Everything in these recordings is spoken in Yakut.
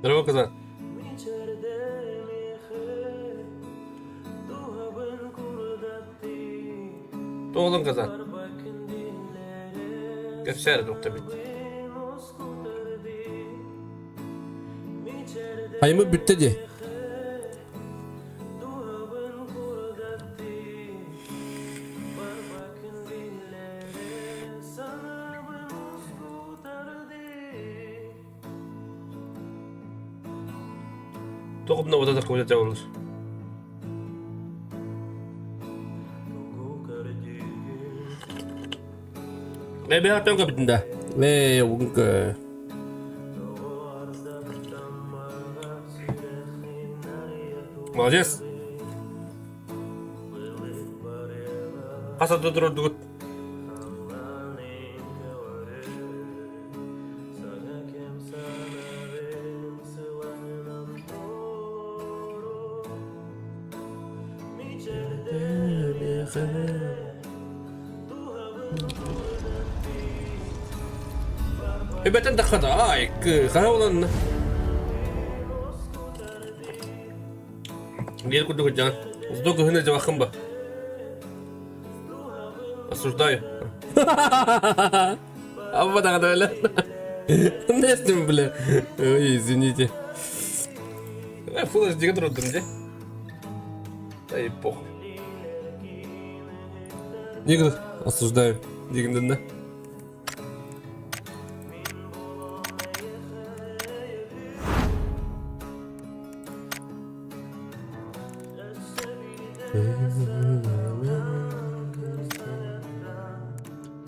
Здорово, коза. Тоҕолон коза. Кэпсээр доктор бит. Айымы бүттэ дии. Тоҕо вот это какой-то олус. Эбээ көбүтүн да. Ээ, угунка. Молодец. Хас ата турдугут? Эбэтэн таххата аай хара уланна. Биир курдук дьаҥ. Сдо кыһын дьабаххын ба. Осуждаю. Абба даҕаны өлө. Нестим, бля. Ой, извините. Фул HD-ге турдум де. Да и похуй. Игры осуждаю. Дигинден да.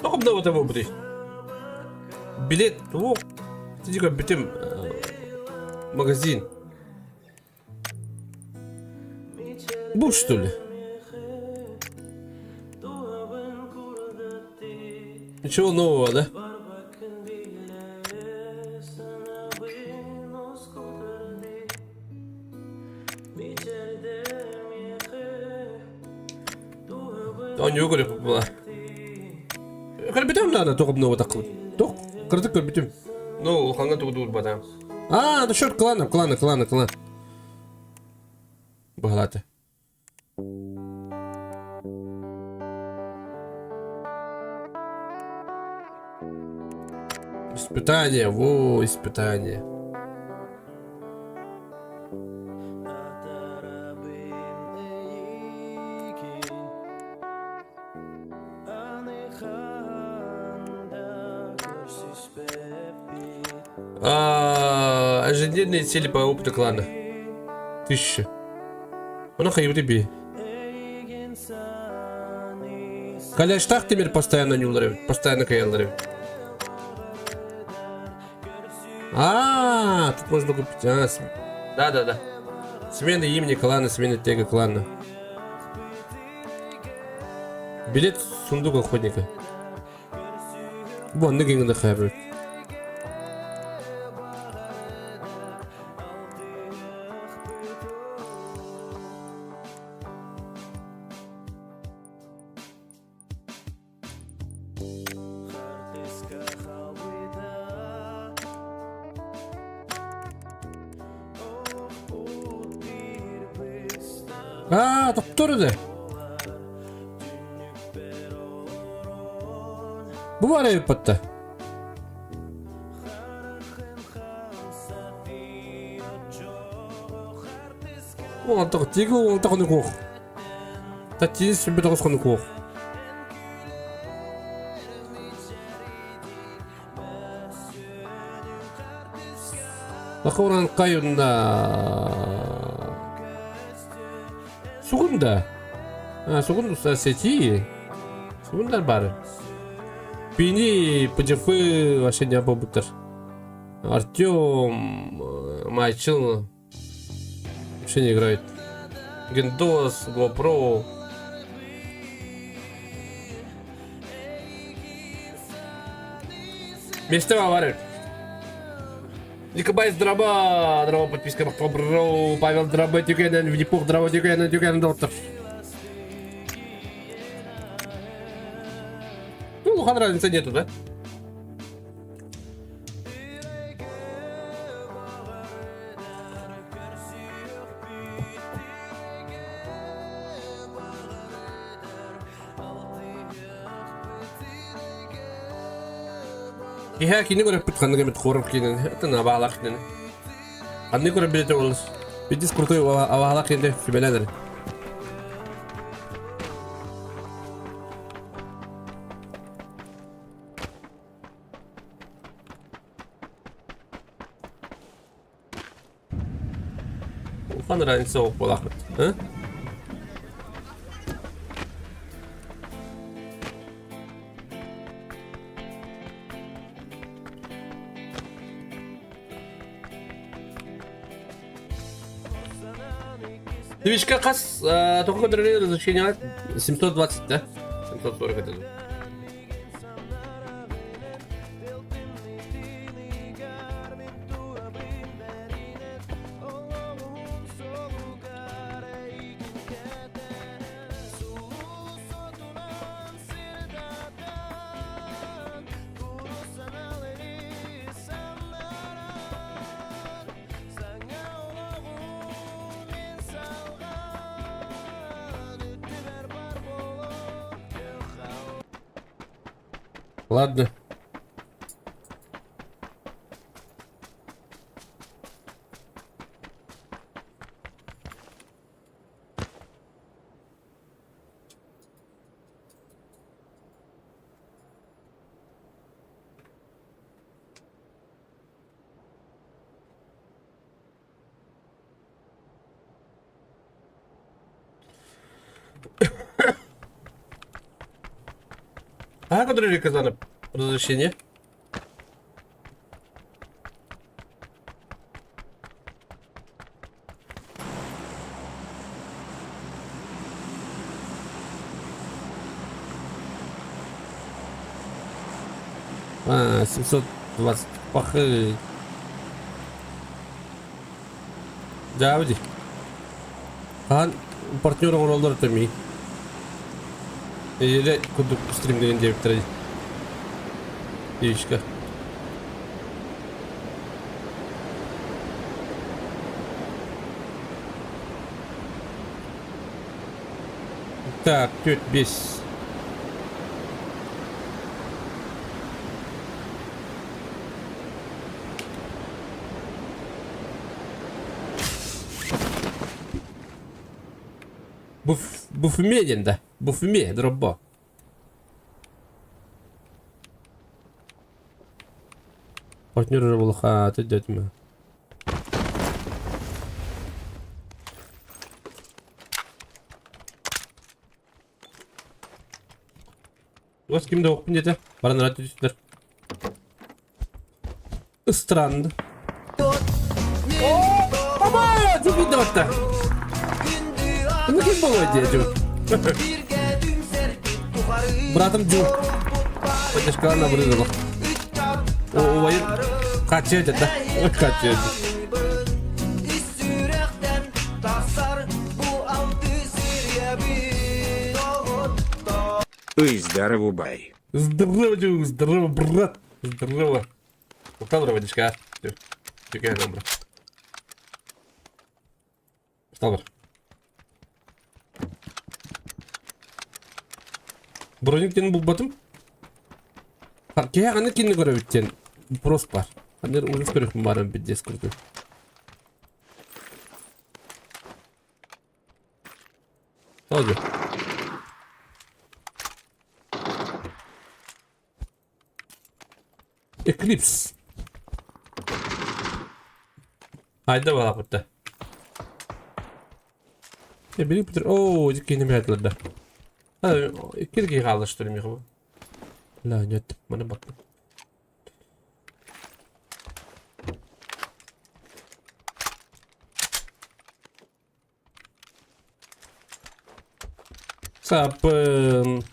Тоқымда вот его бри. Билет, о, тига бүтүм магазин. Бу что ли? Ничего нового, да? Оонньуу көрүп була. Көрбүтүм да тоҕум новотақпын. Тоқ, кырдык көрбүтүм. Ну, улахаҥҥа тугу дуурбатаам. А, насчет клана, клана, клана, клан. Быһалаата. Испытание, во, испытание. А, ежедневные цели по опыту клана. 1000. Она хайбри би. Каляштах темир постоянно не уларым, постоянно каяларым. А, тут можно купить. А, Да-да-да. смена имени клана, смена тега клана. Билет в сундук охотника. Бу оннук иҥин хайбыт. Аа, тохтор да. Бу бар эбиппатта. Уолтах тиги уолтах хонукуох. Татьяна сүбэ хонукуох. Лахоран кайунда Сугунда. А, сугунда сети. Сугундар бары. Пини, ПДФ вообще не побутер. Артем, Майчил вообще не играет. Гендос, GoPro. Миэстэ баар. Николай здраво! Здраво, подписка бро! Павел здраво, тюкенен, Винни-Пух здраво, тюкенен, тюкенен, доктор. Ну, улахан разницы нету, да? Киһи кини көрөппүт ханнык эмит хоррор киинэни атын абаалаах киинэни. Ханнык көрөр билете олус. Видишь крутой абаалаах киинэ сүбэлэн эрэ. Улахан разница суох буолаахпыт. А? Движка хас тоҕо көрдөрөр разрешение 720 да? 740 это. Ладно. А, который Казана разрешение? А, 720 пахы. Дьаабы Хаан партнер оҥороллор этэмий. Или курдук стримнэрин диэбиттэрэ Девичка. Так, теть бес. Буфуме диэн да. Буфуме, дроббо. Партнер буолуха төддөтүмэ. Вас ким да оқпын деді. Баран рад түстүлэр. Странно. Оба! Жук батта. Ну ким болуой дии Жук. Братым Жук. Поддержкалар на Убайым качыа да. Качыа. Ый, здорово, бай. Здорово, Жук, здорово, брат. Здорово. Устал, водичка. Чекай, добро. Устал, Броник диэн булбатым. Киһи аны кинини көрөбүт диэн вопрос бар. Аны ужас көрүөхпүн баарым пиздец курдук. Тоже. Eclipse. Хайда балапытта. Били бүтэр. Оо, иккини билэтилэр да. Икки киһи хаалла что ли миэхэ Ла, нет, маны баттым. Сапын.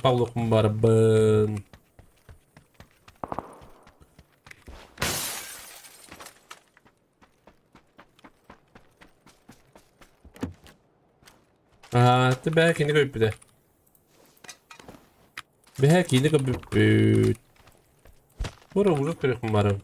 Павлухум барбын. Аа, ты бэйэ кини көрбүтэ. Бэйэ киинэ көрбүппүт. Ура ужас көрүөхпүн барым.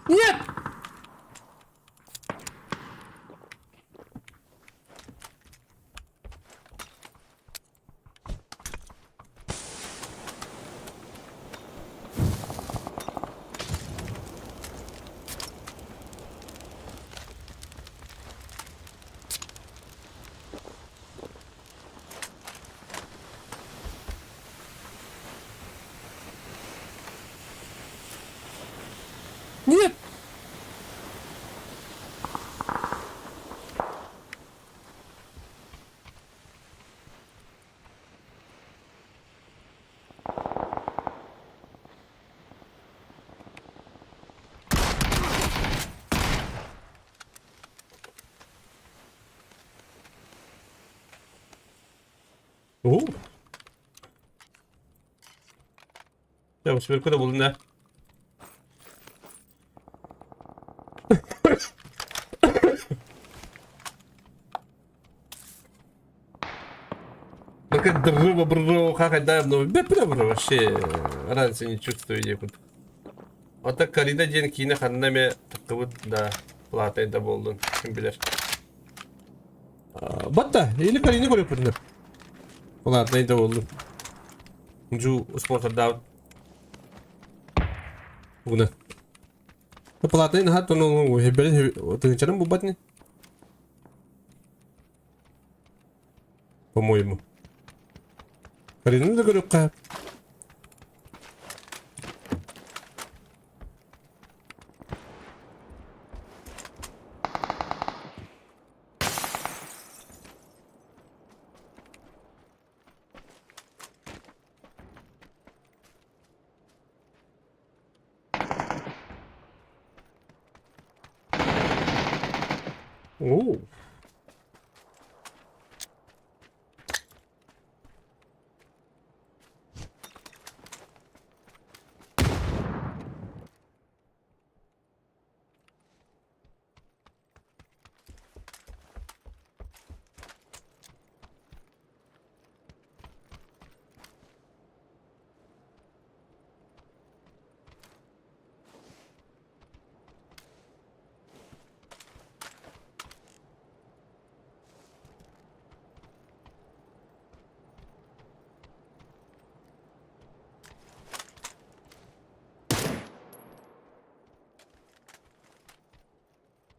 Нет! Нет! Оо. Дьэ, сверху да буллун ээ. Ну как дрыва брыва как да, ну бля вообще разницы не чувствую некуда. А так Карина диэн киинэ ханна эмэ таххыбыт да платный да буоллун ким билэр. Батта или Карина көрөппүтүнэ. Платный да буоллун. Жу спонсордаабыт. Угуна. Платный наһаа тону тыһынчанан булбат ини. По-моему. Карина да көрүөххэ. Оо.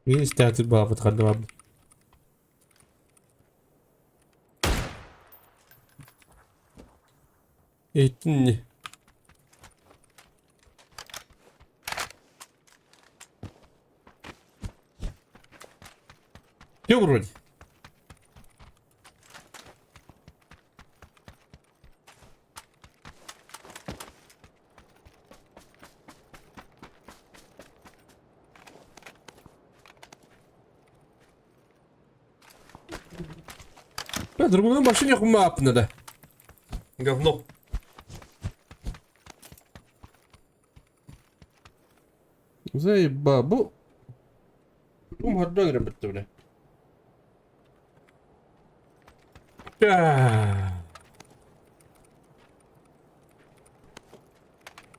Мин истээтик баҕабыт ханна барбыт. Иһиттин ини. Все вроде. Бля, другого вообще нехуй мап надо. Говно. Заеба, бу... Ум гордон ребята, бля.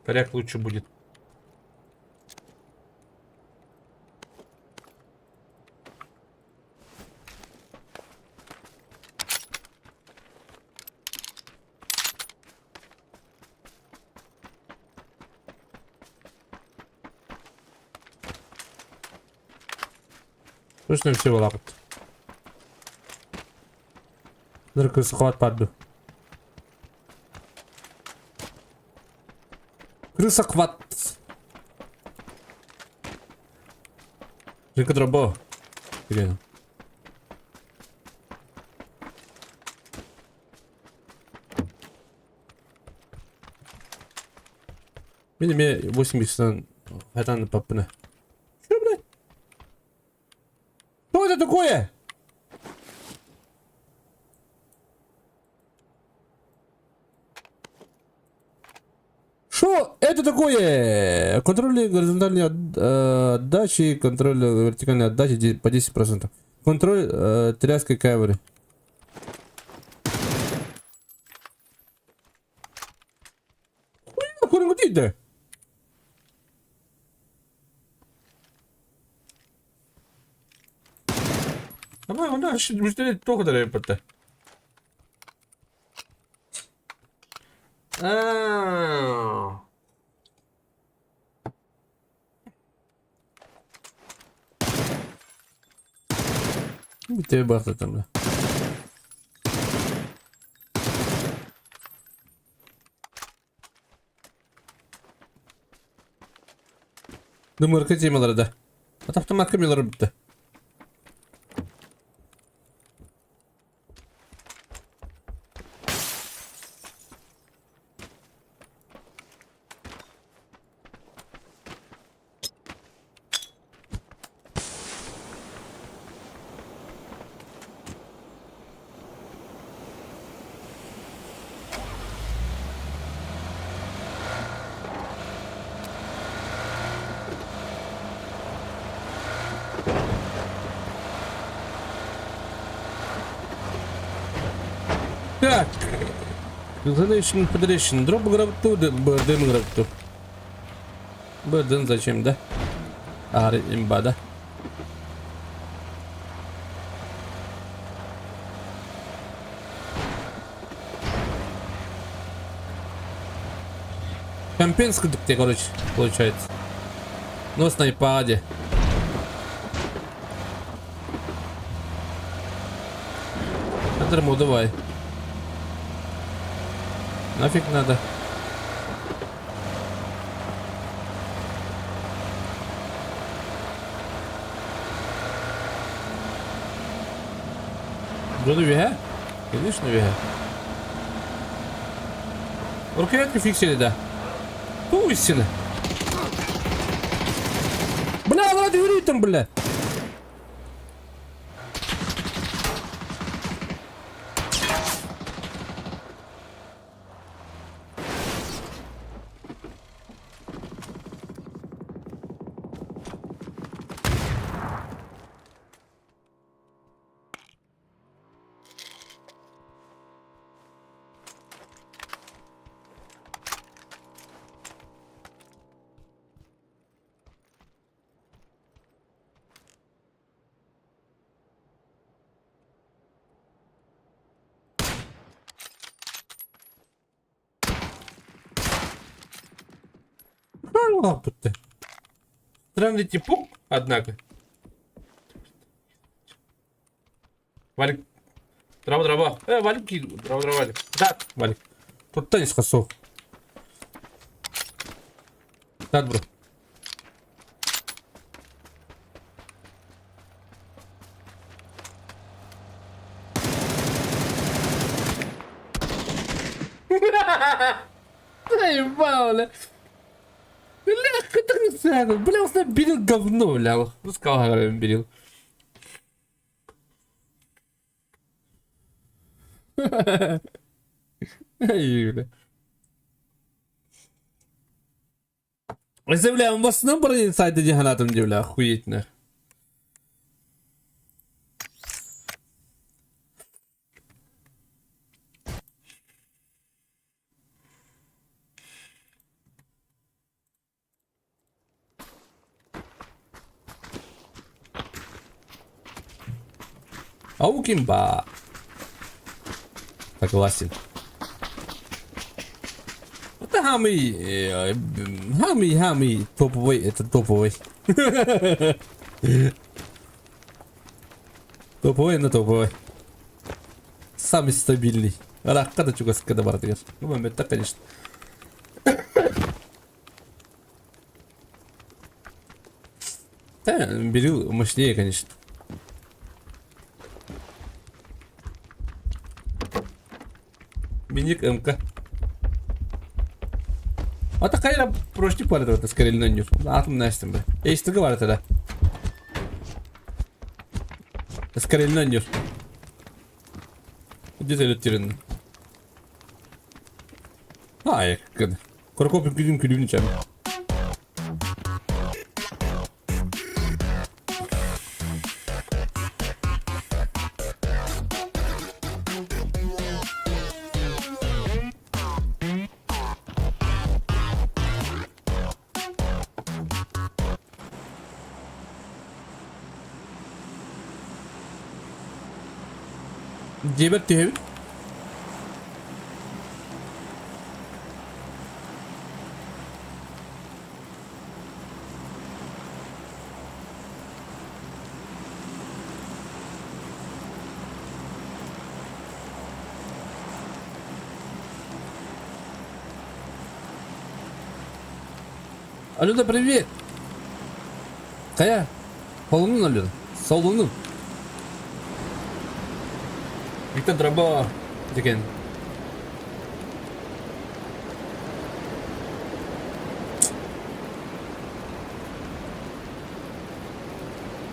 Коряк лучше будет. Точно все балапыт. Крыса паду. Крыса хват. Жека дробо. Где? Мин эмиэ 80 хатан паппына. Что, блядь? Что это такое? Что это такое? Контроль горизонтальной отдачи, контроль вертикальной отдачи по 10%. Контроль тряской камеры. Хуя, көрүҥүтүй Давай, онно мүстэри туох да эппэтэ. Аа. Бүтэ бартатам да. Дымырка темалары да. Автоматка мелары бүтті. Так. Relation Federation. Дроп грабту, БРДМ грабту. БРДМ зачем, да? Ары имба, да? Компенс где, короче, получается. Ну, на айпаде. Адрму давай. Нафиг надо. Буду вега? Конечно вега. Рукоятку фиксили, да. Пусть Бля, вроде двери там, бля. Лапы-то. Странный типок, однако. Валик. Драба, драба. Валик, драба, драба, Валик. Да, Валик. Тут теннис хасов. Так, бро. Заебал, бля. Бля, как Бля, он берил говно, бля. Ну, сказал, говорю, берил. Ай, бля. Бля, он в основном про инсайды диханатом, бля, охуеть, нах. Аукимба. Согласен. Это хамый, хамый, хамый топовый, это топовый. Топовый на топовый. Самый стабильный. Ракка да чугаска да бар Ну, момент так, конечно. Да, берил мощнее, конечно. Миник МК. Ата кайра прочти бар это скорее нөннүр. Атым нэстим бе. Эйстиги бар это да. Скорее нөннүр. Где ты лютирин? Ай, кыд. Прокоп үҥкүүтүн күлүүнү чэм. Дьиэбэр түһэбин. Алена, привет! Хайа, холунун Алена, солунун. Виктор Дроба деген.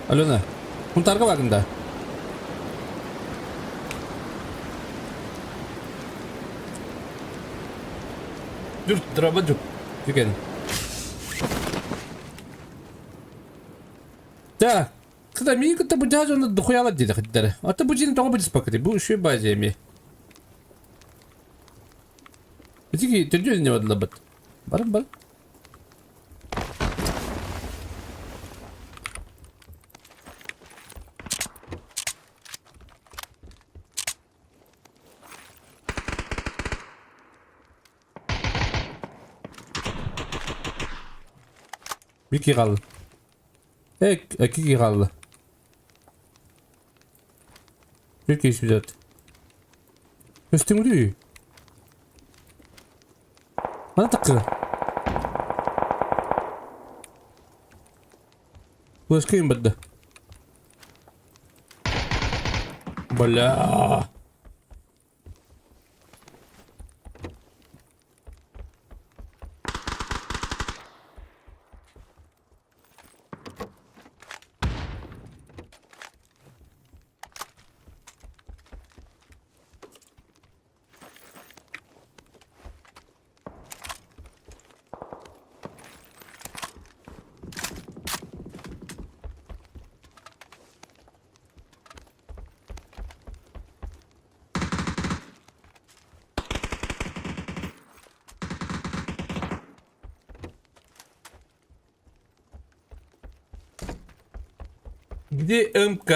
Алена, Хунтарга бардым да. Дүр, дроба дүр. Түгэн. Так, кыта миин кытта бу дьаа дьоно дохуялар диэтэ хиттэрэ. Ата бу дьиэни тоҕо быдьыспаккытый? Бу үчүгэй бааза эмиэ. Ити төрдүө не бадылабыт. Барып бар. Bir kişi kaldı. Evet, iki kişi kaldı. Bir kişi bir Көстүҥүрүй? Мана такы. Флешкайым барда. Бля. Где МК?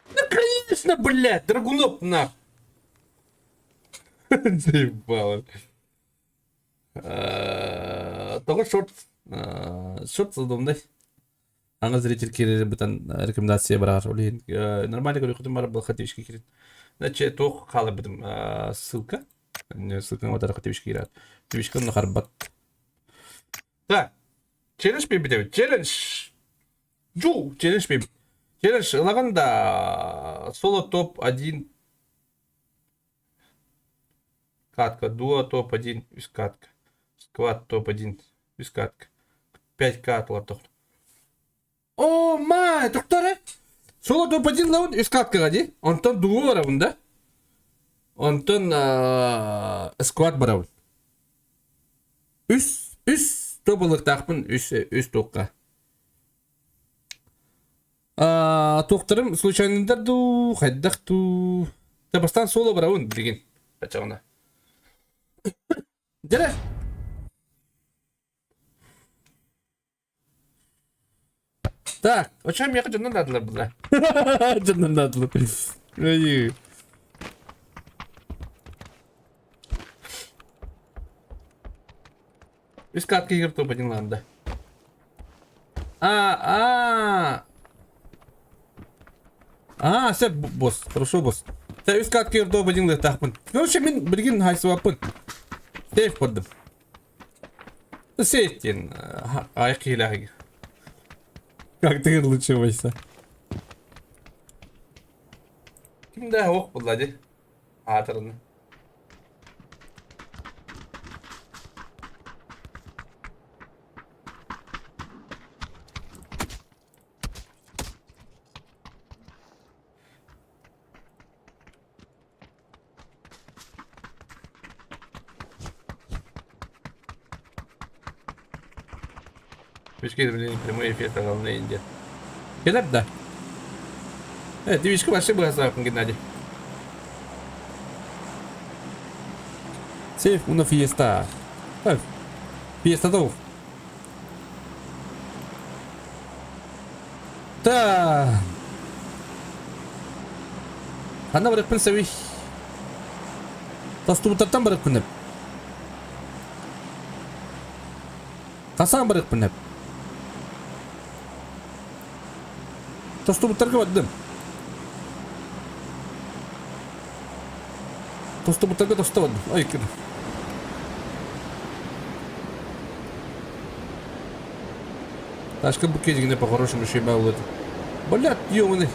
Ну, конечно, блядь, Драгунов нах. Заебало. Тоҕо шорт шорт удобный. Аңа зритель киирэр бытан рекомендация барар. Ол иһин нормально көрүөхүтүн барар балха тибишке киирин. Значит, туох хааларбытым ссылка. Ссылканы батарах тибишке киирэр. Тибишке онно харбат. Так, челлендж биэрбит Челлендж! Жу, челлендж биэрбит. Челлендж ылаҕын да соло топ-1 катка, дуо топ-1 үс катка, сквад топ-1 үс катка, 5К атылар О, май, тоқтар Соло топ-1 лауын үс каткаға дии. Онтон дуо барабын да. Онтон сквад барабын. Үс, үс тобылыктаахпын үс, үс туохха. Туохтарым случайныйдар дуу, хайдах дуу. Та бастаан соло барабын билигин. Бачаҕына. Дьэ Так, очам миэхэ дьоннор наадалар була. Дьоннор наадалар. Ой. Үс катка игр топ-1 ланда. А, а. А, сөп, босс. Хорошо, босс. Та үс катка ердо бадин лыхтаахпын. Короче, мин билигин хайсыбаппын. Сейф бардым. Сейф диэн айах киһилээх. Как ты лучше Ким да ох булла ди. Аатырын. Твичке блин, прямой эфир главная Индия. Кэлэр да? Твичка вообще быһасаахпын Геннадий. Сейф уна фиеста. Фиеста тоҕус. Да. Ханна барыппын сөбүй? Тостубуттартан барыппын деп. Хасан барыппын деп. Тостубуттарга бардым. Тостубуттарга тосто бардым. Ой, кыр. Ташка букетигine по-хорошему еще и это. Блядь, ёбаный.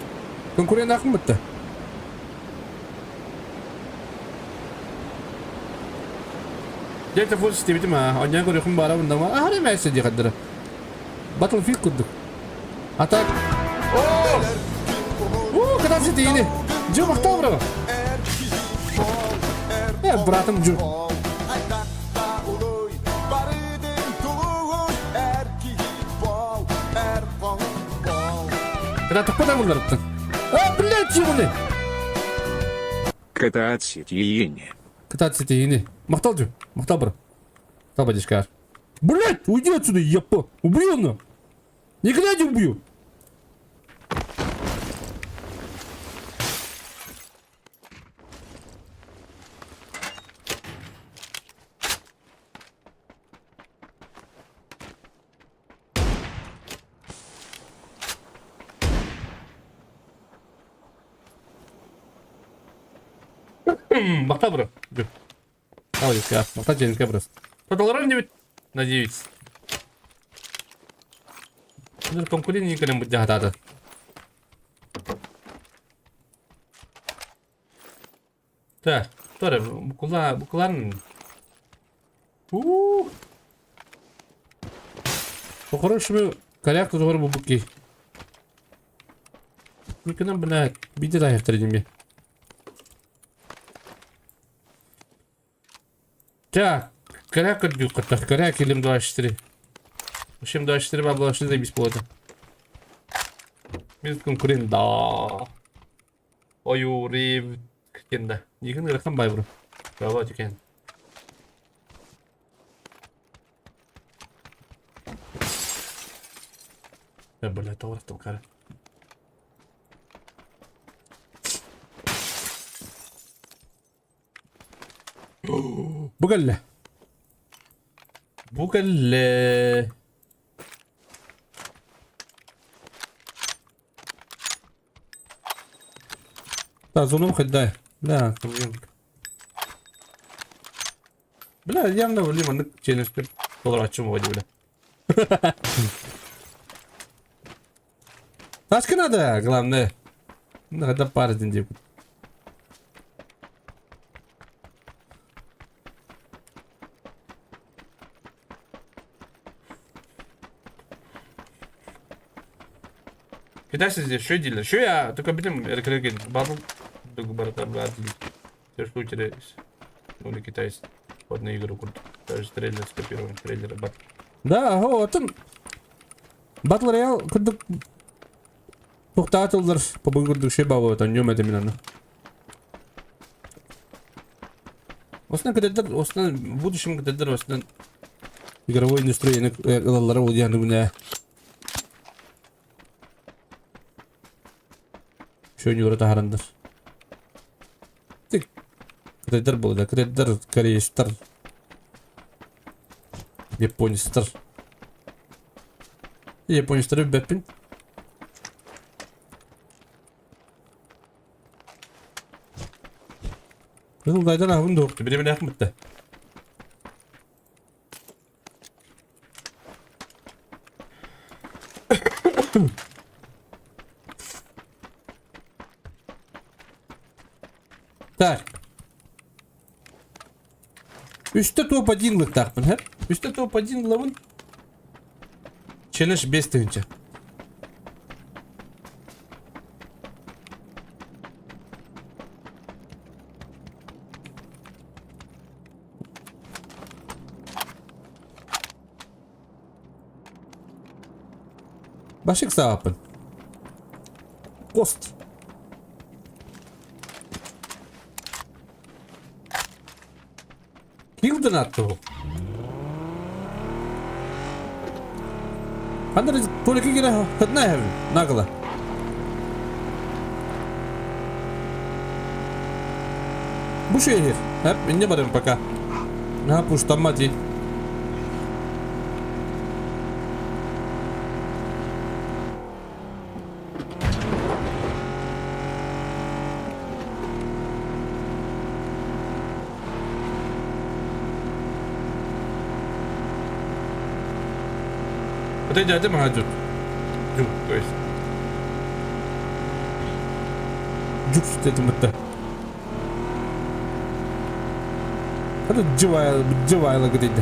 Конкурент ахмын бітті. Дельта Force диэбитим аа, онньоон көрүөхпүн баарабын да, аһара эмээсэ дии хардара. Battlefield курдук. А так... О, кататься тиини. Дьу, махтал, бро. Э, братым Дьу. Кытаатахпа да булларыттан. А, блядь, ёбаный! Кытаат ситиини. Кытаат ситиини. Махтал Дьу. Махтал, бро. Махтал, батюшка. Блядь, уйди отсюда, епа. Убью на. Не глядя убью. Махта бро. Махта дьиэнкэ бро. Хотолорон диэбит. Надеюсь. Конкурент кэлэн быдьаһатаата. Так, Торе, букула, букулан. Уу. По-хорошему, коряк тут бубуки. Ну-ка блядь, биди да дими. Так, коряк так, коряк или М24. Вообще М24 бабла вообще заебись плотно. Без конкурент, да. Ою, рив, кенда. Никын ырахан бай бро. Браво, тюкен. Э, бля, тоғыр толкары. Бу кэллэ. Бу кэллэ. Да, зоном хоть дай. Да, Бля, явно, блин, маннык челлендж толораччым вроде, бля. Ташка надо, главное. Надо пара день Китайцы здесь что делали? Что я только блин, батл барата Все шутеры, ну или китайцы. Одну игру курдук. Даже трейлер скопирован, трейлер батл. Да, оттон Battle Royale курдук туохтаатыллар побуй курдук шей баабы ньюм этим именно. Основном кадетдер, основном в будущем кадетдер, основном игровой индустрияны ылаллара ол диэн күнэ. Шөнүөрэ таһарандар. Кадетдер буолла, кадетдер, корейстар, японецтар. Японецтары билбэппин. Кызылдайдан аһыбын дуохту, биремелээх бытта. Так. Үстэ топ-1 лыктаахпын, һэ? Үстэ топ-1 лабын. Челлендж 5 тыһыынча. Башик сааппын. Кост. Килден атты Ханна только кире хытна хэвин нагла. Бу шehir. Hep инне барым пока. На пуштамма ди. Отой дядя мага жут. Жук, то есть. Жук дедим бытта. Hadi cıvayla, cıvayla gidildi.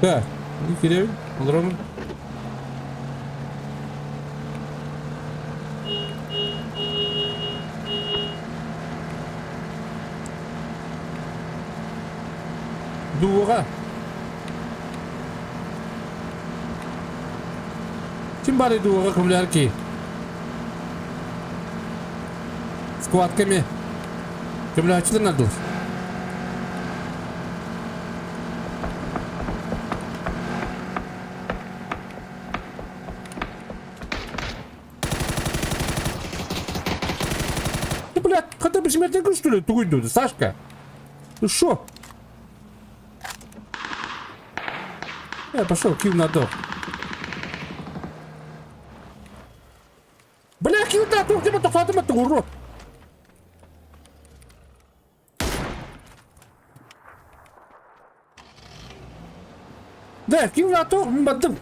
Так, кииребин, олоробун. Дууга. Ким баарый дууга көмөлөһөр киһи? Сквадка эмиэ. Көмөлөһөөччүлэр наадалар. Ты, блядь, хотя бы смерть что ли, тугуйду, Сашка? Ты шо? Я пошел, кил надо. Бля, кил да, тух, где мы то урод. Да, кил на то, бадым.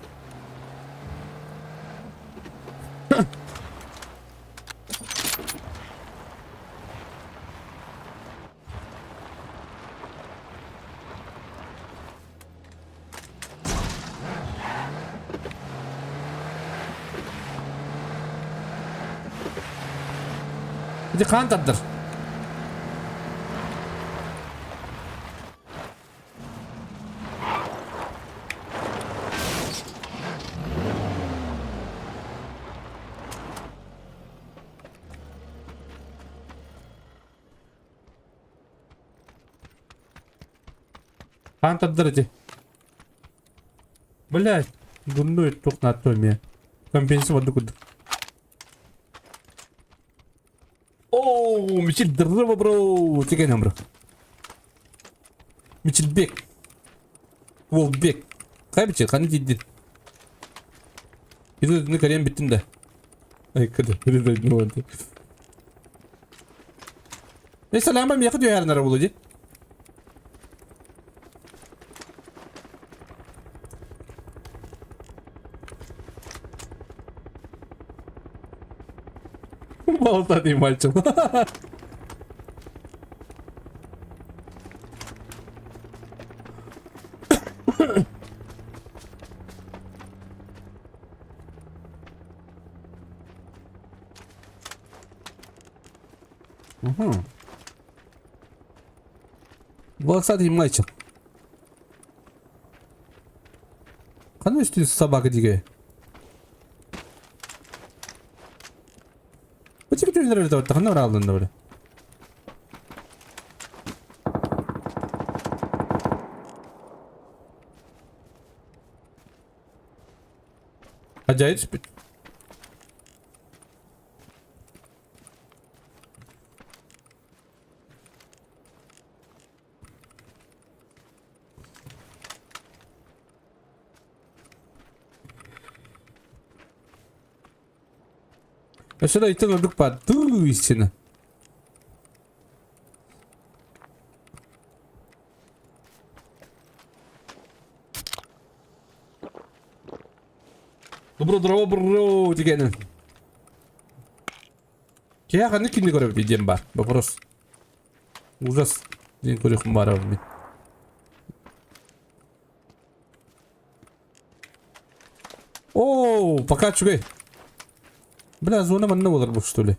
Ити хаан тардар. Хаан тардар ити. Блядь, дурной туох наадта эмиэ. Компенсия барда курдук. Оо, Мичил здорово, бро! Тигэн бро. Мичилбек. Уолбек. Хайа Мичил, ханна тиийдин? Ити кэрийэн бүттүм да. Ай, кыды, Э, салама миэхэ түһэрнэрэ буолуо дии. Болтатый мальчик. Волосатый мальчик. Ханна үстүн собака диге. Бу түйүннэр өлтө ханна барааллын да Ажайып түспүт. Өссө да итин ордук баар. Туу истина. Добро, здорово, бро, дегенин. Киһи ханнык кинини көрөбүт диэн баар. Вопрос. Ужас. Диэн көрүөхпүн баарабын мин. О, пока үчүгэй. Бля, зона манна буолар бу что ли?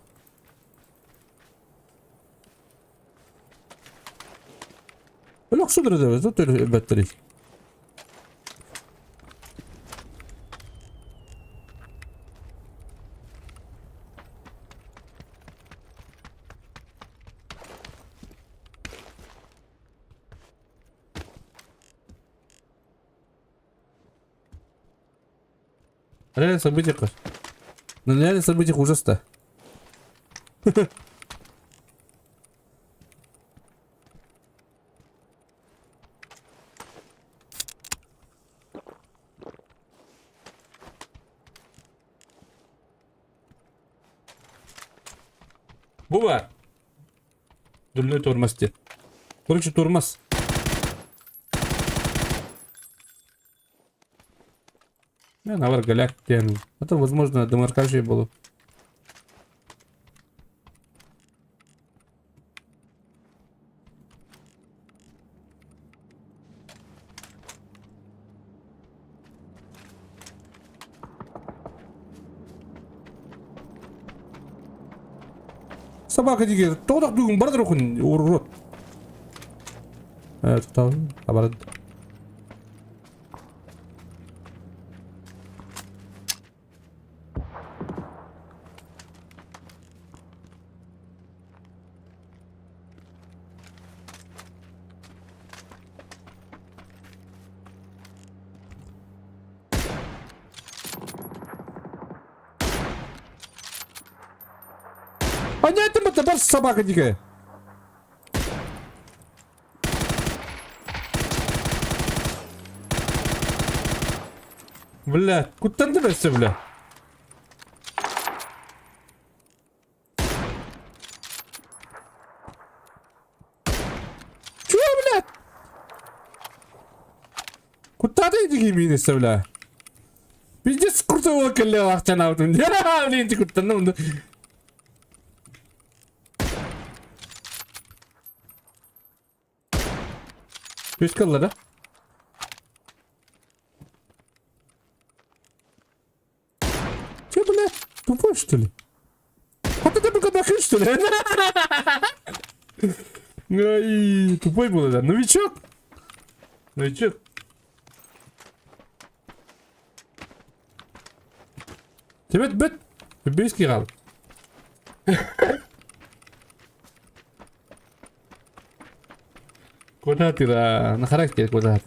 Өлөксүдүр эдебез, тут өлбөттөрүй. Реально событиях. Ну реально событиях ужас-то. Бу бар. Дурной тормоз диэн. Короче, тормоз. Навар голяк диэн. Это, возможно, демаркажи было. Собака дигер, тоғдақ бүгін бардыр оқын, урод. Тұтау, абарад. Понятно, это бар собака дикая. Бля, куттан да бля. Чё, блядь? Куда ты иди минусы, бля? Пиздец крутой кэллэ ахтанаабытым. Блин, ты куттанным. Үс кыллара. Че, бля, тупой, что ли? А ты такой что ли? Ай, тупой был, да. Новичок. Новичок. Тебет бет. Бейский гал. Куда ты, да? На характер куда ты?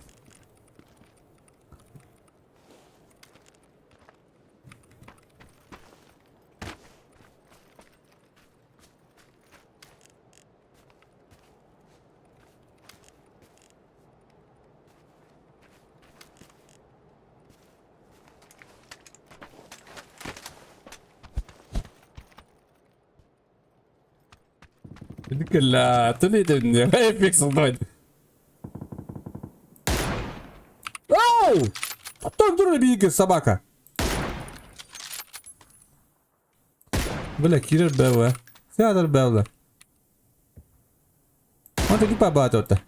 Кля, Пиксел Оу! Кто биге собака? Бля, кирер бәвә. Сядыр бәвле. Онта кипа баатота.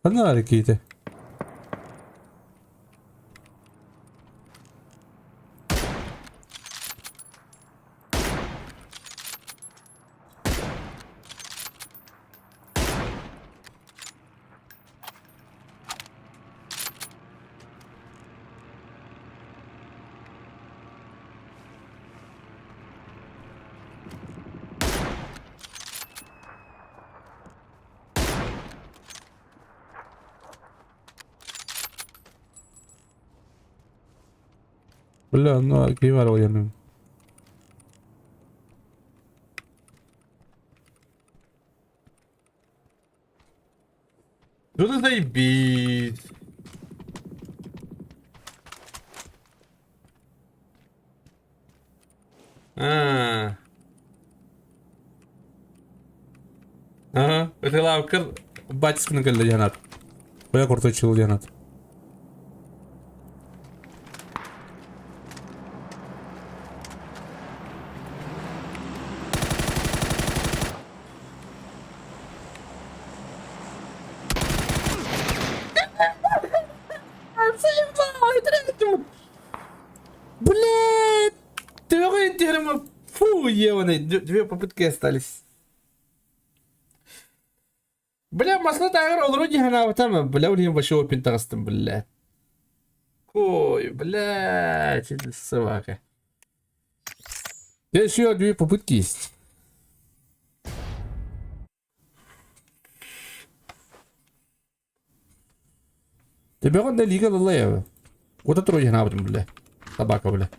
Ханна киите. Бля, ну ким бар оянын. Ну ты заебись. Аа. Ага, ытылаабыккар батюшканы кэллэ диэн Бля крутой чил диэн Блядь! Фу, ебаный, две попытки остались. Бля, масло тагыр олору диханаабытам, бля, улиһин вообще опин таҕыстым, бля. Ой, блядь, собака. Еще две попытки есть. Төбөҕүн да лига ылла Кута туру диханаабытым, бля. Собака, бля.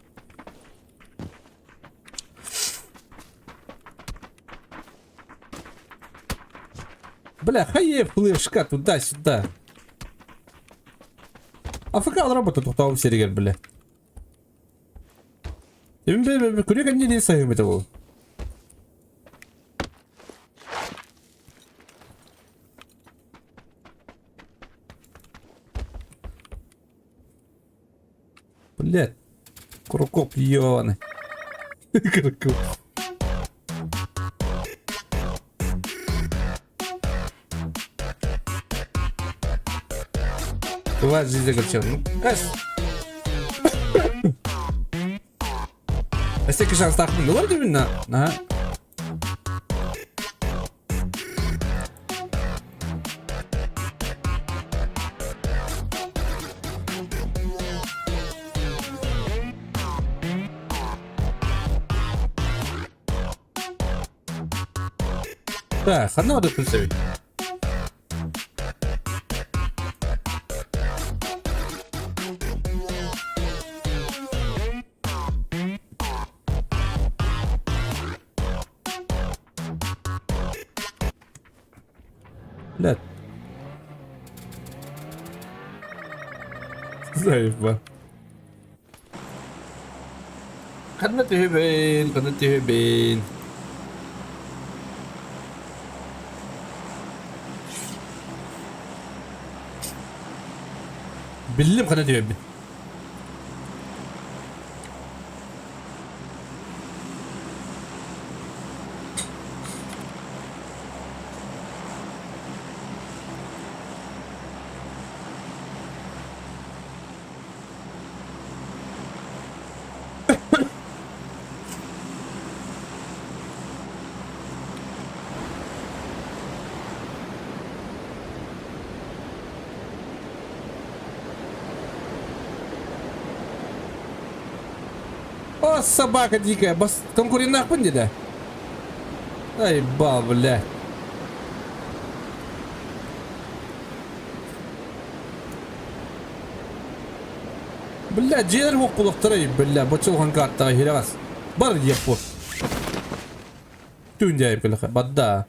Бля, хайе флешка туда-сюда. АФК работа тохтоом сиригэр, бля. Күрүк эмне дии сайым это был. Блядь. Курокоп ебаный. Курокоп. Бывает жизнь огорчен. Ну, конечно. Өссө шанстаахпын ылар дибин на. Наһаа. Так, ханна барыахпын сөбүй? Блядь. Заеба. Ханна түһүбүн, ханна түһүбүн. Биллим ханна түһүбүн. О, собака дикая, бас конкуреннаахпын диэтэ. Ай, ба, бля. Бля, дьиэлэр хоккулахтарай, бля, бочулхан каартаҕа иһирэҕэс. Бар диэхпут. Түүн дьайып кэлэхэ, бадда.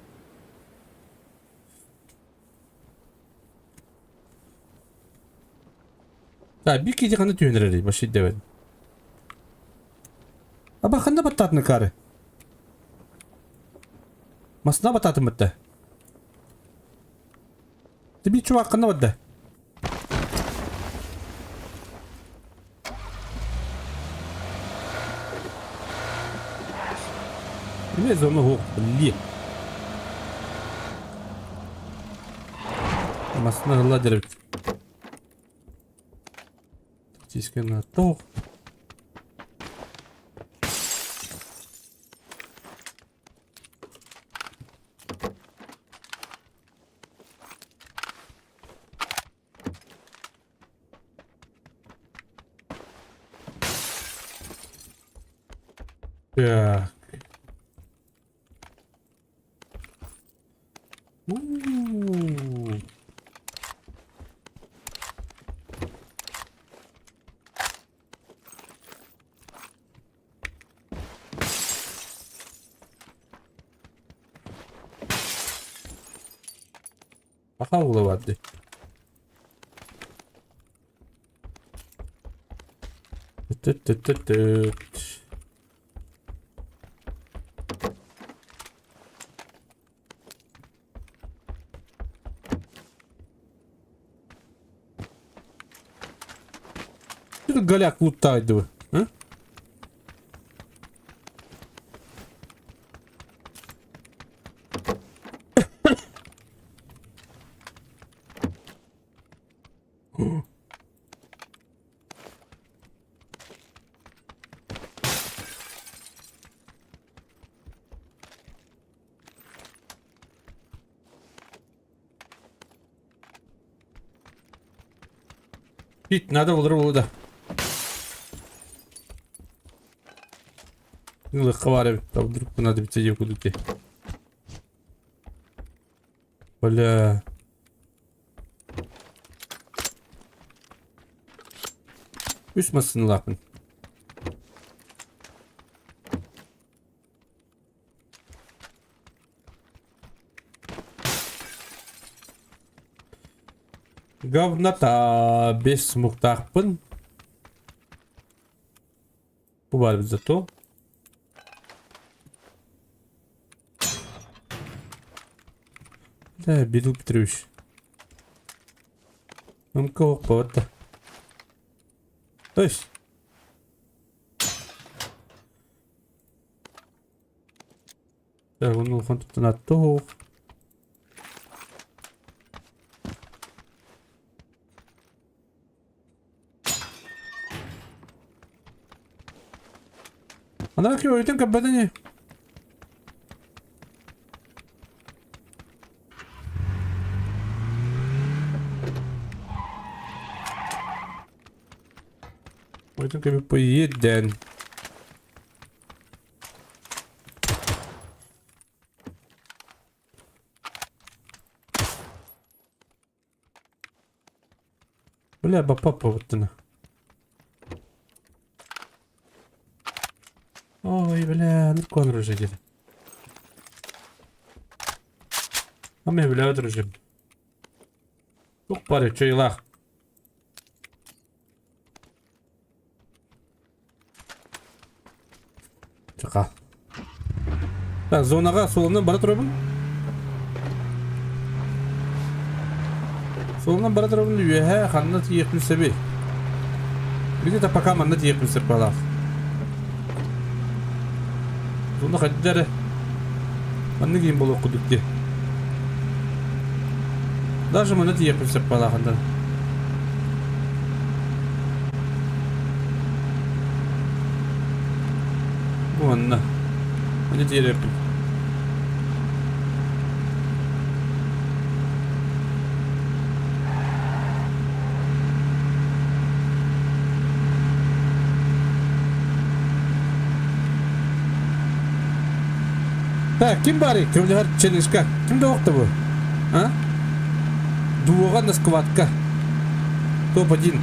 Да, биир киһи ханна түһэн эрэрий, вообще дэбэн. Аба ханна баттаатына кары? Масына баттаатым бытта. Ты биир чувак ханна барда? Эмиэ зона суох, блин. Массыына ылла диэбит. Тактическая на Так. У-у-у. Саха уола баар дии. Түт-түт-түт-түт. голяк луттаайды бу? А? Бит, надо было да. Ылыхха баар эбит, а вдруг понадобится дии кудук дии. Бля. Үс массыыналаахпын. Говнота бес смуктаахпын. Бу баар эбит зато. Да, Билл Петрович. Мымка оқпабат да. Өс. Так, он улахан туттунаатта оһох. Анаа ким өйтөн көрбөтө ини. Өйтөн кэбип поеден. Бля, баппа буттуна. Ой, бля, ну кон оружие диэтэ. А мен бля оружие. Тух баар үчүгэй Чака. Так, зонаҕа суолунан бара турабын. Суолунан бара турабын үөһэ ханна тиийиэхпин сөбүй? Где-то пока манна тиийиэхпин сөп баалаах. Зона хайда эрэ манна киин буолуох курдук дии. Даже манна тиийиэхпин сөп баалаах онтон. Уонна Манна тиийэппин. Так, ким баарый? Көмөлөһөр челленджка. Ким да охто бу? А? Дуоҕа на скватка. Топ-1.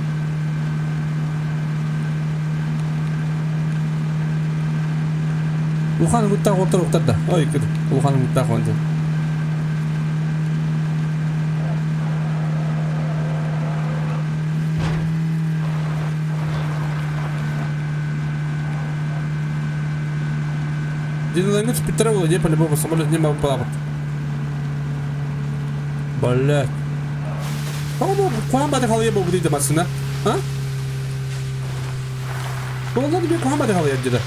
Улахан ымыттаах уолтар уктар да. Ой, күр. Улахан ымыттаах уон диэн. Динлайны түспүттэрэ буолуо дии по-любому самолет не балаппат. Блядь. Тоҕо куһаҕан баҕайы халыйа буолбут диэтэ массыына. А? Туолла да куһаҕан баҕайы халыйар диэтэ.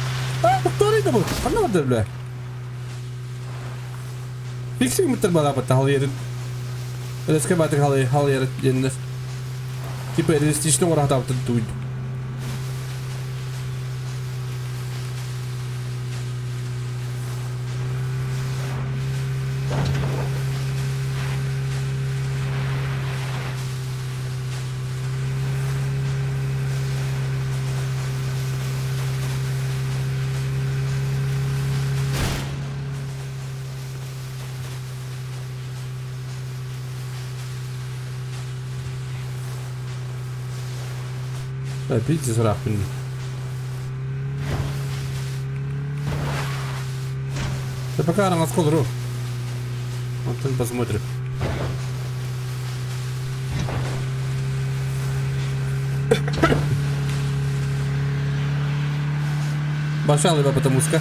А, тохтоорой да бу. Ханна барда бля? Фиксик мыттар балаппат халыйарын. Резко баатык халыйар диэннэр. Типа реалистично оҥоро туйду. Пиздец ыраахпын дии. Да пока араҥаска олору. Онтон посмотрим. Большая лыба потому что.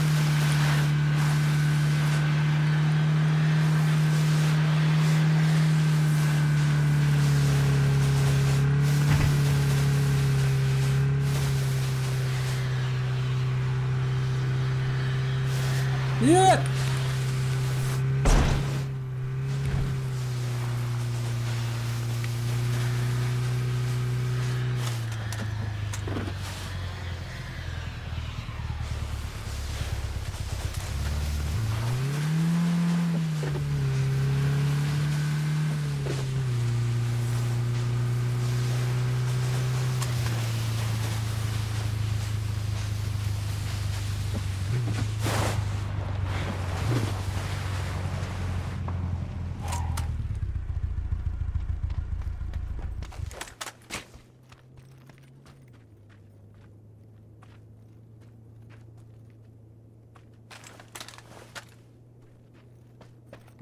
Нет!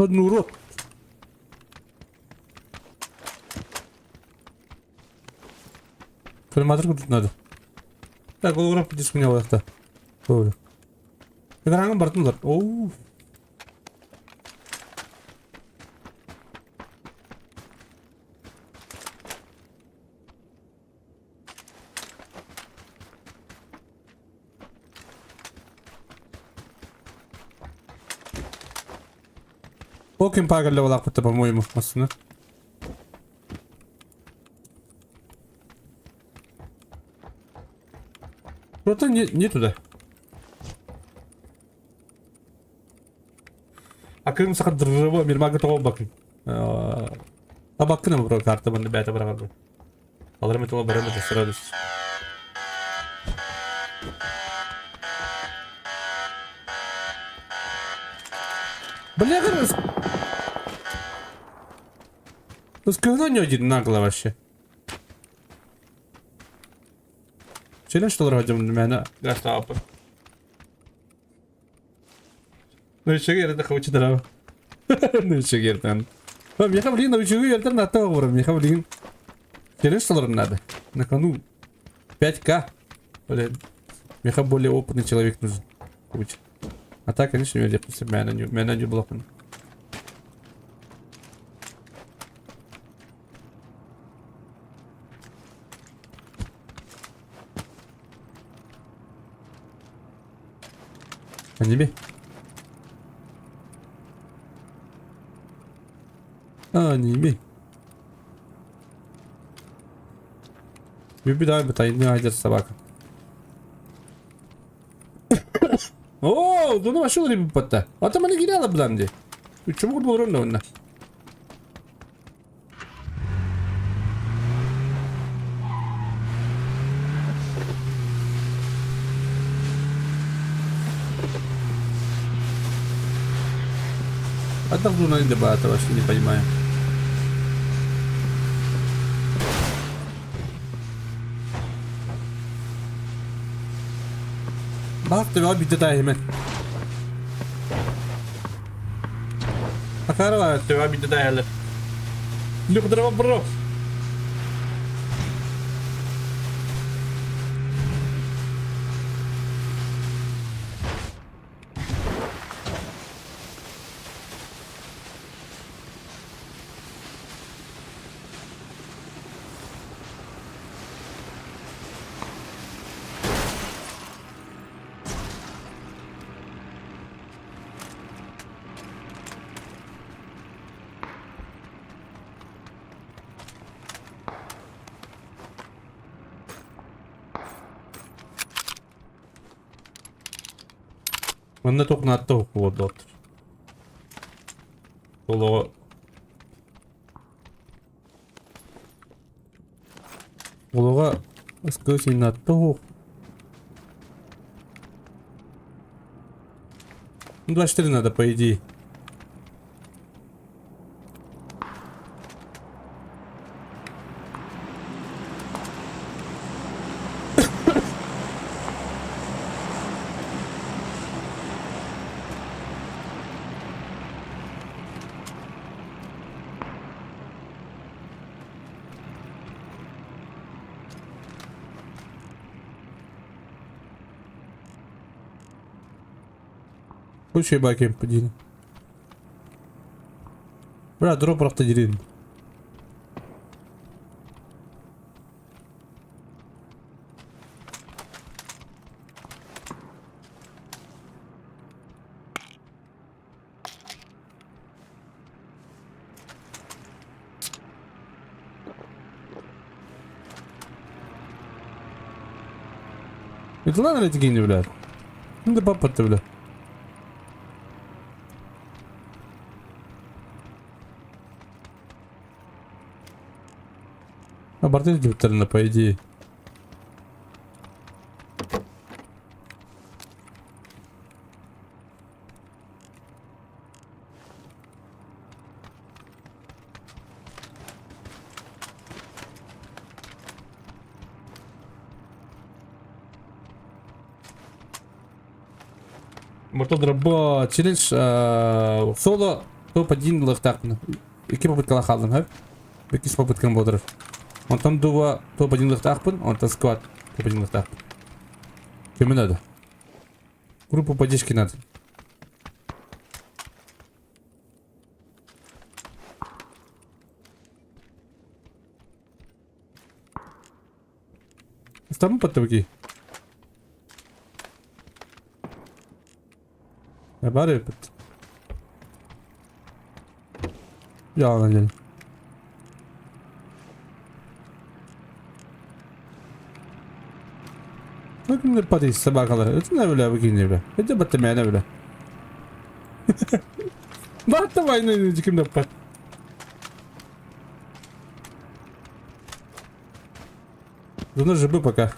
Одну рот. Коллиматор купить надо. Так, голограф диск у меня вот Экраҥҥа бартын улар. Оу. Ол ким паагалла балаахпытта, по-моему, массына. Что-то не, не туда. Акын саха дрыво мирмага тоҕо бакын. Табаккын бро карта манна бэйэтэ быраҕар. Аларым этэ барам этэ сразу. Бля, Скажи, не один нагло вообще. Челен что родим меня. Гастапа. Ну еще ерде хочет дра. Ну еще ерден. Меха блин, ну еще ерден на то говорю, меха блин. Челен что надо. На кону 5к. Блин. Меха более опытный человек нужен. Куча. А так, конечно, меня не было. Аниме. Аниме. Бүбү бытайны айдыр собака. Оо, дуну вообще либо А там они гиляла бдан ди. Чому булрон онна? А там дуна не это вообще не понимаю. Бах, ты обидит hemen. Акарва, ты обидит әлі. Люк бро. Манна тохнаатта укуодот. Олоҕо Олоҕо ыскыы суох. Ну, 24 надо, по идее. Слушай, баки, подин. Бра, дроп дирин. Итилан эрэ киини билэр. Да паппатта билэр. А барда илдьибиттэринэ, по идее. Mortal Дроба челлендж соло топ-1 ылыахтаахпын. Икки попыткалаах хааллым, хөп? Иккис попыткам буолар. Онтон дуба топ-1 ылыахтаахпын, онтон сквад топ-1 ылыахтаахпын. Көмө надо. Группу поддержки надо. Ыстаммын подтыбыки. Бар эбит. Яҕан диэн. Күннэр патый собакалар. Это не бля выкини бля. Это баттамяна бля. Батта войны ким да Зона ЖБ пока.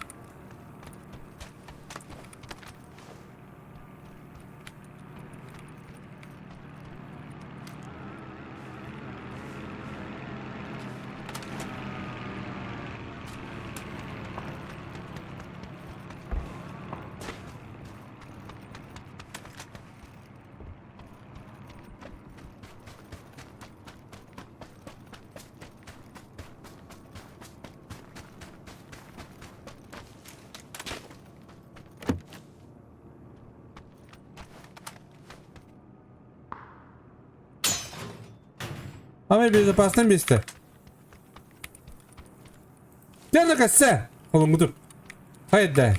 Самое безопасное место. Дьэ касса! Олоҥҥутур. Хайда.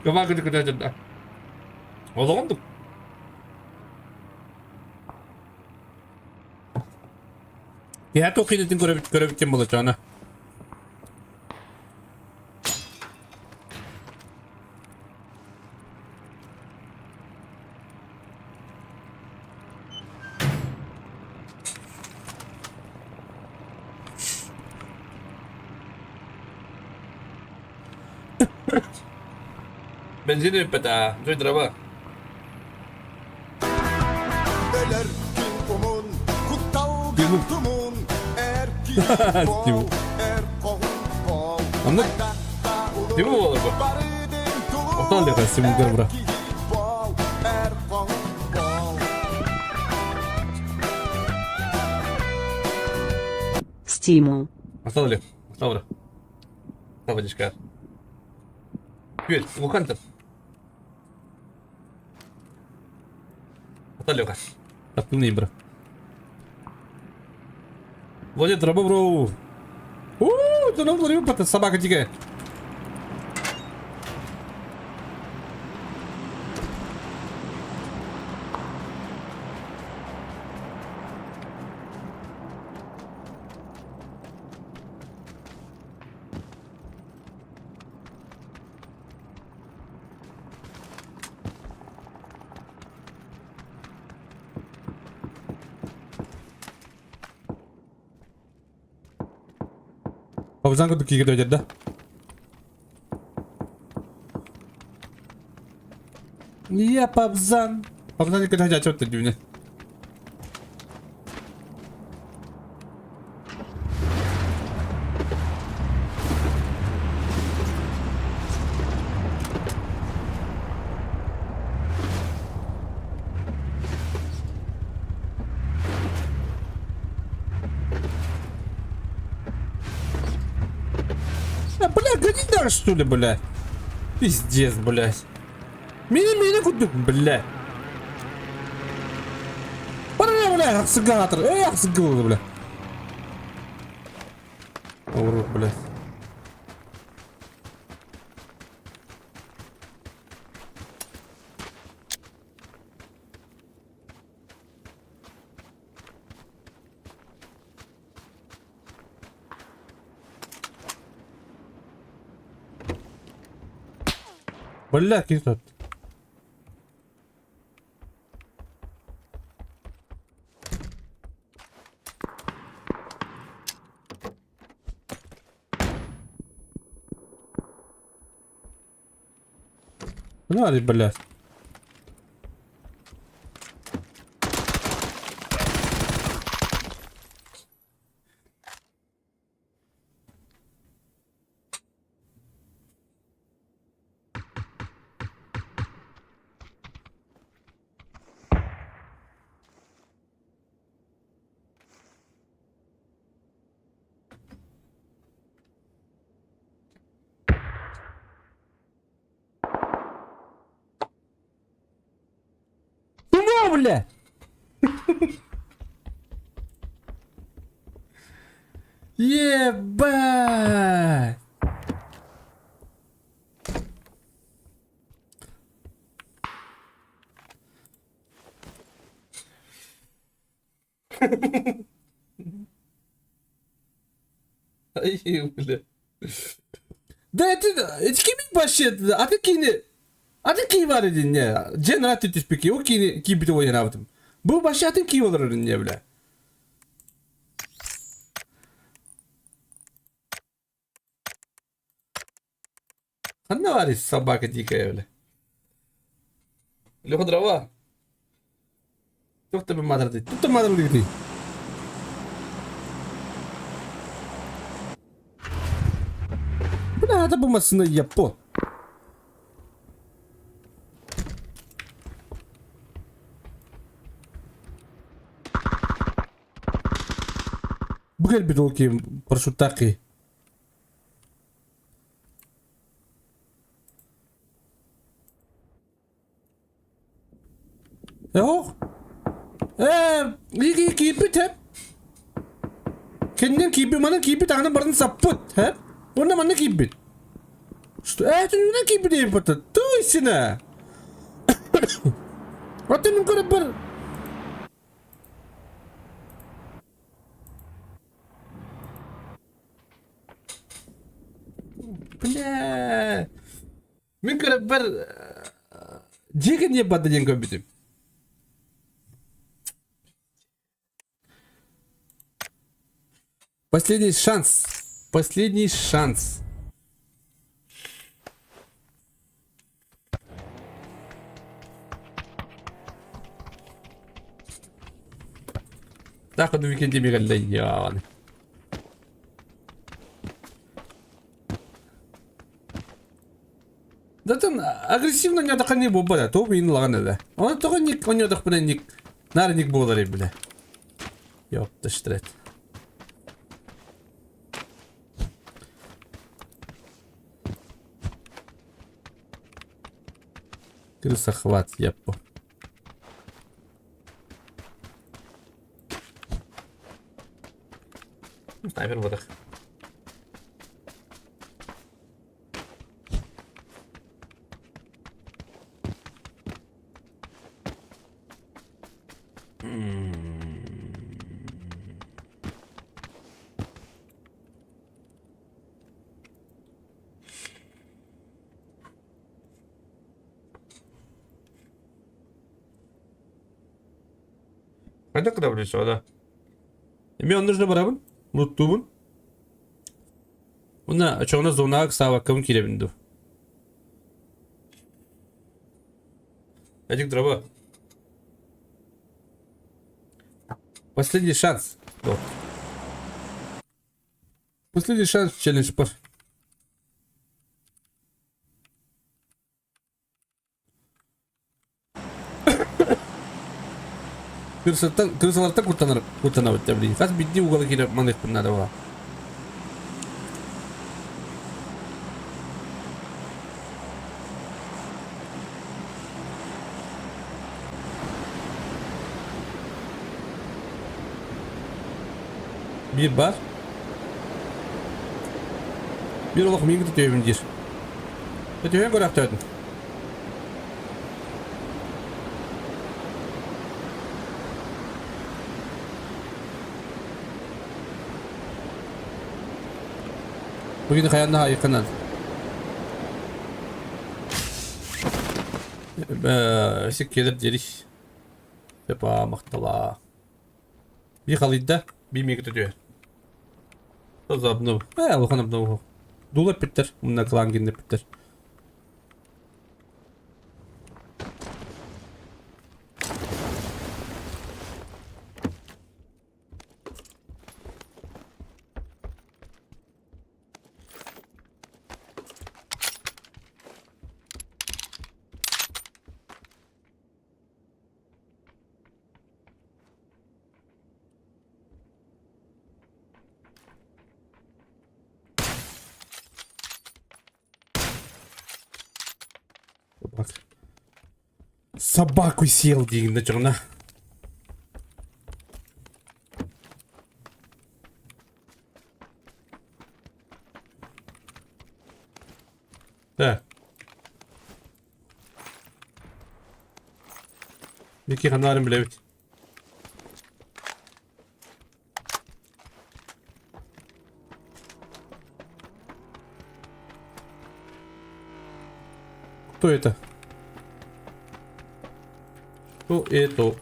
Кыма күтү күтэ Олоҕун Киһи туох идэтин көрөбүт көрөбүт диэн буолачаана. Бензин ыыппата, дьой дрова. Өлөр күн умун, кутталга тумун, эр киһи бол, эр хоһун бол. Оннук Тимур буолар бу. Отон диэхэ Тимур бра. Бол, эр хоһун бол. Стимул. Махтал Олег. Махтал бра. Махтал Күөл, улахан Махтал Леха. Таптын бра. Владя дроба бро. Уу, да нам собака дикая. Абызан курдук киирэ да? Я пабзан. Пабзан никогда не отчет дюне. А, бля, гони дальше, что ли, бля? Пиздец, блядь. Мини, мини, куда, бля. Бля, бля, ахсыгатор. Эй, ахсыгатор, бля. Урод, блядь. Бля, киһи тут. Ну, блядь. Кума, бля! Ебать! Ай, бля. Да это, это кими вообще, аты кини, аты кии бар edin не, дьэн рат түспүки, ол кини киирбит ойнаабытым. Бу вообще атын кии олорор не, бля. Ханна баарый собака дикая, бля. Леха дрова. Туох да мадардый. Тут да мадардый. Бля, это бу массыына япо. Бу кэлбит ол киһи парашюттаах киһи. Ох! Ээ, киирбит һэп. Кэннин киирбит, манан киирбит, аҕынан барытын саппыт, һэп. Уонна манна киирбит. Что? Ээ, түнүнэн киирбит диэбит Туй сина! Оттон мин көрөппөр Бля! Мин көрөппөр дьиэ кэнниэ барда диэн көрбүтүм. Последний шанс. Последний шанс. Тахы уикенде мегаллайян. Затон агрессивно ньодохо не буолбата, туох миин улахан этэ. Ону тоҕо ник онньоотохпуна ник наар ник буоларый бile. Ёпта штрет. Крысохват, яппо. Снайпер буолах. Хайдах кытабын да? Эми онно барабын, луттуубун. Уонна очоҕуна зонаҕа ыксаабаккабын киирэбин дуу. Эдик дроба. Последний шанс. Вот. Последний шанс челлендж пар. Крысаттан, крысалартан куттанар, куттанабыт да блин. Хас биирдии угала киирэ маныахпын наада буолла. Биир баар. Биир олох миигин түтүөбүн диир. Түһэн көрөөхтөөтүм. Бүгүн хайаан наһаа айыкканан. Сиккиэлэр диэри. Тепа махтала. Би халыйда, би миэкэ түһэр. Обнов. Э, улахан обнов. Дуула эппиттэр, мунна кылаан гиннэ эппиттэр. Собаку съел диигин да дьоҥно. Так. Вики ханарын билэбит. Кто это? Кто это?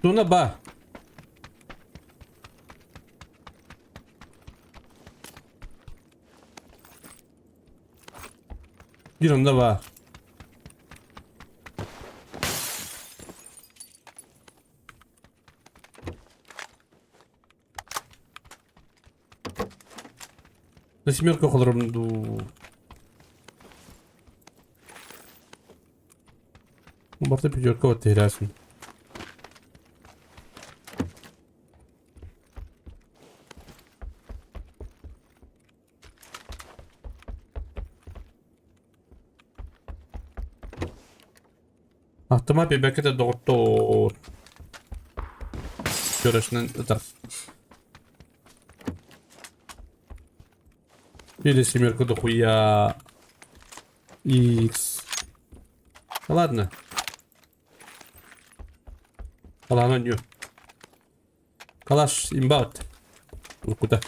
Туна ба. Биир онно баар. На семерку холором дуу. Барта пятерка вот терясин. Автомат бэкэтэ доҕоттоор. Көрөшүнэн ытар. Или семерка дохуя. Икс. Ладно. Ладно, не. Калаш имбаут. Куда?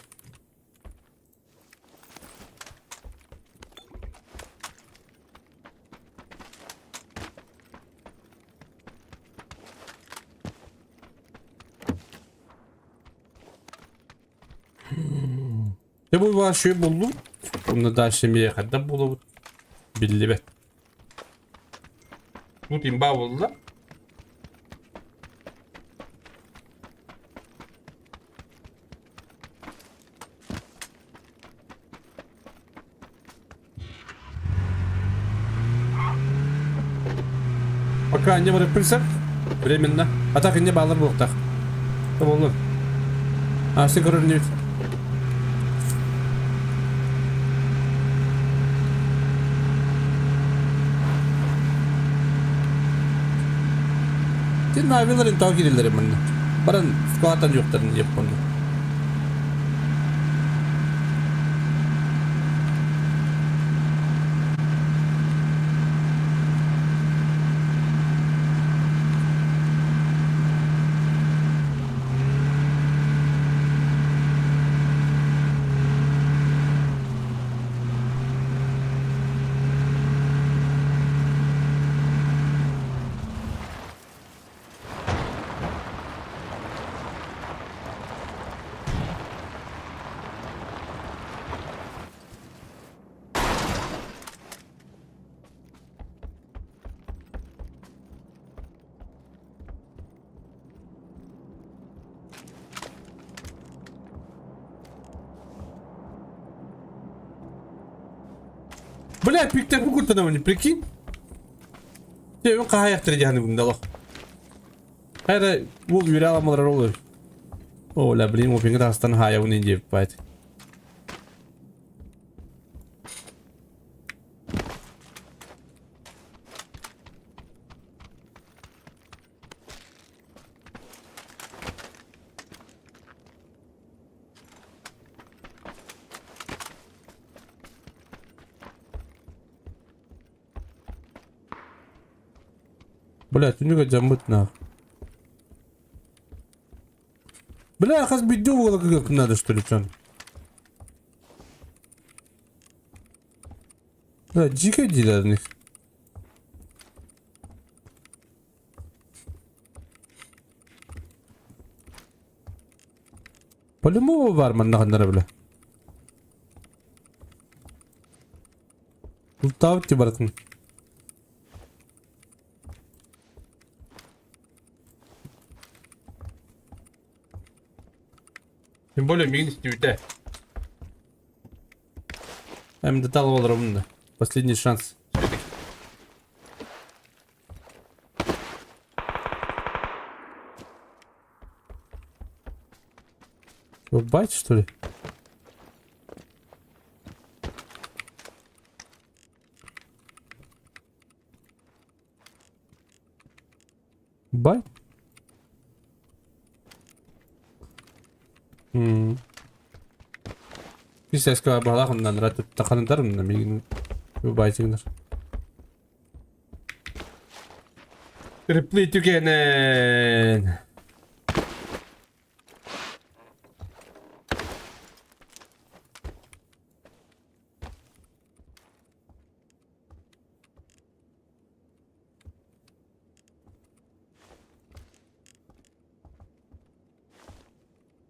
Дьэ бу вообще буллум. Онно дальше эмиэ хайдах буолабыт биллибэт. Тут имба буолла. Пока не барып билсек, временно. А так инне баалар буолуохтаах. Буоллун. Аасы көрөр Син навиларын тау кириллери манна. Баран складтан юктарын диеп конду. Бля, пиктер куртанамын, прикинь? Дьэ, хаһайахтара дьаһаныбын да олох. Хайра, ол үөрэ аламалар ол. О, ля, блин, опиҥҥа таҕыстан хаайабын диэбит Бля, түнүгэ дьаммыт нах. Бля, хас биирдии уола надо что ли, чон? Да, дьиикэй дииллэр По-любому баар манна ханнара бile. Бултаабыт дии барытын. Тем более миигин истибитэ. МДТ алып олоробун да. Последний шанс. Рубать, что ли? Бай? М. Писэскэ баҕалаах оннан таханытар онно миигин байтыгынар. Реплей түгэнэн.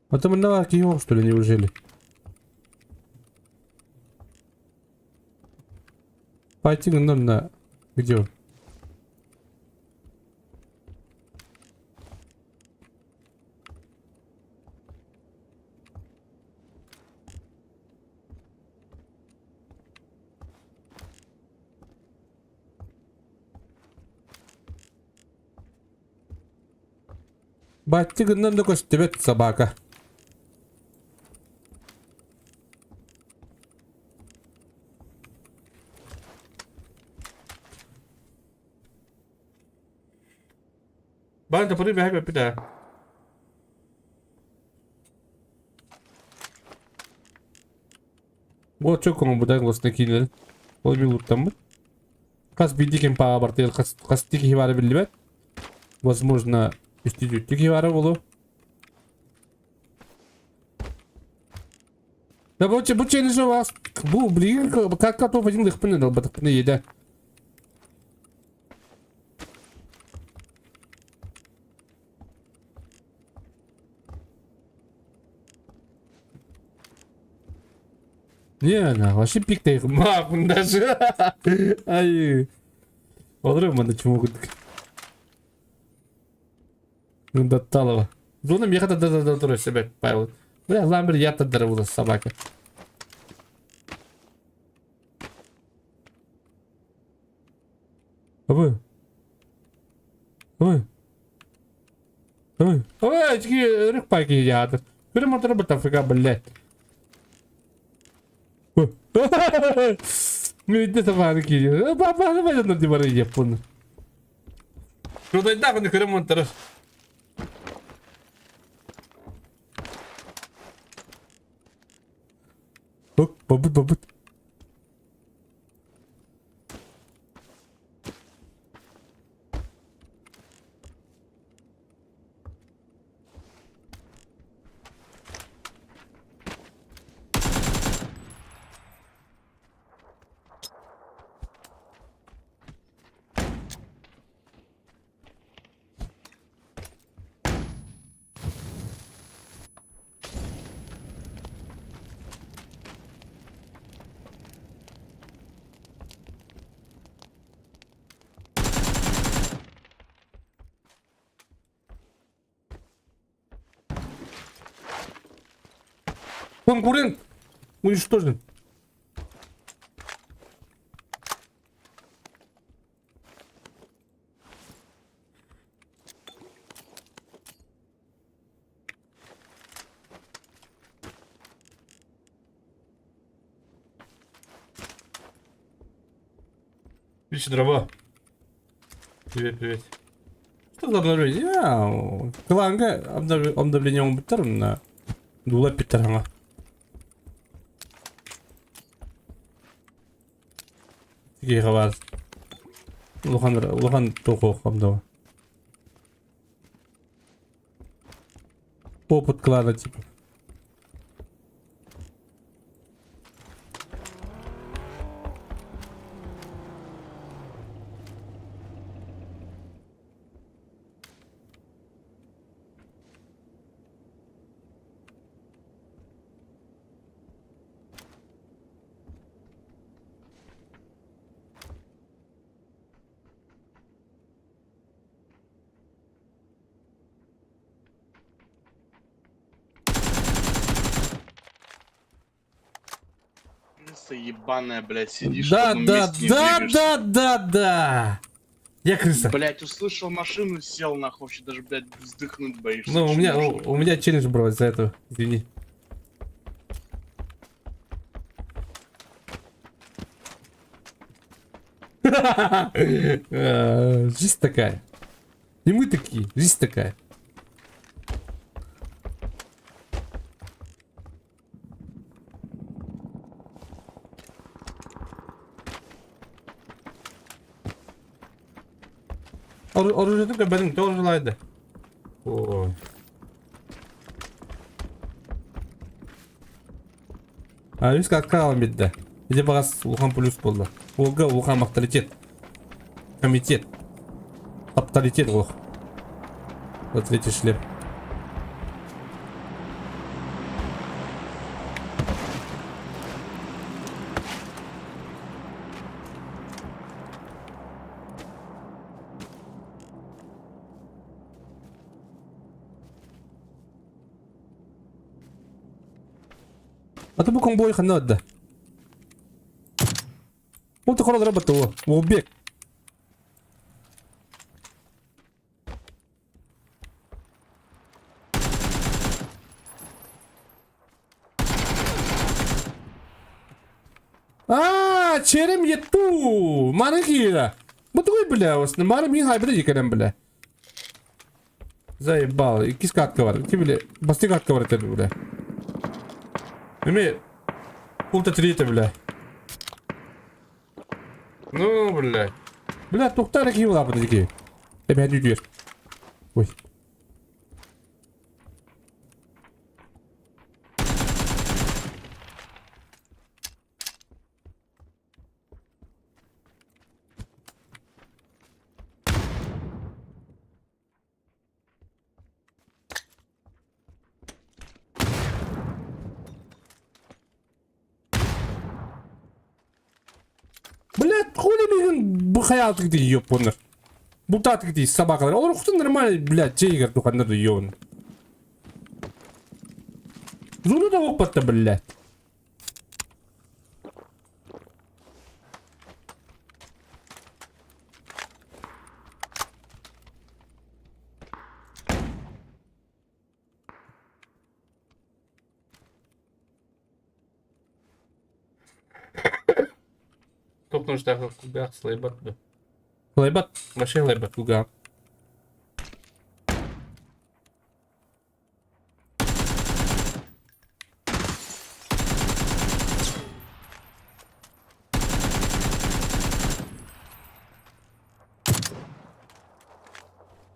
А там манна киһи что ли, неужели? Пойти на где он? Баччы гыннан да көстүбэт собака. Баан топору бэһэ көппүт ээ. Бу чөк оҥорбута гласна киинэлэр. Ол билуттаммыт. Хас биирдии ким пааҕа бартыгар хас хастыы киһи баара биллибэт. Возможно, үстүү-түөртүү киһи баара буолуо. Да бу бу челлендж вас бу билигин как готов один лыхпын ылбатахпына иедэ. Не, на, вообще пиктэй маапын даже. Ай. Олору манна чума курдук. Датталова. Зона меха да да да да себе Павел. Бля, ламбер я тогда собака. Абы. Ой. Ой. Ой, очки рык пайки ядр. Перемотор бутафика, блядь. Ну иди собака кири. Папа, давай на диване япон. Кудайдаах оны көрө монтарар. Бабыт, бабыт. Конкурент уничтожен. Вичи дрова. Привет, привет. Что за обновление? Кланга обновление оҥорбуттар на Дула питтараҥа. Киһиэхэ баар улахан улахан туох обнова. Опыт клана типа. ебаная, блядь, сидишь в Да, одном да, месте, не да, двигаешься. да, да, да. Я крыса. Блядь, услышал машину, сел нахуй, вообще даже, блядь, вздыхнуть боишься. Ну, у меня, чмошник. у меня челлендж был из-за этого. Извини. Жизнь такая. Не мы такие, жизнь такая. Оружие бәрін тоже лайды. Ой. А, үс катка бидде. Иде бағас улахан плюс болды. Олга улахан авторитет. Комитет. Авторитет олох. Вот третий шлем. А бу комбой ханна да. Ол тохорол работал. Убек. А, черем етту. Маны кира. Бу тугой бля, осны. Мары мин хайбыда екенем бля. Заебал. Икки катка бар. Икки бля. Басты катка бар это бля. Эме Пулта третья, бля. Ну, бля. Бля, тухтар ки була бу дики. Эме дүдүр. Ой. Блядь, хули мигин бу хаятык ди ёпоныр. Бултатык ди собакалар. Олар ухтун нормально, блядь, чейгер туханнар ёбун. Зону да опатта, блядь. Топ нужда куга слайбат. Лайбат, вообще лайбат куга.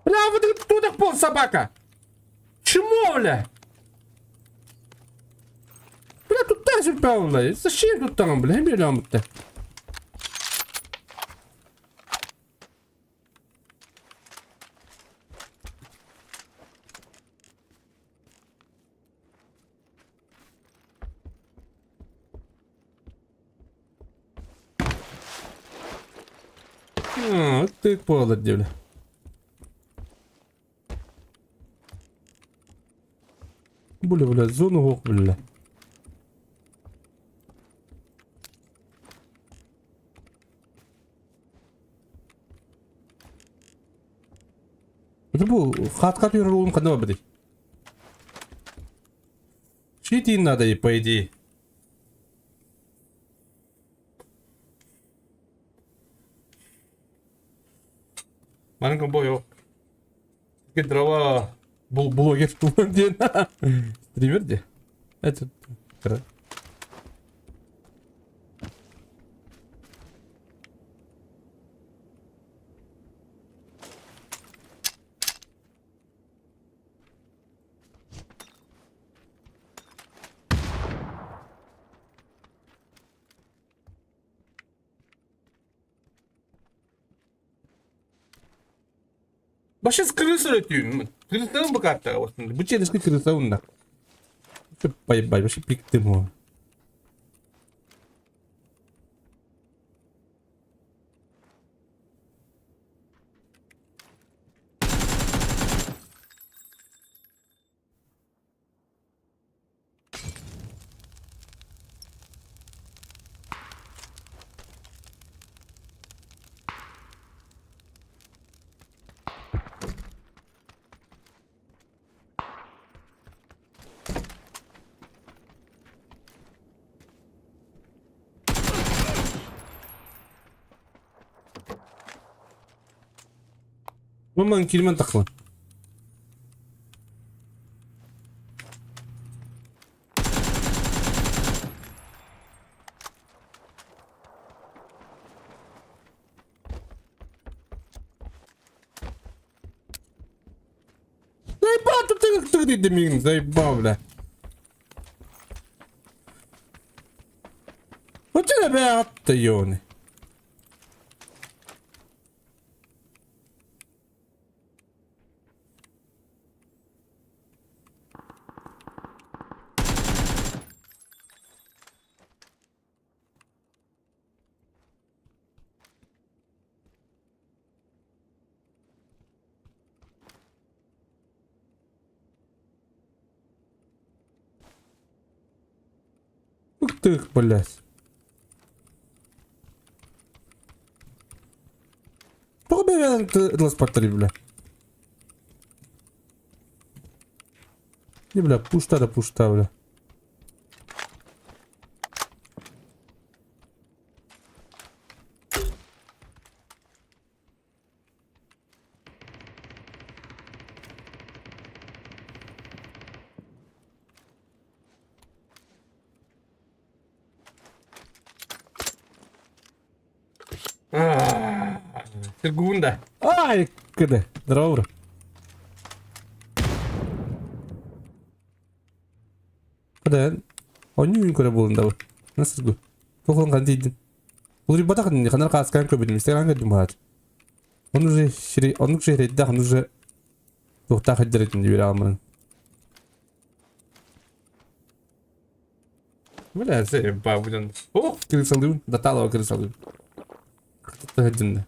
Бля, вот кто так пол собака? Чмо, бля? Бля, тут так же бля. Зачем тут там, бля? Миллион-то. Ты буолар дии бля. Бля, бля, зону ох, бля. Это бу хат-хат юрулум ханна бадый. Читин надо и по идее. Манка бою. Дрова бул блогер диэн. Стример де. Это Башыз крыса өтүйін. Крысаның bu kartta. Bu çelişki крыса унна. Поебать, вообще пик ты мой. Маман килмен тахсан. Заебал ты ты ты ты мигн, заебал, бля. Вот тебе бля, ты ёбаный. Ух ты, блядь. Тоҕо бэйэлэрин тыласпаттар бля. Не, бля, пушта да пушта, бля. Секунда. Ай, кыды. Здорово. Кыды. Онньуу көрө буолун да бу. Насыргу. Тохон хан тиийдин. Улуйбатах ханар хааскаан көрбүтүм. Истэҕэн көрдүм баҕар. Он уже сири оннук сирэйдээх он уже туохтаах сылдьар этим диир аҕаммын. Бля, заебал, О, крысалыын, Даталова крысалыын. Сылдьынна.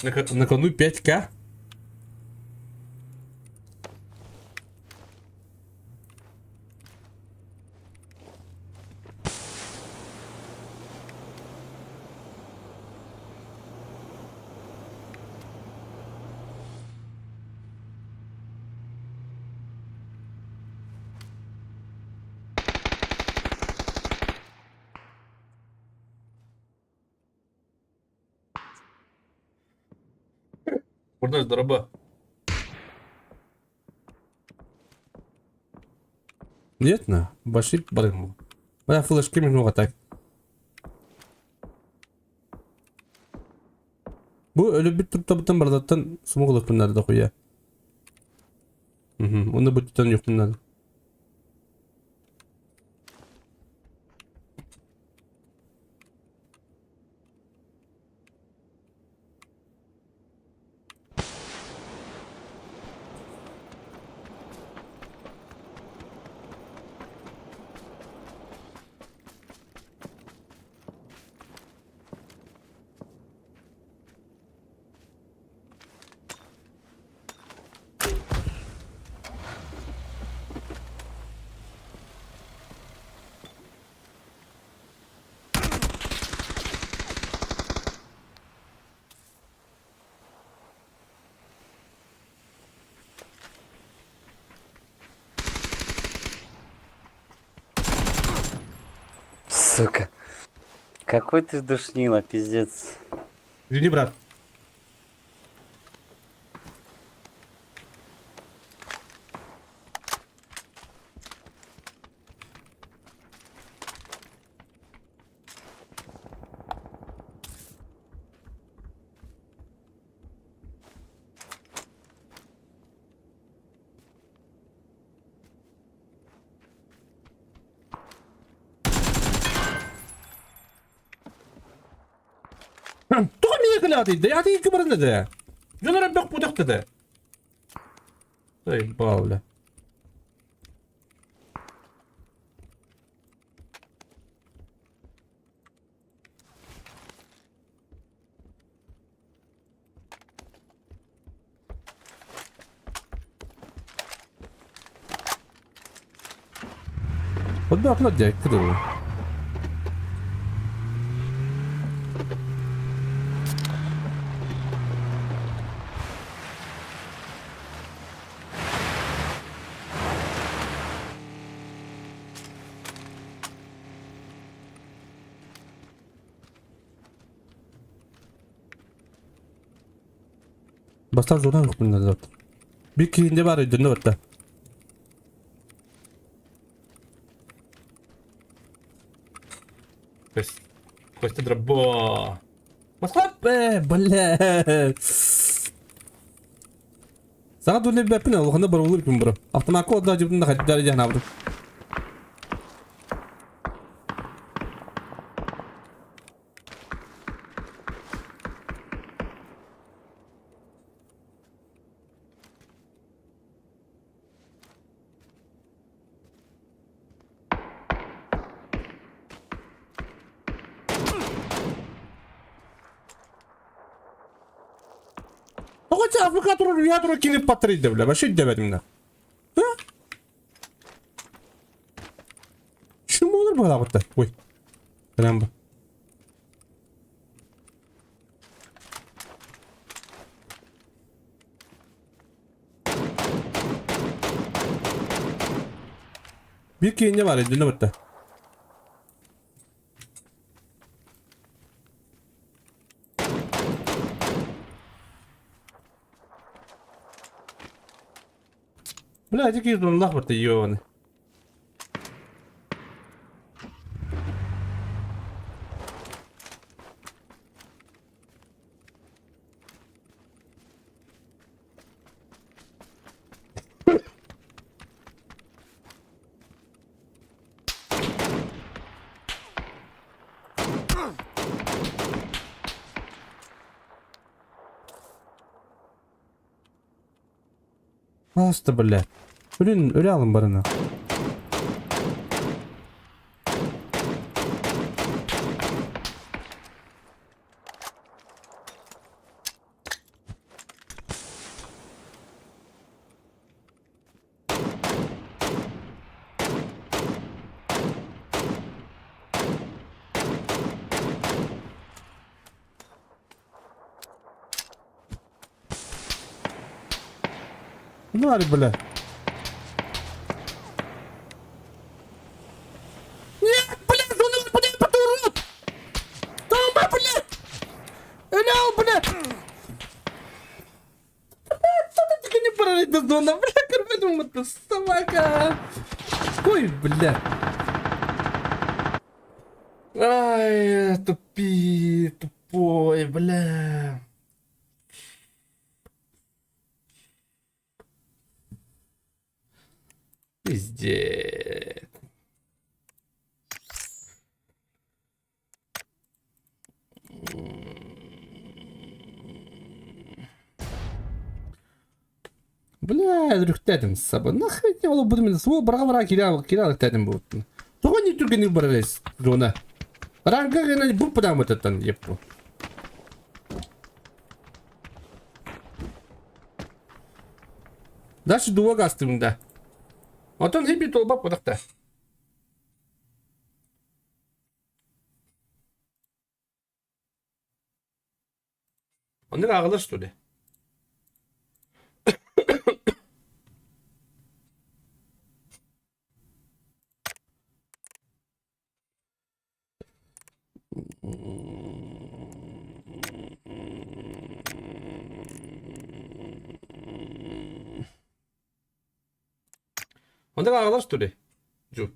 На кону 5К. Бурнаш, дороба. Нет, на, башит барым. Моя флешки минуга так. Бу өлүбүт туттабыттан бардаттан сумугулукпун наада дохуя. Уонна бу туттан юхпун наада. Сука. Какой ты душнила, пиздец. Извини, брат. Тоҕо миэхэ кэлэҕитий? Дэйэҕитий икки баран да. Дьон эрэ бөх бутах да. Заебал, бля. Одна дядька дылы. Бастаан зона ылыахпын Бир киһинде бар өйдөннө барда. Костя Дробо. Москва, бля. Саҥа дулли бэппин улахана барылыр күн бро. Автомакка отла дьыбытын да хаддар дьаһанаабытым. Тоҕо Африка турар үйэ турар кини патрыйда бля, вообще өйдөөбөтүм да. Шум olur быһалаабыттар. Ой. Прям бу. Биир киһинньэ баар өйдөнө барда. Бля, ити киһи донлах барда ёбаный. Просто, бля. Блин, өлө барына. Ну, бля. Нет, блядь, он блядь, урод! Тома, блядь! Өлөө, блядь! Сука, не прорыть зона, бля, көрбөтүм собака! Ой, бля. Ай, тупи, тупой, бля. Пиздец. Бля, үрүктэтим саба. Нахуй не ол буду мен суол бара бара киря киря үрүктэтим буттун. Тоҕо не түргенник барарес зона. Ранга гына бу прямо этот еппу. Дальше дуа гастым да. Отон хиби толба подахта. Оннук ааҕылар что ли? Оннук ааҕылар что ли? Жу.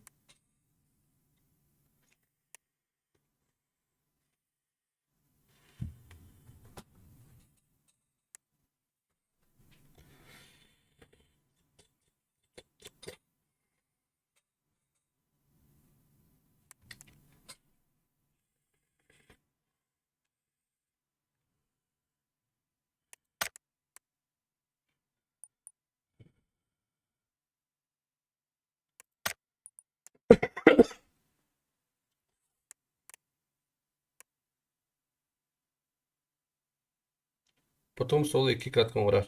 Потом соло икки кратко оҥорор.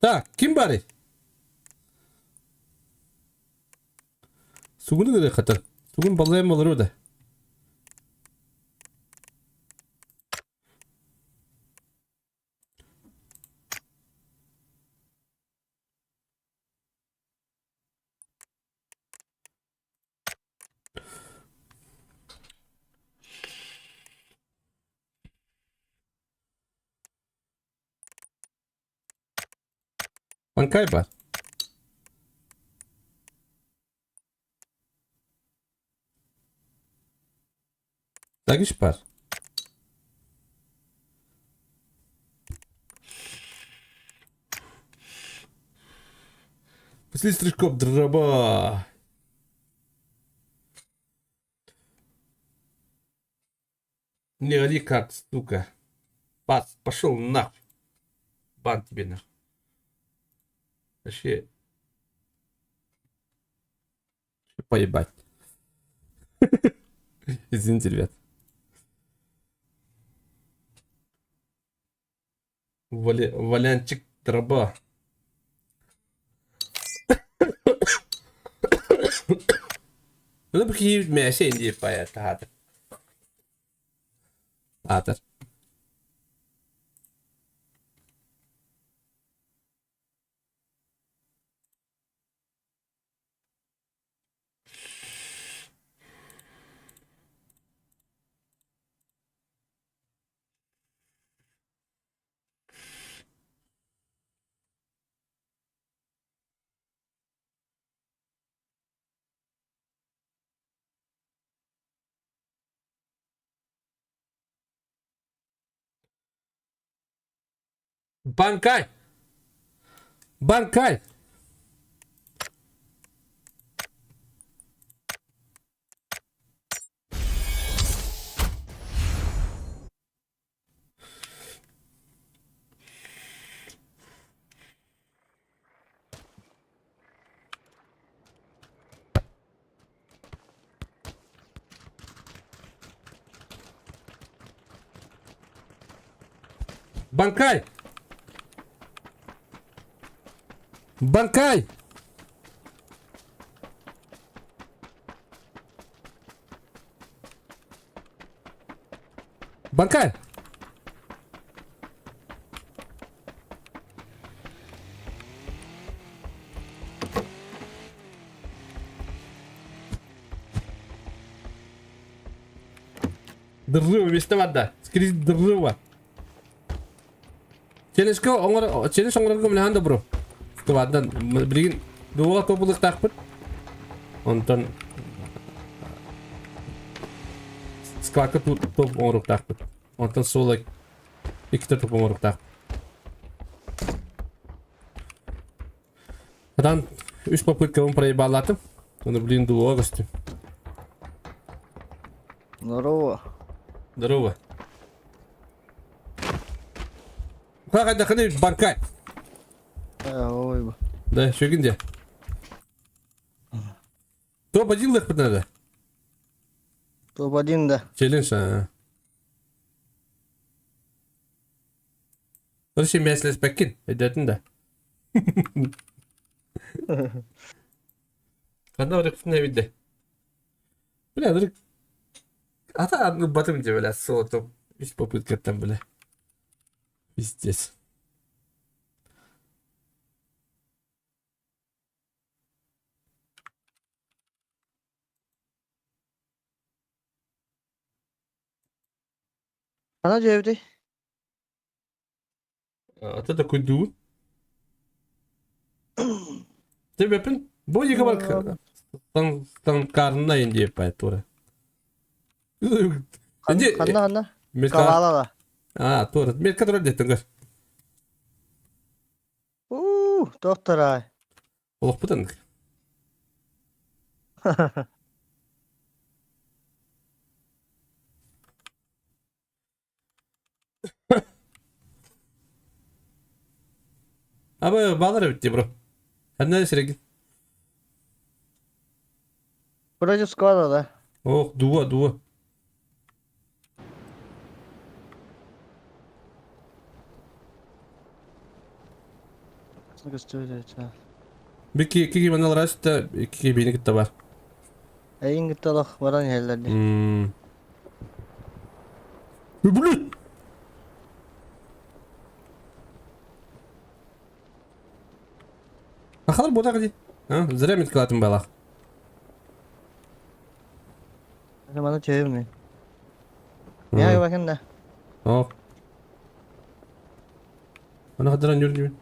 Так, ким баарый? Сугуну гырыаххата. Сугун балайым олоруо да. Банкай бар. Дагиш бар. Василий Стрижков, драба. Не ори как, сука. Пас, пошел нахуй. Бан тебе нахуй. Вообще. Поебать. Извините, ребят. Валянчик траба. Ну, бу мээсэ инди пая таатар. Аатар. Банкай! Банкай! Банкай! Банкай! Банкай! Дыррыва миэстэ барда. Скрин дыррыва. Челлендж оҥор челлендж оҥорорго мэлэһэн да бро. Скваддан билигин дуоҕа тобулуктаахпыт. Онтон сквадка топ оҥоруктаахпыт. Онтон соло иккитэ топ оҥоруктаах. Атан үс попыткабын проебалаатым. Оны блин дуоҕа көстүм. Здорово. Здорово. Хайдахыны банкай. Ой. Да, шөгін де. Топ-1 лыхпыт надо. Топ-1, да. Челлендж, а. Короче, мяслеспеккин, өйдөтүн да. Ханна барык видде. Бля, дырык. Ата одну батым где, бля, солото. Үс попыткаттан, бля. Пиздец. Хана дьиэбитий? Ата да куйдуу. Тебепин бу екі бар станкарына енді еппай тура. Ханна ханна? Калалала. А, тура. Мен которой деттің көр. У, доктор Олох бутан. Аба балар битти бро. Ханна сирегин. Против склада, да? Ох, дуа, дуа. Бики кики манал раста кики бини кытта бар. Эйин кытта баран иһэллэр дии. Блин! Ахалар бота ди. А, зря мен кылатын балах. Маны чөйүм. Я бакын да. Ох. Ана хадаран жүрдү.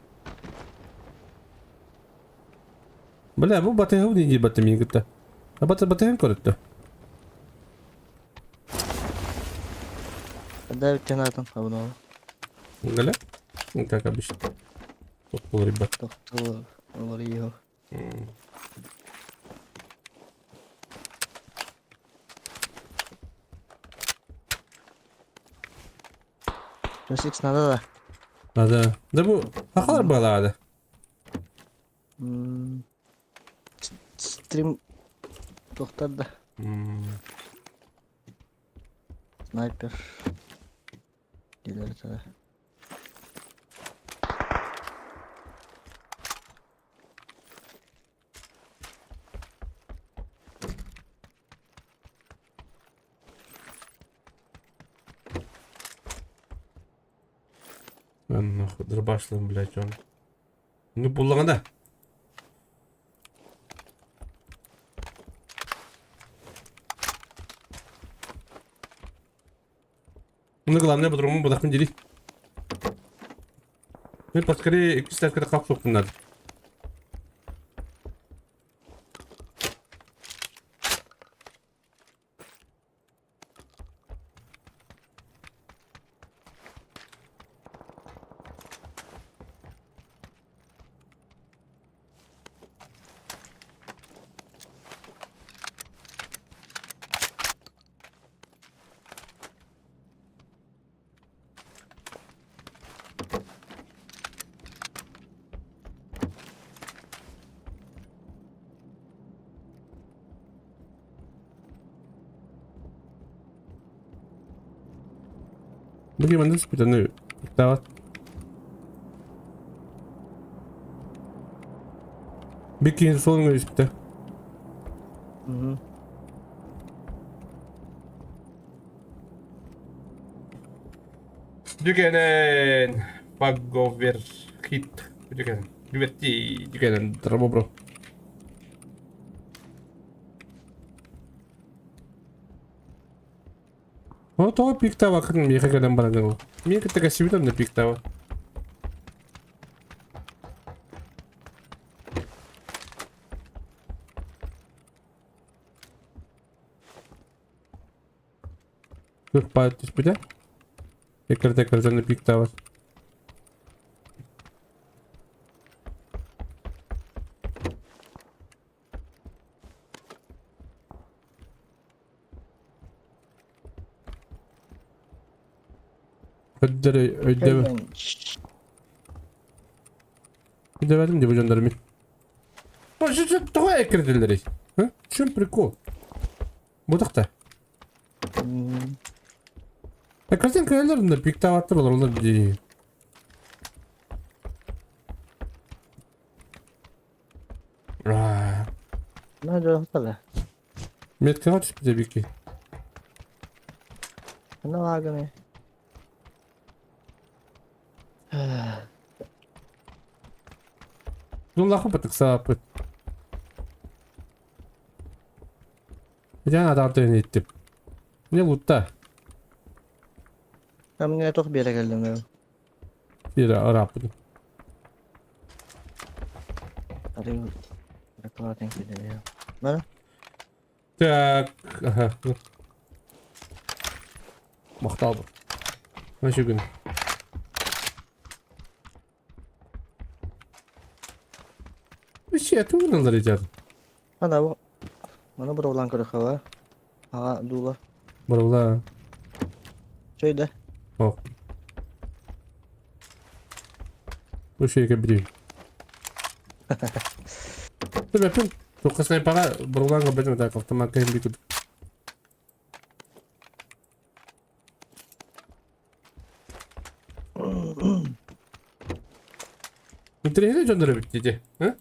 Бля, бу батыһым дии диэбэттим миигин кытта. Бата батыһын көрүттэ. Да тенатын абынал. Галя? Ну, как обычно. Тохтол, ребят. Тохтол, олор Плюс X надо да. Надо. Да бу хахалар балаады. Стрим тохтар да. Снайпер. Дилер да. Нахуй, дробашлым, блядь, он. Ну, буллаҕына. Ну, главное, по-другому бодахпын дери. Ну, поскорее, икки ставкада хап суохпун надо. Бу ким спитаны Дават. Бикин солоҥ испитэ. Дүкэнэн Паговер хит. Дүкэнэн. Дүверти дүкэнэн дробобро. О, тоҕо пиктаабаккын миэхэ кэлэн баран Миэхэ кытта кэсибит онно пиктаабат. Кырпаат түспүтэ. Эккирэтэ эккирэтэн пиктаабат. Өйдөрө өйдөбө өйдөбөтүм дии бу дьоннору мин. Тоҕо эккирэтэллэрий? В чем прикол? Бутахта. Эккирэтэн кэлэллэр да пиктаабаттар олороллор дии. Надо Меткаҕа түспүтэ Вики. Ну лагами. Ну лаху батыксааппыт. Дьэ атаартыын иттим. Не лутта. А мне тох биэрэ кэллим. Сире ырааппытым. Так, ага. Махтал. Значит, күн. Вообще, тугуналар идет. Ана бу. Маны бұрулан көрөхөҕө. Аға дула. Бұрулан. Чөйдө. Ох. Вообще, как бри. Төбөпүн туохха снайпаҕа бұрулаан көрбөтүм так автомакка иһин бикут. Интэриэһинэй дьоннор эбит дии. А?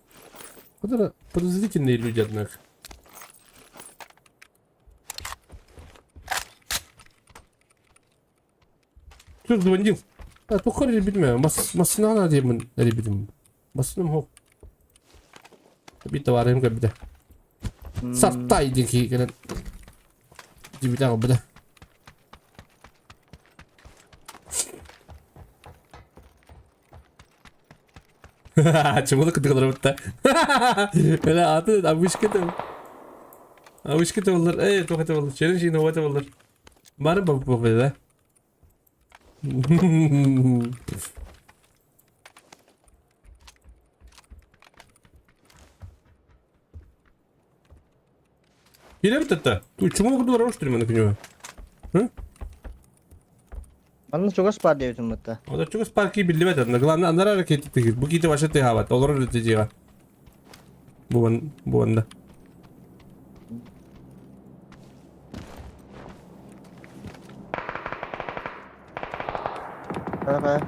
Вот это подозрительные люди, однако. Кто звонил? А, тухар ребятме, массына диэмин ребятим. Массыным хоп. Бит товарым кэбитэ. Сартай диэн киһи кэлэн дибитэ аҕалбыта. Чумулу кытыгыларыбытта. Бля, аты обычка-то. Обычка-то боллар. Эй, туох это боллар. Челлендж инновация боллар. Бары бабы да. Кире битта. Чумулу кытыгылар уштыр мен күнү. Манна чугас баар диэбитим бытта. Ода чугас парки биллибэт одна. Главное, анара ракеты тигир. Бу киите вообще тыһаабат. Олорор дьиэҕэ. Бу бу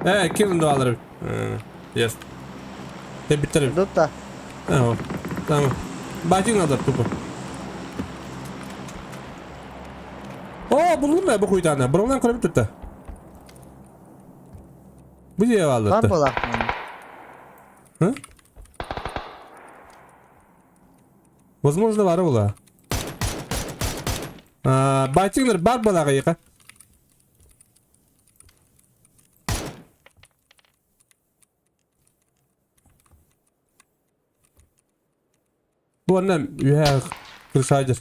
Э, ким алар? Yes. Тебиттер. Дутта. Ага. Tamam. Бачың алар тупо. О, булдум бу хуйтаны. Бұрыннан көріп тұрды. Бу дие Бар алды. буолаахтын. Hı? Возможно, бар була. Бачыңлар бар балаға яқа. Бу анна үһә крышадыр.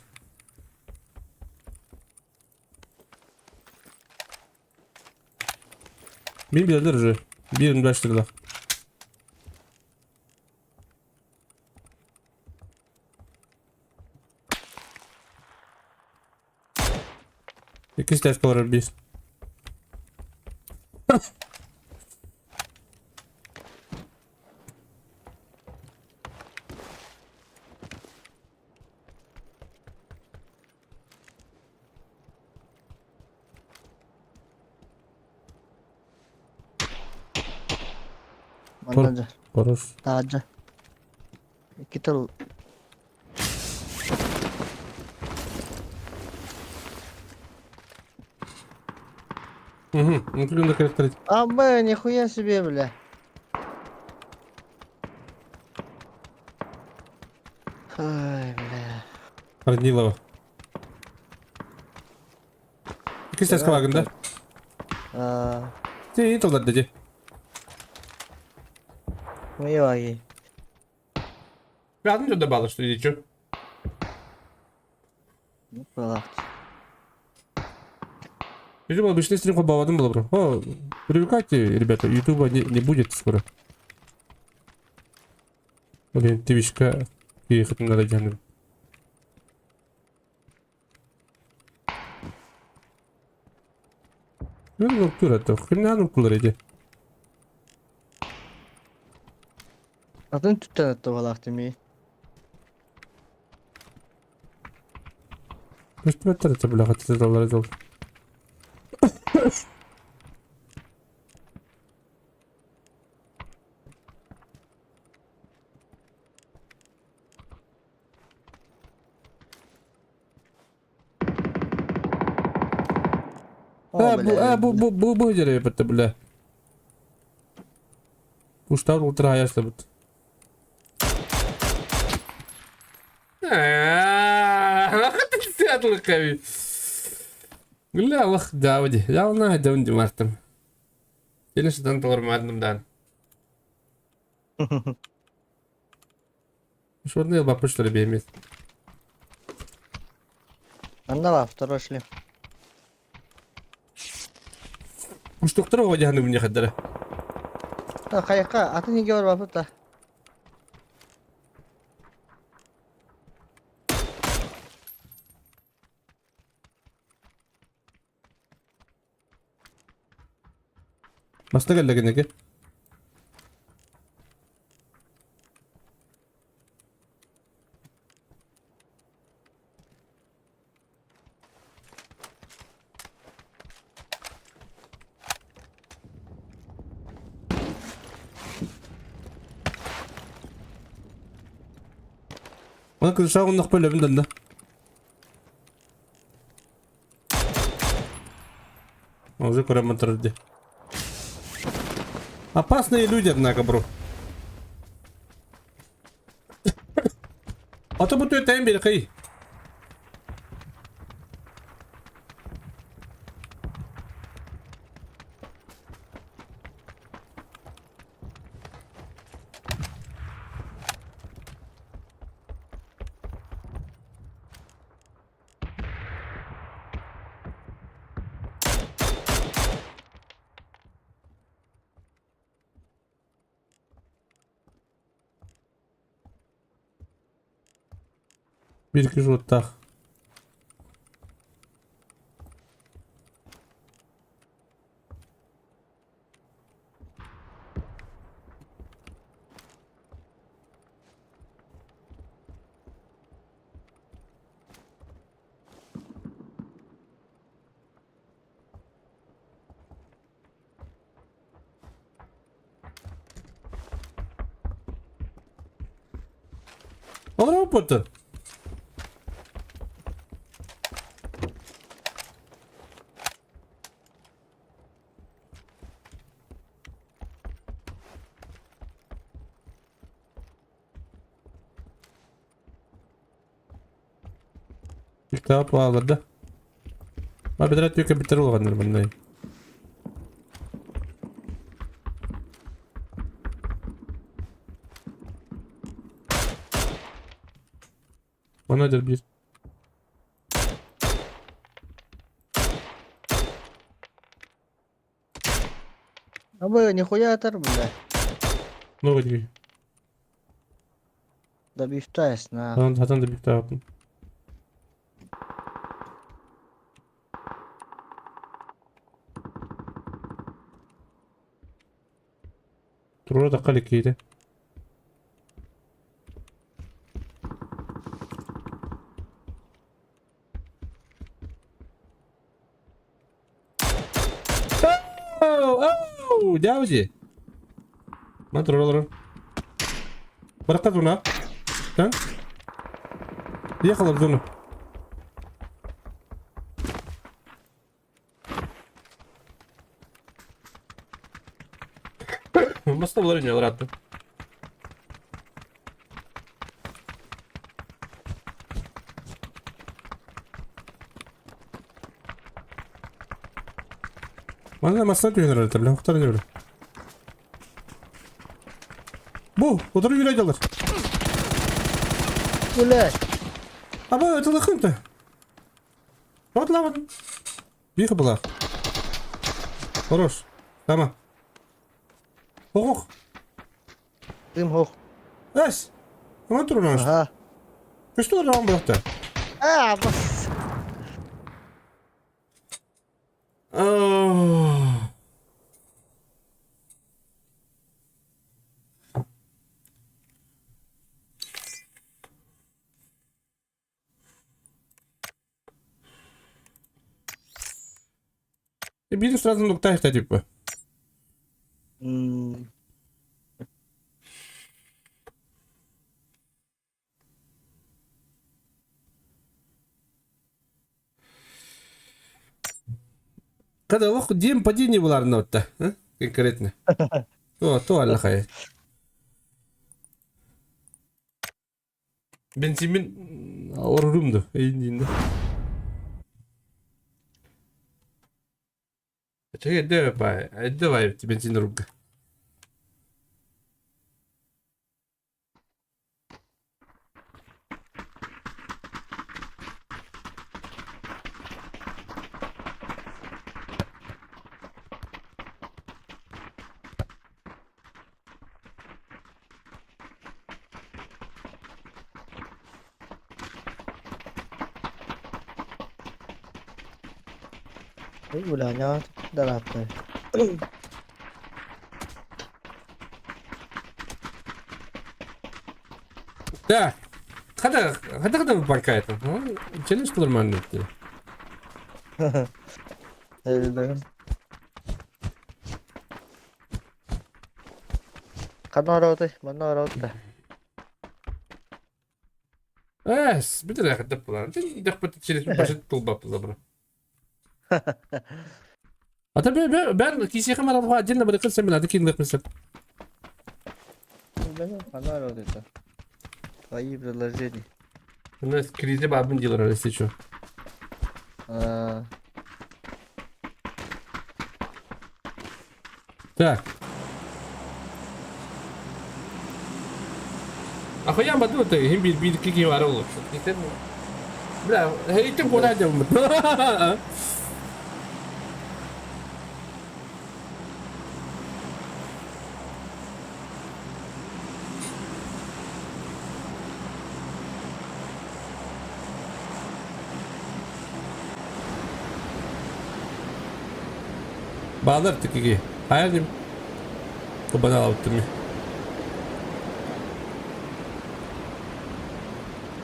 Мин билелер уже. Бирин баштырдылар. Икки стяжка бар бир. Манна дьэ. Хорош. Таһырдьа. Икки тыл. Угу. Ну ты на корректор. А б, нихуя себе, бля. Ай, бля. Раднилова. Икки стяжка бар да? А, Те толдар деди. Мыйваги. Пятым что добавил, что или что? Буолаахтын. Видимо, обычный стрим бабадым было, бро. О, привыкайте, ребята, ютуба не будет скоро. Блин, твичка ехать надо дянем. Ну, тура то, хрена ну кулар иди. Атын түттэн атта буолаахтын ми. Что это, бля, хотите доллар дол. О, А, бу, бля. а, бу, бу, бу, бу, деревья, бля. Уштар утра ясно бут. Ла лах дауди. Я дауди мартым. Или что там мардым дан. Шорный бапы что ли бемет. Манна второй шли. Уштуктар вадяны мне хаддара. Та хайка, атын неге бар бапыт Баста келдегенеке. Оны кылышаа оннох бөлөбүн данда. Уже көрөмөн турар Опасные люди, однако, бро. А то бу тайм бер кый. Биир кишоттаах. Олороппуттан. Китап бааларда. Ма бэдэрэ түөкэ бүтэр улаганнар маннай. Манна дьэр биир. А вы нихуя атар, бля. Много дии. Добивтайс, на. Хатан хатан да биир Туруора тахха илик киһитэ. Оу, дяузи. Ман туруора олорор. Баракка зона. Да? Ехала в зону. Маста булар иньолар атты. Манна маста түһэн эрэр, бля, охтар бля. Бу, утары юрайдалар. Блядь. Аба, это лохын-то. Вот лава. Биха была. Хорош. Тама. Ох. Дым хох. Эс. Ама турунаш. Ага. Что раунд был-то? А, бас. Биир сразу нуктаах типа. Когда лох дем падение была на конкретно. То, то аллахай. Бензин орурумду эйиндинде. Чэгэ давай, давай бензин рубка. Бля, не дараптай. Так. Хада, хада хада баркает. Челлендж нормально. Ханна ороутай, манна ороутай. Эс, битер хадап була. Дэх бит челлендж башит тулбап забра. Ата бе бе бен киси хамар алга отдельно бир кылсам мен адыкин лык мисеп. Ханна ороутай. Твои предложения. У нас кризи бабын делар, если что. Так. Ахуя баду ты, им бил бил кики варол. Бля, хейтим куда идем? Баалар тикиги. Хайа дим. Кубана алыптым.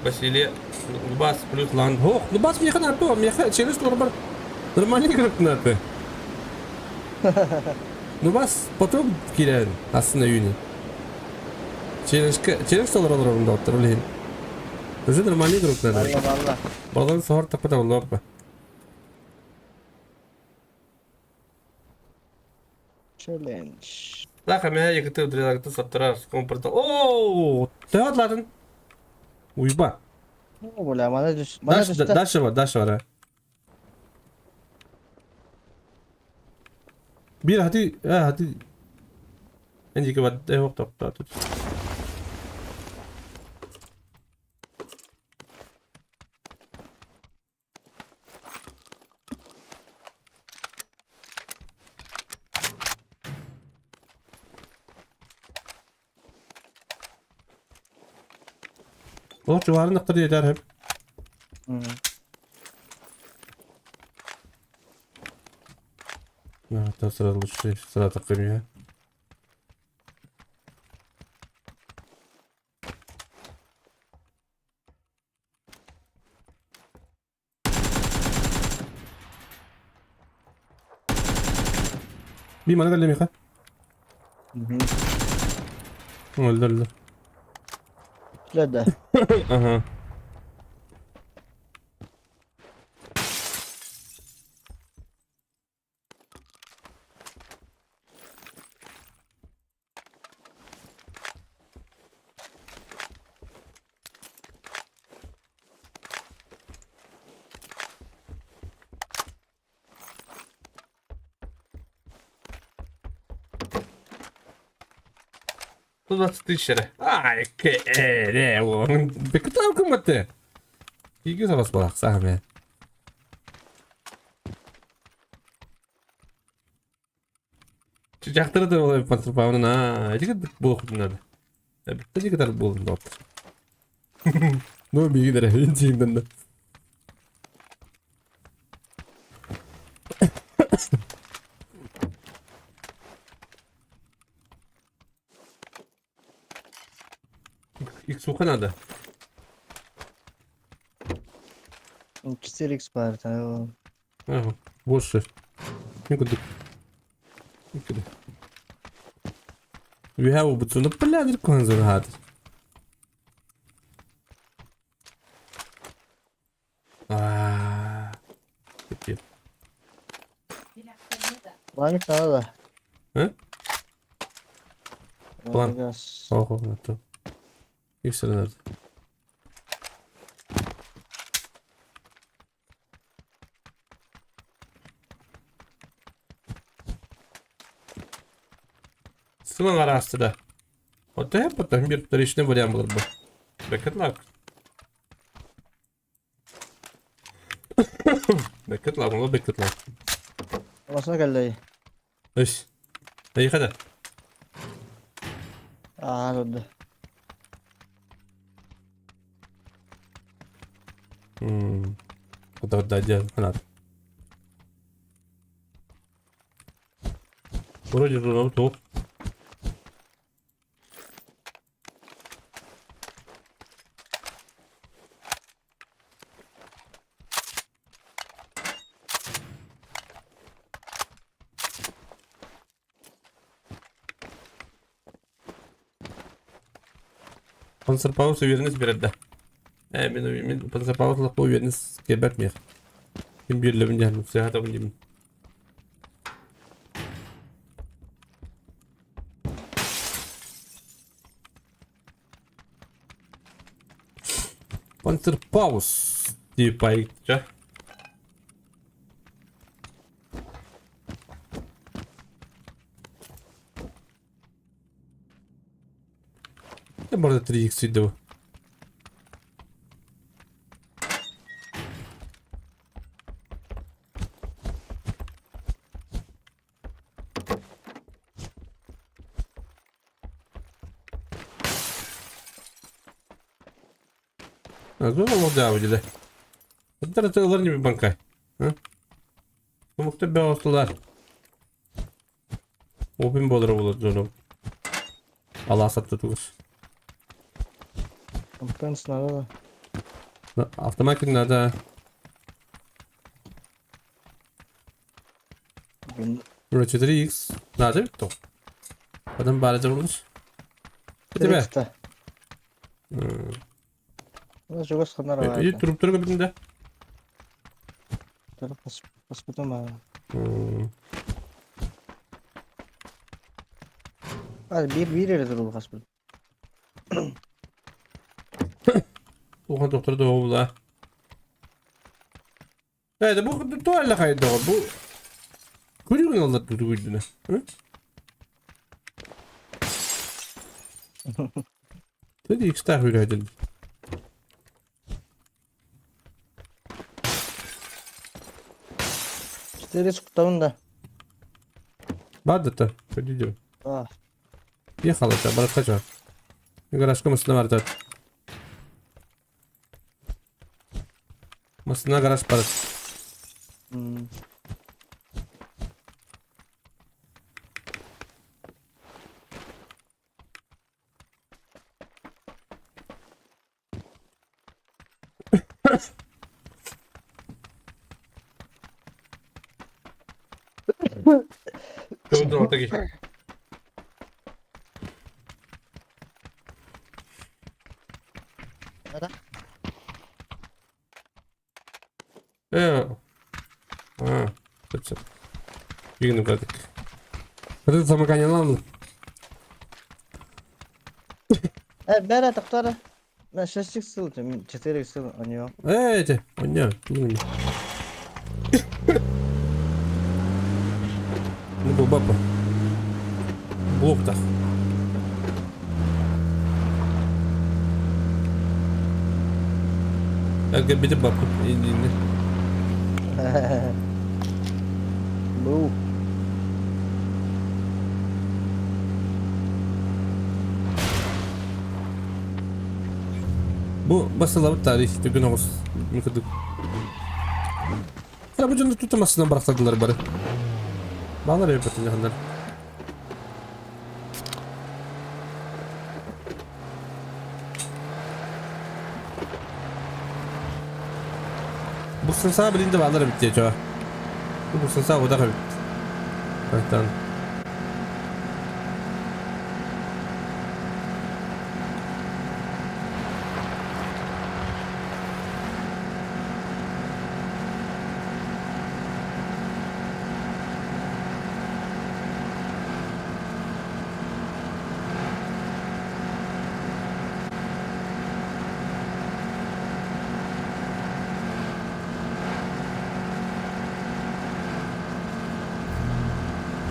Василий Лубас плюс лан. Ох, Лубас миэхэ нааппы, миэхэ челюсть туорбар нормально игрок нааппы. Лубас потом киирэн астына үүнү. Челлендж челлендж толору олоробун доҕоттор ол иһин. Уже нормальный игрок надо. Балла балла. Балан соһор таппыта боллоох ба. Челлендж. Лаха мэ якыты удрилакты саптырар компорта. Оо, төһө атлатын? Уйба. О, бля, мана түс. Мана Дальше, түстэ. дальше бар, дальше бар. Биир хати, хати. Энди бар, э, тоқта тут. Олох чугаарын ықтыр диэтэр хөп. Та сразу лучше сразу такими. Би маны кэллэ миэхэ. Өлдө өлдө. Үлэ Аха. 120 тысяч эрэ. Ай, кээрэ, бекытаал кымматты. Иги сабас балакса мен. Жактыры да олай пантырпауын, а, эти буолуохпутун надо. Эти кытар буолун доҕоттор. Ну, биги дere, интиимден да. Иксуха надо. 4x бар. Ага, больше. Никуда. Никуда. We have бутсуна бля конзон хат. Аа. Теперь. Планик надо. Э? План. Ого, это. Их надо. Сылан арасты да. Вот это потом бир вторичный вариант был бы. Бэкэт лак. Бэкэт лак, ол бэкэт лак. Басына кэллэй. Өс. Эйхада. Аа, турду. Куда да, надо. Вроде же топ. Панцерпаус уверенность берет, да. Мен, мен панцерпаус лақпа уверенность кебет мех. Ким берілемін диян, сыйхатамын деймін. Панцерпаус деп айт, Можно 3х иду. Здорово, да, выделя. Это не банка. Мукты беостулар. Опин буолара буолар дьону. Алаас аттытыгар. Компенс надо да. Автоматик надо. Блин. 4x надо бит то. Потом бары жабылыш. Тебе. 3x-та. Ну, чугас ханар И туруп туруп бүтүн да. Паспытым А, биир биир эрэ турул хаспыт. Улахан доктор да була. Ээ, бу туалла хайдоҕо бу көрүүгүн аллар тугуйдуна. Dedi X-тах үрәдин. Четыре куттабын да. Бар да та, көдүдү. А, Ехала та, баратка ча. Гаражка машина бар та. Машина гараж бар. Добро, таки. Э. А, сөп сөп. Бүгүн укладык. Это замыкание ладно. Э, бәрі тоқтары. На 6 икс 4 икс у него. Э, эти, оня, бүгүн. Ну, был бапа. Блоктах. Әлгі бити бапа. Инни. Был. Бу басылабыт тарих түгін оғыз. Мүкідік. Бу дьону тутамасынан барахтадылар бары. Балар эбит жақындар. Бу сынса билинде балар эбит дие чоа. Бу сынса одақ эбит. Айтан.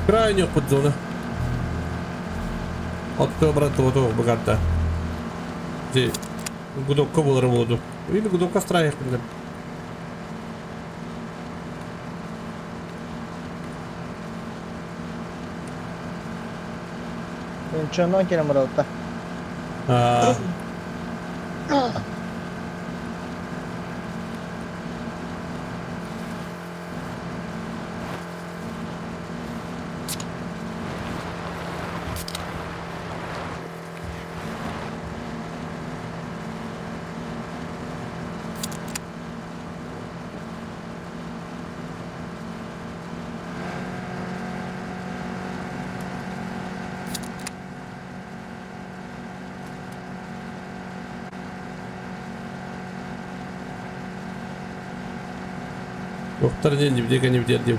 Крайне подзона. Отто брат ото богата. Ди гудокка болар болду. Или гудокка страйк билем. Чонон келем барабытта. А. Доктор не не бдека не бдер деп.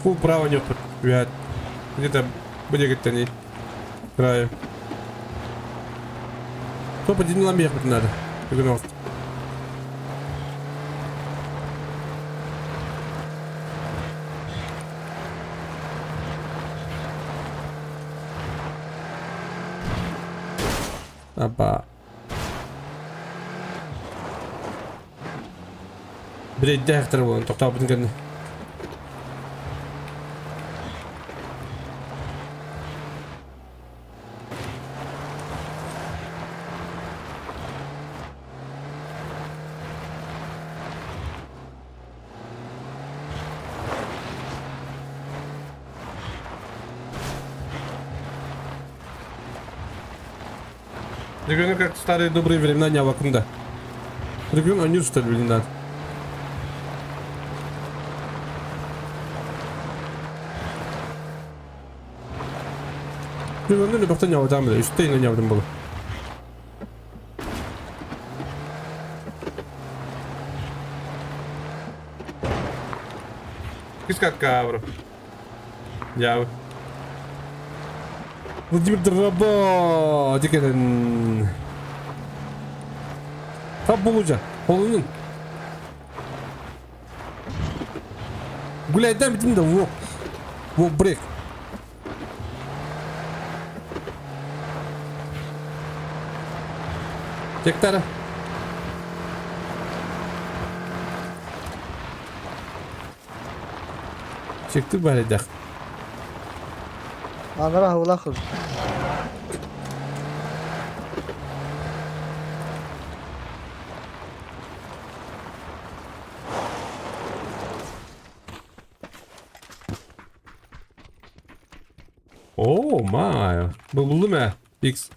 Фу, право не ребят. Где-то будет где-то не краю. Топ один ламех надо. Пожалуйста. Апа. Бирэйдээхтэр буолан тохтообутун кэннэ. Регион как старые добрые времена не Авакунда. Регион они что ли, блин, надо. Регионы любовь не аватам, да, что не аватам было. Кискакавр. Я. Владимир Дробо! Дикенен. Тап болужа. Холунун. Гуляйдан битим да во. Во брек. Гектара. Чектик баарайдаах. Анара улахыл. Оо, маа. Буллум ээ. X.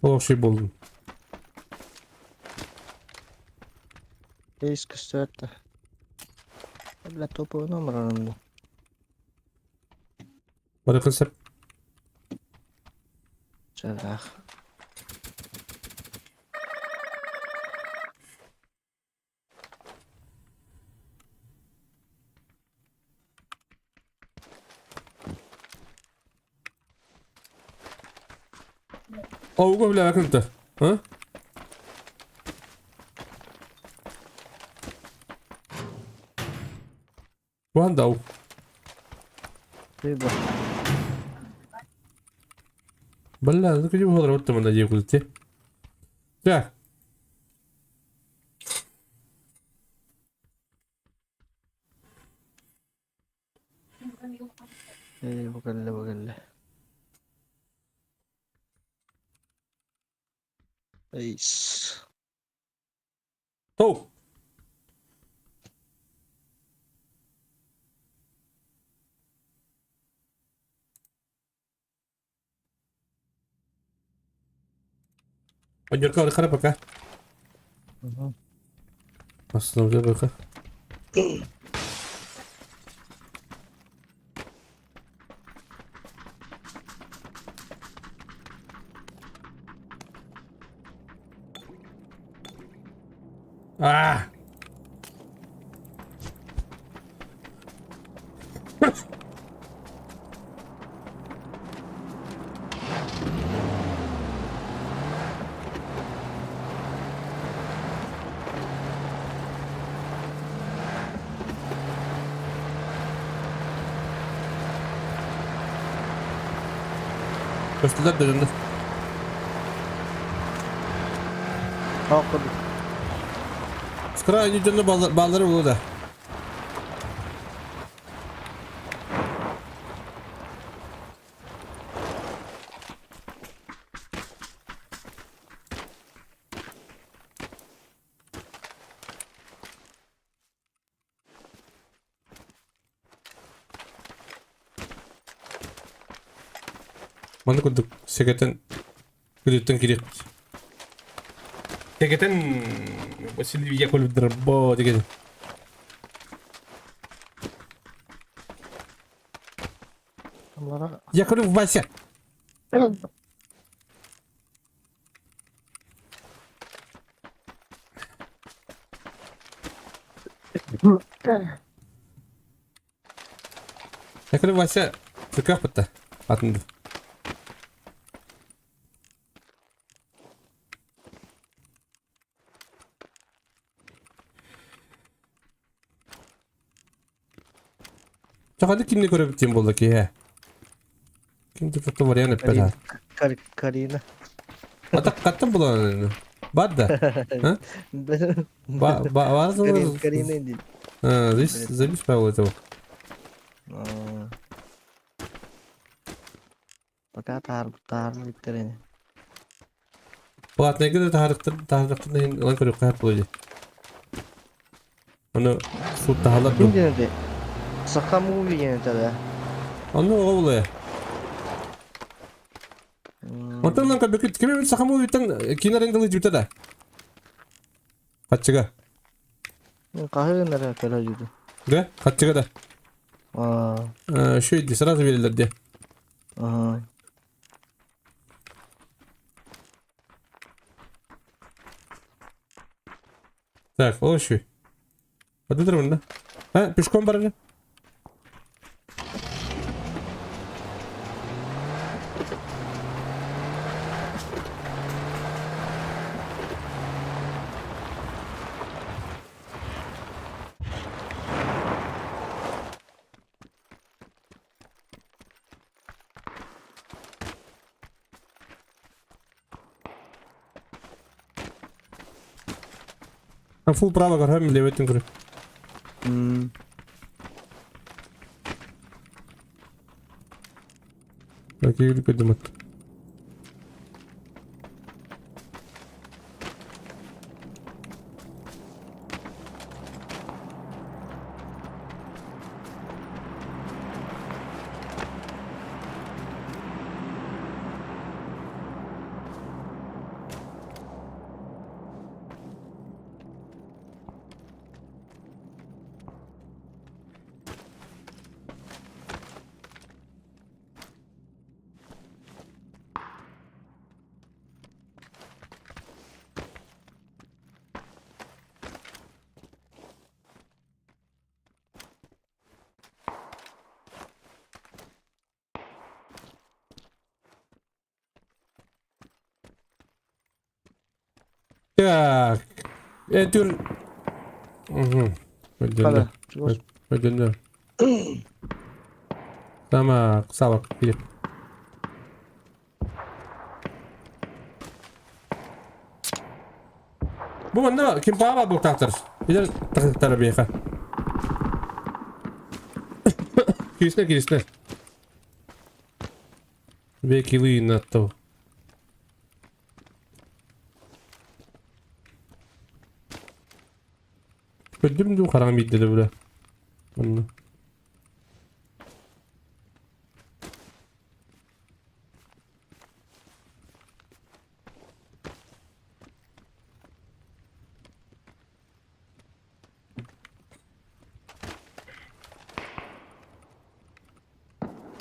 Олох шүй буллум. Рейс көстөөттө. Бля, топовый номер онун. Барыкын сеп. Чарах. Ауга билээбэккин да? А? Уһан да ау. Рыба. Бля, ну куда угодно, вот там она куда Так. Ээ, бу кэллэ, бу кэллэ. Эйс. Тоу. Однерка хара пока. Остановлю пока. А! Көстүлэр да дьоннор. Тоох курдук. Скоро они дьонно бааллары буолуо да. Манна курдук сэгэтэн күдүттэн кириэхпит. Сэгэтэн Василий Яковлев Дробо деген. Яковлев Вася. Яковлев Вася Церковь да атын. Чахады кимни көрөбүт диэн буолла киһи. Ким да вариант эппэт. Карина. А так хаттан булан Бар да? А? Ба ба Карина değil. Здесь запись правила этого. Пока таар таар бүттэрини. Платныйга да таһарыктыр таһарыктыр иһин ылан көрүөххэ сөп буолуо дии. Ону сууттаһаллар Ким дуо? диэн этэй? Саха муви диэн этэ да. Онно оҕо булуо. Онтон ылан көрбүккүт ким эбит саха мувиттан киин арендалыы дьүтэ да? Хаччыга. Хаһы эрэ көрө дьүтэ. Да? Хаччыга да. Аа. Еще иди, сразу верилэр дии. Аа. Так, ол еще. Подытыр да? А, пешком барар. Фул право көрһөм леветтин көрө. Такие көдүмөт. Так. Этүр. Угу. Өйдөннө. Өйдөннө. Сама сабак кирип. Бу манна ким пааба бултаахтар. Билер тахтар биэхэ. Кириснэ кириснэ. Бекилы на то. Көрдүм дуу хараҥа биирдэ да бля. Онно.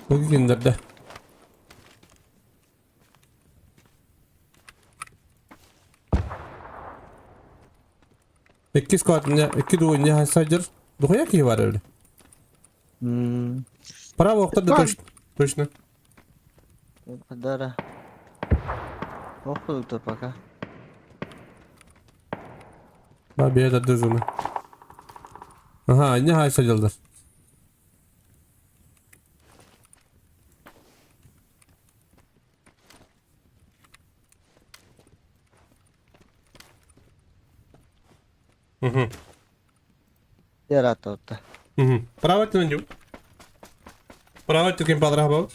Бу кинилэрдэ. Икки склад икки дуу инне садьыр. Духуя киһи бар эбит. Право охтор да точно. Точно. Да-да. Ох, доктор, пока. Ба бэйэ да зона. Ага, инне хай садьылдар. Угу. Яратотта. Угу. Право өттүнэн Право өттү ким баҕарар бабыт?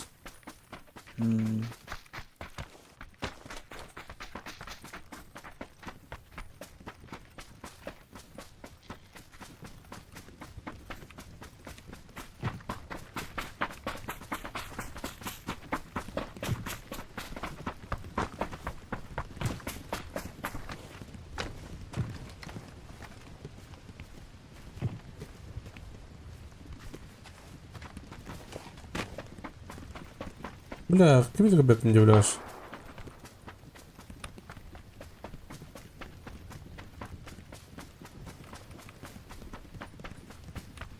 Бля, ким это не удивляешь?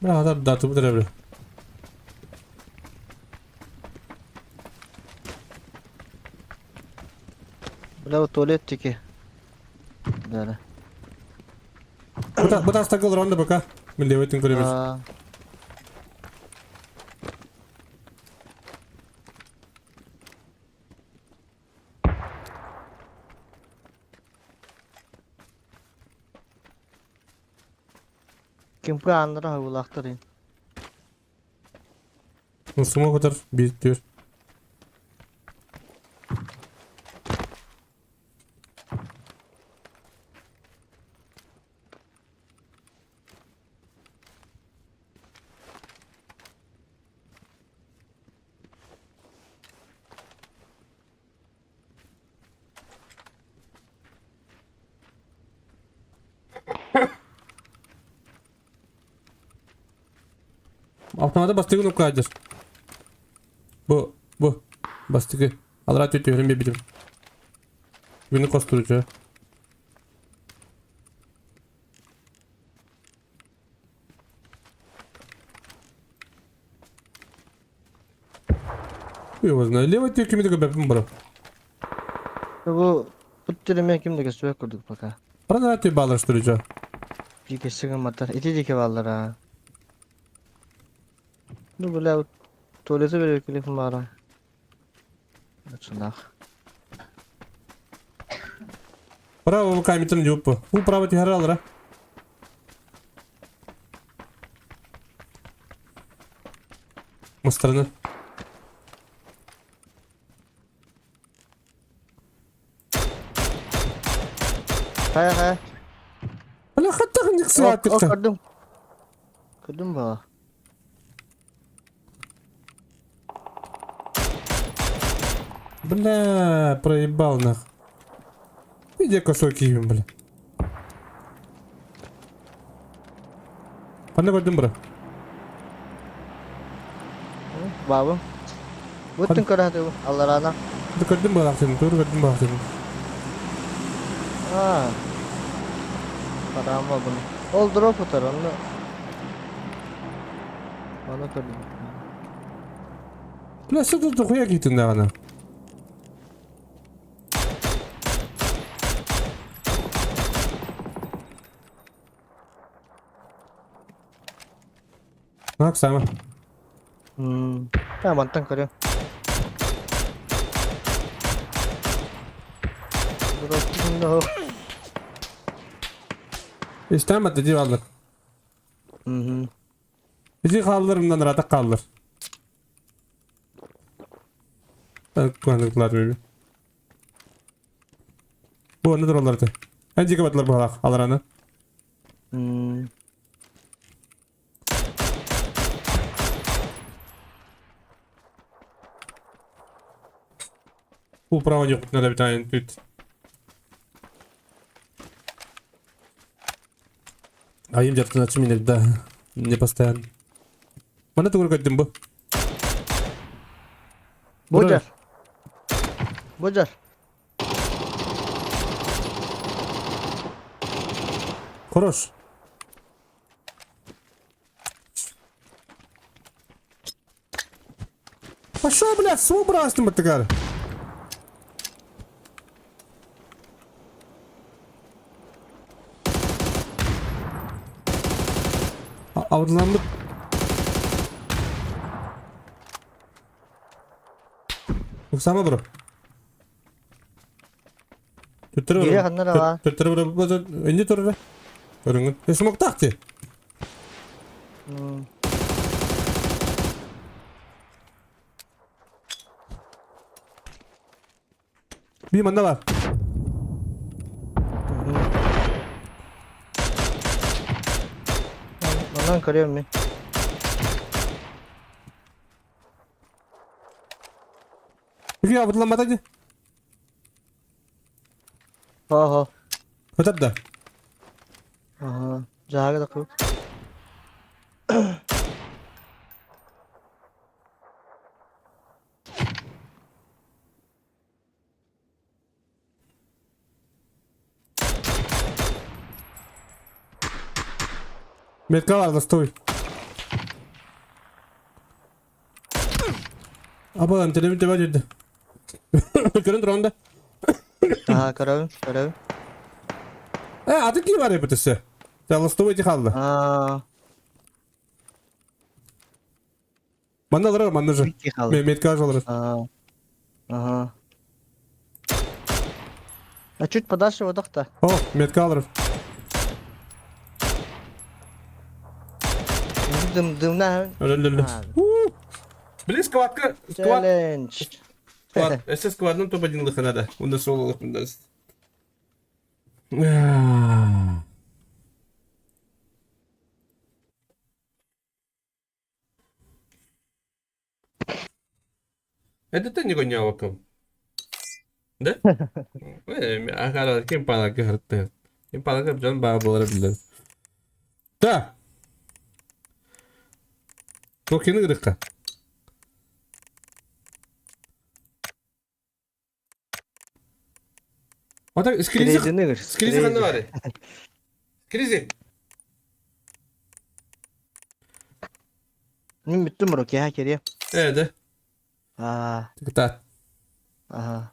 Бля, да, да, ты бля. Бля, туалет тики. Да, да. Бу тастагыл ронда пока. Мен левый көрөбүз. Кимка ааннара хабылаахтар ин. Сума кутар биир түөр. Автомата бастыгын уккаадыр. Бу, бу, бастыгы. Алра түтүөрүн бибитим. Күнү костуручу. Его знаю. Лево текими да бэпин бро. Бу пут ким да көстүбэт курдук пока. Прана ты балыштырыча. Биир көстүгүн Ити диэки бааллар аа. Ну бля, туалеты берер телефон баара. Очунах. Право камитын жуппу. Бу право түһэр алра. Мастарына. Хайа хайа. Бля, хатта хыннык О, сыаттыкта. көрдүм. Көрдүм ба. Бля, проебал нах. Иди косой киевим, бля. Ханна көрдүм бра. Бабым. Буттун көрөтү алларана. Көрдүм балахтын, тур көрдүм балахтын. Аа. Карама bunu. Ол дроп утар onu. Onu көрдүм. Бля, что тут хуя китин дагана? Нак сама. Та мантан көрөм. Дроп да. İstemedi diye alır. Мгм. Bizi kaldırımdan rahat kaldır. Ben kullandıklar gibi. Bu nedir onları? Önce kapattılar bu halak alanı. Bu prava yok ne bir tane tüt. А им где-то на да. Не постоянно. Мана тугур көттүм бу. Божар. Божар. Хорош. Пошел, блядь, свой брастым оттыгар. Avlandık. Уксама бро. Төттөрө Кире ханнар ала. Төттөрө бро. Энди турра. Көрүңүн. Смок такты. Би манна бар. Манан көрөм мен. Үгүй абдламата ди. Хо хо. Көтөр да. Ага. Жаага да кылып. Метка бар, стой. Аба, телевизор тебе деді. Көрін тұрғанда. Ага, көрөм, көрөм. Э, аты ки бар епітісі. Ластовый қалды. Аа, Манна алыр, манна же. битти қалды. Метка алыр. Аа. Ага. А чуть подальше водохта. О, метка алыр. Дым дымна. Өлөлөлө. Блин, сквадка, сквад, Челлендж. сквад. Өссө сквадным топ-1 лыха надо. Уна соло лыхмын Это ты не гонял Да? Ахара ким палака хартты. Ким палака дьон баа буолара биллэр. Да. Токины гырыкка. Ата скризи скризи ханна бары. Скризи. Мин бүттүм бро, киһа кириэ. Э, да. Аа. Кытаат. Аа.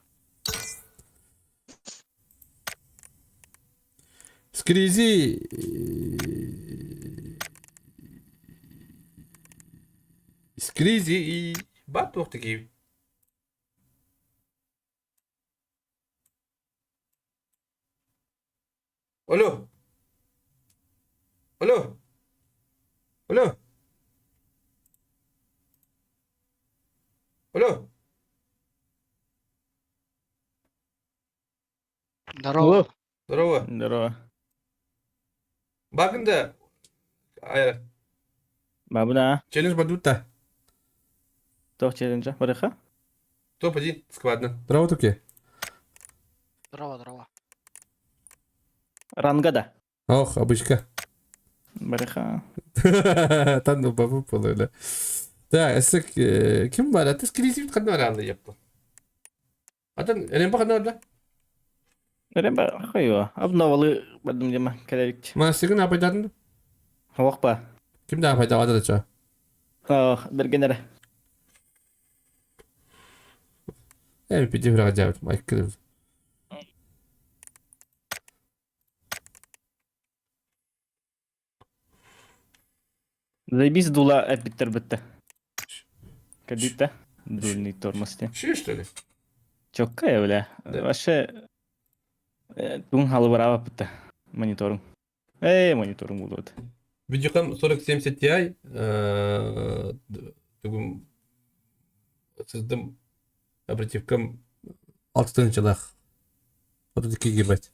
Скризи Скризи и бат туох такие. Алло. Алло. Алло. Алло. Здорово. Здорово. Здорово. Бакын да айра. Бабына. Челлендж бадутта. Туох челленджа? Барыха? Топ-1 складно. Здорово, Туки. Здорово, здорово. Ранга да. Ох, обычка. Барыха. Там ну бабу полуйда. Да, эсек ким бар? Аты скризит ханна ранды япты. Атын Ремба ханна да? Ремба хойо. Обновалы бадым дема кэлэрик. Масыгын апайдатын? Хуох ба. Ким да апайдавады да Ох, бергенер. Э, пиди врага дябит, майк Заебись дула эпиттер бітті. Кадита. Дульный тормоз те. Ши, что ли? Чокка бля. Вообще тун халыбырава бітті. Мониторум. Эй, мониторум будут. Видеокам 4070 Ti тугум сыздым оперативкам алтынчылах. 32 гигабайт.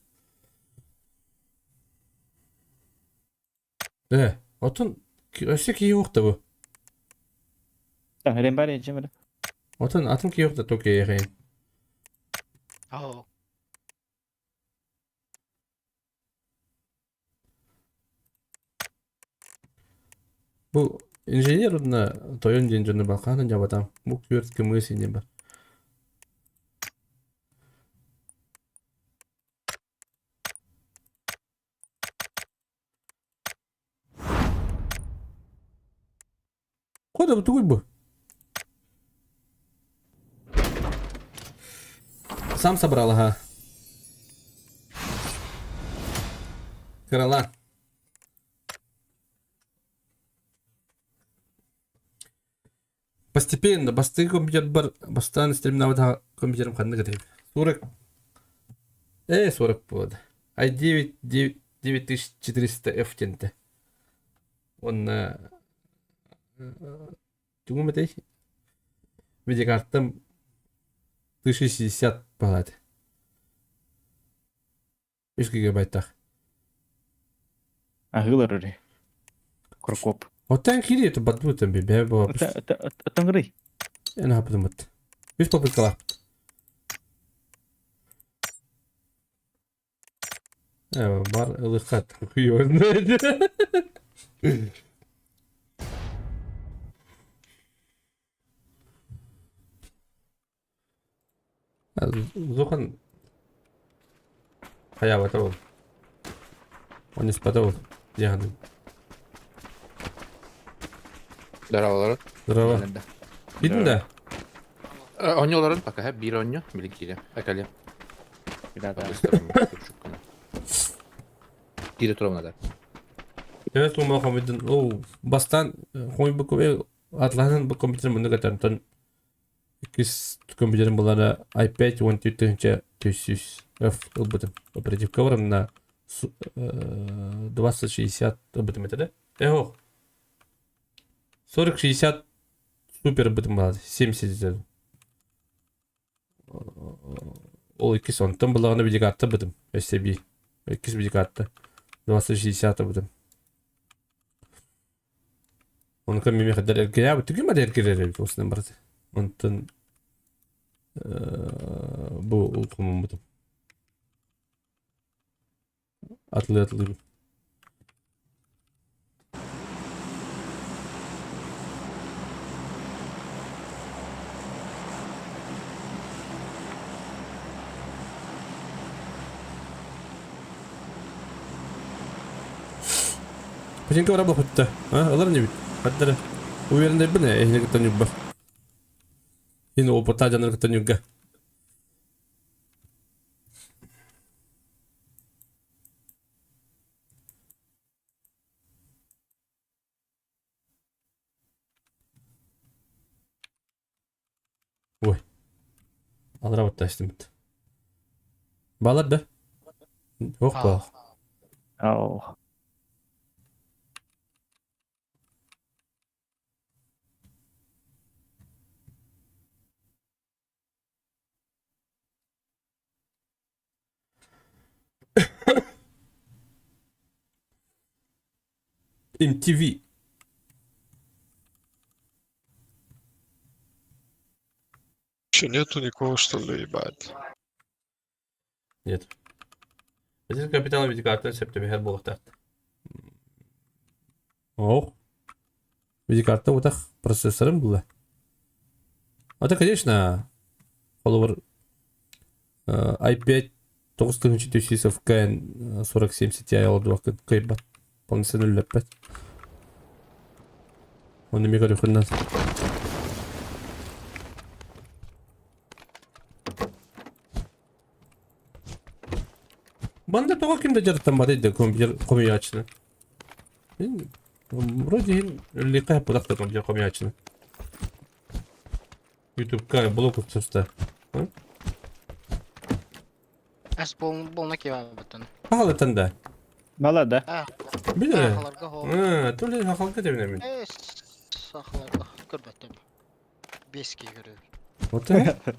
Э, отон өссө киһи уохта бу. Рем бар ежем Отон атын киһи уохта токи ехейн. Ау. Бу инженер уонна тойон диэн дьону Балкаанын дьабатам. Бу күөрт кымыы синньэ бар. Кода тугуй бу? Сам собрал, ага. Крыла. Постепенно, бастыгы компьютер бар, бастан стримнават компьютерым ханнык этим. 40, 40 болады. i9 9400F тенте. Он тугум этэй? Видеокартам 1060 болады. 3 гигабайттах. Аһыылар өрі. Крокоп. Оттан кири это бадбу там бе бе Отан Эн хапытымыт. Үс попыткалаахпыт. Бар ылыхат. Хуй знает. Зохан хайаабата ол. Он испата ол. Дианым. Здорово, Здорово. Бидин да? Оонньууларын пока биир оонньуу, билин киирэ. Акале. Киирэ турабын да. Төһө суумаҕа хомуйдун? Оо, бастаан хомуйбукка атлаһынан бу компьютер муннук этэн иккис компьютерым булара i5 14 400 F ылбытым. Оперативка бар на 2060 ылбытым этэ да? Эх, 40-60 супер бытым баар, 70 Ол иккис онтон былаҕына видеокарта бытым, өссө биир. Иккис видеокарта. 2060 бытым. Онука мими хаддар эргирээбит, түгүм ар эргирэр эбит осынан барыта. Онтон бу улкумуммутум. Атылыы атылыыбын. Починка бара бохутта. А, ылар не бит. Хаттара. Уверен дайбын, эһини кытта ньурба. Ин опыта жанар кытта ньурга. Ой. Алра баттастымыт. Балар да? Ох ба. Ау. MTV. Че, нету никого, что ли, ебать? Нет. Здесь капитал видеокарта септемер буолуохтаах. Ох. Видеокарта утах процессорым было. Это, конечно, холобур i5 9300 КН 4070 Ti олордубаккын кыайбат. Полноценно үллэппэт. Оны эмиэ көрүөххүн наада. Манна тоҕо ким да дьарыктамматай да компьютер хомуйааччыны? Вроде иһин үллиэххэ буолах да компьютер хомуйааччыны. Ютубка блог устуста. Ас болна кебабытын. Хаалытан да. Бала да. Биле. Сахаларга хо. То ли хахалга дебинемин. Э, сахаларга көрбөттüm. Беске көрөбүн. Вот это.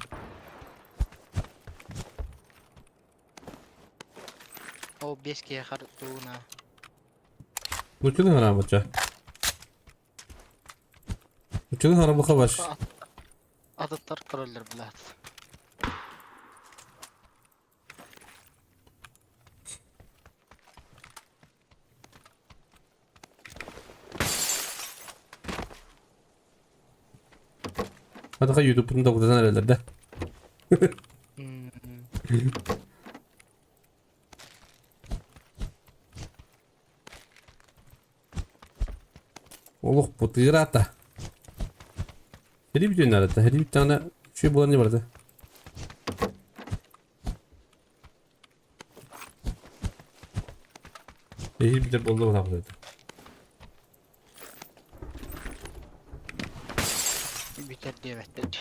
Ол беске хартууна. Училы харамыча. Училы харамыха баш. Атыттар көрөллөр булат. Атака ютубтун докутатан эрэллэр да. Олох бутыыраата. Хири бүтүн арата. Хири бүттэҕинэ үчүгэй буолан барда. Эһиил бүтэр буолла буолаахпыт этэ. Бүтэр диэбэттэр.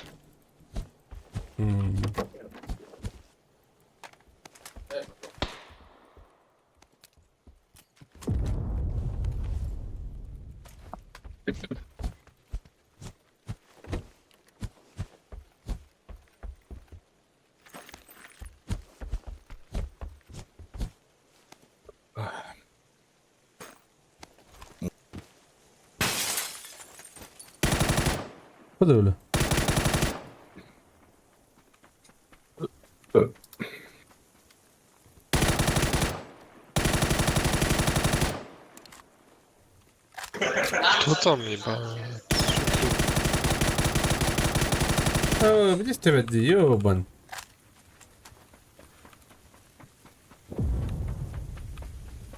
Bu da öyle. Кто там, ебать? Оо, видишь тебя, ёбан.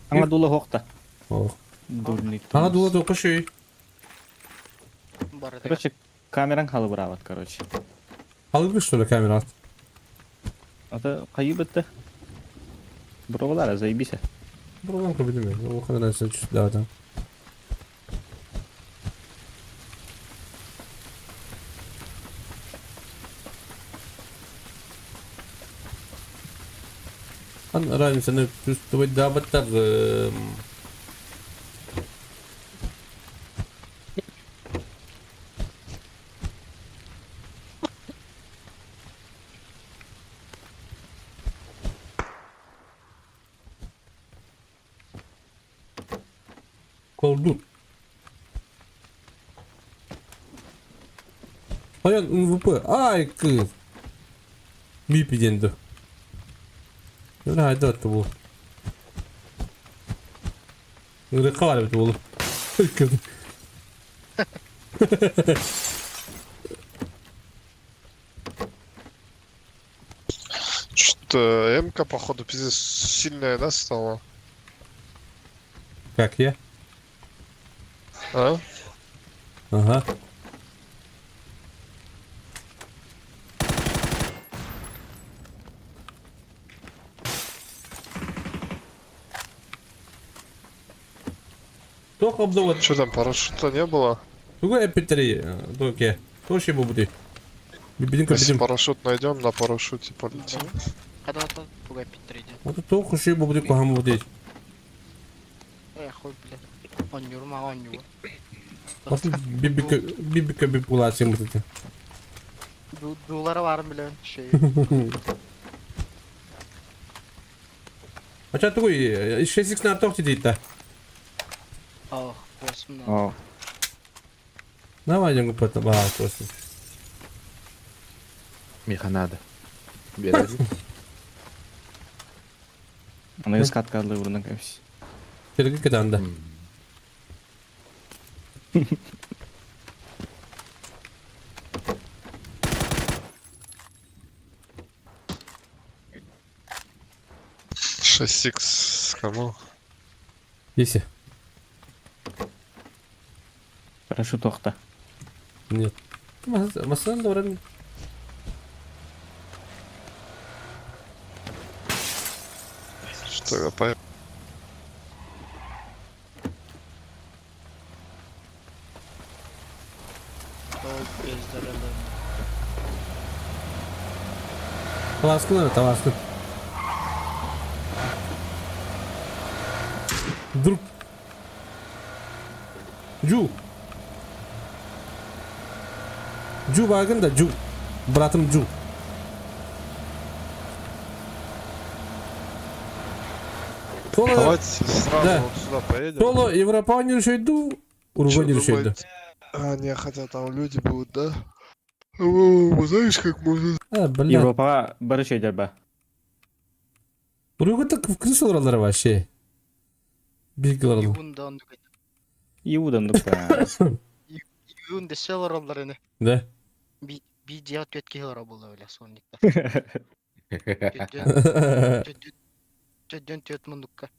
Аңа дула хохта. Ох. Дурный. Аңа дула тоққа шүй. Короче, камераң халыбыраабат, короче. Халыбыр что ли камера? Ата кайы бітті. Бұрғылар, заебись. Бұрғылар көбілеме. Ол қандай нәрсе түсті адам. Ан разницаны чувствовать да баттагым. Колдун. Тойон МВП. Ай, кыыс. Мипи диэн дуу. Хайда отtu бу. Ырыкка бар эбит буолу. Что-то МК, походу, пиздец, сильная, да, стала? Как я? А? Ага. Туох обзор? Что там, парашюта не было? Тугу эппиттэрий туоке. Туох буолбутуй? Билин Если көрбүтүм. парашют найдем, на парашюте полетим. Когда-то туга питтер иди. Ото туох үчүгэй буолбутуй куһаҕан буолбутуй? Э, хуй, блядь. Онньуур маҕа онньуур. Басын бибика бибика бип булааччыҥ бытыты. Дуулара баарын билэбин. Шей. Ача тугуй 6x на тох тидийта. Ох, восемь. О, Давай дьоҥҥу пата баҕа туосун. Миха надо. Биэрэр. Аны скаткалыы урунан кэбис. Терги кытаанда. Шесть икс кому? Если. Парашют охта. Нет. Массаны да баран. Что я по... Таласкын эрэ таласкын. Вдруг. Джу. Джу баагын да Джу. Братым Джу. Соло, Давайте сразу Да. вот сюда поедем. соло Европа не решайду, Уругвай не Чё решайду. думаете? А, не, хотя там люди будут, да? О, знаешь, как можно... А, бля. Европаҕа бары шейдер ба. Уругвай так в крышу олороллор вообще. Бииргэ олороллор. Юун да оннук. Иудан дукта. Юун десе олороллор ини. Да. Би би дьиэ түөт киһи олоро буолла бile сонникта. Төддүн төддүн түөт мундукка.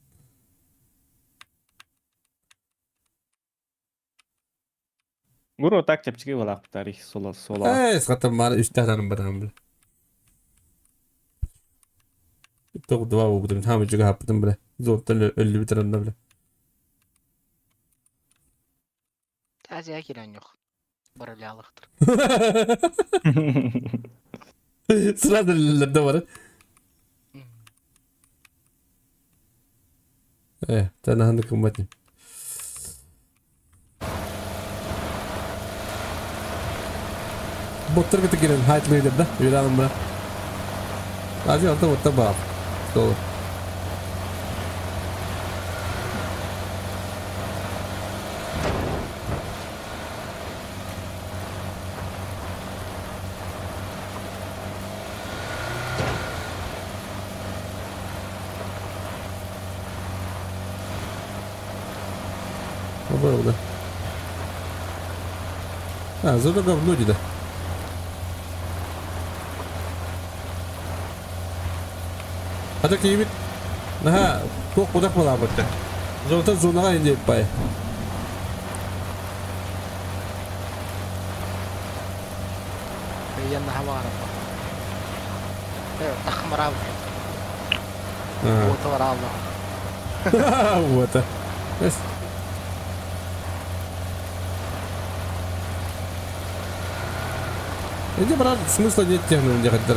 Гуру так чэпчэки буолаахпытар их соло соло. Ээ, сатан баар үстээх баран бile. Тоқ два буолбутум, хаама дьүгэ хаппытым бile. Золотан өллүбүт аранна бile. Тазия кирэн yok. Барылялыктыр. Сразу лерде бар. Э, танаһаны кымматым. Боттар кытта кирен хайтлыйдыр да, үөрэ бра. Азия алта ботта баар. Соло. Обалда. А, зато говно да. Ата киибит. Наһаа туох кудах балаабытта. Золото зонаҕа индиэп бай. Ыйан наһаа баҕарабын. Э, тахмарабын. Уота бараалла. Вот. Иди, брат, смысла нет технологии хотдар.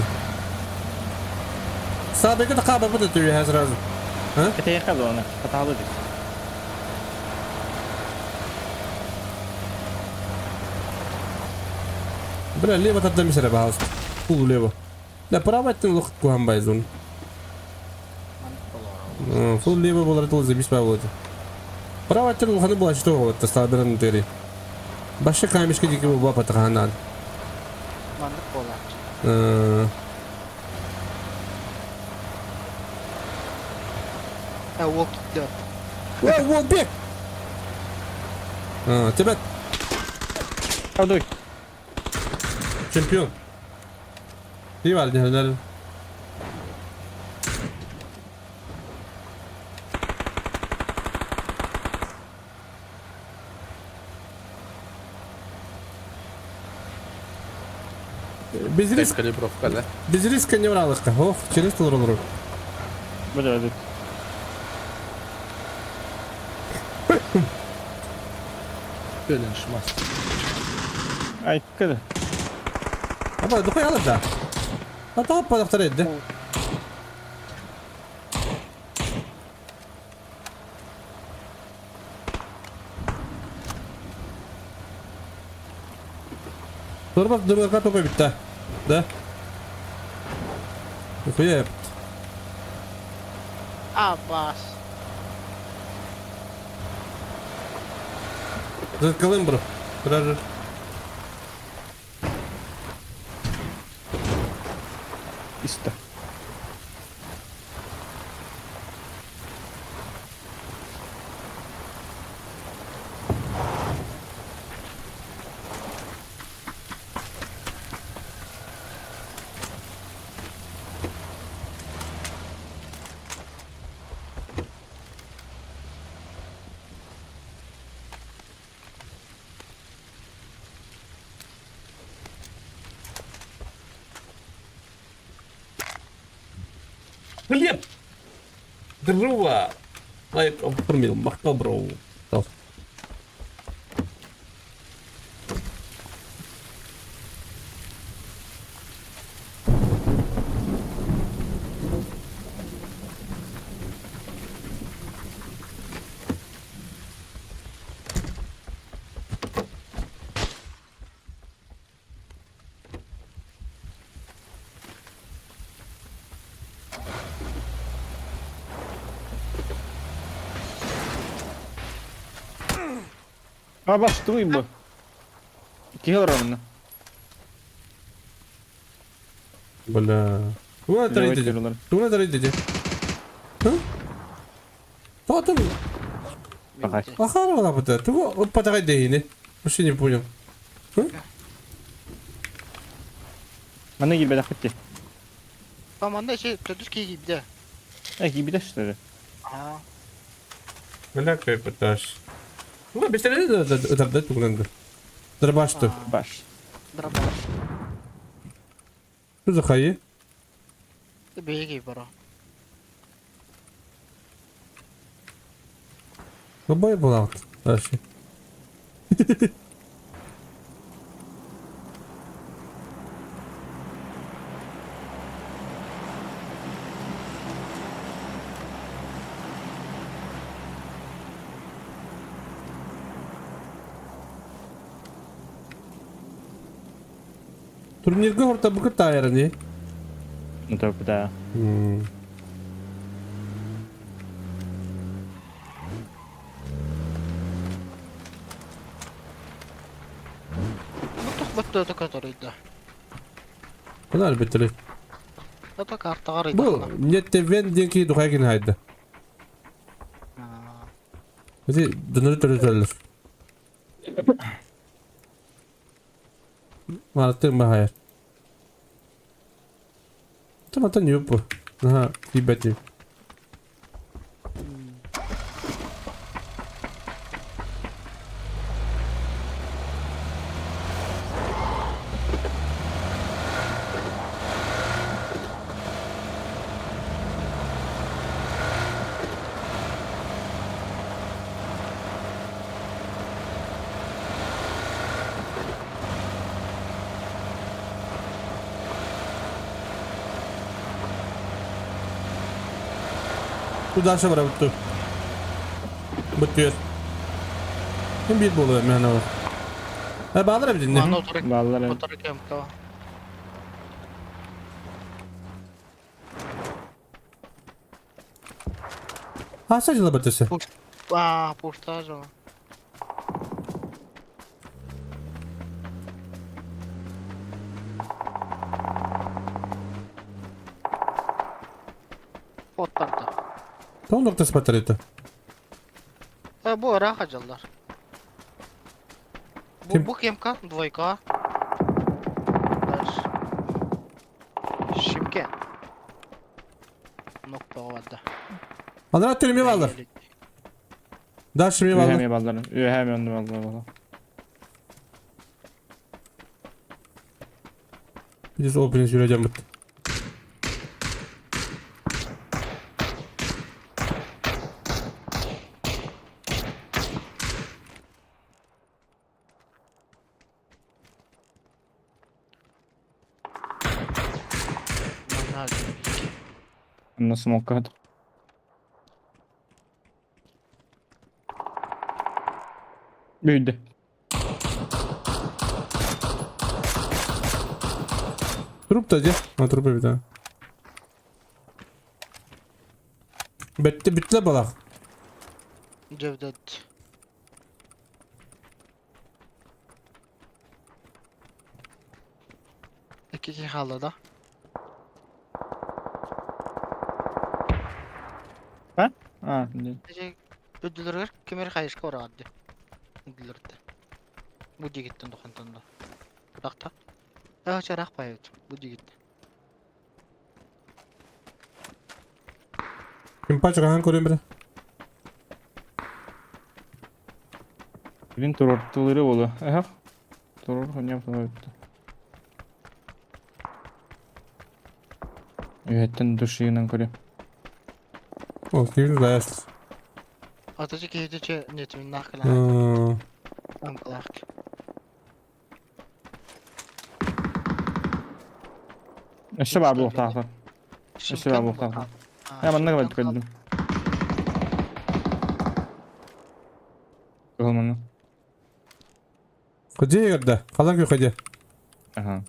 Сабыка да хаба будет ты сразу. А? Кэтэйэхэ дуона. Хатаалы дии. Бля, лево тогда мисера пожалуйста. Фул лево. Да, право это лох куамбайзун. Фул лево был ротол забись по. Право өттүн улаханы булаччыта буолбатта стаберан тыри. Башка камешка диэки буолбатаханаан. Маннык буолааччы. Э, уол киирдэ. Ой, уол бек! Тебет! Адой. Чемпион. И бар, не Без риска. Калибровка, да? Без риска не бралыққа. Ох, через толоролору. Бля, Көлен шмас. Ай, кыды. Апа, духай алып да. Ата апа доктор эдди. Дурбак дурбакка токой битте. Да? Хуя епт. Абас. Зеркалым бро. Бро. Истэ. Хлеб! Дрова! Лайк оформил, махтал бро. А баш туй бу. Килограмм. Бля. Туна таридите. Туна таридите. Тоотун. Ахара лапата. Тугу патагай дейини. Вообще не понял. Маны килбэдэ хатти. А манна şey төдүс кийгибде. Э, кийбитэ что ли? Аа. Бля, какой паташ. Ну, бестереди да тугнанды. Дробаш-то. Баш. Дробаш. Что за хаи? Беги бара. Бабай была. Дальше. Турнирга хорта букы тайрани. Ну так, да. Ну тохботто который да. Куда битли? Это картага Бу, нет вен денки духайгин хайда. Эти доноры төрөтөлөр. Мартын бахайр. Тамата нюпу. Ага, ебать. Туда же барабытту. Бутуер. Ким бир болу мен ол. Э баалар эбит Аны отыры. Баалар. Отыры кемка. Аса жылы бітісі. А, пуштаах дьоно. Оттарда. Тоҕо нуктаспаттар это? Э, бу ыраах дьаллар. Бу, Ким? бу кемка, двойка. Дальше. Шимке. Нокпаҕа барда. Анараа түрмэ бааллар. Дальше эмиэ Үөһэ бааллар. эмиэ бааллар. Үөһэ эмиэ онно бааллар буолла. Biz o birinci yürüyeceğim bitti. Манна Онно смокка хат. Бүйдэ. Труп да дьэ. А труп эбит а. Бетте бүттүлэр балах. Cevdet. Икки киһи хаалла да? А, дии. Ити үрдүлэригэр ким эрэ хайышка бараҕар дии. Үрдүлэриттэн. Бу диэкиттэн дохонтон да. Бырахта. Ээ чараах баайбыт. Бу диэкиттэн. Кимпач хаһан көрүөн бэрэ? Билин туруортуулары буолуо. Эһэх. Туруор хоньям туруорта. Үөһэттэн душиынан көрүө. Ол киһи даяс. Атачы киһити че нетиминнаах кэлэн амкалаах. Өссө баар буолуохтаахтар. Өссө баар буолуохтаахтар. Ээ манна кэлбит көрдүм. Кыһыл манна. Где егерде? Халан күйе Аха.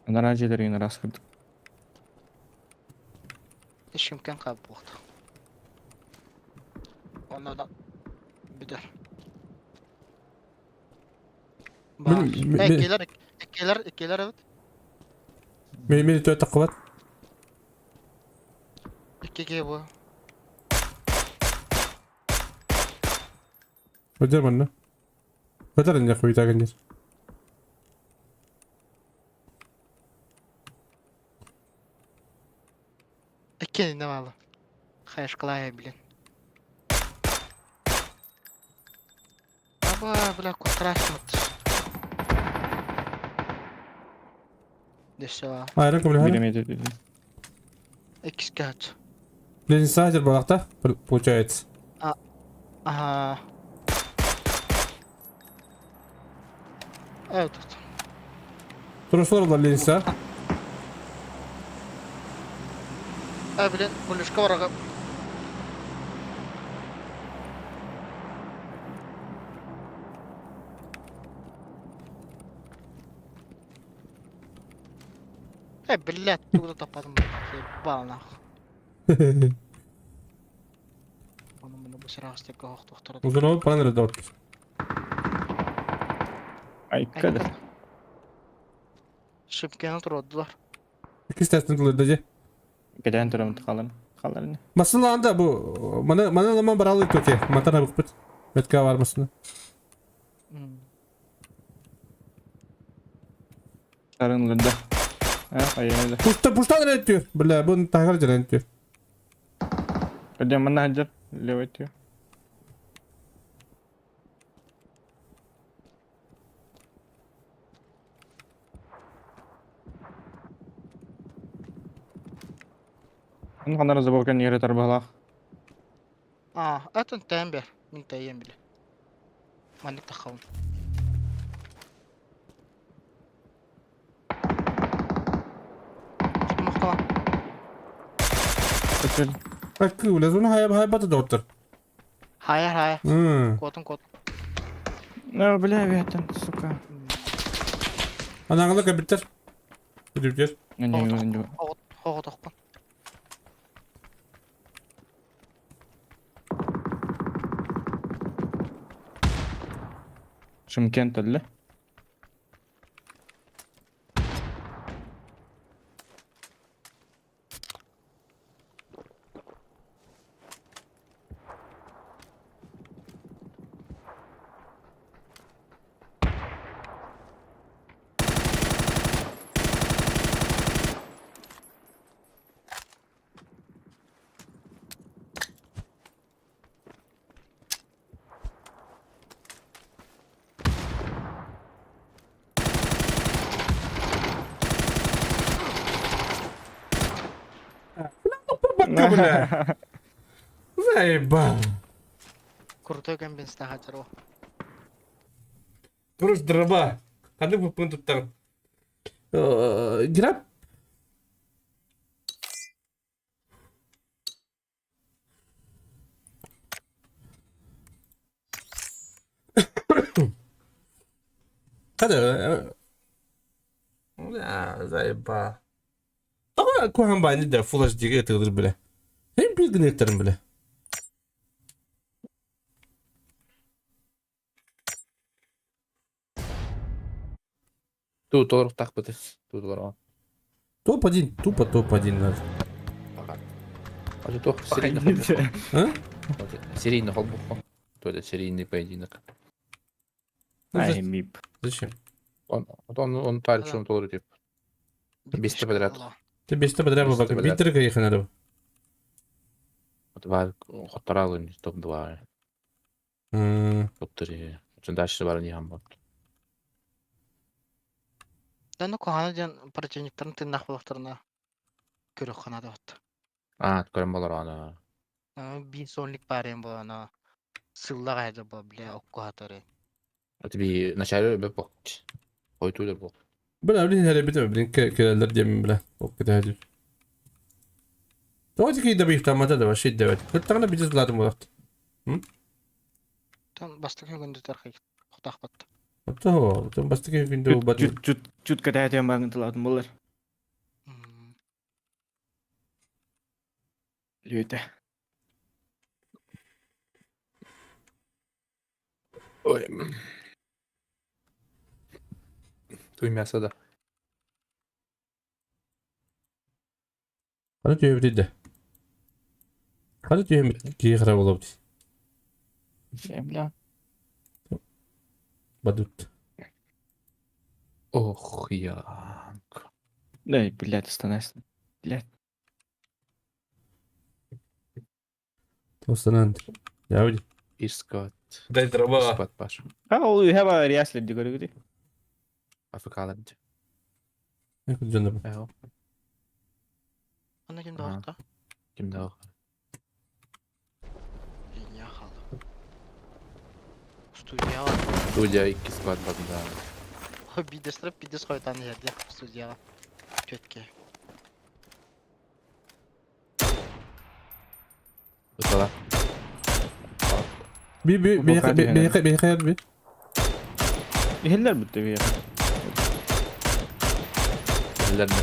Анараа дьиэлэригин араас курдук. Шымкент хаалбыт буолуохтаах. Онно да бүтэр. Баар. Мин- Э, иккилэр, иккилэр, иккилэр эбит. Мен мен төт таққыбат. Икки киһи бу. Өдер манна. Өдер инде хуйта генер. Икки не мало. Хайшклая, блин. Аба, бля, кустрашмыт. Дөссө Айран көмөлө. Биремейді деді. Иккискэ ач. Ленин балакта получается. Ага. Evet. Туруслар Ленинса. Э, блин, пулюшка барага. Э, блядь, тугу да таппатым. Ебал нахуй. Ону муну бу сыраҕастыкка оһохтуохтара. Узунов панер дот. Айкада. Шымкены турдулар. Иккис тестин тылырда же. Кэтээн турабын хаалан. Хааларын. Масылаанда бу маны маны ламан баралы төте. Матана букпут. Метка бар масына. Сарын ылырда. А, айанды. Пушта пушта реттиyor. Бля, бу тагар жерентиyor. Көрдем манна хаджар. Левый тио. Оны ханара заборка нere тарбалах. А, атын тайын бер. Мин тайын биле. Маннык тахабын. Махтала. Көтөр. Акы улезун хая хая бата доттор. Хайа, хайа. Хм. Куотун, куотун. Ну, бля, вятан, сука. Анаңла кабиттер. Бүдүптер. Не, Хоҕотохпун. Шымкент өллө. Бакка, бля. Заебал. Крутой комбинс таһааччар Короче, дроба. Ханнык буппун туттаҕын? Граб. Хада. Заебал. Тоҕо куһаҕан баайны да Full HD-гэ ытыгылыр бile. Hem bir гына ыттарым бile. Туу толоруохтаахпыт. Туу толороҕун. Топ-1, тупо топ-1 надо. А то серийный холбукка. А? Серийный холбукка. То это серийный поединок. Ну, Ай, мип. Зачем? Он тарчун толору тип. Бесте подряд. Ты бесте подряд Бесте бабака. подряд. Биттер кайхы надо. Вот хотторалын топ-2, топ-3. Дальше бар не хамбат. Да ну куһаҕана диэн противниктарын тыыннаах буоллахтарына көрүөххэ наада эбит. А, көрөн болор аны. Биир сонлик баар буолана сыллаах айда бу бля оккуһатары. Это би начале бе бок. Ой тулер бок. Бля, блин, я бит, блин, келелер диэмин бля. Ок кэтэһэ Тоҕо киирдэ быйыктааммата да вообще дэбэт. Кыттаҕына биир златым буолахт. Тон бастакы күндүтэр хотаахпат. Оттоо, отон бастакы күндө буолбат. Чут чут чут кэтэһэтиэн баҕын тылаатын буолар. Лүөтэ. Ой. Туй мясо да. Хана түһэбит да. Хана түһэбит киһи хара буолабыт. Бля. Бадут. Ох, янг. Да, блядь, останайся. Блядь. Тостанан. Я Искат. Дай дрова. Искат баш. А, ол үһэ реаслер ди көрүгү. Африкалар. Дьонно. Эho. Аны ким Ага. да Ким да. Линия хаалла. Студияҕа Студия икки склад банда. бидестер бидес хойтан жерде студияҕа. Четке. Ытала. Би би би би би би би. Иһиллэр бүттэ бии. Эллерне.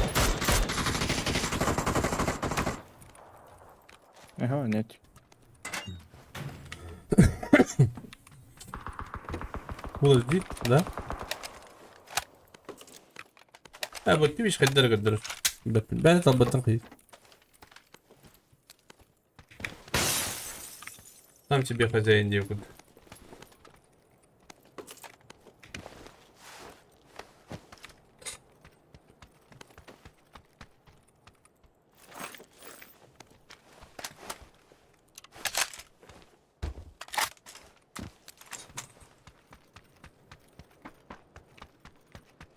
Ага, нет. Подожди, да? А, вот ты видишь, хаддер гаддер. Бәт талбаттан кый. Там тебе хозяин девку.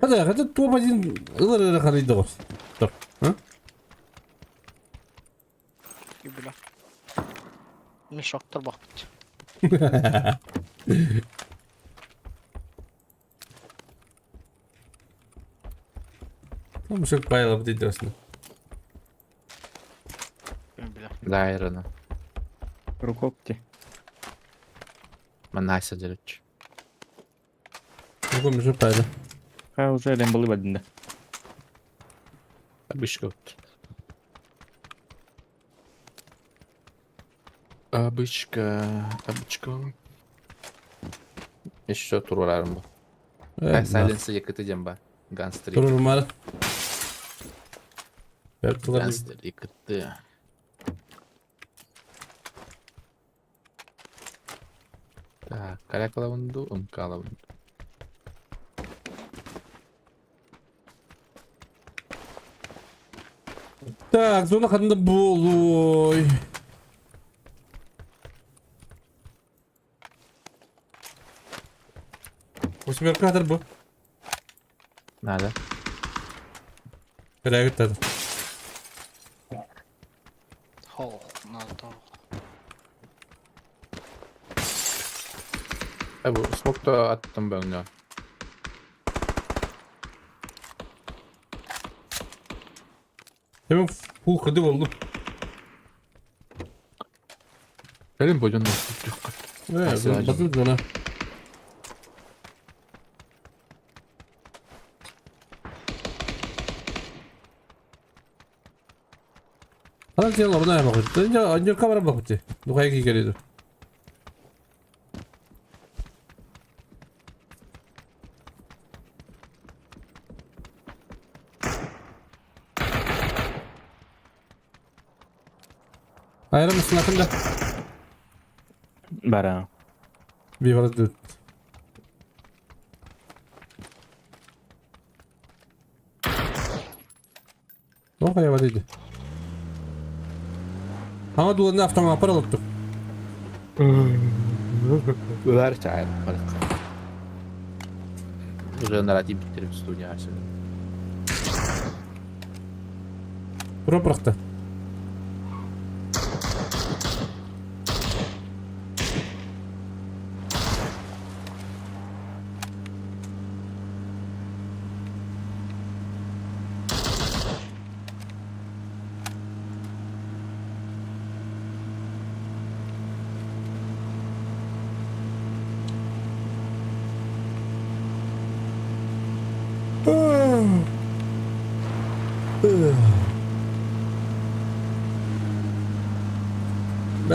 Хада, хада топ-1 ылыр харыйды ғой. Топ. А? Бля. Мешоктор бакпыт. Там мешок пайла бит интересно. Бля. Дайрана. Рукопти. Манайса делич. Какой мешок пайла? Ха, уже дем были бадында. Обычка вот. Обычка, обычка. Еще турарым бу. Silence якыты диэн ба. Ганстер. Турурумар. Бэртилэр. Ганстер якыты. Так, каракалавынду, ымкалавынду. Так, зона ханна буолуой. Восьмерка хатар бу. Надо. Кэлээгит Хо, надо. Э, бу смокто аттым бөңнө. Hemen full кыды болду. Кэлин бодьон Э, базыл зона. Ханан сен орна бакыт. Анжо камера бакыт. Духай ки келеди. Айрым mısın да? Бара. Bir var dur. О, хайа дейді. Аңа дуларны автомат апар алып тұр. Ылар чай. Уже нарратив биттерим студия ашылды. Тұра бұрақта.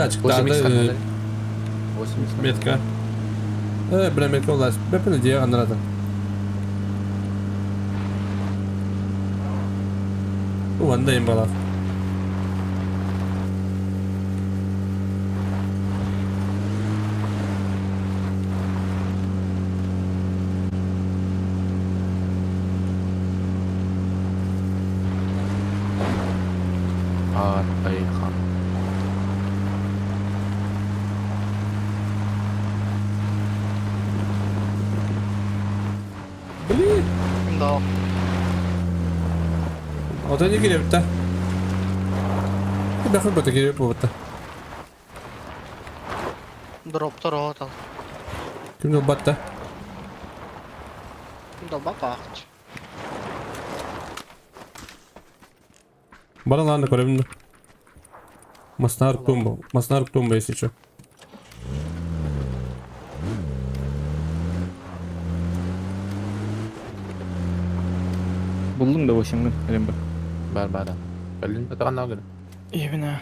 Бачыктарды метка. Э, бля, метка улас. Бепene diye anladım. Ulan bala. Ар, Блин. Да. Ота не керек та. Бәхет бата керек болыпты. Дроптор отал. Кимде батта? Да бакач. Бара ланды көрөмүн. Маснар тумба. Маснар тумба, если что. Булдың да 8 күн, Рембо. Бар бар. Бәлин атаган нагын. Ебена.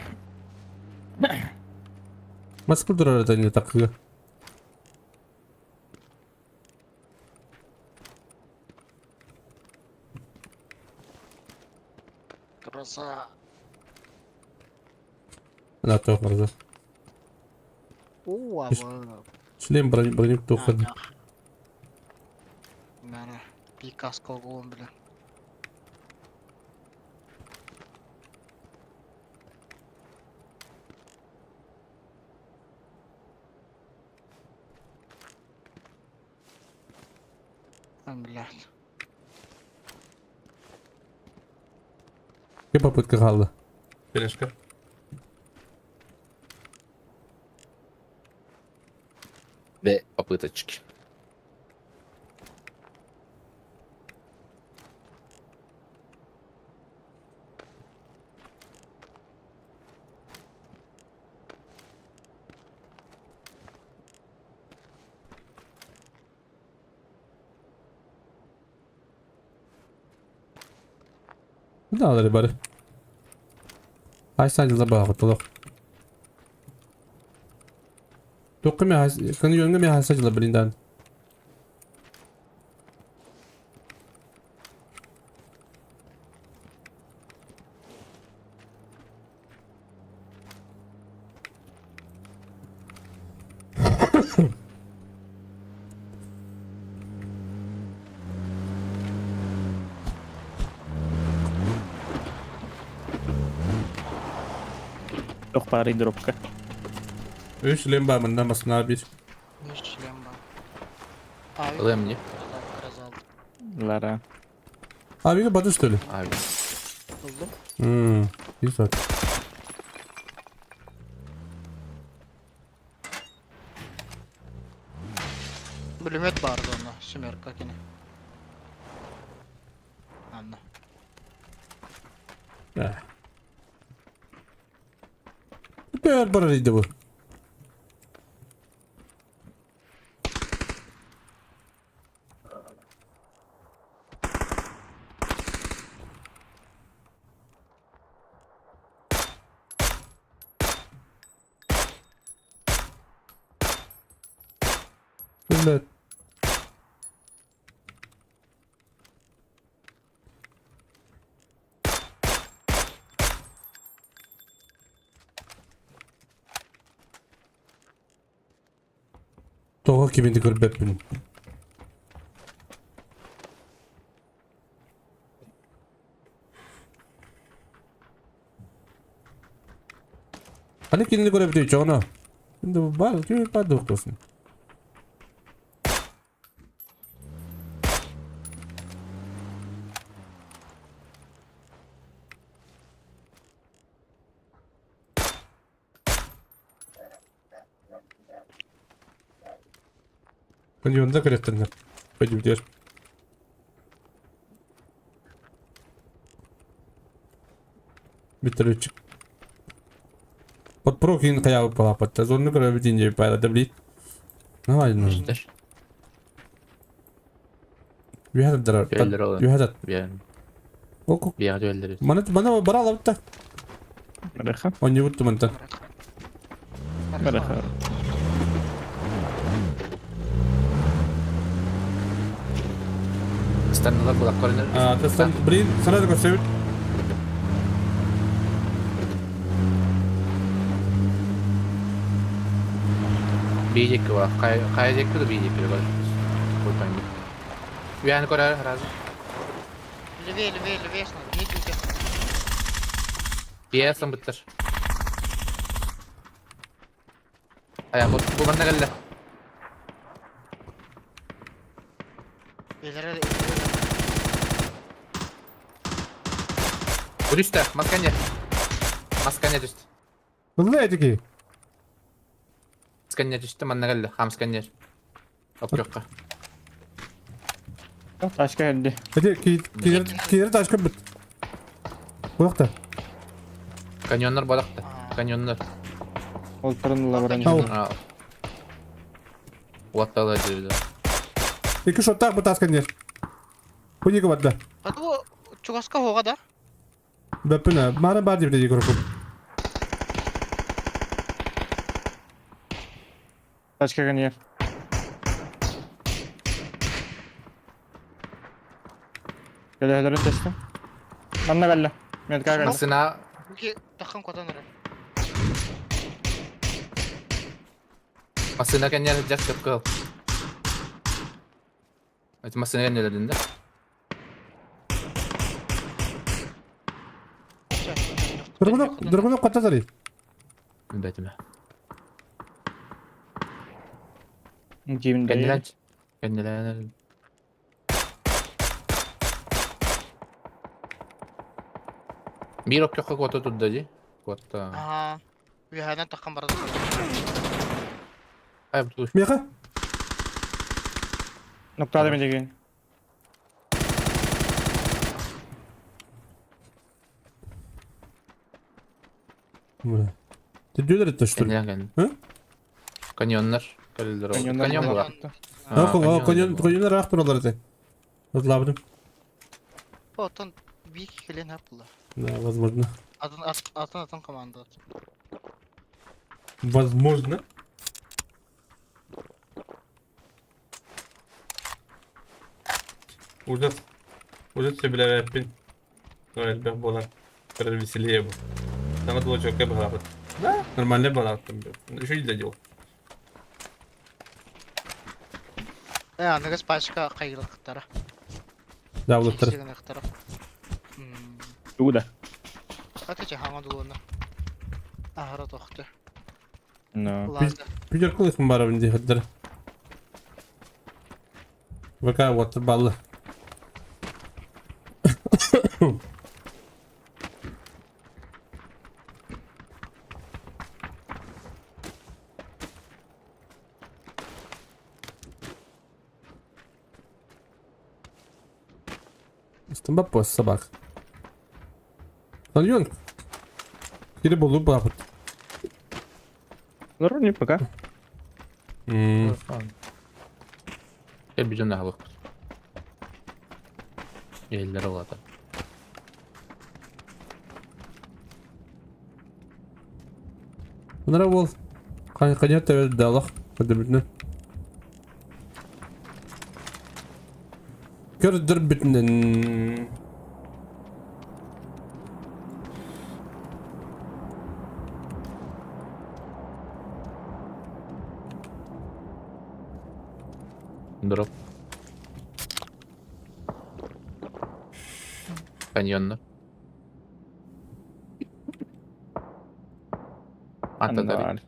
Москва турар это не так. Краса. На то мырза. О, Шлем броник тухад. Мара, Пикассо голым, бля. Блядь. Какая попытка қалды? Тележка. Две попыточки. Наалары бары. Айсан дьылар баҕа толох. Туохха эмэ каньоҥҥа эмэ хаста дьылар блин даан. Туох баарый дропка? Үс шлем бар мында масына бир. Үс шлем бар. Abi Ылыам дии. Biraz aldım. Лара. Abi баты что ли? Abi. Buldum. Мм, bir saat. Бүлүмөт барды онно. Семерка кини. Анна. Бэр барар иди бу. Блядь. Тоҕо кимин көрбөппүн. Аны кинини көрөбүтүй чоҕоно. Бар, ким бар доктосун. Каньонда көрөттөннөр. Пойдем дер. Бүттөрүчүк. Подпрокин каябы палапатта. Зонну көрөбүтин деп байлады билит. Давай, ну. Үстер. Үһәдер. Түөллэр ол. Үһәдер. Биэ. Оку. Биэҕэ түөллэр. Мана мана бара алабытта. Барыха. Онньубут мантан. Барыха. Ыстаннылар булак көрүнөр. А, тастан, блин, сразу көрсөбүт. Бийдикки бар. Хайа диэки да бийдикки да көрөр. Куртан. Үөһэни көрөр разы. Левее, левее, левее, не идите. Биэ сымбыттар. Ая, бу бу манна кэллэ. Илere Бу түстэ, масканья. Масканья түстэ. Ылла этики. Масканья түстэ, манна кэллэ. Хамсканья. Оккокка. Ташка кэлди. Эти киер киер ташка бит. Буякта. Каньоннар балакта. Каньоннар. Ол турун баран. Ау. Уаттала дьиэбит. Икки шоттаах бу таскан дер. Бу неге барда? Бу чугаска хоға да? Бөппүнэ, мара бар деп деди көрөкүм. Ташка кэнниэр. Кэлэһэлэрин тэстим. Манна кэллэ. Метка кэллэ. Сына Бүки таххан котан ыры. Масына кэнниэр дьар сөпкө. Эти масына кэнниэлэрдин да. Дыргыны дыргыны каттазары. Билбэтим. Кимин Кэннилэн. Кэннилэн. Биир оккокко куота турда дии. Куотта. Ага. Үһәнен таххан барды. Ай бу Меха? Ноктады мен деген. Ты дөлөр это что ли? Кэннилэн кэнни. Ы? Каньоннар. Кэллэр. Каньоннар Каньон була. Каньон каньон раах туралар эти. Отлабыдым. Отон Биир кэлэн хаппыла. Да, возможно. Атын атын атын команда. Возможно. Ужас. Ужас сөбүлээбэппин. Элбэх буолан кыра веселее бу. Саҥа тулачокка быһаабыт. Да, нормально быһааттым. Еще не додел. Э, аныгыс пачка хайылыктара. Да, улуттар. Сигыныктара. Тугу да? Ата хаҥа дулуна. Аһара тохты. No. Лаза. Пятерку лыхым барабын диэхэтдэр. ВК уоттар баллы. Стамбаппос собак. Альон. Или был бахут. Здорово, пока. Кэлбит дьон аһылыкпыт. Иһиллэр улаата. Онара бол. Канья төбө далах. Көдөбүтүнэн. Көрдөрбүтүнэн. Дроп. Каньоннар. Аттатар.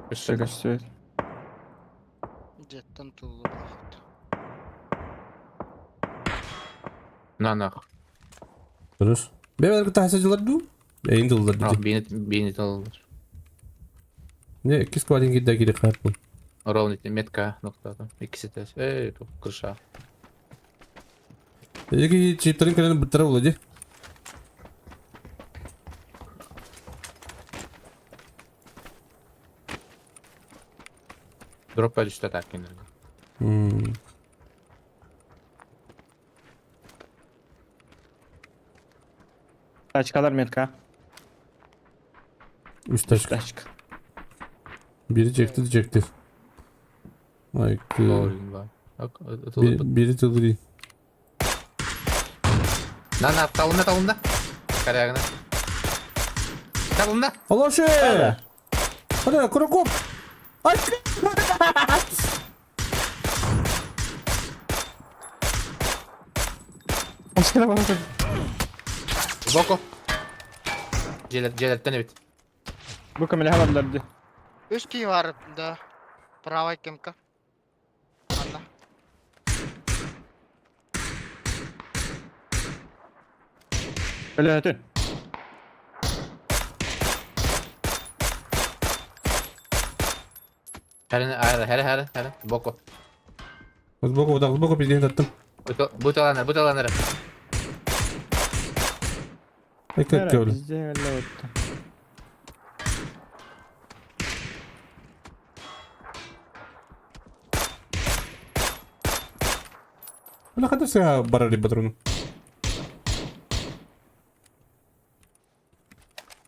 Өссө көстүбэт. Дьиэттэн туллубахт. На-нах. Дұрыс. Бэбэлэр кытта дьылар дуу? Эйин дыллар дии. Биини талылар. Не, иккис квадин кирдэ кири хааппын. Ровно метка ноктата. Иккис этээс. Эй, ту крыша. Эки чиптарын кэлэн быттара була дии. Дроп түстэ так кинилерге. Тачкалар метка. Үс тачка. Тачка. Biri çekti çekti. Ay, biri тылдырый. На на талында талында. Корягына. Талында. Алоше! Hadi Kurokop! Ay! Тачкалар бар. Боко. Дьиэлэртэн эбит. Бу көмөлөһө бардар дии. Үс киһи бар да. Правай кемка. Анна. Өлөтүн. Хәрі, хәрі, хәрі, хәрі. Боко. Сбоку, да, сбоку пиздец аттым. Буталанар, буталанар. Ай, как кövлü. Везде өлөттү. Бына хата сыга барар патрону.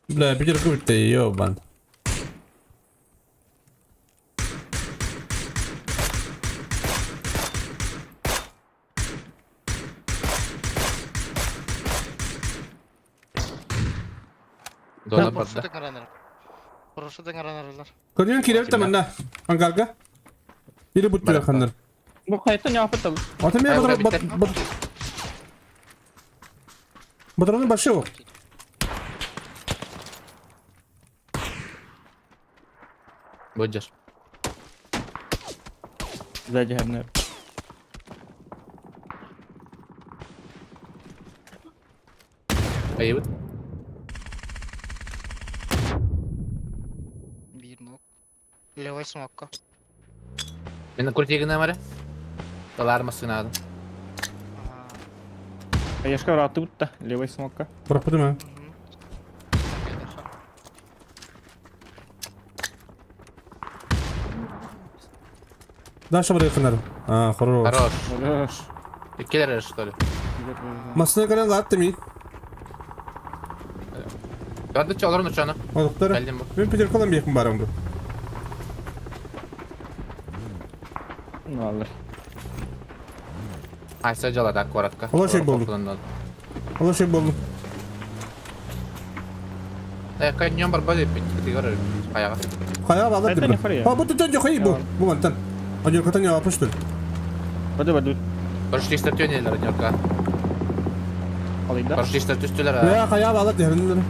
Бля, пятерку ты, ёбан. Дона барда. Прошу. Көрдүн киреп таманда. Ангарга. Или буттуя ханнар. Бу кайтан япытыл. Ата мен патрон патроны башы yok. Боджаш. Сзади одна. Айыбыт. Биир ног. Левой смокка. Мен куртигіне маре. Талар масынады. Ешка раты бутта. Левый смокка. Быраппытым а. Даша барып ханнар. А, хорош. Хорош. Хорош. Келер что ли? Массыына кэлэн лаатты мин. Барды олорун учаны. Олуктары. Кэлдим бу. Мен пятеркалан биэхпин барам бу. Ну аллар. Айса жалада коротко. Ола şey болду. Ола şey болду. Э, каньон бар бады пит кытыгар каяга. Хайа балар Это не дибир. А бу түтен жок бу. Бу мантан. Анюркатан я апыштыр. Бады бады. Барыш төнелер нерка. Алайда. Барыш түстүлөр. Я хайа балар дибир.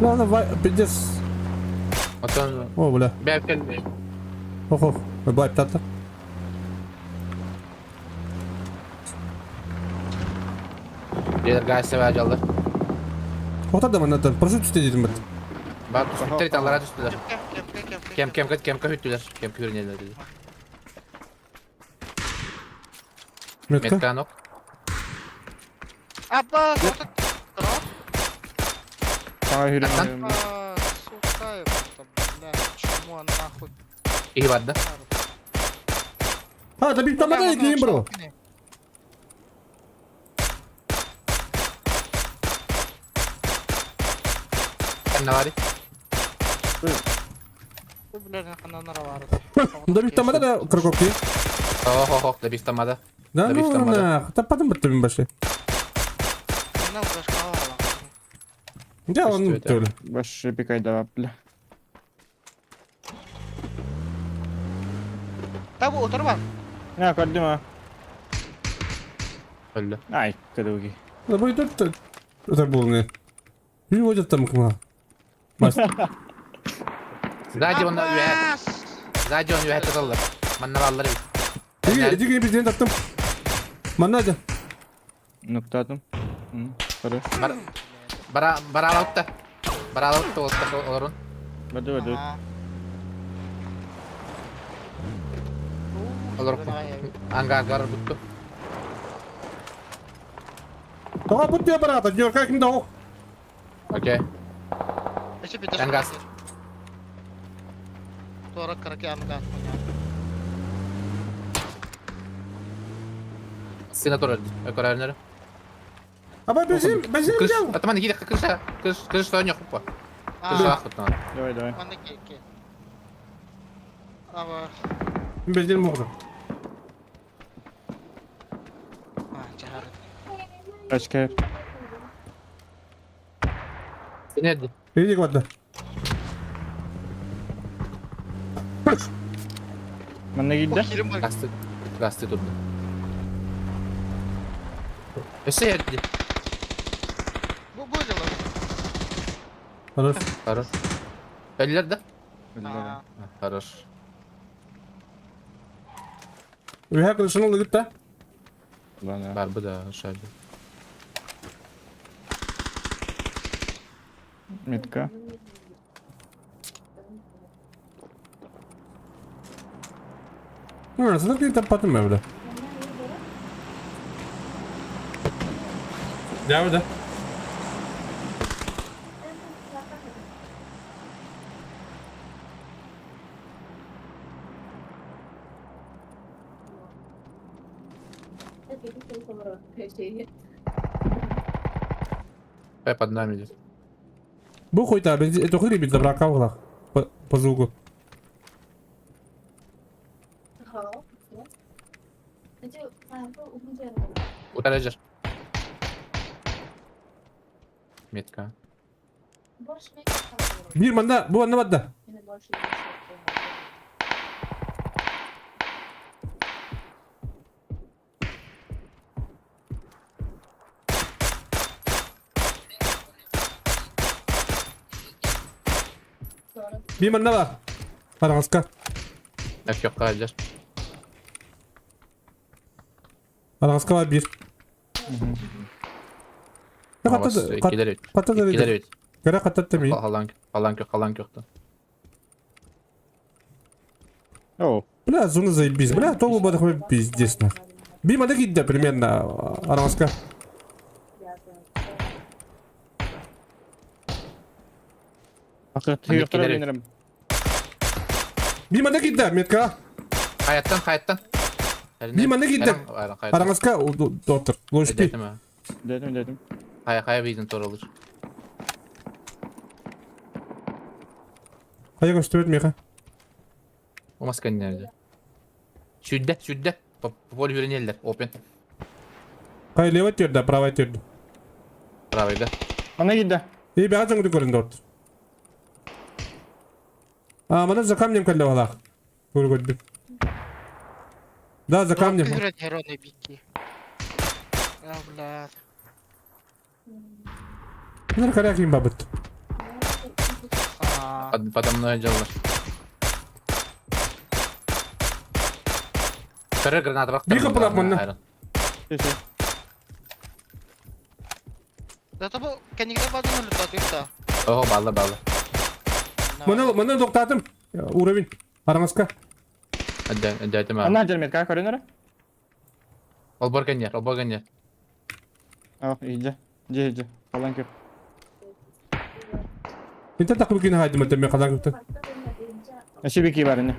Ладно, вай, пиздец. Отон О, бля. бәпкен Ох, ох. Бай, птата. Дедер гайса жалды. Охта да маннатан. Прошу түсте дедим бит. Бар түстүлөр алара түстүлөр. Кем, кем, кем, кем, Кем кем кем кем хүттүлөр. Кем күрүнелер деди. Метка. Метканок. Аба, вот дроп. Саңа хүрен. А, сука, это, бля, чмо нахуй. И барды. А, да бит тамада дейм бро. Канна бары. Бля, хананара бар. Да бит тамада да крокопки. Ох ох ох, да бис тамада. Да Да бит ну тамада. на, таппатым бит мин башы. Мына башка ала. Да, он Что это? төлө. Баш пикайда бля. Табу отыр бар. Я көрдүм а. Өллө. Ай, кадуги. Да бу тут это был не. И вот там кма. Бас. Сзади он үе. Сзади он үе тырылды. Манна баллар бит. Иди, иди, президент аттым. Манна Ноктадым. Хорош. Бара бара алытты. Бара алытты олорун. Бады бады. Олор ангар бутту. Тоға бұт деп барады, Нью-Йоркка кімді оқ. Окей. Ангас. Туара караке ангас. Сына турар. Өкөрөрнөр. Аба бензин, бензин Кыш, взял. атаман киде кыша. Кыш, кыш соня хупа. Кыш ахтан. Давай, давай. Манна ке ке. Аба. Бензин моғды. А, жахар. Очка. Сенеди. Иди квадда. Манна кийде. Кирим бар. Гасты. Гасты турду. Өсө ерди. Бу бу жылы. Хорош. Хорош. Өллөр да? А, Хорош. Үйә кылышын олы гитта. Ладно. Бар бу да шайды. Метка. Ну, сына кин таппатым мен бля. Дәві да. Пай под нами здесь. Бу хуйта, бензин, это хуй бит забрака углах. По, по звуку. Утарежер. Метка. Бир манда, бу анна бадда. Бир манна бар. Араңаска. Эк yok kalır. Араңаска бар бир. Иккилер бит. Катта да Иккилер бит. Кара катта ми. Халан халан кök халан köktü. О, Бля, зона заебись. Бля, то бу бадах пиздец нах. Би манда кидде примерно араңаска. Акы Иккилер түйөктөр бит. менерим. Би манда кидде метка. Хайаттан, хайаттан. Би манна киирдэ. Араҥаска доктор. Лошпи. Дедим, дедим. Хайа, хайа биитин торолур. Хайа көстүбэт миэхэ. Умас кэннэрде. Сүүрдэ, сүүрдэ. Поле үрэнэллэр. Open. Хайа левый түрдэ, правый түрдэ. Правыйга. Манна киирдэ. И бэҕэ дьоҥҥутун көрүн доктор. А, мана за камнем кэллэ балаах. Көрө көрдүм. Да, за камнем. Күрэн хероны бикки. А, бля. Мына каракин бабыт. Подо мной дьаллар. Көрөр граната бак. Бика пылап манна. Зато бу кэннигде базын өлүтэ да. Ого, балла, балла. Мана, мана доктатым. Уровень. Араҥаска. Өдөөтүм. Анна жермет ка көрүнөрө? Олбор кэннер, олбор кэннер. Ах, иже. Же, же. Халан көр. Инте такы күн хайдым өтөмө халан көтө. Эши бики бар ини.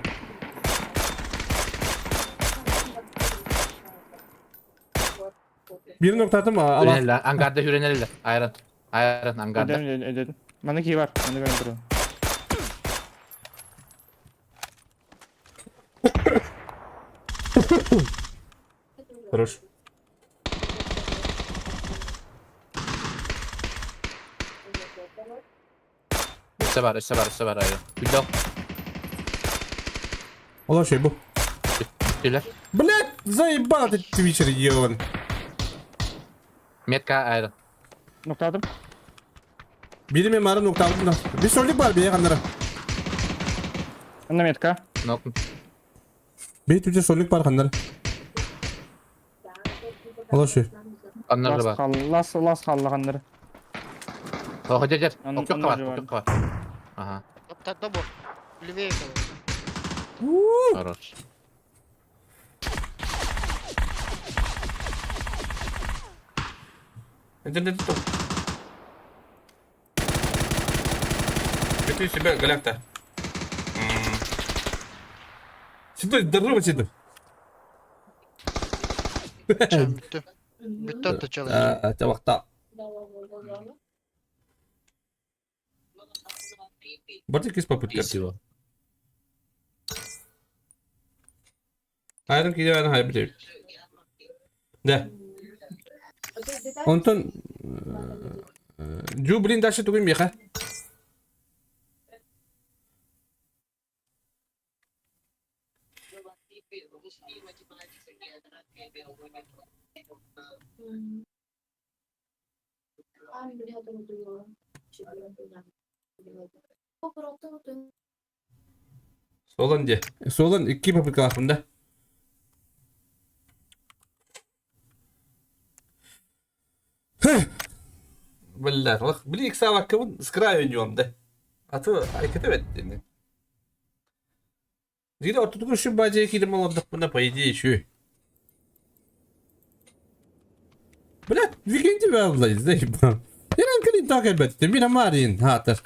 Бир ноктатым ала. Үренеллер, ангарда үренеллер. Айран. Айран ангарда. Өдөм, өдөм. Мана ки бар. Мана көрүн туру. Хорош. Өссө бар, өссө бар, өссө бар айран. Күллө. Ола şey bu. Күллөр. Блять, заебал ты твичер ебаный. Метка айран. Ноктадым. Biri mi mara nokta aldım da. Bir sollik var bir yakınlara. Анна метка. Нок. Bir tüce sollik var kanlara. Ола şey. Аннар Лас бар. хал, лас, лас халлаганнары. Ого, жер, жер. Ан- Окук аннар бар, бар. окук бар. Ага, Топ бу. Левее. хорош. Интернет тут. Ты себя, галякта. Сюда, здорово, сюда. Бүттү. Бүттү атты чалы. Табақта. Бар кис попытка. Всего. Айрын киде айрын хайбы деп. Да. Онтон Жу блин дальше тугин меха. Солан де. Солан икки попытка да. Бля, били иксава кыбын с краю нем, да. А то айкетебет дени. Дире ортотугу шү бажа кидим олордох по идее еще. Блядь, викинди блядь, заебал. Иран калин так elbette. Мина Марин, хатар.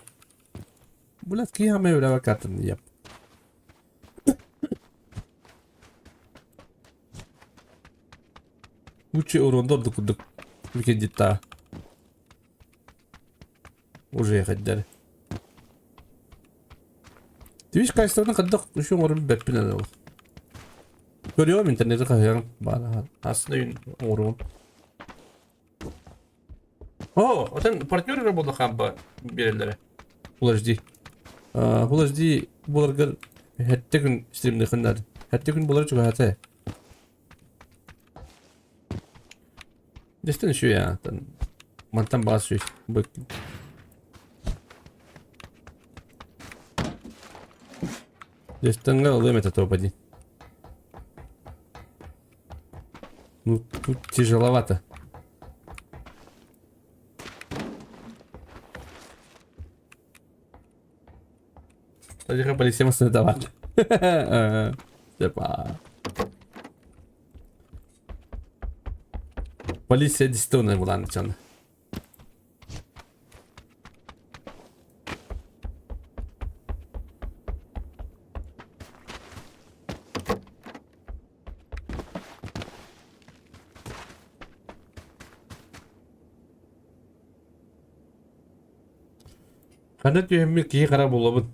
Блядь, кияме бля вакатын яп. Лучше урондор дукудук. Викиндитта. Уже ехать дали. Ты видишь, кайсторны каддак еще орун бәппин аны. Көрüyorum interneti kayyan bana. Aslında yün орун. О, отен партнеры работал хамба берелері. Подожди. Подожди, буларгар хәтте күн стримде хыннар. Хәтте күн булар чуга хәтте. Дестен şu ya. Мантан бас şu. Бык. Дестенге алым это топ-1. Ну, тут тяжеловато. Тихо, полиция давать. Типа. Полиция действительно была начана. Ханна түһэммит киһи хара буолабын.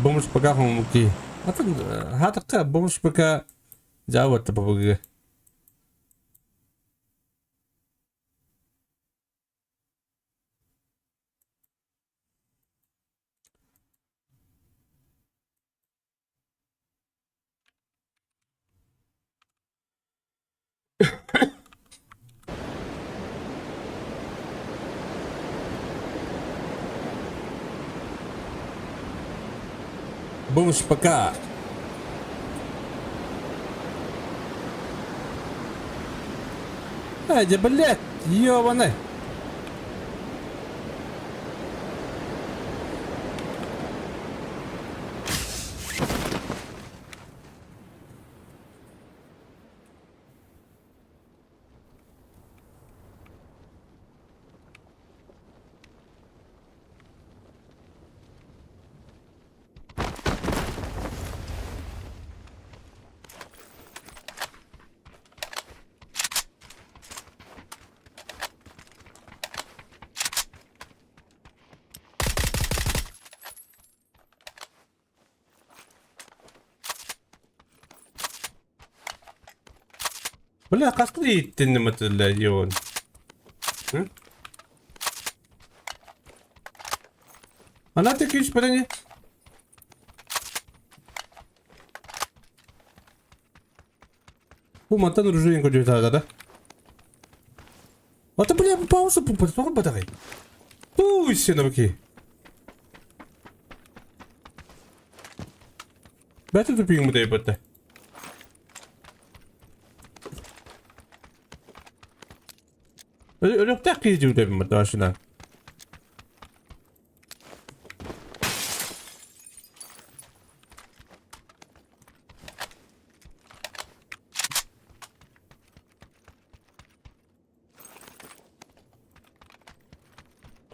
Бомж пока хомуки. Атын хатыкка бомж пока жаабатта папыгы. Бомж пока. Эй, да блядь, ёбаный. Бля, хаска ииттинним этилэр ион. Она ты күүс бэрини. Бу мантан оружиен көрдүөтаата да. Ата бля пауза пуппат тоҕо батаҕай. Туй сенабыки. Бәті тупиң мұдай бітті. Өлөктөөх киһи дьүүлэбин бардашына.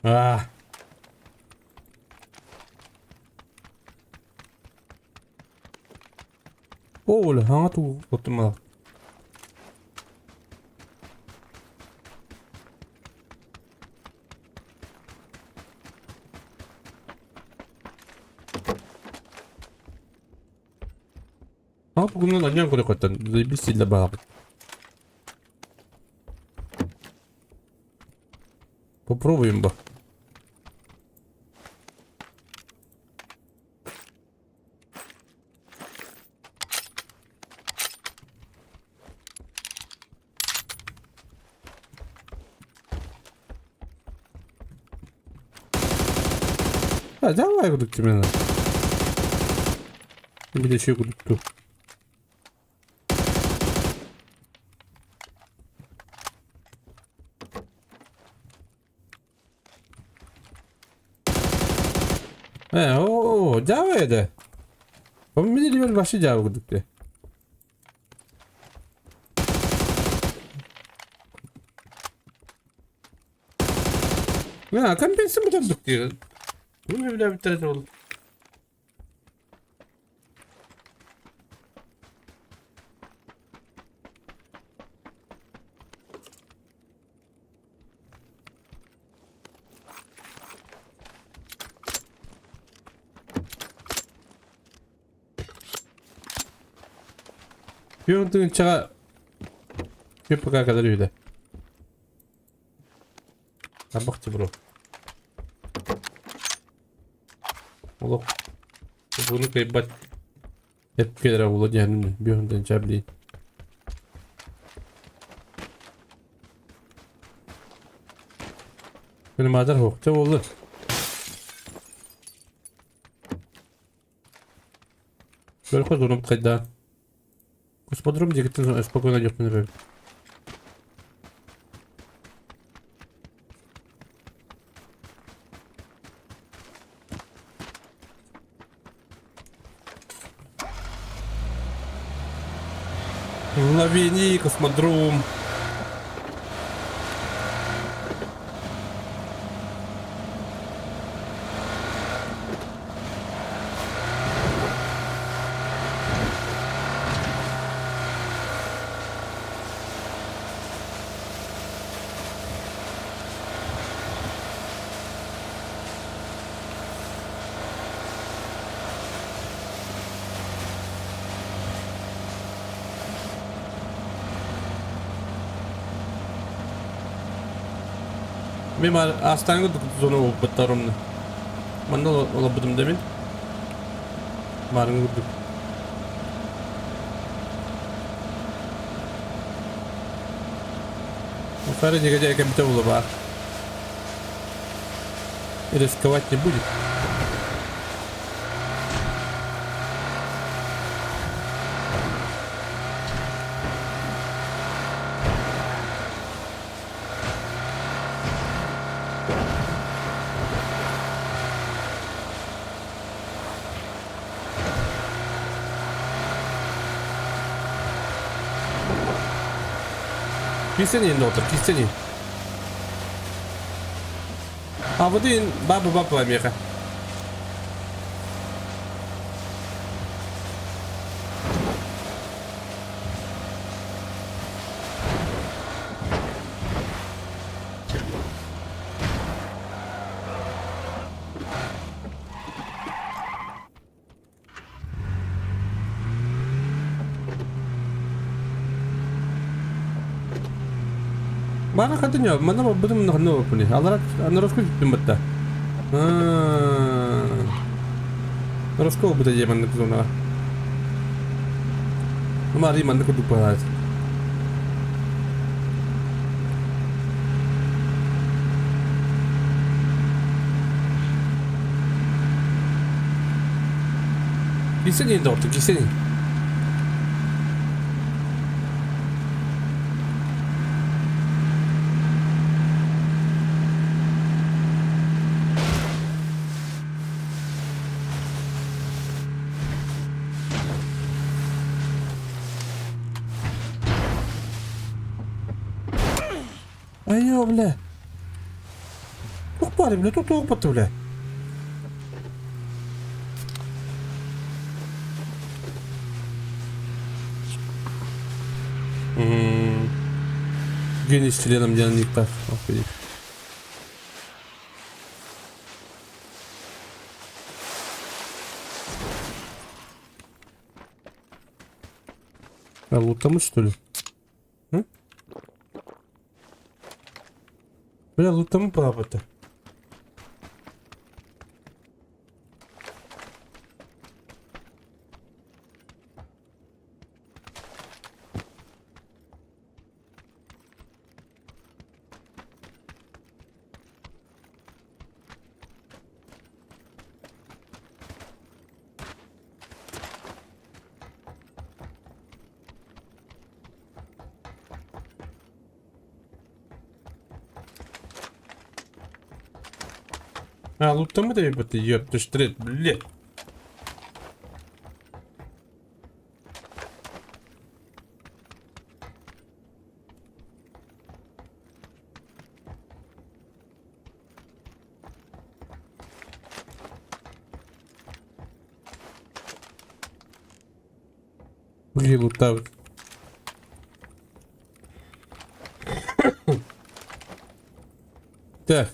Аа. Оо, хаҥа туу оттумала. А бүгүннэн анньан көрүөххүттэн заебись силлэ баҕабыт. Попробуем ба. А, давай кудук тимена. Биле шүй кудукту. Э, о, дьаабай этэ. Мин илиибэр вообще дьаабы курдук дии. А, компенсия бүтэрдик дии. Бу билээбиттэр этэ ол. Бүөн тыгынчаҕа пока кэлэр үһү Табах бро. Олох буну кыайбат эпкелere була диэн бүөн чабли. Күнүмадар хоқта болду. Бөлхө зонум кайда. Космодром дегеттен спокойно жокпун. Муравейник, космодром. Мин астааҥҥы зона булбуттарым. Манна олорбутум да мин. Маарыҥҥы курдук. Фара негодяй кэбитэ була баар. Рисковать не будет. Кисени доктор, кисени. А вот и баба баба меха. Мана хатыньо, мана бутум нохно пуни. Алара анароску жүттүм батта. Роско бута же маннык зона. Мари маннык курдук баҕайы. Кисени доктор, кисени. Айоо, бля. Туох баар, бля, туох туох батта, бля. Гений с членом Диан Никтав. Охуеть. А лутамы, что ли? М? Бля, лутамы папа-то. А, лутамы да ебать, ёб, ты ж блядь. Блин, лутают. Так.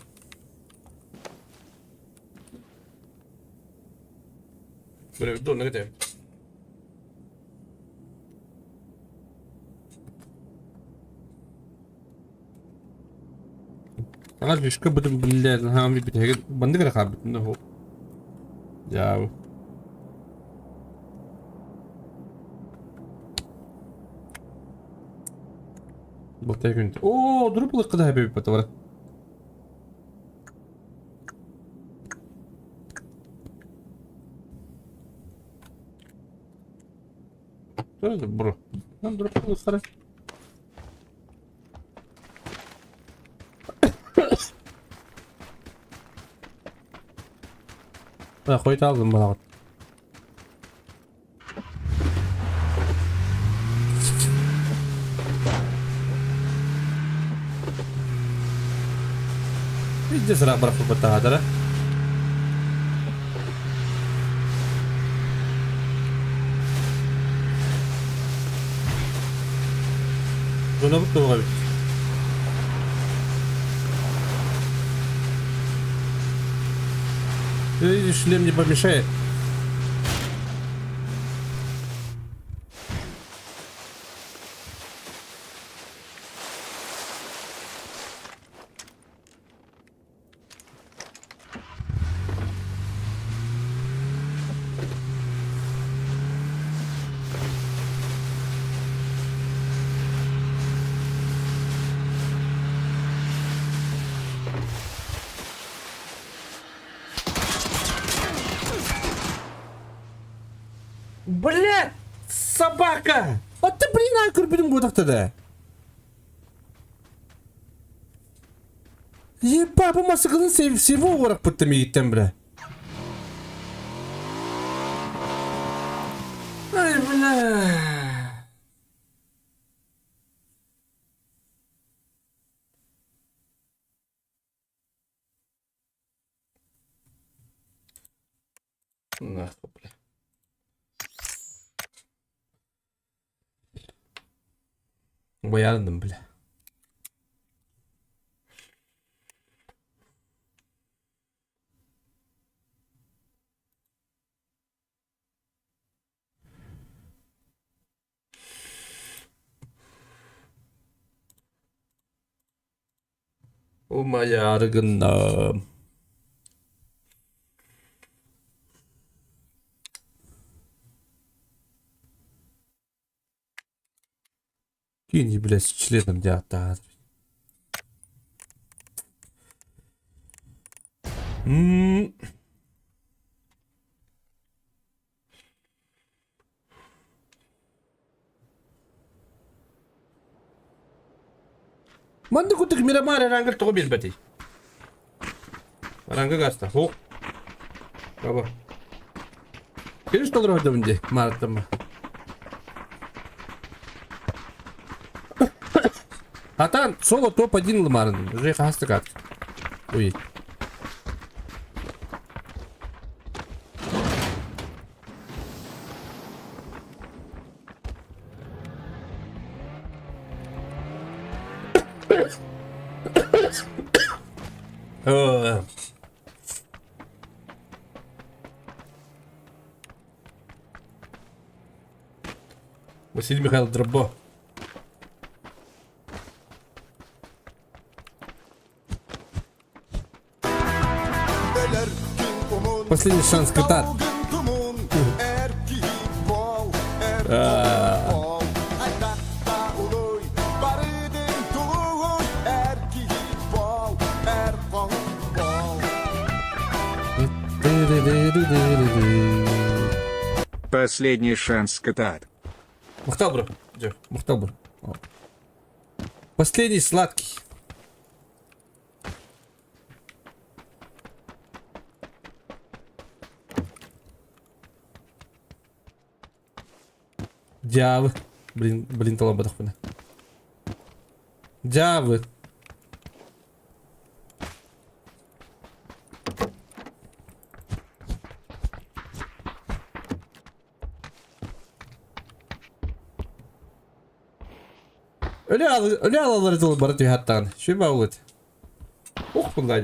Бля, донор это. Ана фишка будем, блядь, наһаа бүтэһигин маннык эрэ хаалбытын да Дьаабы. Былтай күн. Оо, дұрып лыққы да хэппи бата Бро. Нам дұрып лыққы. Хойт алдым балаҕыт. Видите, сыраах барахпыт таһаатара. Донобут туоҕа эбит. Шлем не помешает. Бля, собака! Вот ты, блин, а көрбүтүм буотахта да. Еба, бу масыкылын всего уораппыттым миигиттэн бля. Ай, бля. Нахуй, бля. Боярдым, бля. Умайаары гынным. Кинь, блядь, с членом диатар. Манна курдук Мирамар Эрангер тоҕо биэрбэтий? Аранга гаста. Хо. Баба. Кириш толору дабын дии, Мараттамма. Атан соло топ-1 ламарын. Уже хастык Ой. Василий Михайлов Дробо. Последний шанс кота. Последний шанс кота. Махтал, бро. Махтал, бро. Последний сладкий. Дьявы. Блин, блин, талан батахпына. Дьявы. Өлө алалары тылы бары түһаттаҕын. Сүбэ улыт. Ух, булла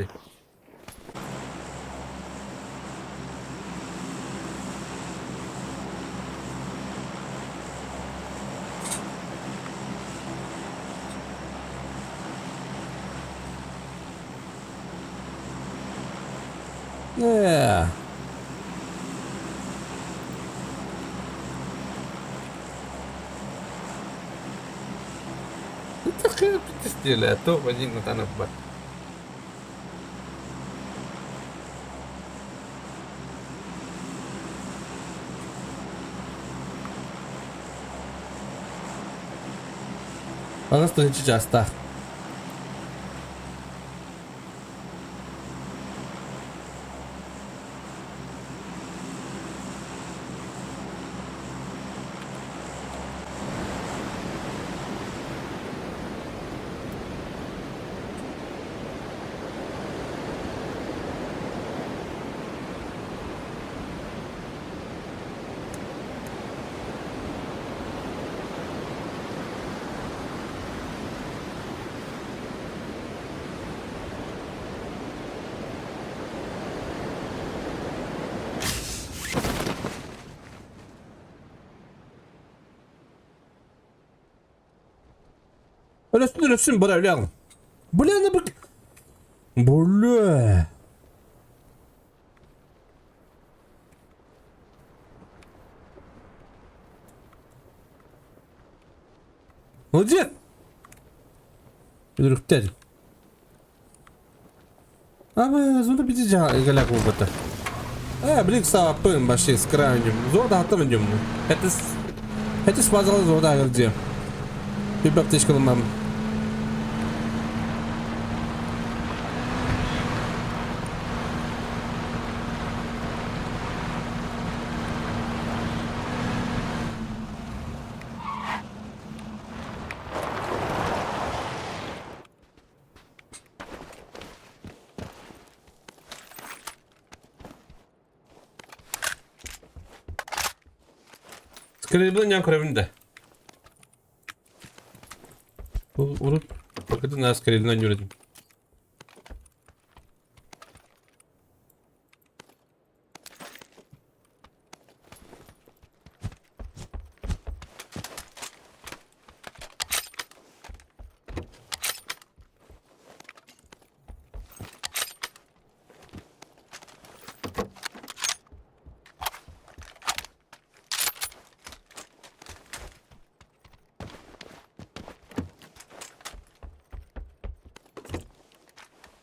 Yeah. Топ-1 на бар. Аҕыс тыһыынча чаастаах. Өлөстүн өлөстүн бара өлөҕүн. Бля, на бык. Бля. Молодец! Өлөрүктэр. Ама, зона бити жа галяк болбата. Э, блин, сааппын баши с крайним. Зода хаттан өндем. Это это смазала зода агырдия. Bir аптечкалымам. Скребын ян көрөбүн да. Урут бакытын аас скребынан жүредим.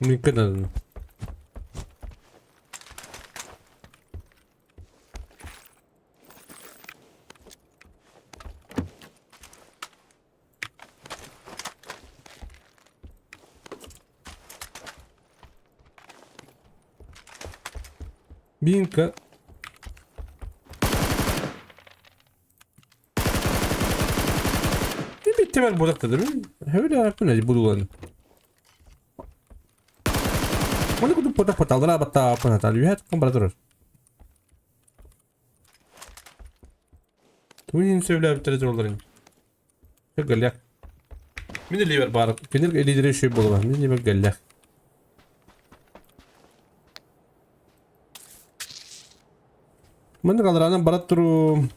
Mümkün adını. Бинка. Bir temel bodaktadır. Öyle yapın bulun. Оны кудук потах поталдыра батта апанатал үйәт компаратор. Туин сөйләп битер оларын. Галлях. Мин ливер бар. Кенер лидери шөй болған. Мин ливер галлях. Мында калдыранан барат туру.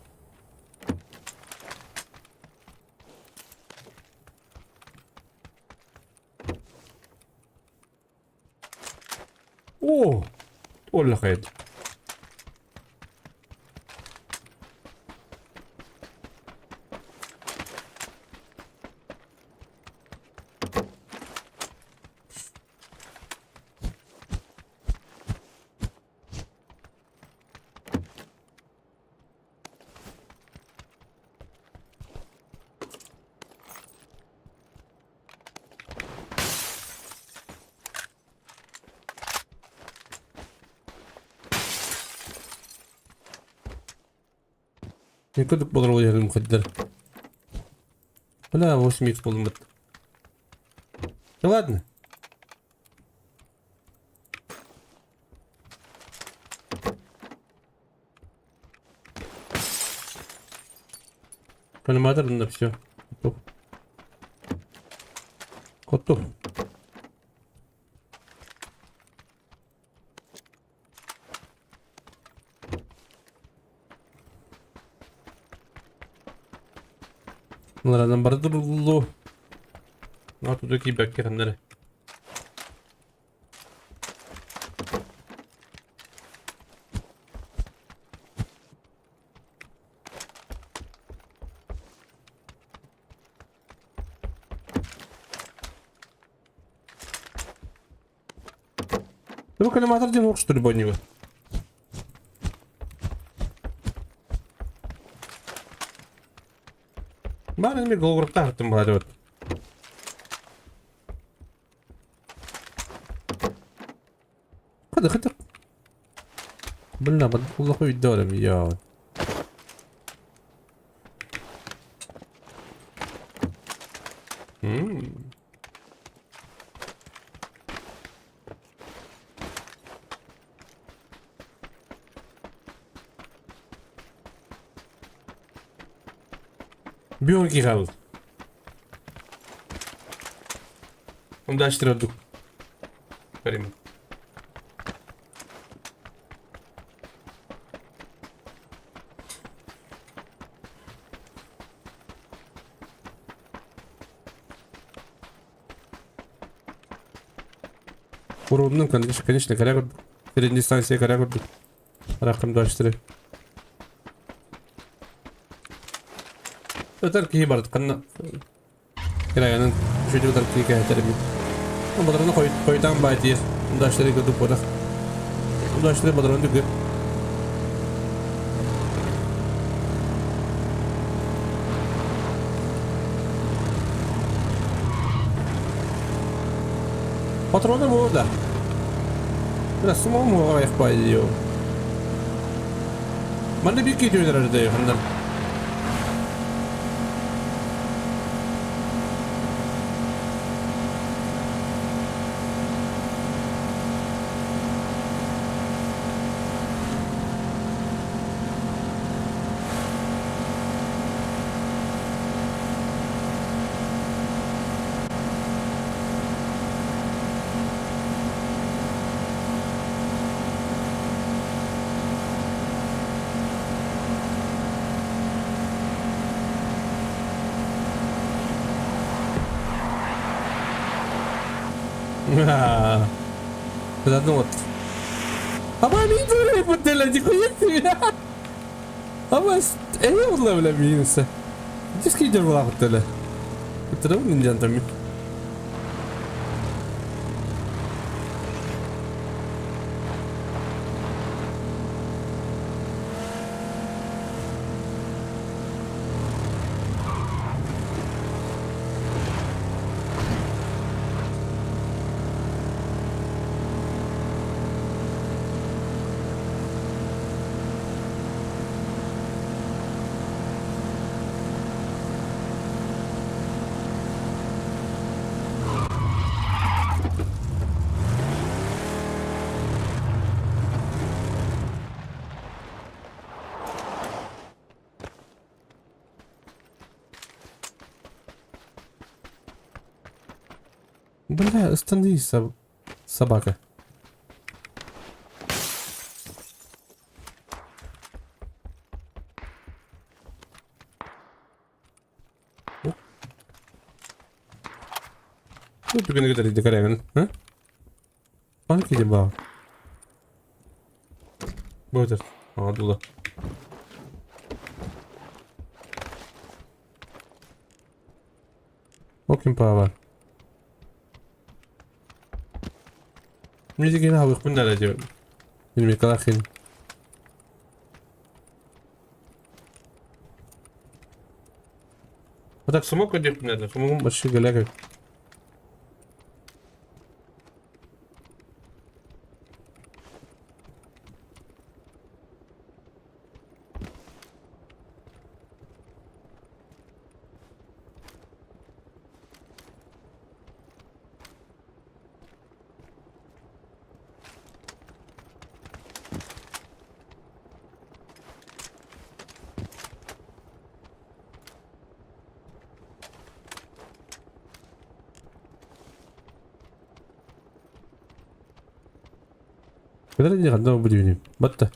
О, Олла хайд. Кырдык болор ол жердин мухаддер. Бля, 8 х болдум бит. Да ладно. Коллиматор, да все. Готов. Готов. Ларадан барды буллу. Натуду кийбэккэ ханнары. Ну, коллиматор диэн что ли, боннива. Баар эми голгуруктаах аттым баары Хады хады. Бля, бу үйдөрөм я. Бионки хабыл. Онда аштырдык. Карим. Уруннун, конечно, конечно, кэрэ курдук. Средний станция кэрэ курдук. Рахым дочтары. Ытар киһи барыт ханна кыраянын үчүгэй ытар киһи кэһэтэр эбит. Бадараны хойутаан баай тиер. Дочтары курдук буолар. Дочтары бадараны түгүр. Патроны буолла. Бля, самому аяқ бай Манна биир киһи түһэр эрдэ ханнар. Да ну вот. А мы видели, нихуя себе. А мы эйе була бля минуса. Диски идер була хотела. Это не там. Бля, остановись, собака. Ну, түгені көтер карягын, а? Панки деба. Бодер. А, дула. Окин пава. Музыки на выход надо делать. Миколахин. Вот так смог одет надо, по-моему, вообще голяка. Куда ханна будем? Батта.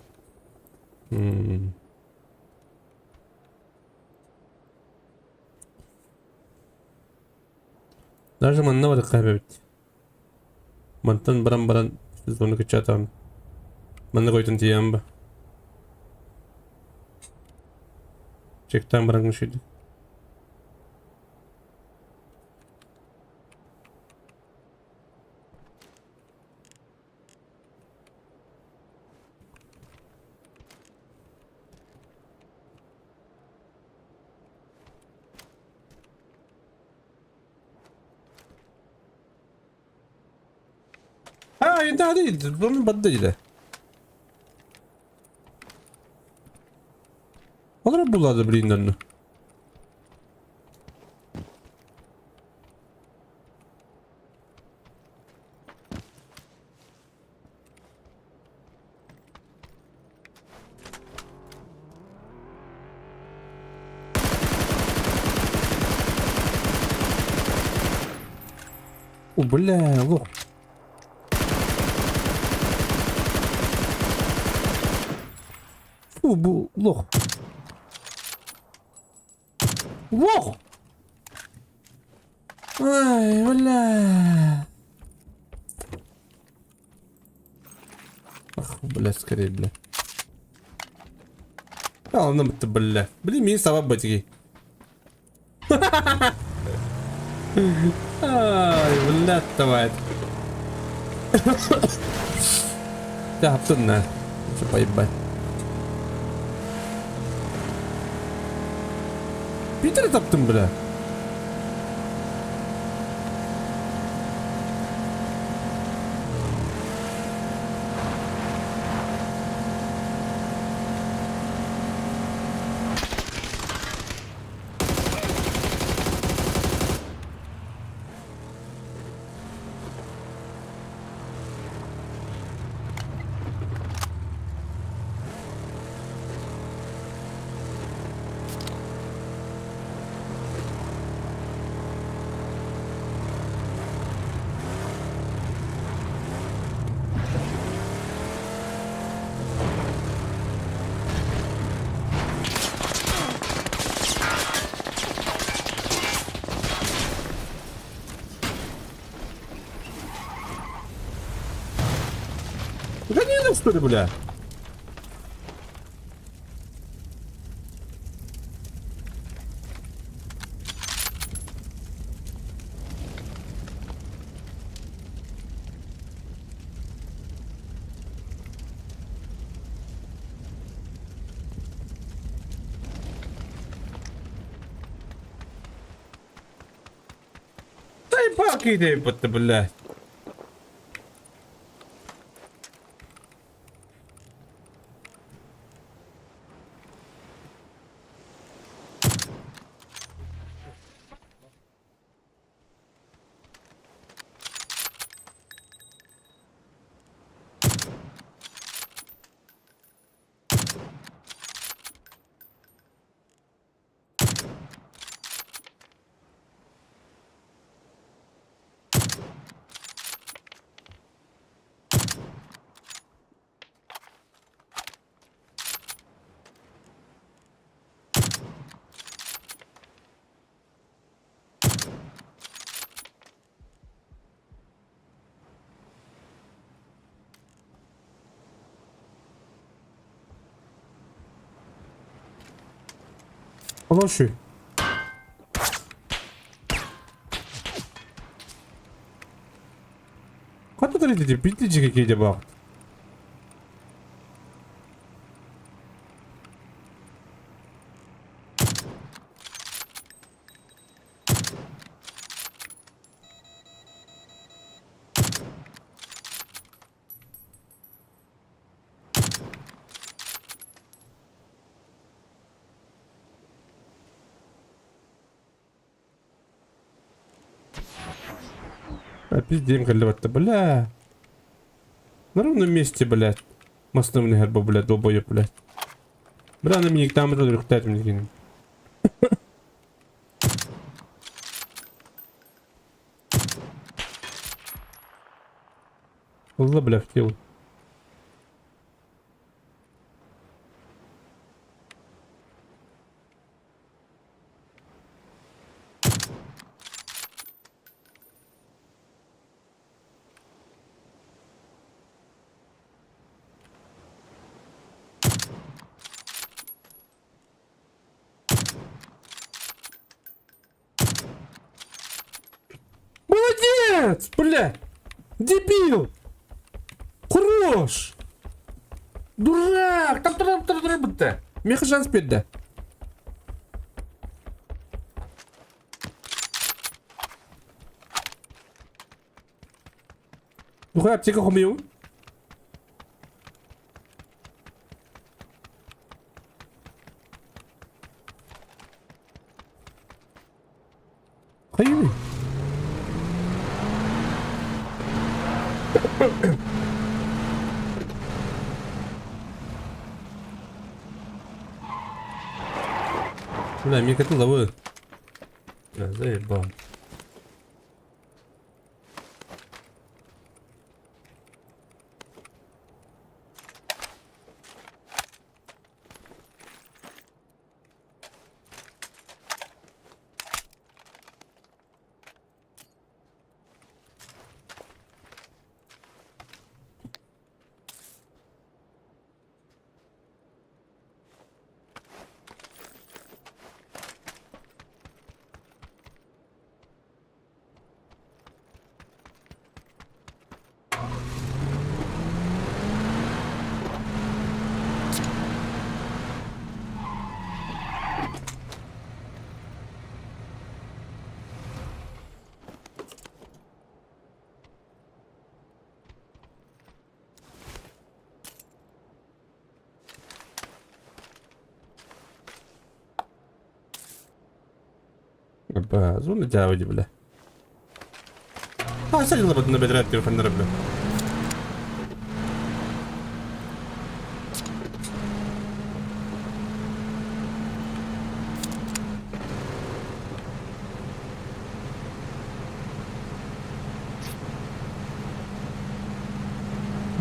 Даже манна бар кайбет. Мантан баран баран зону кычатам. Манна койтун тиямба. Чектан баран шиди. А, это değil, бадды Олар булады блин. О, бля, лох. Фу, бу, лох. Лох! Ай, бля. Ах, бля, скорее, бля. Аны бітті, бля. Блин, мені сабап бітігі. Ай, бля, давай. Таптын на. Поебать. Питер таптым, бля. Гони что ли, бля? Да и палки иди, блядь. Хороший. Хата дии битличиге кейде багыт. А пиздем каллебатта, бля. На ровном месте, блядь. Мостом гербо, блядь, долбоеб, блядь. Бля, на меня там рухтать мне кинем. Алла, бля, в тело. Молодец, бля! Дебил! Хорош! Дурак! Там там там там там Меха шанс берді. Духай аптека хомею. Хайы. Бля, мне коту ловы. Бля, заебал. Ба, зона дьаабы бля. А, садилабытына бэдэрээт телефоннара бля.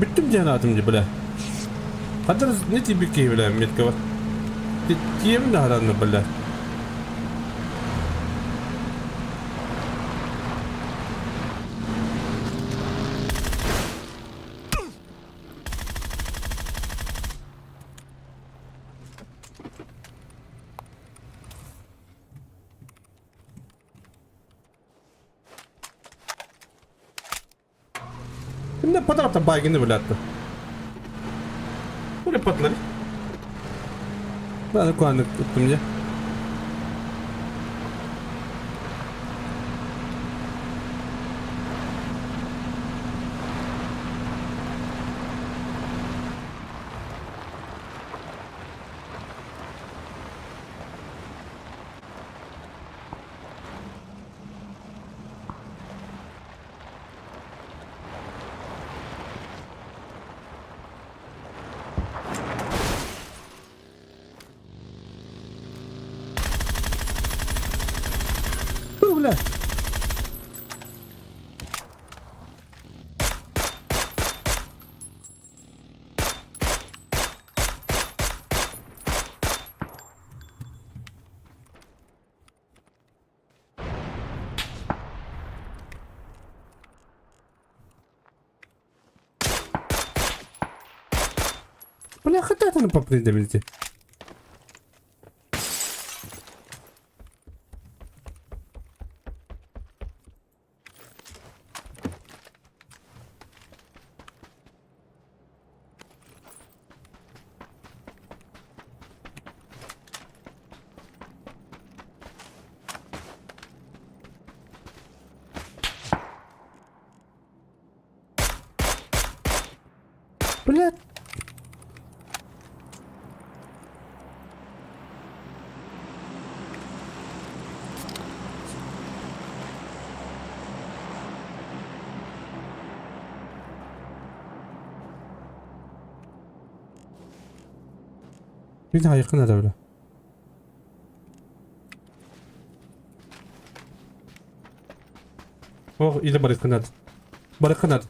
Бүттүм диэн аатым дии, бля. Хаддар не тиийбит киһи, бля, метка бар. Тиийэбин да харанна, бля. Кимде патараттан байгини билатты. Бу патлар. Ben kuandık tuttum diye. Фу, бля. Бля, хата это попридавите. Блядь. Bir daha yakın öyle. Oh, ile barıkın Barıkın hadi.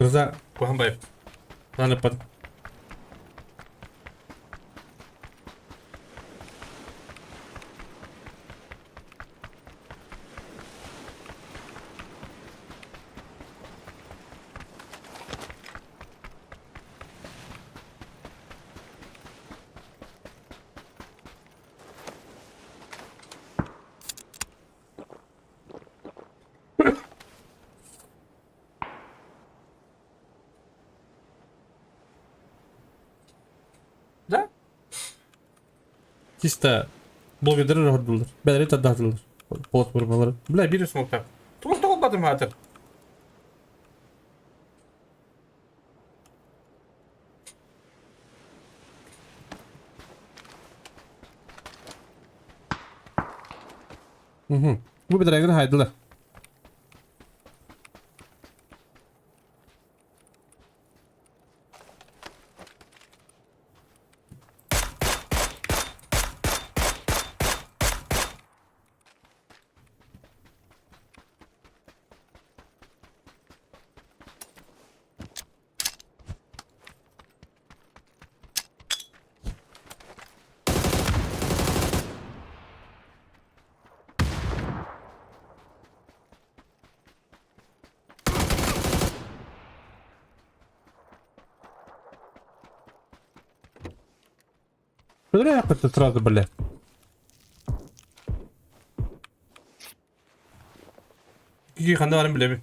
Rıza Kuhanbayev. Lan Да? Чисто блогердер ордулар. Бәләре таддатылар. Полос бурмалары. Бля, бир смокта. Тугыз тоголбадым хатыр. Угу. Бу бедрәгер хайдылар. Бля, сразу, бля. Кики ханна барын билэбин.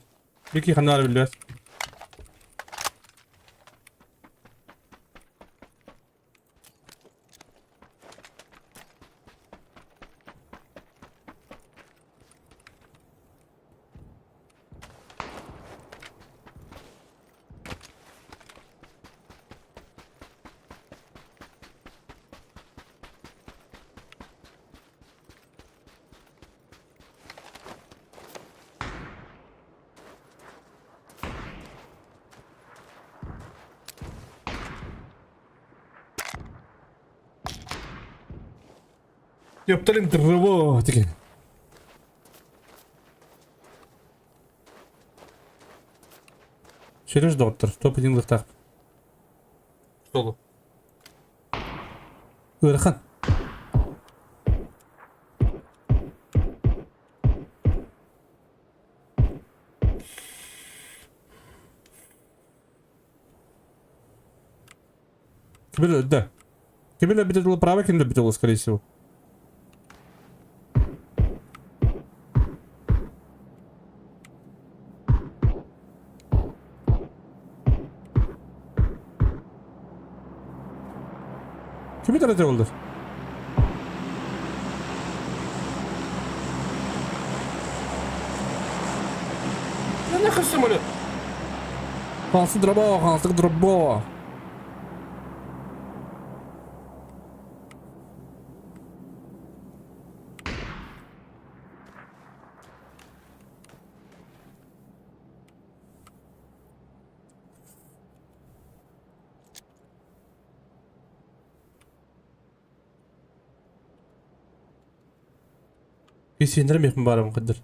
Кики ханна барын билбэт. Ёпталин дрово деген. Сереж доктор, топ-1 лыхтаах. Солу. Ыарахан. Кибер, да. Кибер өлбүтэ право ким өлбүтэ скорее всего. Kimi derece oldu? Ne нахер самолет? Хансы дроба, хансы дроба. Кисиндер мехм барым кыдыр.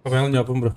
Погнал не бро.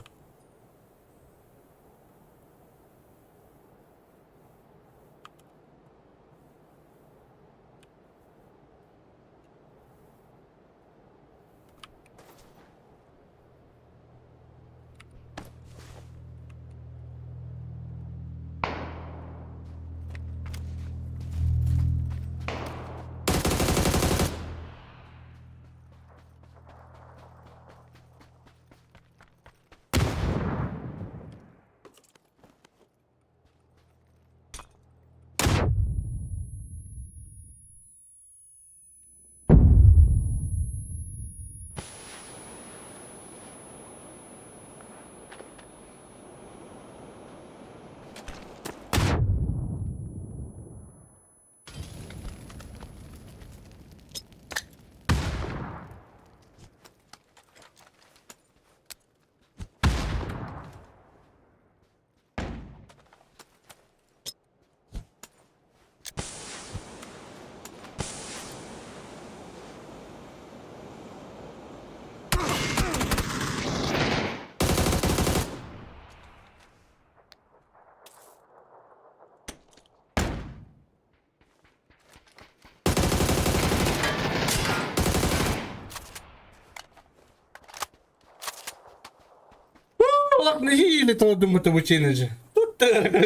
Олох нэһиилэ толордум бу челленджи. Тут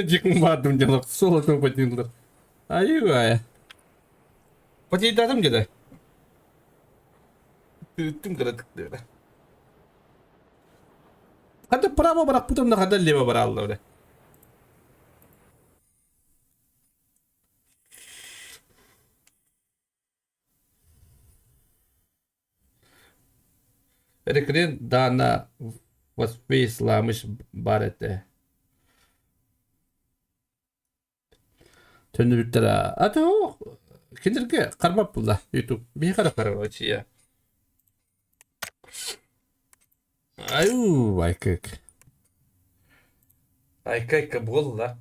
дикум бардым делок. Соло потинлар. Аюгая. Потейдадым деді. Түттүм кыратык деді. Хада право барак потом на хада лево баралла. Рекрен дана воспейсламыш бар этэ. Төннүбүттэрэ. Ата кинилэргэ харбап булла YouTube. Биһи хара короче. Аю, байкык. Айка-айка буолла.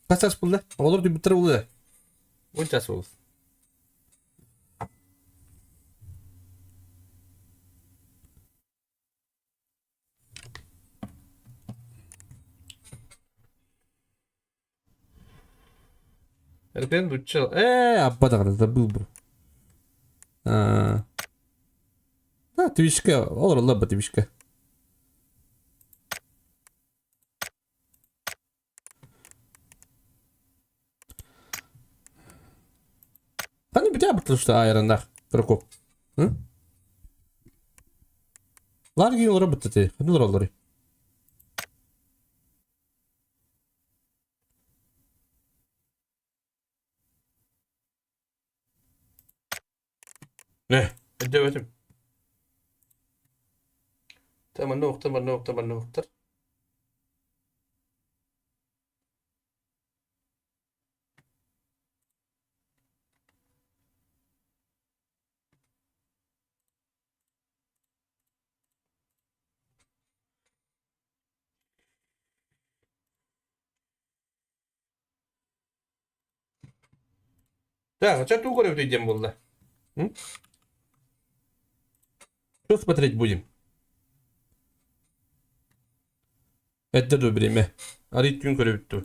Хас час булла? Оҕолор түбүттэр булла. 10 час буолла. Эрдэн дучча ээ абба даҕаны забыл бу. Аа. Да, Твичке олороллор ба Твичке. Ханна бүтэ потому что айраннах Прокоп. Ларги олоро бүттэ Ханна олороллор. Э, өйдөөбөтүм. Та манна уктар, манна уктар, манна уктар. Так, а что ты угорев диэн буолла? М? Что смотреть будем? Эрдэ дуо бириэмэ? Арый түүн көрөбүт дуо?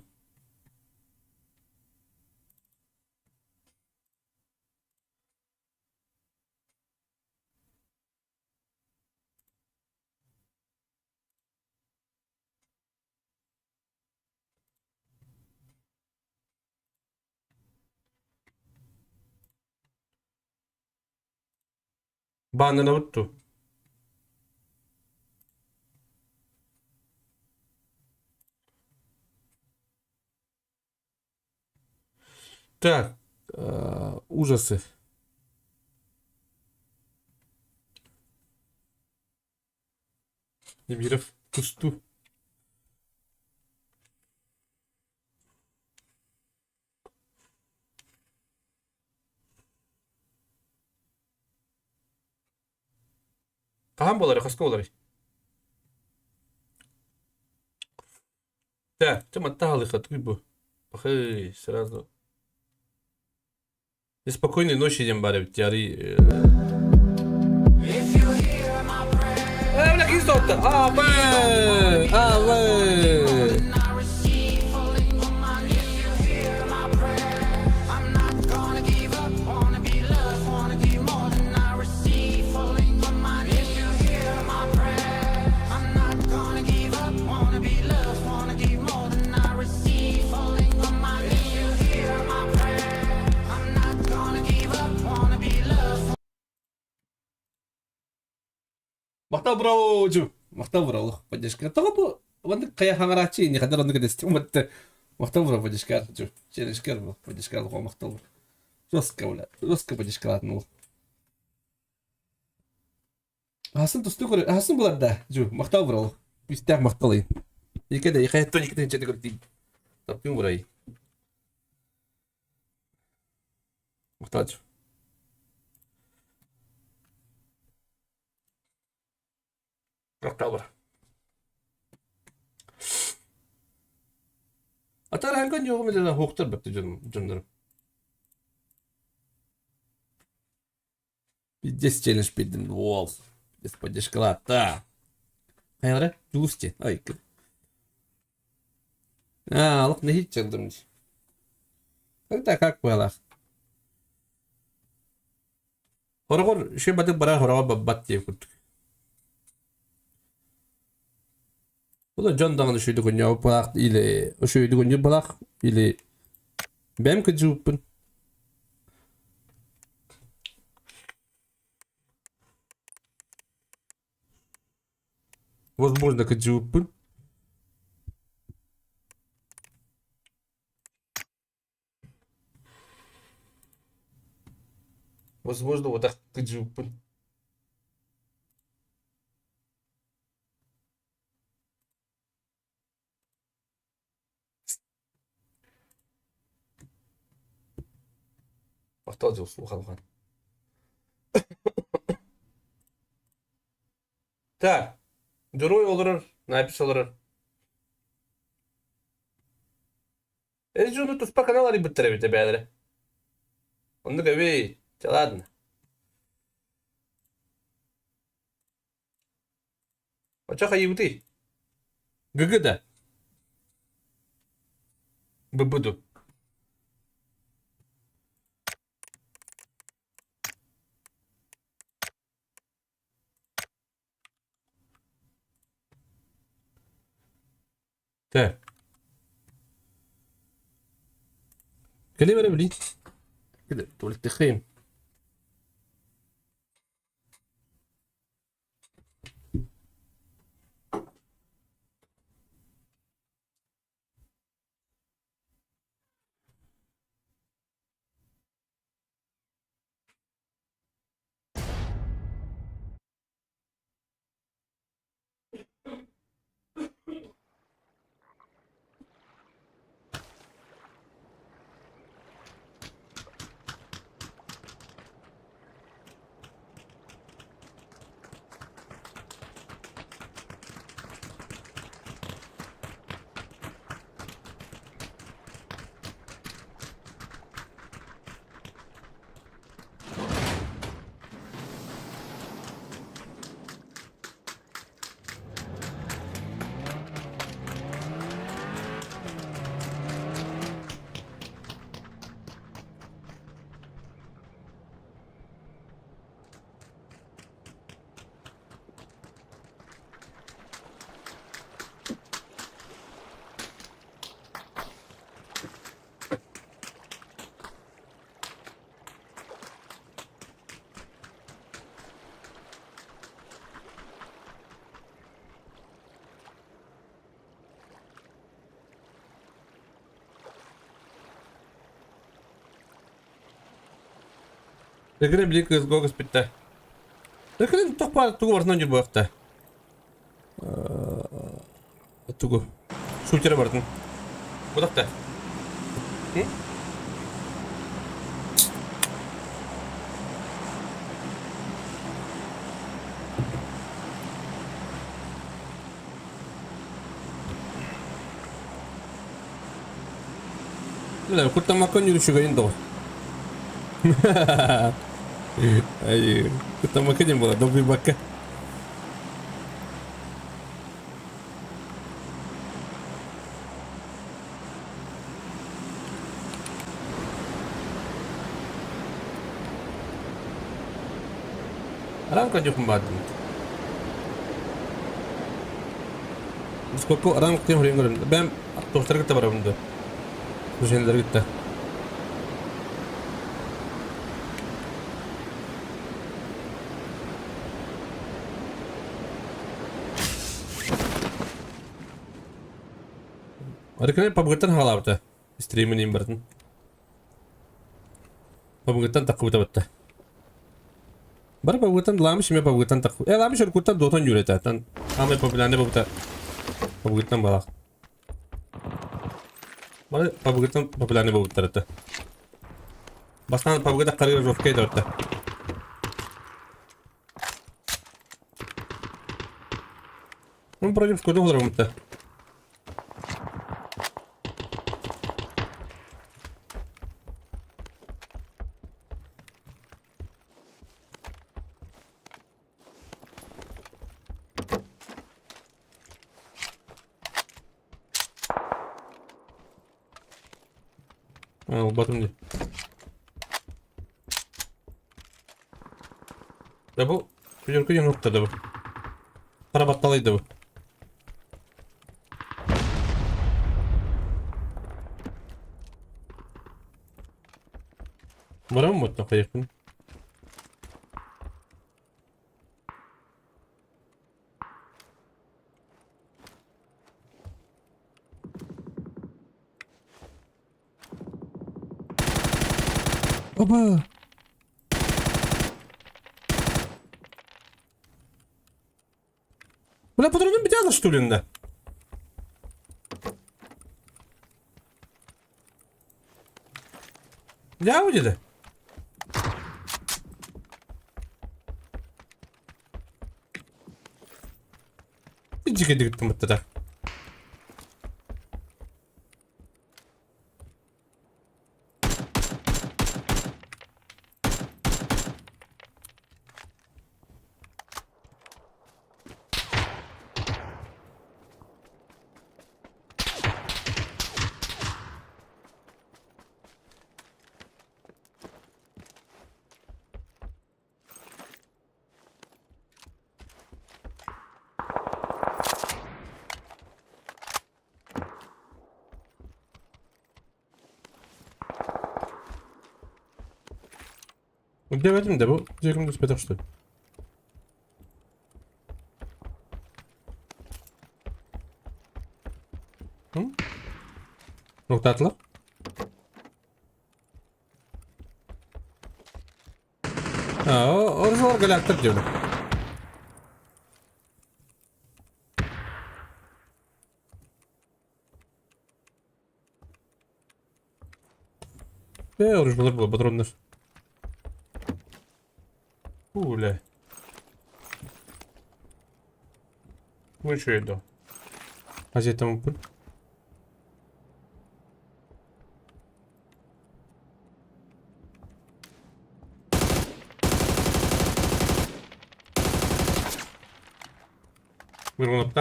Бааннанабыт дуу? Так, ужасы. Немиров тустуу. Хаһан буоларый, хаска буоларый? Так, ты мотал их, бу. Пахай, сразу. Спокойной ночи диэн баар эбит, ярый. Э, бля, ким сотту? Абы! Абы! Махтал браво, Махтал браво, поддержка. Тоҕо бу маннык хайа хаҥарааччы ини хандар оннук эдэстим батты. Махтал браво, поддержка. Челлендж поддержка махтал. Жестко, бля. Жестко поддержка ол. Аһасын тустуу көрө, аһасын булар да, Жу, махтал браво. Үстээх махтал Ике да, ихайттон икитин чэти көрдüm. Таптым бурай. Махтал Жу. Махтал бар. Атар ханган жоғым эле хуктар бепти дьоннорум. Пиздец челлендж биэрдим уол. Без поддержкалаата. Хайалара? Дьулус Ай. Аа, олох нэһииччэ ыллым дии. Когда как буолар? Хороҕор үчүгэй батык барар хороҕор баппат диэн курдук. Бу дьон даҕаны үчүгэйдик оонньообуппалаах или үчүгэйдик оонньуурбалаах или бэйэм кыдьыыбыппын. Возможно, кыдьыыбыппын. Возможно, вот так кыдьыыбыппын. Махтал дьыл улахан Так, Дьоруой олорор, Напис олорор. Эр дьону туспа канал арыйбыттар эбит эбээлэрэ. Оннук эбий, чэ ладно. Очо хайыбытый? ГГ да? Быбыду. Так. Кэлиэ эрэ билии. Туалеттыхыым. Рекрем били кыз гогос питте. Рекрем тохпар тугу барытынан жүр буакта. Тугу. Шутера бардым. Будакта. Бля, куттамакка нүрүшүгэйин доҕор. Ай, куттамакка диэн буолар, долгуйбакка. Араан көрдөхүн баардым. Сколько араан кытын хөрүн көрөм. Бэм тохтар кытта барабын да. Слушайлар кытта. Арыкырай пабгыттан хаалаабыта. Стримин бардын. Пабгыттан таққыбыта батта. Бар пабгыттан ламыш ме пабгыттан таққы. Э ламыш өркуттан дотан жүрөтө. Тан аме популярный бабыта. Пабгыттан балак. Бар пабгыттан популярный бабыттар Бастан пабгыта карыгыр жовкей дөртө. Ну, против куда олоромта. Батым дии. Да бу күдөркү диэн уһукта да бу. Хара батталай да бу. Барамын оттон хайыахпын. Опа! Бля, патронum битә что ли инде? Я диде. Дьикэ дигиттымыттара. Demedim de bu Cekimde түспэтэх что ли? Нуктаатылар? Оружолар галактар диэбит. Э, оружолар было, патроннар. Уля. Ну еще иду. А где там пуль? Вырван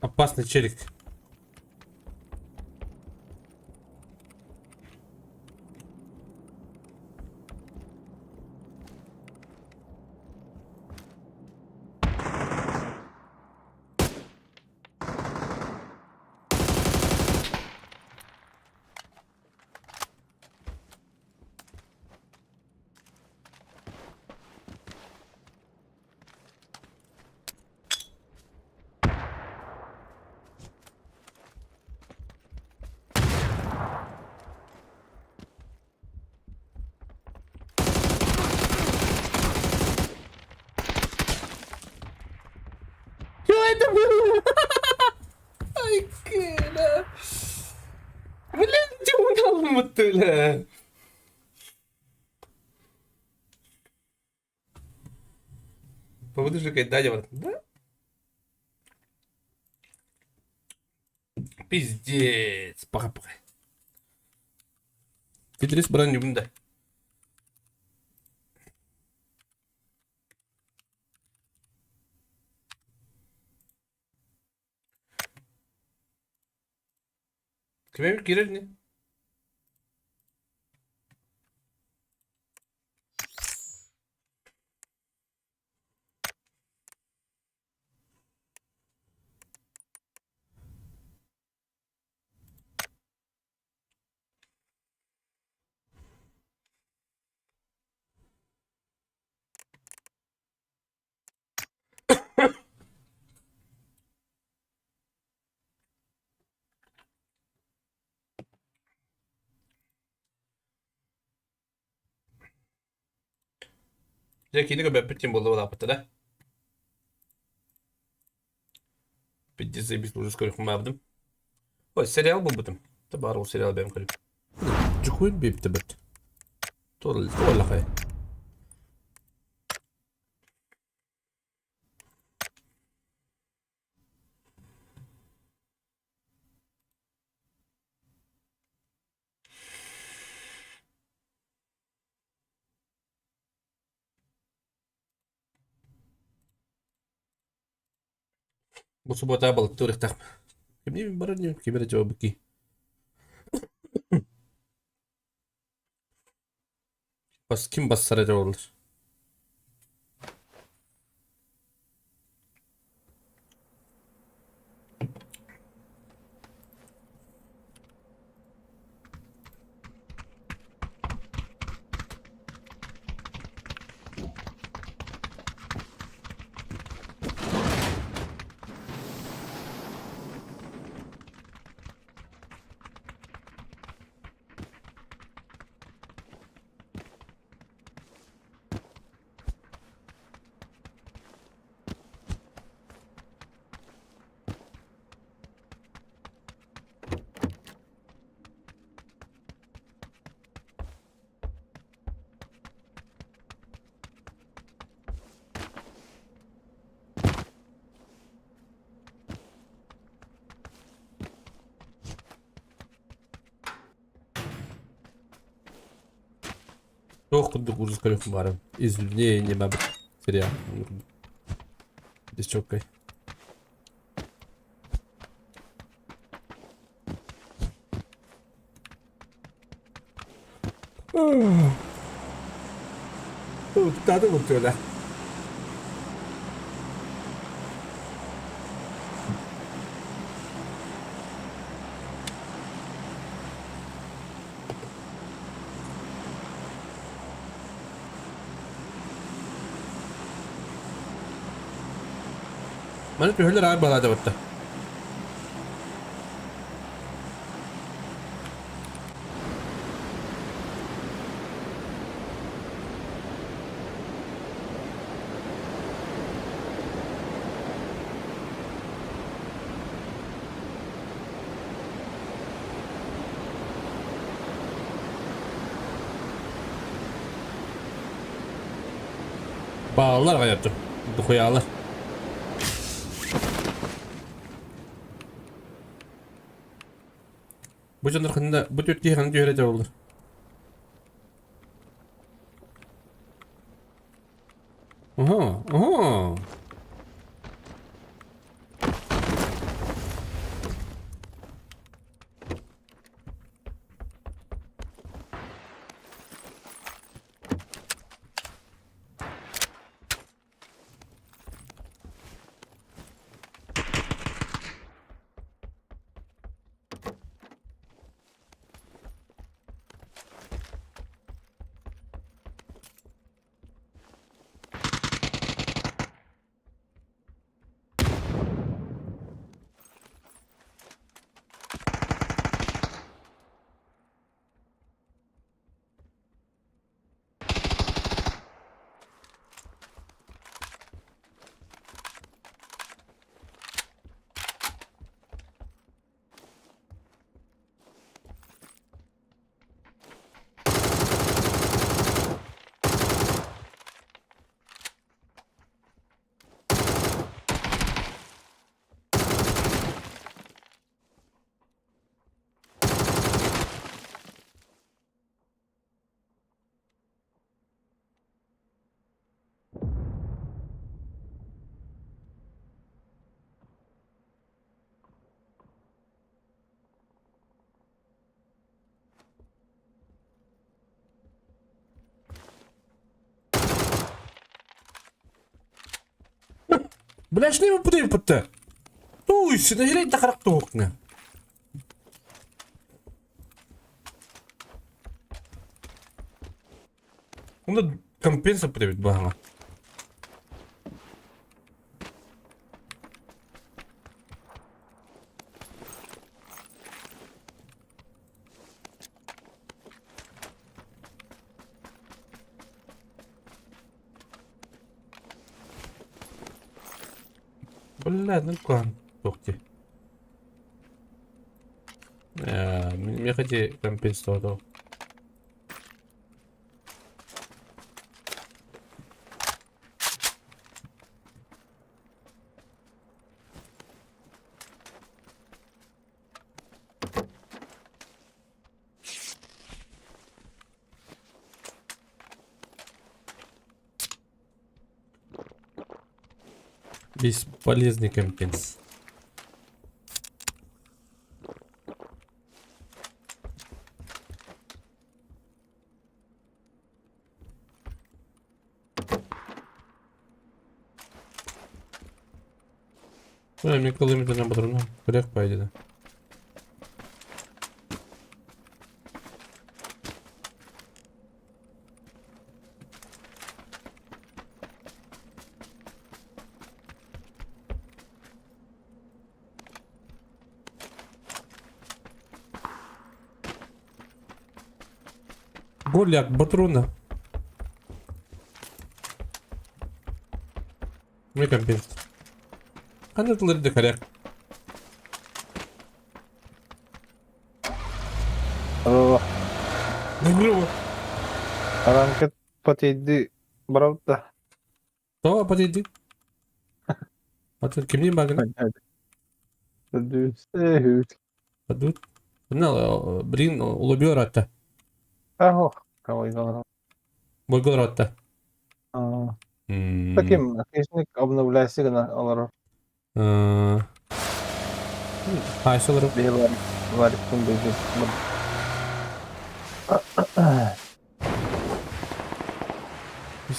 Опасный челик. Ай, кыра. Блин, дьон Побудешь Даня, брат. Да? Пиздец. Пока-пока. Петрис бран да. Кime girer ne? Дьэ кини көбөппүт тем буолла улааппыта да. Пиздец заебись уже скоро хумаабдым. Ой, сериал булбутум. Та бар ол сериал бэм көрүп. Жухуин бипти бит. Тол толлахай. Бу суббота балыктыыр ыхтах. Кимни барар не кибер жауабыки. Бас ким бассара жауалар. Туох курдук ужас көрүөхпүн баҕарабын. Извинение бабыт сериал. Десчоккай. Уктааты бутуола. Маны төһөлөр аҕай балаада батта. Бааллар аҕай ардым. Духуйаалар. Бу дьоннор ханна бу түөрт киһи ханна түһэрэ дьабыллар. Ага, ага. Бля, что путаю путта? Туй, сюда да харак туохна. Онно компенса путабит баһаҥа. Бля, ну куһаҕан туох дии. Миэхэ ити компенсация Бесполезный компенс. Мин кылымытынан батырына көрөх пайдада. Голяк, батруна. Мне компенс. Ханна тылыр да коряк. Здорово. Аранкет потейди барабыт Тоҕо потейди? Атын кимниин бааргын? Адут. Блин, улубиор атта. Ахо, калайгалар. Бойго олоротта. Таким хищник обновляйся гына олорор. Хайсы олорор? Биһи варикпын быйдым.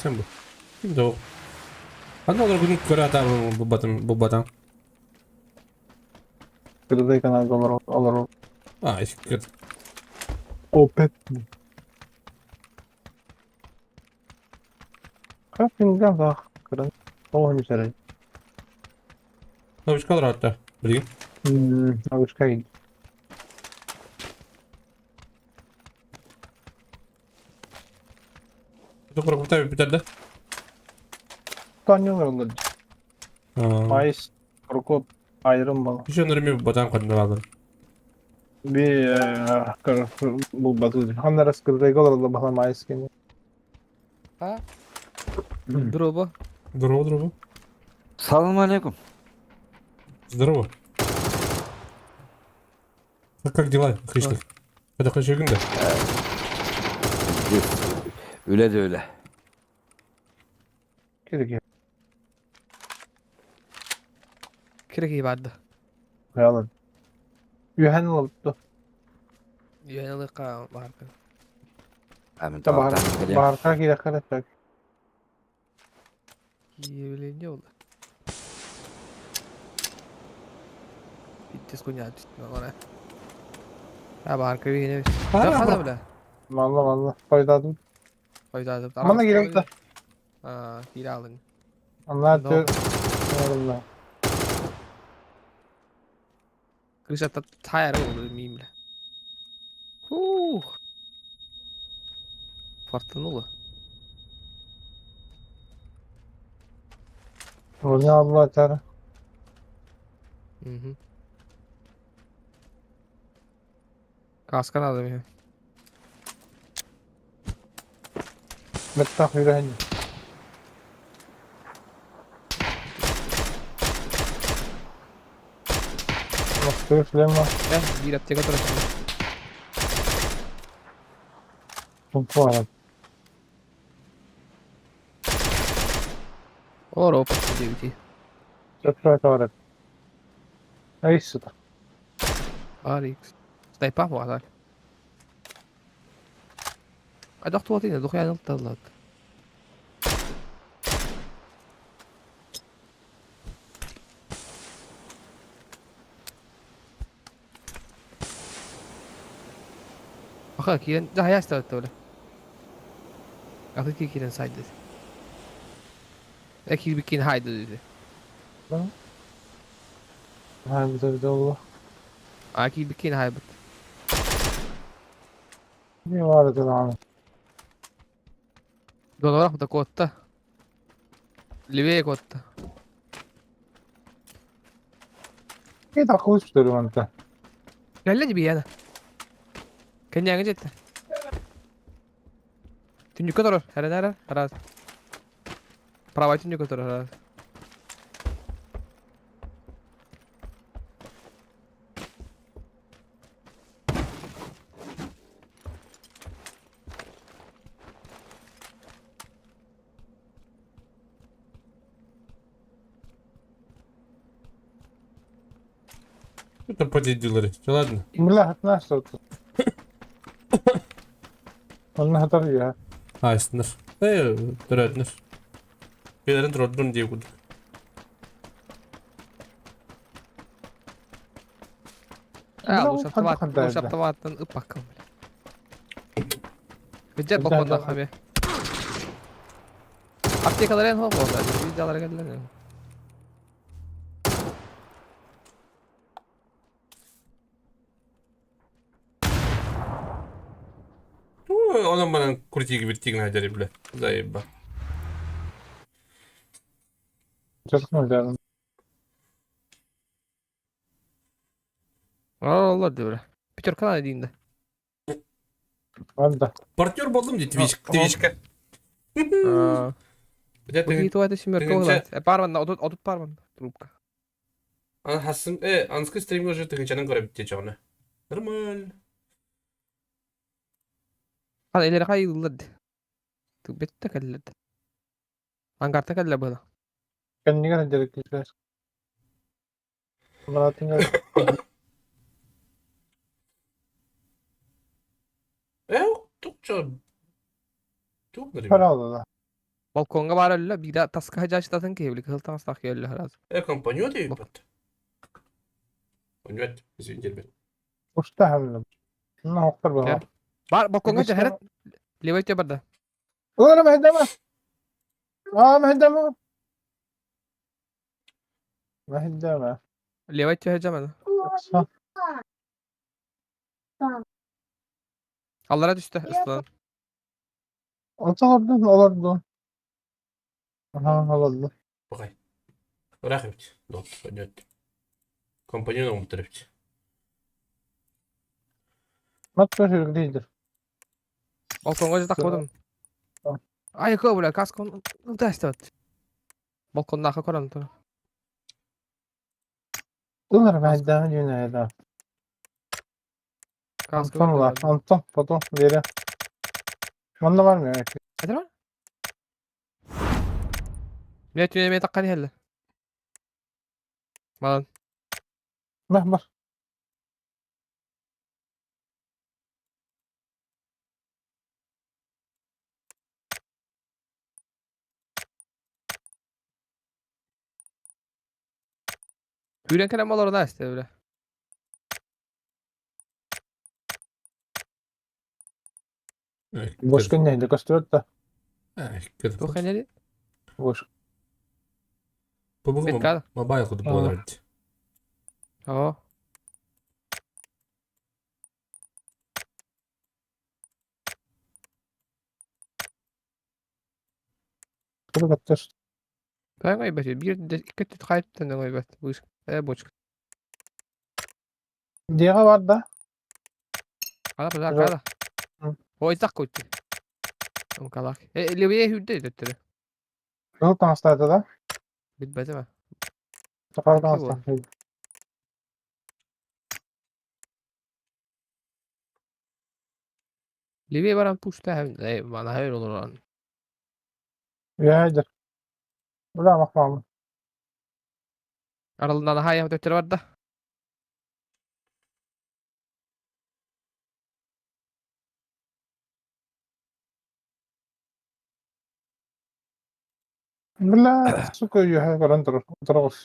Ким бу? Ким да Аны олор күнү көрө ата бу батам. Кырдай каналга олорор. Олорор. А, кыр. Опет. Как пингам да кырын. Тоҕо мисэрэй. Новичка олорор атта. Билигин. Новичка Куркута бүтэрдэ. Таанньылар Айс, Прокоп, Айрон бал. Еще нөрми батан кандалалар. Би булбатыл. Ханна раскырдайга олордо бахлам айс кени. А? Здорово. Здорово, здорово. Салам алейкум. Здорово. А как дела, хищник? Это хочу да? Öyle de öyle. Кирги. Кирги барды. Ялын. Үһән олопто. Юһен бар. Баарка кире каратак. Явление oldu. Bitti хуйня. А барка бигене. Хана бля. Валла валла. Файдадым. Файдадым. Мана кирек да. А, кире алдың. Анна төр. Алла. Крыша таяр oldu мимле. Ух. Фартануло. Валла алла тара. Угу. Каска надо мне. Меттах үйрән. Мастер шлема. Биир аптека турар. Пумпара. Олор опыт диэбитий. Сөпсө Айсыта. Арикс. Снайпа буолар. Хайдах туотин духуян ылталлат. Аха киирэн да хайа Аты киирэн сайды. Э киирбиккин хайды диди. Хайбыта бит А киирбиккин хайбыт. Не бар это Донорах да котта. Левее котта. Кей такой что ли он-то? Кэллэ бияна. Кэннээҥи дьиэтэ. Түннүккэ турар, эрэн эрэ, араас. Правай түннүккэ турар, араас. Это поделили. Все, ладно. Бля, знаешь что это? Он на я. Айсыныр. Э, төрөтүнөр. Билерин турдун дии курдук. А, Ну, лучше ханды автомат, ханды лучше это. автоматтан ыппаккын, бля. Бюджет Да, балконда да. хами. Аптекалар эн хоп болду. Видеолар келдилер. Онон манан крутиги биртигин хадери бля. Заеба. Честно, да. Алла бля. Пятерка надо дейін да. Ладно. Партнер болдум дейт Твич, Твичка. Где Ты ты? это семерка тыгынча- углат. Парман, отут отут парман трубка. Хасын, анскы стримге уже тыгынчанан көрө битте чоғына. Нормально. Хан элери хай ыллар. Бетте кэллэ. Ангарта кэллэ быһыла. Кэннигэр дьарыктыыр. Быраатыҥ Tukça туох Паралла. Балконга баар өллө, биирэ таска хадьаачытатын киһи били кыһыл таҥастаах киһи өллө хараас. Компаньон дейбат. Понять, извините, ребят. Устаһаллым. Ну, оқтар буолла. Бар балконга дьэһэрет левой өттө барда. Улара мэһдама. Аа, мэһдама. Мэһдама. Левой өттө хадьамана. Аллара түстэ ыстан. Олордун, олордун. Аха, олордун. Бакай. Ыраах эбит. Дот, понять. Компаньон оҥоттор эбит. Мат көрүлдүйдүр. Балконга жатак бодум. Ай, кö бля, каскон ытастат. Балконнаха көрөн тур. Улар мэһдама дүйнәйдә. Каска. Антон ла, Антон, потом Вера. Манна бар ме? Hadi lan. Билет түнеме таккан хелле. Малан. Бар, бар. Үүрэн кэлэн олорно эсте бля. Бошка нәйдә көстөрөт да. Туох хэнери? Бош. Беткада. Мобайл куду буолар эбит. Оо. Кыры баттыр. Пәң ойбат. Бир икки түт хайттан ойбат. Бу бочка. Диэҕэ бар да. Кала базар кала. Ой так койду. Онкалак. Левее хүрдэ төттөрү. Кызыл таҥастаата да. Билбэтим. Сахар таҥастаах. Левее баран пушта hem bana hayır olur lan. Үөһэйдэр. Бля махмамы. Аралынан хая төттөрү бар да. Бля, сука, үөһэ көрөн турар. Отыроҕус.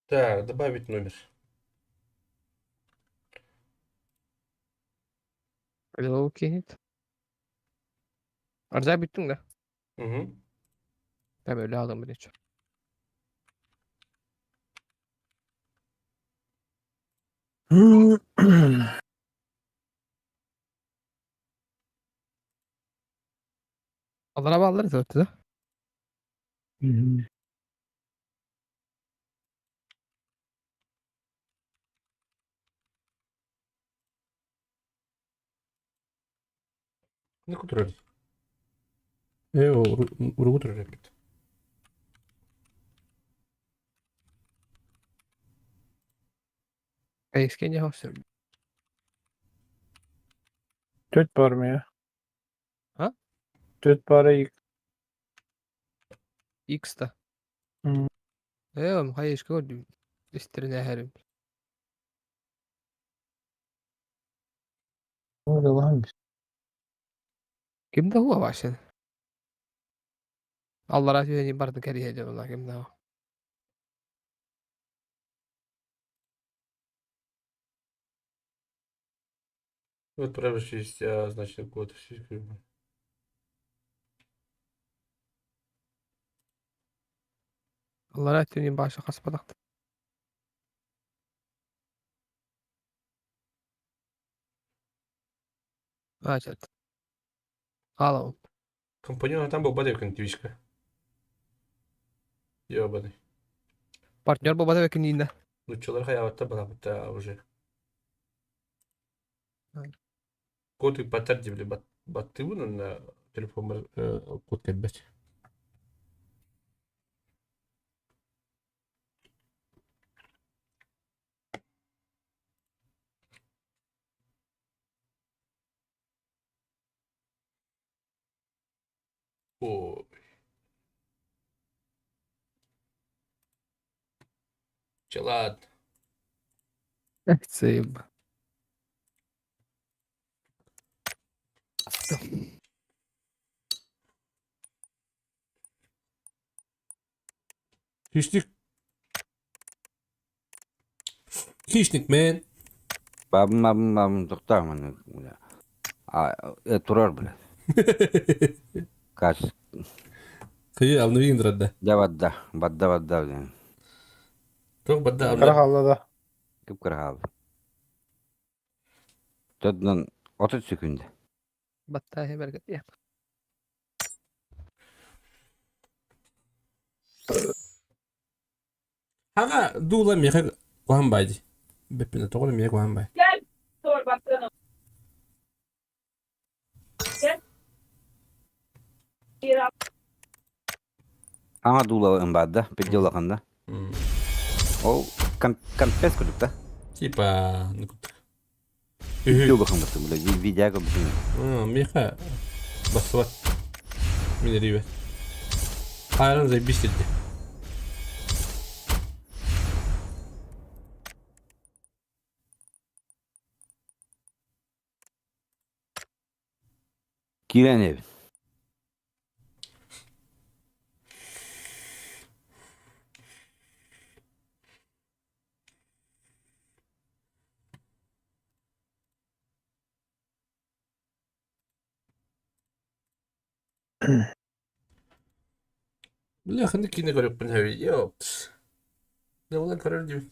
Так, добавить номер. Левее кинет. Арза бүттүң да. Угу. Ben öyle aldım bunu hiç. Alır abi alırız ötü de. Не кутурар. Уругу турар эбит. Эскене хосер. Төрт бар ме? А? Төрт бары ик. X да. Эм, хайышка көрдүм. Истерine хәрим. Ким да huwa başladı. Allah razı olsun bardı keriye diyorlar kim de Вот правишь, значит, код. Allah razı olsun başı kaspadak. Açat. Алло. Компаньон там был бадевкин твичка. Ёбаный. Партнер был бадевкин инде. Лучшалар хаяватта балабытта уже. Код и патар дебли баттыбын на телефон код кэлбэт. Ой. Чэ ладно. Заеба. Хищник. Хищник, man. Бабым бабым бабым тоқтаа маны. А турар бля. Кач. Кыйы обновить турар Да бадда, бадда бадда диэн. Туох бадда Кыра хаалла да. Кып кыра хаалла. Төрдүнэн 30 секунда. Баттаа бэргэ. Хаҕа дуула миэхэ куһаҕан баай дии. Бэппинэ тоҕо эрэ миэхэ куһаҕан баай. Ама дуула ымбаада, пидде улаханда. Ол компес курдук да. Типа, ну курдук. Видео улахан баттым, бля, видео көрбүтүм. Миэхэ бассыбат. Мин эрийбэт. Хайран заебись дии. Киирэн эбит. Бля, ханнык киинэ көрүөхпүн сөбүй? Ёпс. Дьэ, булан көрөр диибин.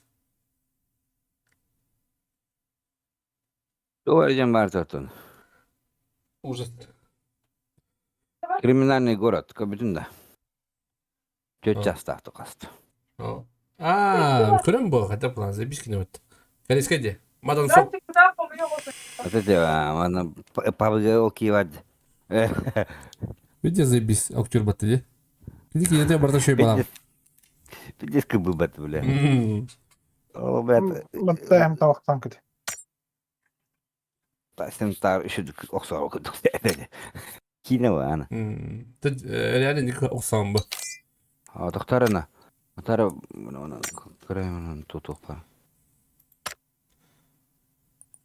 Туох эрэ диэн баар тотун. Ужас. Криминальный город көрбүтүн да. Түөрт чаастаах тукаст. Аа, көрөн буо, хотя план заебись кинебит. Корейская де. Мадан сок. Вот это, манна пабыга ол киевад. Видите, заебись, актер батты де. Иди кинете барда шөй балам. Пиздец кыбы бат, бля. Ол, блядь. Баттаем тавақтан күт. Сен тар үшүдүк охсоо курдук. Киинэ ана. Реально ник охсаан бу. Тохтарына. Тохтара көрөймүн тутуқпа.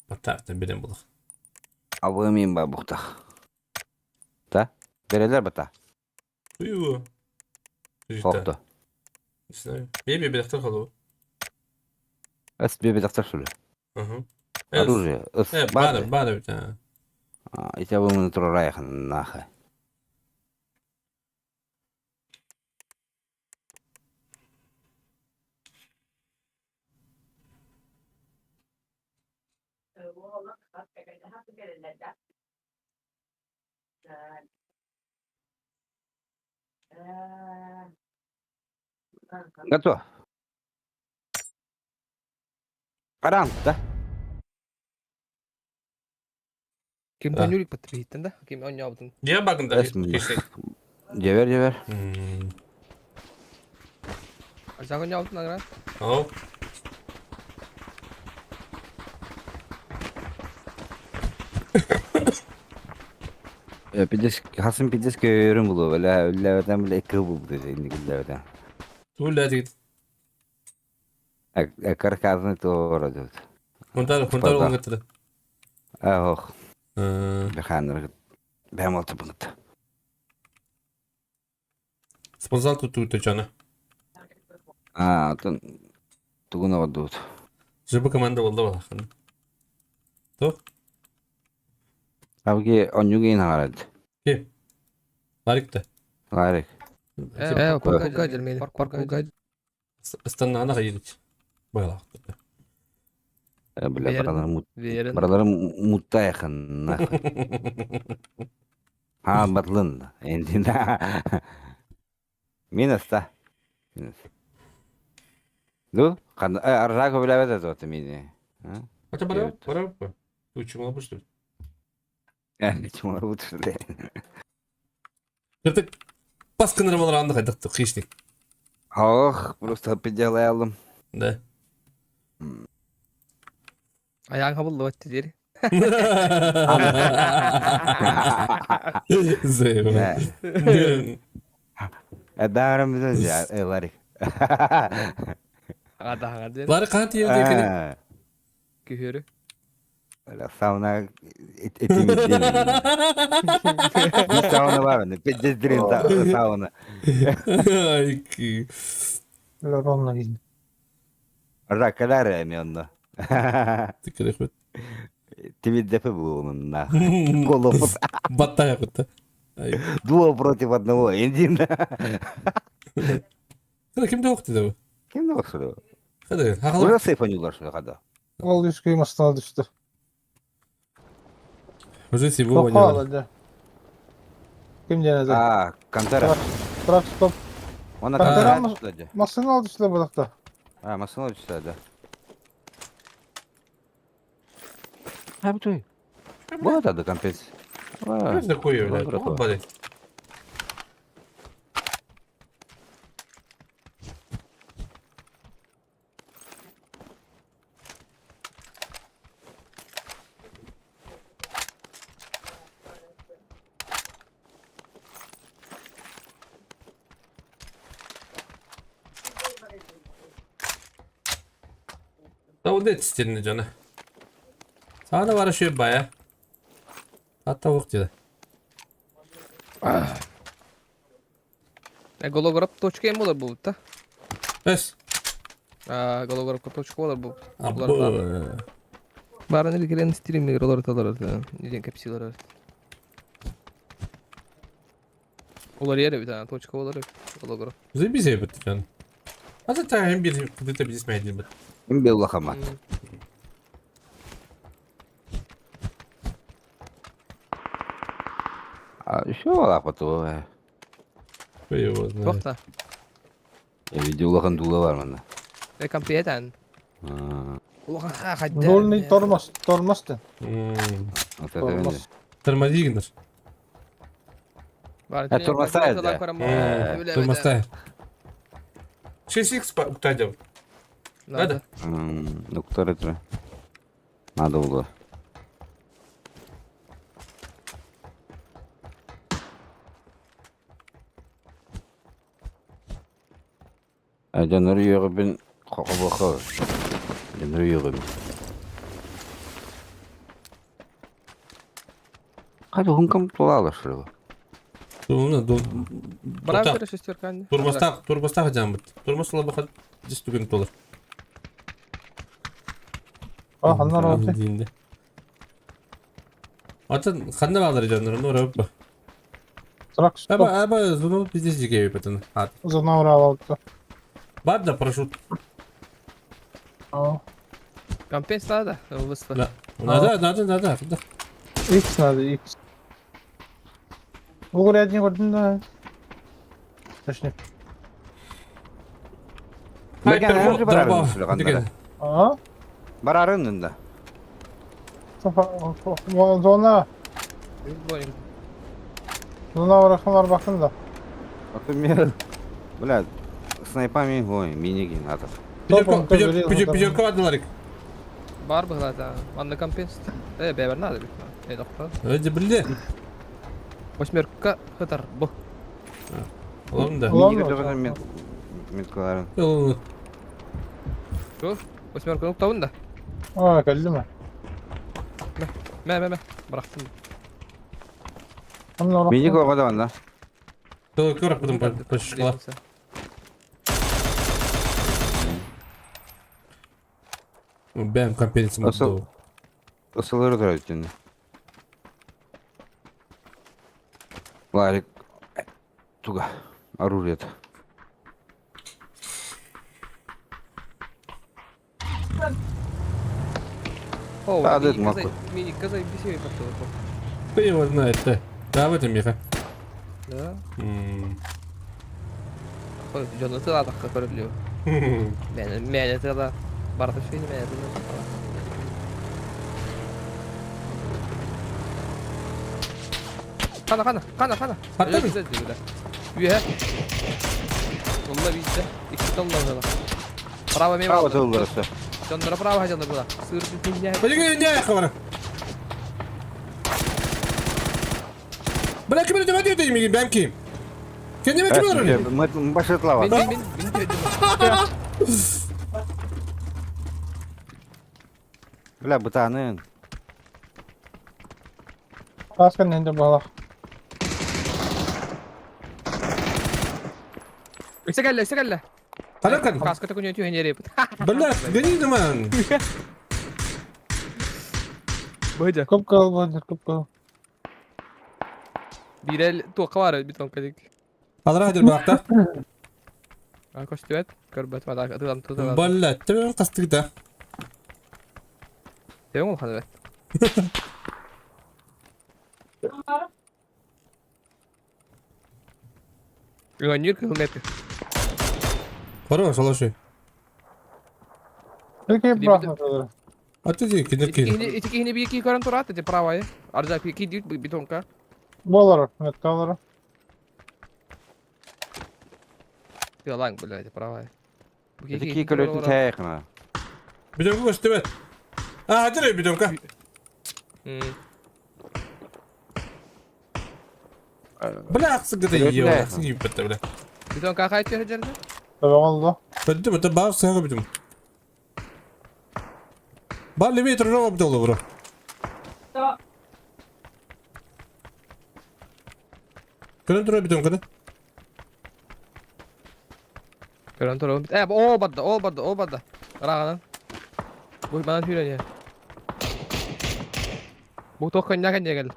Баттаартан билен булах. Абы ба бухтах. Та? Берелер бата. Уйу. Хохто. Не знаю. Беби бедахтар халу. Эс беби дактар шулы. Оружие. Эс бары бары бит. Ити абы турарайхан нахай. Готов. Арам, да? Ким төнүрүк баттыбиттен да? Ким оñообутун? Дьэ багында. Дьэбер, дьэбер. Ачак оñообутун агра? Ау. Пидес, хасым пидес көрүн булу, бля, үлләбәтән бля, кыл булду, инде үлләбәтән. Тула дигит. Карказны туора дип. Хунтар, хунтар оңгытты. Ох. Беханыр. Бэм алты бұнты. Спонсор туту төчаны. А, тун тугун одут. Жыбы команда болды балахан. То? Абги онюгин харад. Ким? Ларик та. Ларик. Э, паркуга желмейли. Паркуга. Станнана кайдыч. Байлак. Бля, баралар мут. Баралар муттайхан. А, батлын. Энди да. Минус та. Минус. Ну, аржако бля это вот мини. Это бара, бара. Учим лабу что ли? Чему лучше, да. Кыртык паскыныр болар анда кайдык хищник. Ох, просто пиделалым. Да. Аяң хабылды батты дери. Заебал. Эбээрим Ларик. Ларик хаһан тиийэр кини? Күһүөрү. Сауна этимизден. Сауна бар, пиздец сауна. Ровно видно. Ракалар эми онно. Тикирехмет. Тимиддепе буолунна. Голову. Баттая кытта. Дуо против одного. Индин. Ким да окты да? Ким да оксуду? Хады. Уже сейфанюлар шуну хада. Ол үскүй мастана түстү. Уже сибу Тоқал, да. Ким диэн этэ? А, Кантера. Трак стоп. Она Кантера Кантера. Массыына ол түстү бодохто. А, массыына түстү да. А, бутуй. Вот это компенс. Что такое, блядь? Вот, блядь. Да вот стильный жана. Сана бар еще бая. Hatta vok dedi. Голограп точка эм болар бу та. Эс. А, голограпка точка болар бу. Абы. Барын илгерен стример олар талар. Ниден кепсилер. Олар yere bir tane точка болар. Голограп. Заебись я бит жан. Ата та hem bir кыдыта биз мәйдин бит. Ким бил лахамат. А еще лапа то. Кто его знает. Тохта. Я видел лахан дула бар мана. Э компьютер. Улахан Дольный тормоз, тормоз ты. Вот это видишь. Тормоз. Тормозигнер. А тормоза да. Тормоза. 6х уктадев. Надо? Ну кто это? Надо было. Жаныр үйөгүбүн кокобохо. Жаныр үйөгүбүн. Кайда хункам тулалы шыры. Туна ду. Браво шестерка. Турмостак, турмостак жан бит. Турмос лабы дис түгөн толар. А, ханнар oldu. Атын ханна балдар жаныр, ну раб. Трак стоп. Аба, аба, зуну пиздец жеке битин. Ат. Зона уралды. Бар да парашют. Компенс надо, высла. Да. Надо, надо, надо. Да. X надо, X. Угол один көрдүм да. Точнее. А? Барарын да. Зона. Зона орахын бакын да. Например, бля, снайпами, ой, миниги надо. Пятерку адыларик. Бар была да. Анна компенс. Э, бәбер надо бит. Э, доктор. Эди билде. Восьмерка хатар бу. Улам да. Миниги тоже мет меткаларын. Шу, восьмерка ну табын да. А, кэлдим. Мә, мә, мә. Бырактым. Миниги огода да. Көрөк потом пошла. Бэм компенсия Асыл. Асылыр дөрөтүн. Ларик. Туга. Оружие. О, Да, да, могу. Мини казай бисей пошел. Кто его знает-то? Да, в этом меха. Да. Ой, жонны тыла такка көрүлү. Мен мен тыла барда шейни мен тыла. Кана кана кана кана. Аттан mı? Üye. Онла битте. Икки тонна было. Право мимо. Право тылларысы. Жоннора право хажандар була. Сыр не. Подиги не хабар. Бля, ким öyle demedi mi? Ben kim? Kendime kim öyle? Башытлава. Мин мин мин мин Бля, бытанын. Каска ненде бала. Өсө кэллэ, өсө кэллэ. Қара кәл. Каската күнү түһэн эреп. Бля, гони ман. Быдя. Көп кыл бу, көп кыл. Бирел туохха баар битон кэлик. Алра хадыр бақта. А көстүбэт, көрбөт бада атылан туталар. Бля, төбен қастыгда. Тең ол ханыбет. Үгөннүүр кылмети. Хорош, алаши. Прикинь, брат, А ты кинер кин. Ити кихини бии ки көрөн турат, эти правая. Аржа ки ки битонка. Болар, меткалар. Тылаң, блядь, правая. Ити ки көлөтүн тәйқына. Битонка көстүбэт. А, хадыр битонка. Бля, ақсың гыда ие, ақсың ие бітті, бля. Битонка кайт жерде? Табаган да. Бітті, бітті, бар сыға бітім. Бар левее тұржауға бітті олы, бро. Көрін тұра бітім, қада? Көрөн турабын. Э, ол барды, ол барды, ол барды. Рағанан. Бу манан хүрен я. Бу тоқ көннә кәнне кел.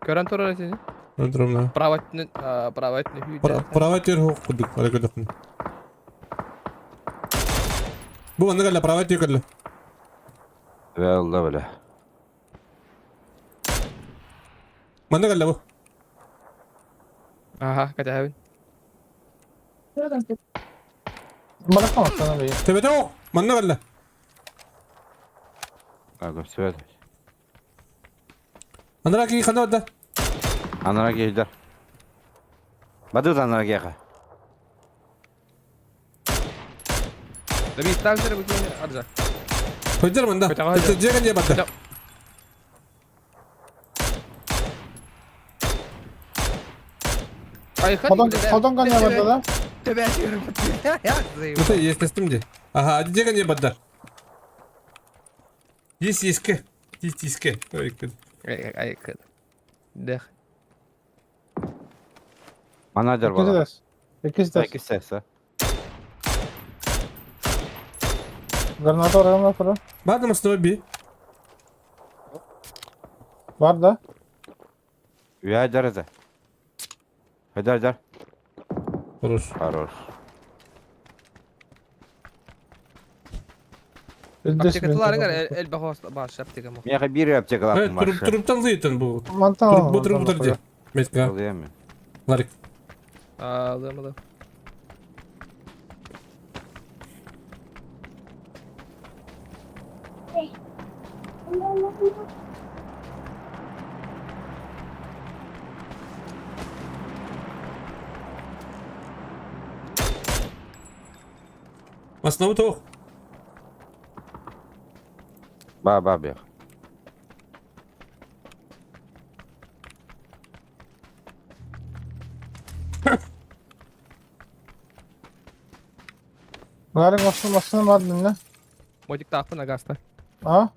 Көрөн турар сени. Көрін тұрам, да. Праватны, праватны хүйдә. Прават тер хоқ күдік, ара күдік. Бу анда кәлі, прават тер кәлі. Бля, бля. Манда кәлі бу. Аха, кәтәбин. Баракан сана бей. Төбете оқ, манда кәлі. А, көстүбэт. Андара ки қанда бадда? Анара кейдер. Бадыт анара кейха. Давид, там сері бу аржа. Көдер манда. Жеген не бадда? Ходан ходан кanya барды да? Это естественно де. Ага, жеген не бадда? Есть еске. Есть еске. Ой, кыд. Ай, ай, кыд. Дэх. Манадер бала. Икisi de. Икisi de. Граната граната. Бадым основа би. Бар да? Уя жарыза. Хадар жар. Хорош. Хорош. Аптекаларыңар элбэх баш аптека мо. Мияха бир аптека лапым Туруп туруптан зыйтын бу. Мантан. Туруп туруп туруп Метка. Ларик. Алым, алым. Основа тоқ. Ба, ба, бех. Ларик машина машина бар dinle. Мотик тақпын агаста. А?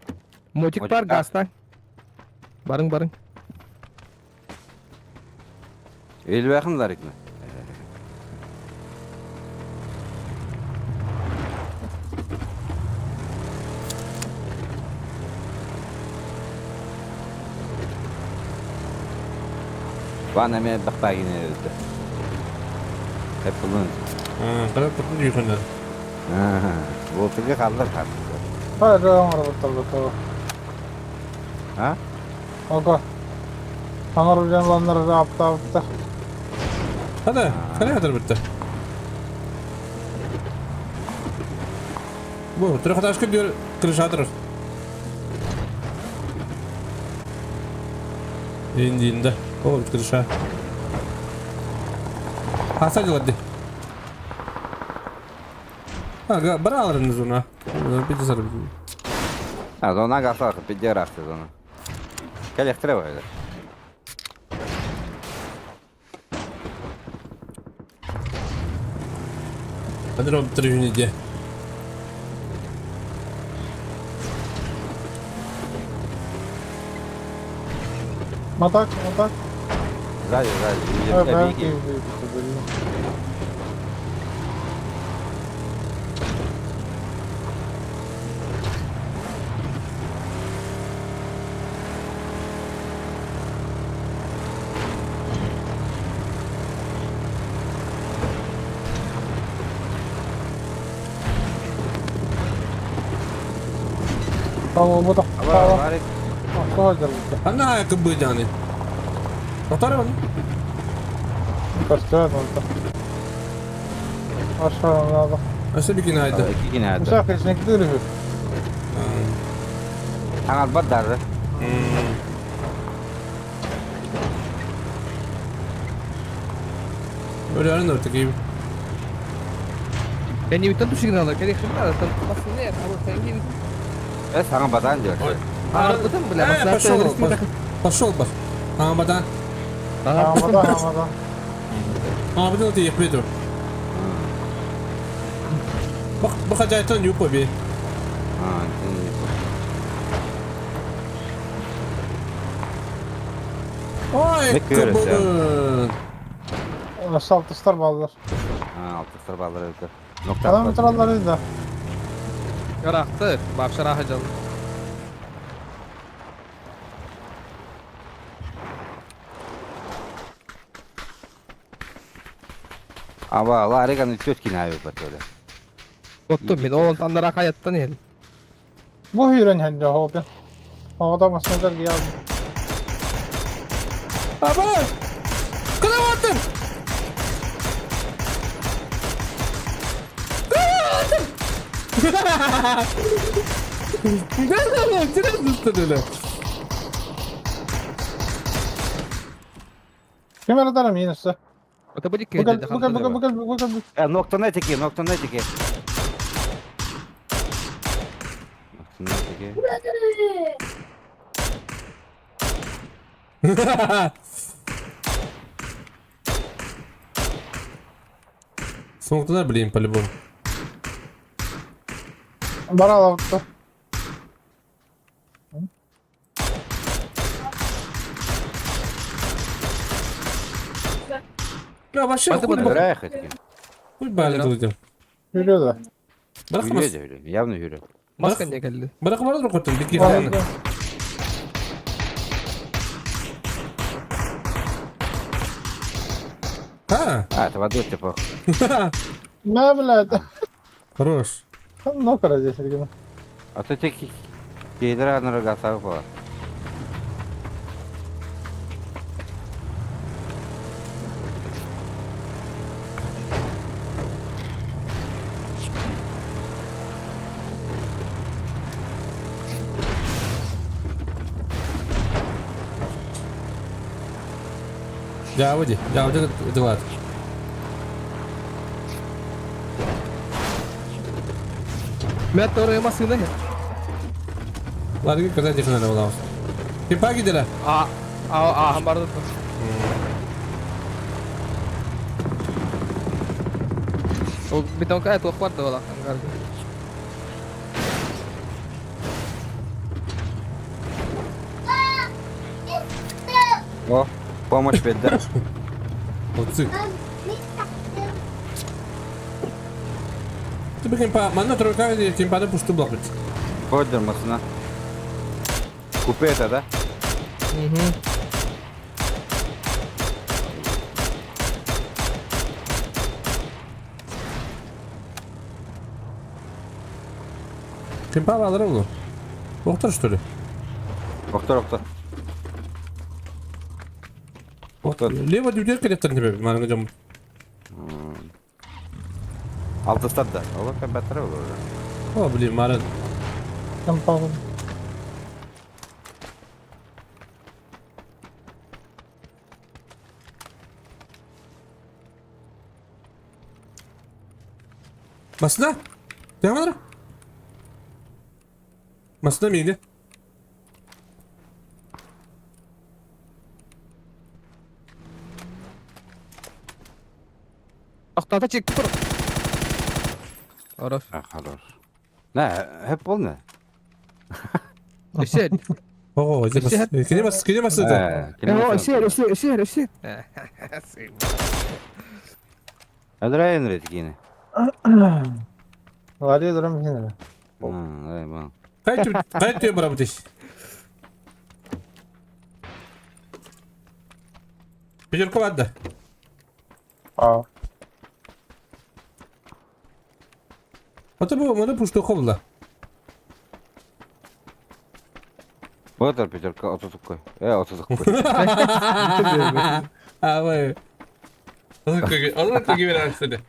Мотик бар гаста. Барың, барың. Элбэхин ларикны. Вана мен бақпагин өтті. Hep bulun. Қарап тұрдың үйхандар. Бұл тіге қалдыр қарды. Hayır, оңыр бұттар А? Ого. Аңыр білен апта апта. Hadi, қане қадар бітті. Бу, түрі қаташ күн дер кырышатыр. Енді енді. О, кырыша. Аса делать. А, бара алырын зона. Пиде сар. А, зона гасақ, пиде рақты зона. Кәлектіре бар. Андрей трюнеде. Матак, матак. Сзади, сзади. Э, Беги. Tamam, bu da. Aba, Ларик. Ана кыбыдяны. Повторю. Костер, Aşağı надо. Asa бикин айды. Кикин айды. Ушак içine gidiyor. Аңалбат дары. Öyle arın ortak iyi. Ben yibitten tuşu alır. Gerek yok. Basın ne? Э, саңа батан диyor. Ардытым бля. Э, пошел, пошел, пошел. А, батан. Hamada hamada. А, батан ты ехмету. Бак, бак жайтан юпа би. Ой, кыбылын. Алтыстар балдар. Алтыстар балдар өтө. Адам тұралар еді. Yaрақты, бапшара хажал. Аба, Ларик аны төт кинайы бат öyle. Отту мен ол тандара каяттан ел. Bu hüyren hende hobi. Havada masınlar geldi. Аба! Куда баттың? Куда Kim aradarım yinesi? Ота будет Bu gel, bu gel, bu gel, bu gel, bu gel. Э, ноктаны теки, ноктаны теки. Ноктаны теки. Смоктанар, блин, по-любому. Барал avuttu. Бля, вообще хуй Выбирай хоть. Хуй бали тут. Yürüyor da. Yürüyor, явно yürüyor. Маска не келди. Барак барак рукотун, бики. А, А, это водой типа. Ne bileyim. Хорош. Ne kadar здесь А то те кейдер аныры гасагы була. Я води, я води дела. Мен торы масына. Ларги когда дихна на Ким паги дела? А, а, а, барды. Ол битон кая туох барды бала. О, помощь бедда. Отцы. Ты бы кемпа, манна тройка кемпа да пусту блокать. Бодер масына. Купе это, да? Угу. Кемпа алыр олу. Октор что ли? Октор, октор. Октор. Лево дүдер керектер тебе, манга жам. Алтыстар да. Ола кемпаттар olur. О, блин, марын. Кемпа. Масына? Демалар? Масына мейді. Ақтата чек тұр. Хорош. А, хорош. На, хэп полный. Өсер. Ого, кини бас, кини бас это. Өсер, өсер, өсер, өсер. Адрайын рет кини. Ларри дурам хинere. Кай тү барабытыш. Пятерка барды. А. Ата бу маны пушты хобла. Вот пятерка, отутуккой. Отутуккой. А вы. Азыр көге берәрсең.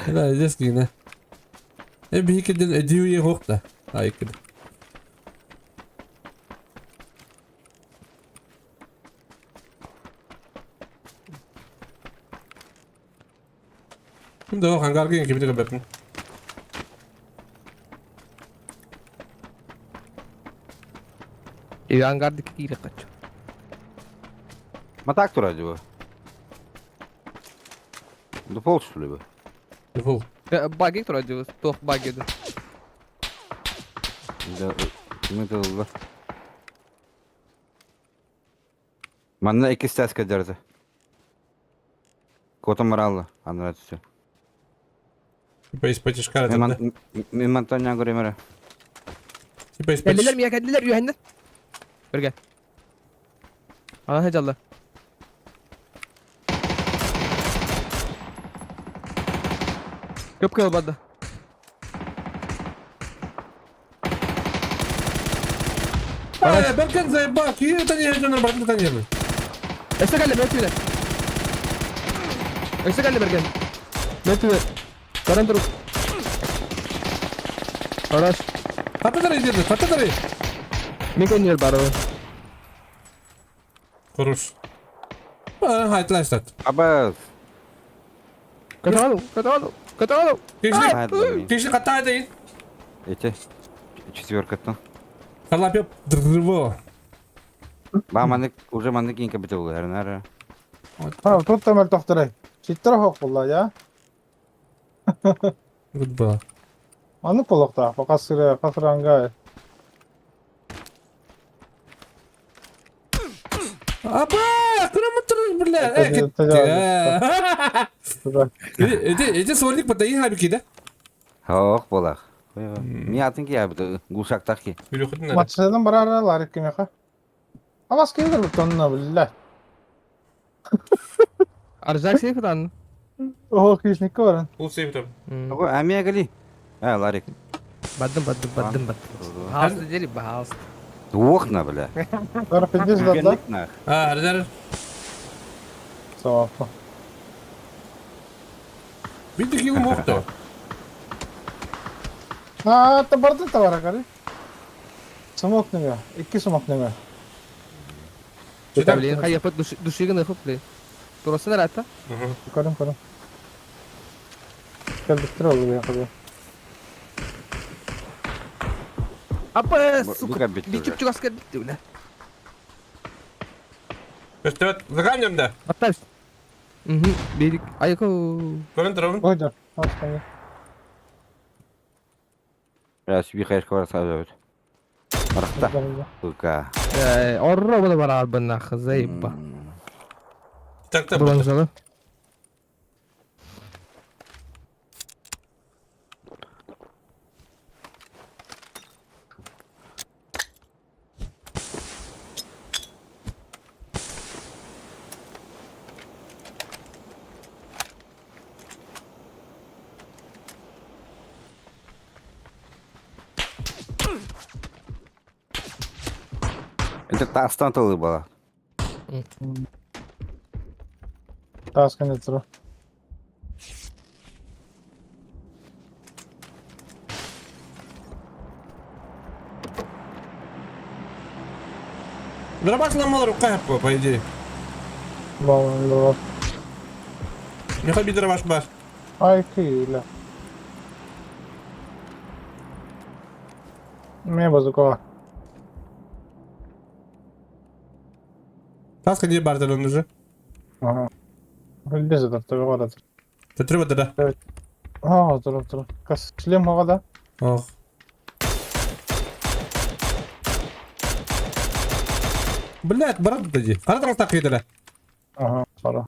Да, здесь гине. Э бикеден эдиуе хокта. Айкыд. Да, хангарга кибитеге бепин. И ангарды кире качу. Матак тура диво. Дефолт что ли бы? Дефолт. Баги тура диво, тох баги. Да, мы это Манна iki стяска дерді. Котом моралла, анра түсі. Типа из патишка да? Мен Антония говорю, Типа из Geldiler mi ya geldiler yuhenler. Gel. Ana hecalı. Köp kıl бады. Э, Беркен заебал, кие это не жонор барды танерли. Өсө кэллэ мөтүлэ. Өсө кэллэ берген. Мөтүлэ. Каран турук. Хорош. Хатадары деді, хатадары. Мен көнүр бары. Хорош. А, хайтлаштат. Абас. Каталу, каталу, каталу. Киши катайды. Эти четверка-то. Халапеп дрво. Ба маннык уже маннык инка бите булар, нара. А, тут там тохторай. Читтер хок булла я. Гудба. Аны колокта, пока сыра, касыранга. Аба, кырамытыр бля. Эти эти сорник потаи хабики да? Хок булах. Ми атын ки ябды, гушактак ки. Матчадан барара ларик кимеха. Абас килдер бутонна бля. Аржак сейф дан. Ого, кишник баран. Ул сейф там. Ого, амия гали. А, ларик. Бадым, бадым, бадым, бадым. Хаус дели бахаус. Ох на, бля. Бар пиздец да. А, аржар. Савапа. Битик кило мохто. А, та барды тавара кари. Смок неме, икки смок неме. Блин, хай япыт душигын ыхып, блин. Турасы нарата? Көрüm көрüm. Келдиктир oldu ya kadar. Апа, сука, бичүп чугас келбитти, бля. Өстөт, заганем да. Аттар. Угу, берик. Айко. Көрін тұрабын. Ойда, астаңы. Я себе хайшка бар сабы. Арахта. Сука. Орро була бар арбын заебба. Так, так. Булаңжалы. Это тастан тылы была. Таскан etro. Дробаш ломал рука, по идее. Балан Не хоби дробаш бар. Ай кыйла. Мен базукова. Таска не бар уже. Ага. Билбез это тебе город. Ты треба да. Аа, тура тура. Кас шлем хоҕо да? Ох. Блядь, брат дии. Хара таҥастаах киһитэ Ага, хара.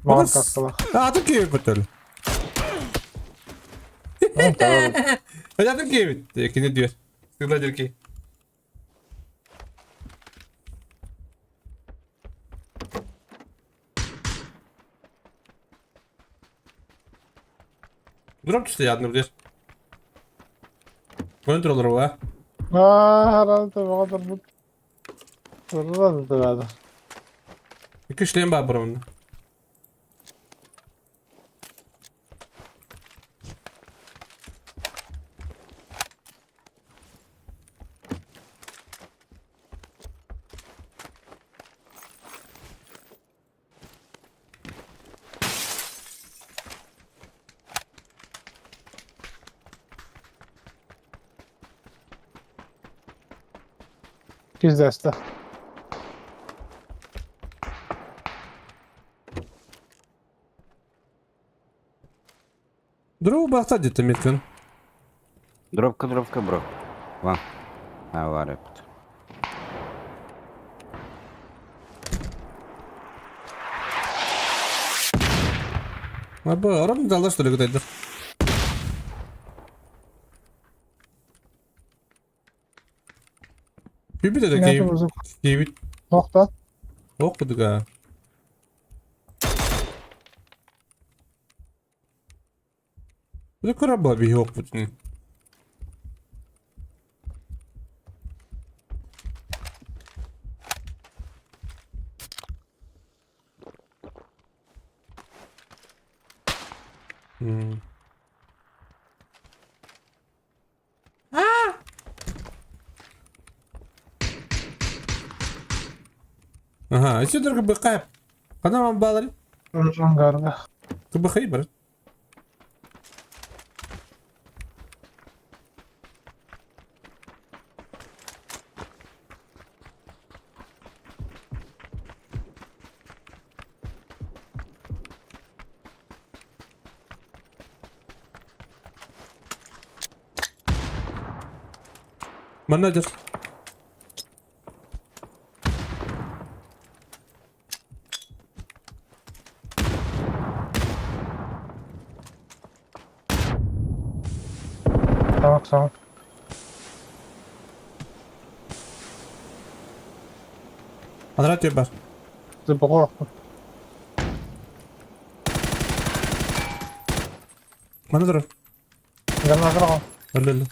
Маҕан каскалаах. Атын киһи бөтөл. Атын киһи Кини диyor. Сыла дирки. Дроп түстэ ядны билер. Көрөн туралар уа. Аа, хара табаҕа турбут. Турар да Икки шлем бар бұрын. Пиздец. Дроу бахта где-то меткан. Дропка, дропка, бро. Ван. А, var эпит. Аба, арам дала что ли куда-то. Бибит это кейбит. Кейбит. Нокта. Ок кудуга. Бу кораба би ок бутни. Ага, еще только быка. Кана вам балари? Ангарда. Кыбыхай бар. Менеджер. Tamam tamam. Анара бар. Зыбыгор. Менеджер. Ганагра. Өлөлө.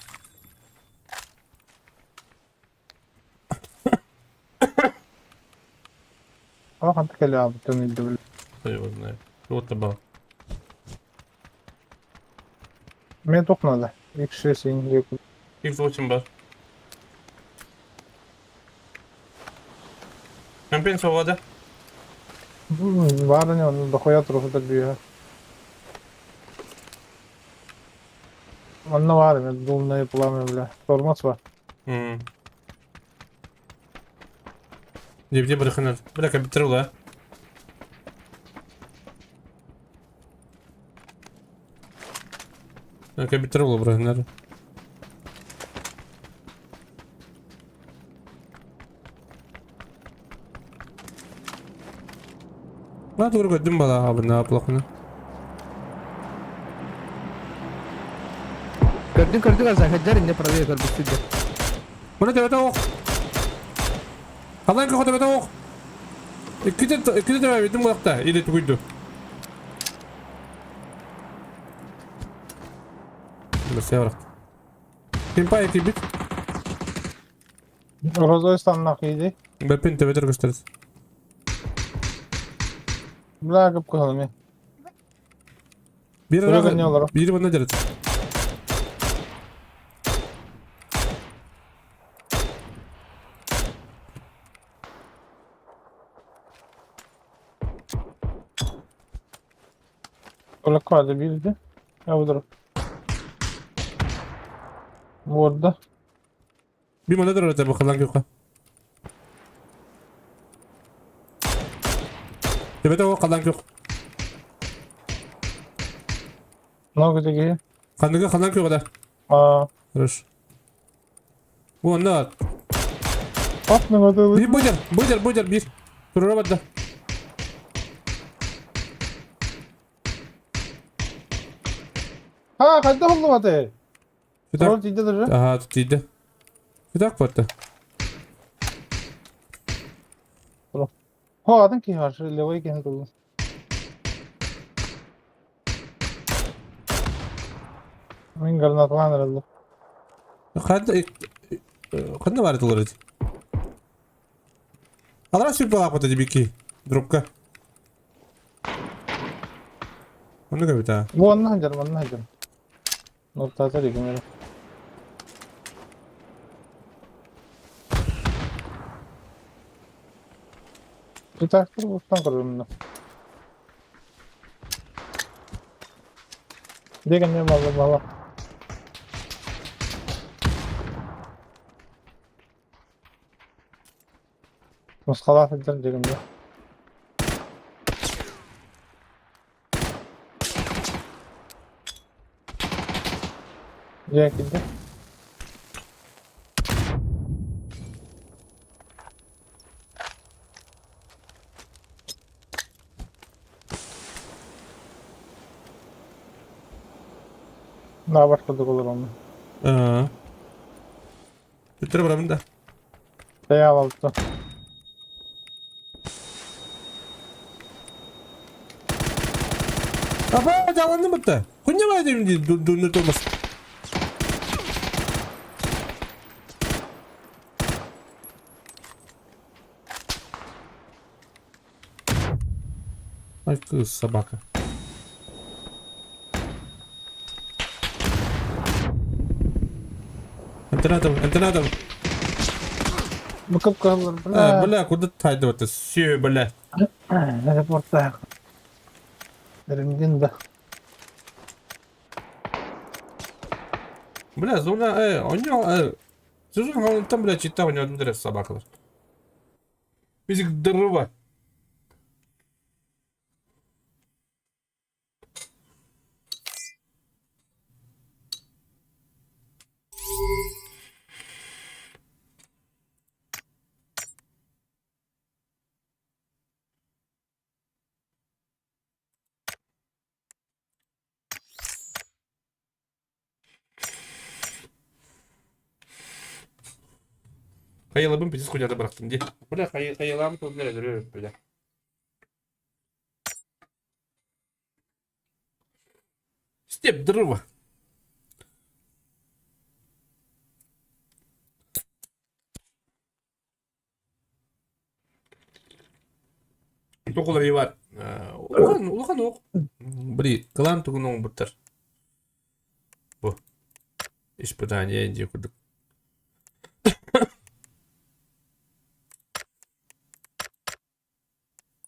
А ханта кэлэ абытын илдибил. Кто его знает. Вот табал. Мен тохнада. X6 инде. X8 бар. Компен соғады. Бар не он дохуя трохы бия. Онно бар мен думный пламя бля. Тормоз бар. Где барыханар? Бля, компьютер ула. Компьютер ула барыханар. Ма тугур көдүм бала абына аплахына. Көрдүн көрдүк аза хеджер инне правее көрбүт Мына төбөтө ок. Халан кохо төбөтө ок. Икките икките төбө битим булакта или тугуйду. Бесе барак. Кимпай кибит. Розой станнах иди. Бепин төбөтөр көстөрүз. Бля кып кылым. Бир Өрөгөн не олар? Бир мына жерет. Олак кады бирди. Я буду. Борда. Бир мына жерет бу халан кохо. Төбөтө ок халан кох. Много дигии. Ханныга ханан көҕүдэ? Аа. Хорошо. Уонна Оп, нөҥөдө. Bir быдьар, быдьар, быдьар, bir. Турура барда. Аа, хайдах уллубаты? Сүтак. Роль тиийдэ даже. Аха, тиийдэ. Сүтак барда. Хо, атын киһи бар, левой киһи тулу. Мин гранаталаан эрэллэр. Ханна ханна баар этилэр Алара сүрбалаах дибики дропка. Онно көбүтэ. Бу онно сылдьар, манна сылдьар. Нуктаатар игимер. Итактыр бустан көрүмнө. Дегенне бала бала. Нусхалаах сылдьар дегенне. Дьэ киирдэ. Наабар курдук олороммун. Аа. Бүтүрэ барабын да. Тэйэ Апа, жаланным бытта. Күнне бай деймін дейді, дүнді тұрмас. Ай, кыз, собака. Антеннатом, антеннатом. Бу кып-кыһыллар А, бля. бля, куда тайды вот Все, бля. Аэропортаах. Эримдин да. Бля, зона, у него, Сижу, там, бля, читал, у него один собака. Физик дрова. Хайалабын пиздец хуйня бырахтым дии. Бля, хайалам тут, бля, бля. Степ дрова. Тоқолар бар. Улахан, улахан оқ. Бри, кылан тугун оң буттар. Бу. Испытание дии курдук.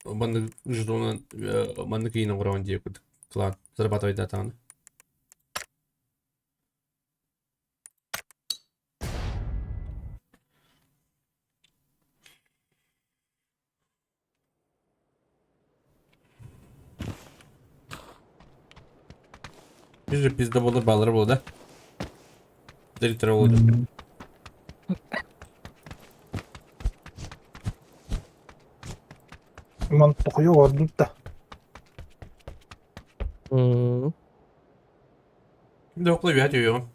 Маннык жетонун маннык кийин оҥорон дии курдук. Клан зарабатывать датаны. Biz пизда болар балары болды. Директор болды. Ман тоқуйу ордук да. Кимде оқылай бәт өйөм.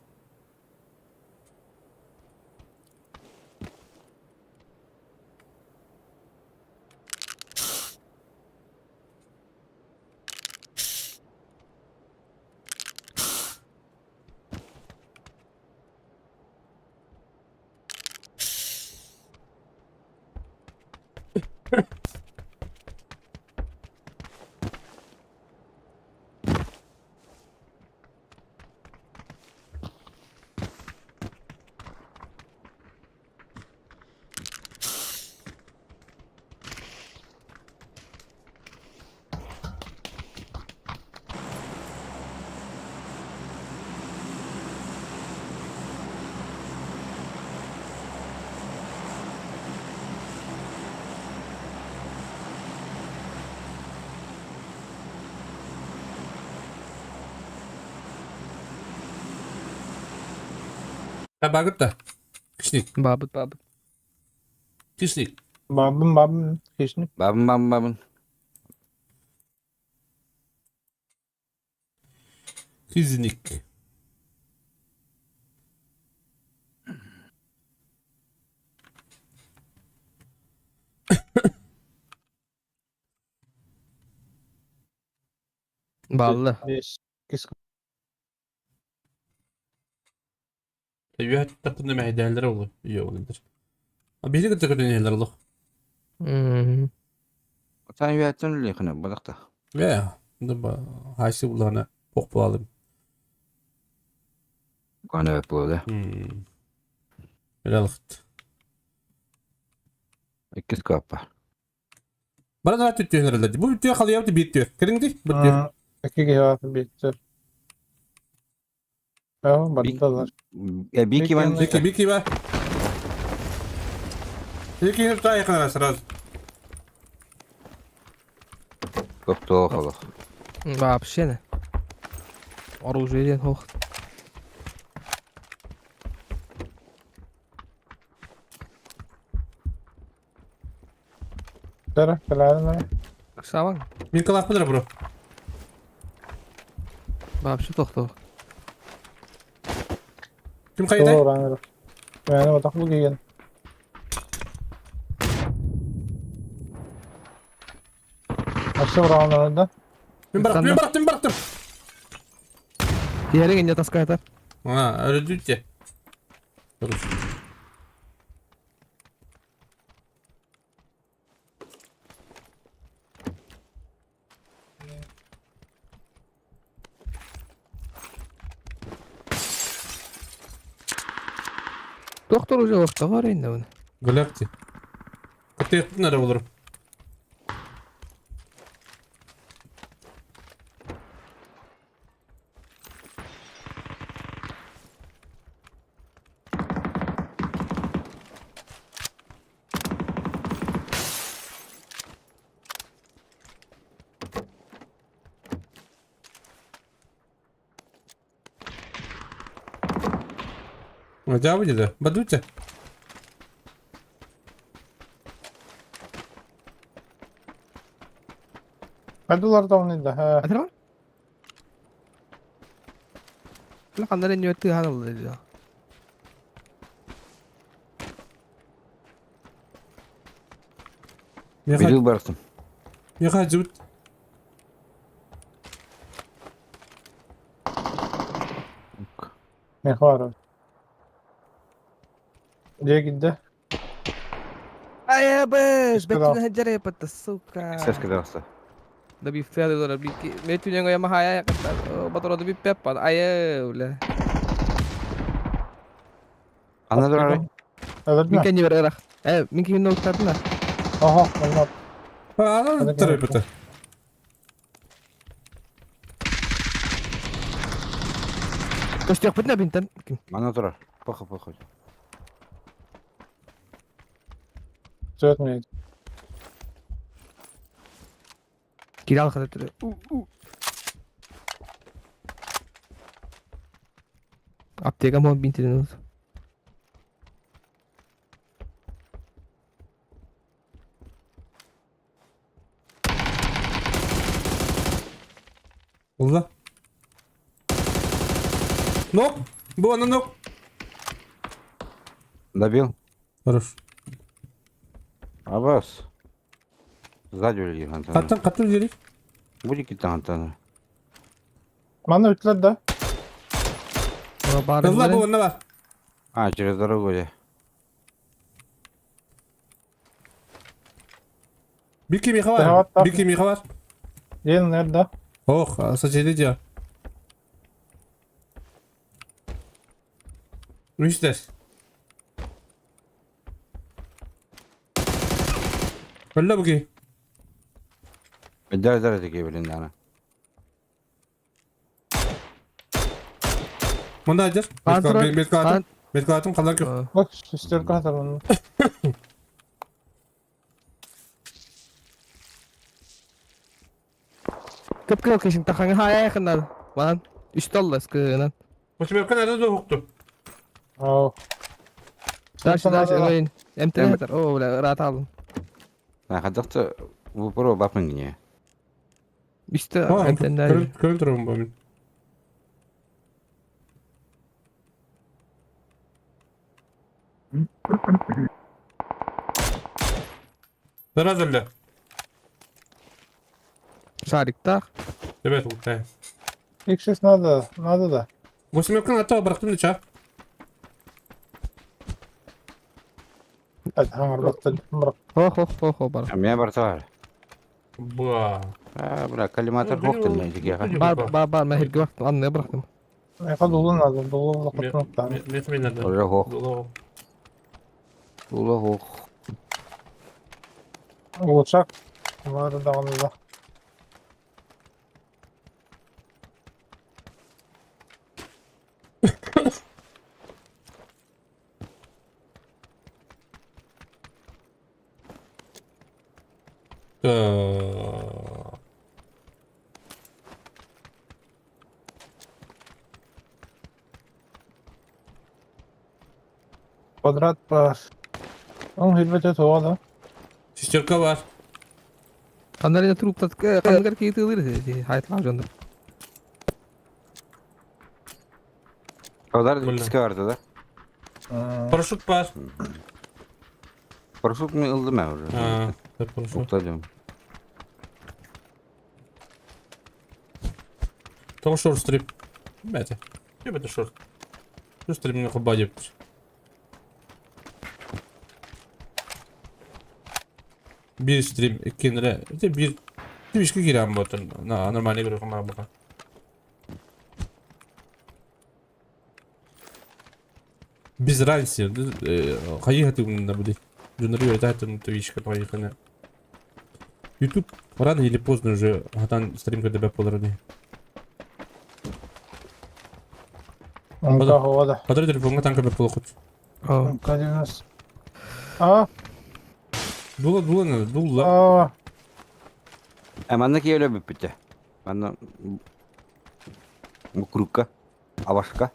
Багыт да. Кишник. Бабыт, бабыт. Кишник. Бабын, бабын, хищник. Бабын, бабын, бабын. Кизник. Баллы. Бес. Кис Үөһэ туттахпына мэһэйдэһэллэрэ буолуо. Ийэ ол Биһиги кытта көтөн иһэллэр олох. Сaan үөһэттэн үллэхинэ балакта. Ээ, да хайсы буллаҕына ох буолалым. Кана буолла. Үлэлэхт. Иккис каппа. Бара да түттүһүнэрэлэр. Бу бүттүө халыйабыт биир түө. Кэлиҥ ди, бу түө. Икки киһи баар биир. Бардылар. Бики ван. Бики, бики ба. Бики та сразу. Тоқтоо олох. Вообще не. Оружие диэн суох. Дара, кэлээрин Саван. Мин калаахпын бро. Вообще тохтоо. Ким хайдай? Doğru Yani otak bu giyen. Aşağı vurağın Мин барахтым, мин барахтым, барахтым. Иһэриҥ инньэ таскаатар. А, өлөдүтте. Хорош. Доктор уже ортоҕор иннэ Галакти. Кытыйыктын эрэ болор. Дьаабы деді. Бадуйте. Hadi da onu da. He. Атыран? Бile ханнар инньэ тыаһан ылла дии. Били барсым. Меха жыбыт. Ne var? Diye gitti. Айа бэс, Сказал. бэттин хаджара пата сука. Сеска даста. Да би феде дора би ки. Мету нянго я махая ката. Батро да би пеппа. Айа бля. Ана дурары. Evet Мин mi? кенни берерах. Э, мин ким ноктарна. Aha, onlar. Ана тарыпыта. Көстөк битне бинтен. Ким? Ана турар. Похо похо. Söğütmeydi. Кирал хатыр. Аптека мон бинтен. Улла. Нок. Бу ана нок. Добил. Хорош. Абас. Сзади үлелер Антон. Каттан каттан жери. Будет китте Антон. Bana ütler de. Бар. Улла бу ана бар. А, через дорогу я. Бики меха бар. Давай, Бики меха бар. Diyelim nerede? Ох, сочеди дия. Үстер. Өллө буки. Дар дар деке билин ана. Мында ажар. Бет Бет калатым қалар көп. Bak şiştir kadar onu. Көп кыл кешин тахаңы хая хынар. Манан үч доллар скынан. Восьмерка nerede de huktu. Оо. Дальше, дальше, ылайын. Эм- МТ О, бля, ыраата алдым. Хадахта bu бапын гине. Үстэ А, МТ-н дальше. Көрөн турабын бу мин. Сразу өллө. Шариктаах. Ребят, ултай. X6 надо, надо да. Восьмерканы ата бырахтым да ча. Хаҥарбаттан бырах. Хо-хо-хо-хо бар. Мен бар бар. Ба. А, бля, коллиматор хоқтын мен жеге. Бар, бар, бар, мен хирге бырахтым, анныя бырахтым. Меха дулу надо, дулу лохотнуктан. Мен надо. Уже хоқ. Дуло. Дулу хоқ. Улучшак. Бар даҕаны да. Так. Квадрат бар. Оң хилбете туға да. Шестерка бар. Ханнарина труптат, ханнар кейтылыр, хайтлав жондар. Одар Бля. киске барды да. Парашют бар. Парашют мен ылды мен уже. А, да, парашют. Уктадым. Того шорт стрип. Бәте. Ребята шорт. Şu стримini хобба деп. Bir стрим, иккинре. Это bir Twitch'ке кирәм ботын. На, нормальный игру хамара бака. Без разницы. Хайы хаты буде. Жунары өтәтін Twitch'ка поехали. YouTube рано или поздно уже хатан стрим когда болар не. Онга хоға да. Кадыр телефонга танка беп болот. О. Онга 90. А, Дула дула надо, дула. а, Ә, манна кейле бүппүтэ. Манна Мукрукка. Абашка.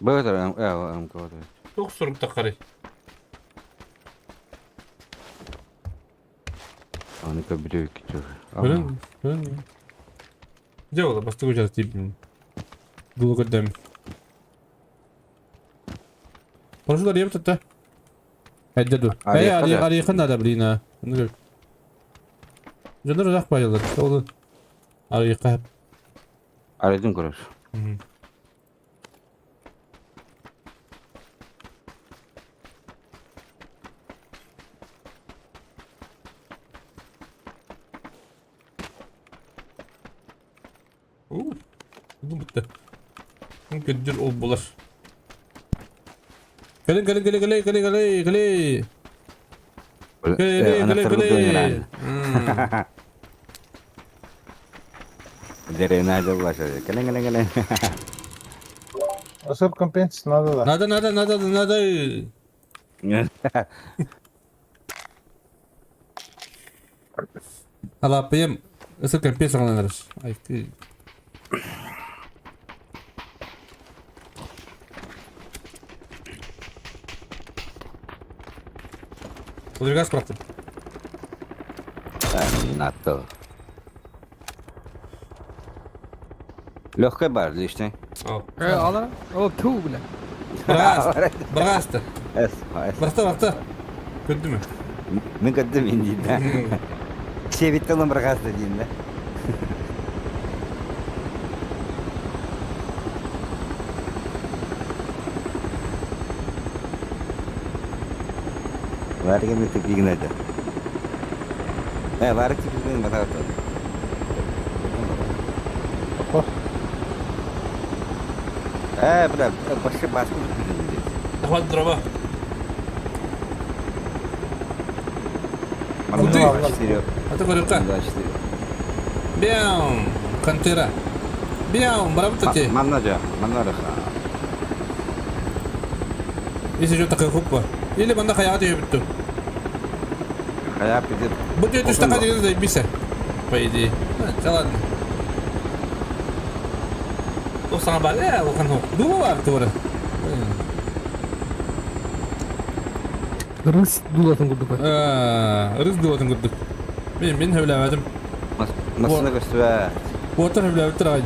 Бөтөр, э, МК. Ток сурук такары. Аны көбүрөө күтөр. Көрөн, көрөн. Де ола бастыгы жар тип. Дула көдөм. Парашютлар еп тотта. Әдде ду. Әй, Арыйка ари да. арыйка надо, блин. а. Жандар узак байлар. Ол арыйка. Арыдым көрөр. У. Бу битте. Көддөр ол булар. Кэлин кэлин кэлин кэлин кэлин кэлин кэлин. Кэлин кэлин кэлин. Дерена жоллаша. Келен келен келен. Асыр компенс надо да. Надо надо надо надо. Алапыйым. Ысыр компенс алынырыш. Ай, ты. Газ бырахтым. Натты. Легкая бар, лишний. О. Э, алар. О, ту, бля. Бырагас. Бырагасты. Эс, эс. Бырахта, бырахта. Көндү мө? Мен көттүм инди да. Чебиттен быргасты дейм да. Ларга мен тупигнады. Э, ларга тупигнады батат. Э, бля, башы баскы тупигнады. Захват дрова. Куды? А ты көрөккө. Бяум. Кантера. Бяум, барабытати. Манна жа, манна рах. Если что такое хуппа. Или манда хаяга түйө бүттү. Хая пидет. Бу түйө түштака деген заебися. По идее. Да ладно. Ол саҥа бар ээ улахан Дума бар туора. Рыс дулатын курдук. Рыс дулатын курдук. Мен мен хөбләмәдим. Массына көстүбэ. Уоттар хөбләбиттер аҕай.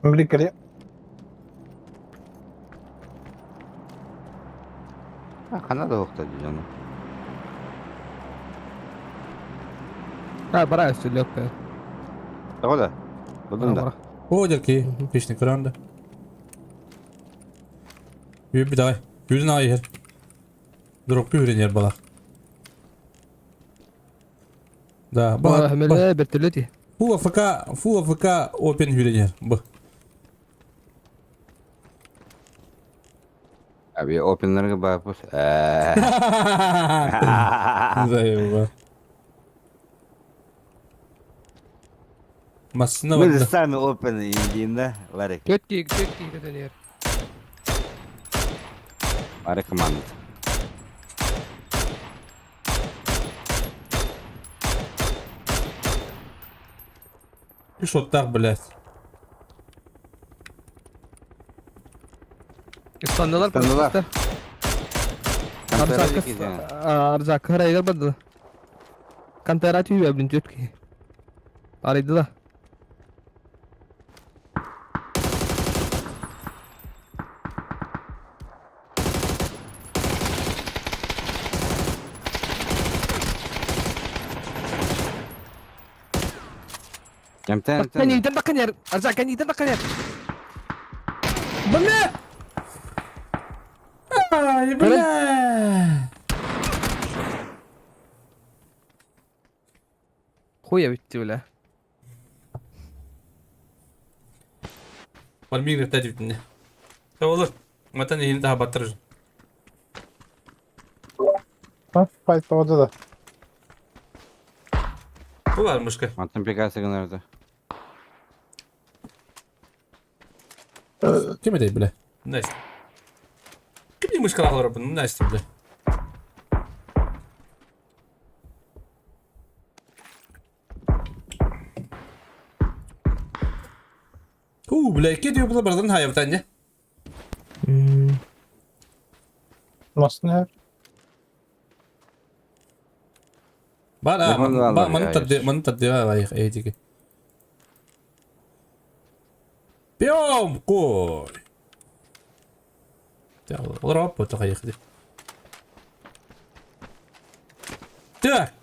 Бликари. Хана да охта дьону. А, бара өссө легкая. Тоҕо да? Будун да. О, дерки, песня кранда. Үбү давай. Yüzün ağı yer. Дропку үренер бала. Да, Ба, хэмэлэ бертөлөти. Фул АФК, фул АФК опен үренер. Б. Abi openlarga bakıp. Заеба. Массына Мы же барда. сами open индин да, Ларик. Төт кии, төт кии көтөнөр. Ларик команда. И шоттах, блядь. Ыстаннылар Ыстаннылар. просто. Арзак харайгар барды. Кантара түйбе блин төт кии. Арайды да. Кемтен Кәниден баканер. Арзак кәниден баканер. Бля! Ай, бля! Хуя битти бля. Бармигр тәдіп битне. Olur. Матан ehini daha batırır. А, файт тоҕо да. Bu var мышка. Мантан Пегаса гынарды. Ким этэй, бля? Настя. Ким мышка лахлар bunu? Настя, бля. У, бля, ки diyor bu бардан хайып тәнне. Массына Бар, Лимон ба, алар, маны я, тадды, маны тадды, ай, эйтиги. Пьем, кой. Олар алып бу тахайык ди. Так.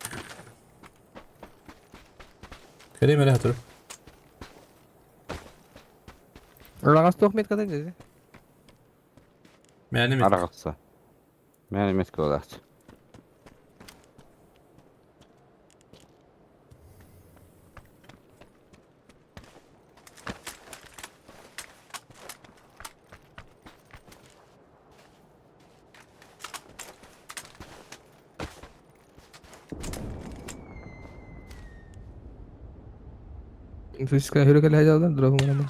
Керем эле тур. Рагас тохмет кадан деди. Мәне мен. Арагытса. Мен эмес болат. Физика хүрөкөл хайжалдан дурабын гана.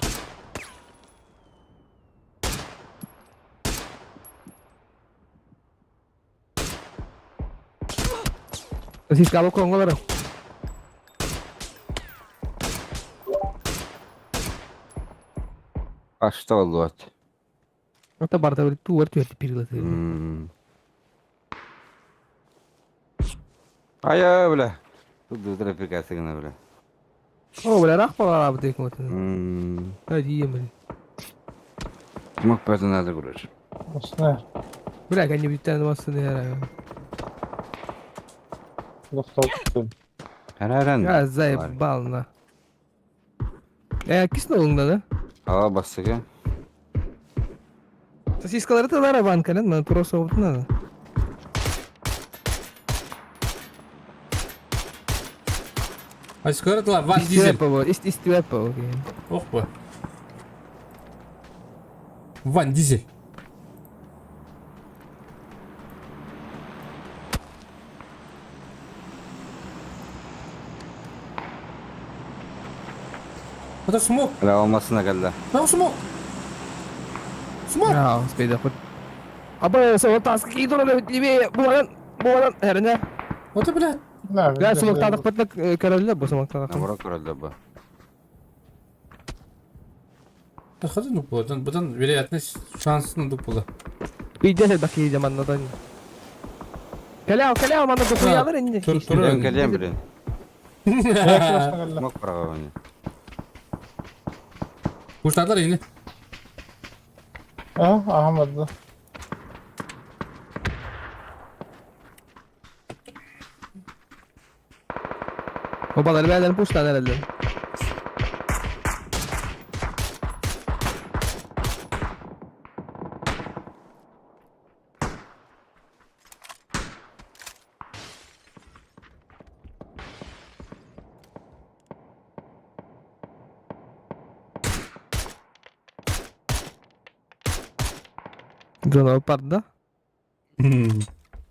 Сиска бу конголор. Ашта болот. Ата барда бир туу өртү өртү пиргиле. Ая, бля. Тут дутра Пегаса гына, бля. О, бля, рах бала бу дейк мот. Hadi yemeli. Мак пәтен надо көрөр. Массына. Бля, кәне биттен басты яра. Лохтал. Хараран. Я заебал на. Э, кисно олыңда да? Ала бастыгы. Сосискалары да бар банканын, мына тура соғып надо. Айскарытла Ван Дизель. Истүэп бо, истүэп бо. Ох бу. Ван Дизель. Это смог. Бля, алмасына кэллэ. Там смог. Смог. Я, успейда хоть. Аба, сол тас кидуры левее, буган, буган, эрне. Вот это, блядь. Я смог тадық бітік көрөлі, бұл смог тадық. Наоборот көрөллөр бу. Хады ну было, бұдан вероятность шансын дук было. Үйде бак ийде маннадан. Каляу, каляу, манна духуялар инде. Тур, тур. Мен кэлиэм блин. Смог право. Куштадылар ини. А, Ахмад. Бабалар бәлен пуштан herhalde. Зона парда.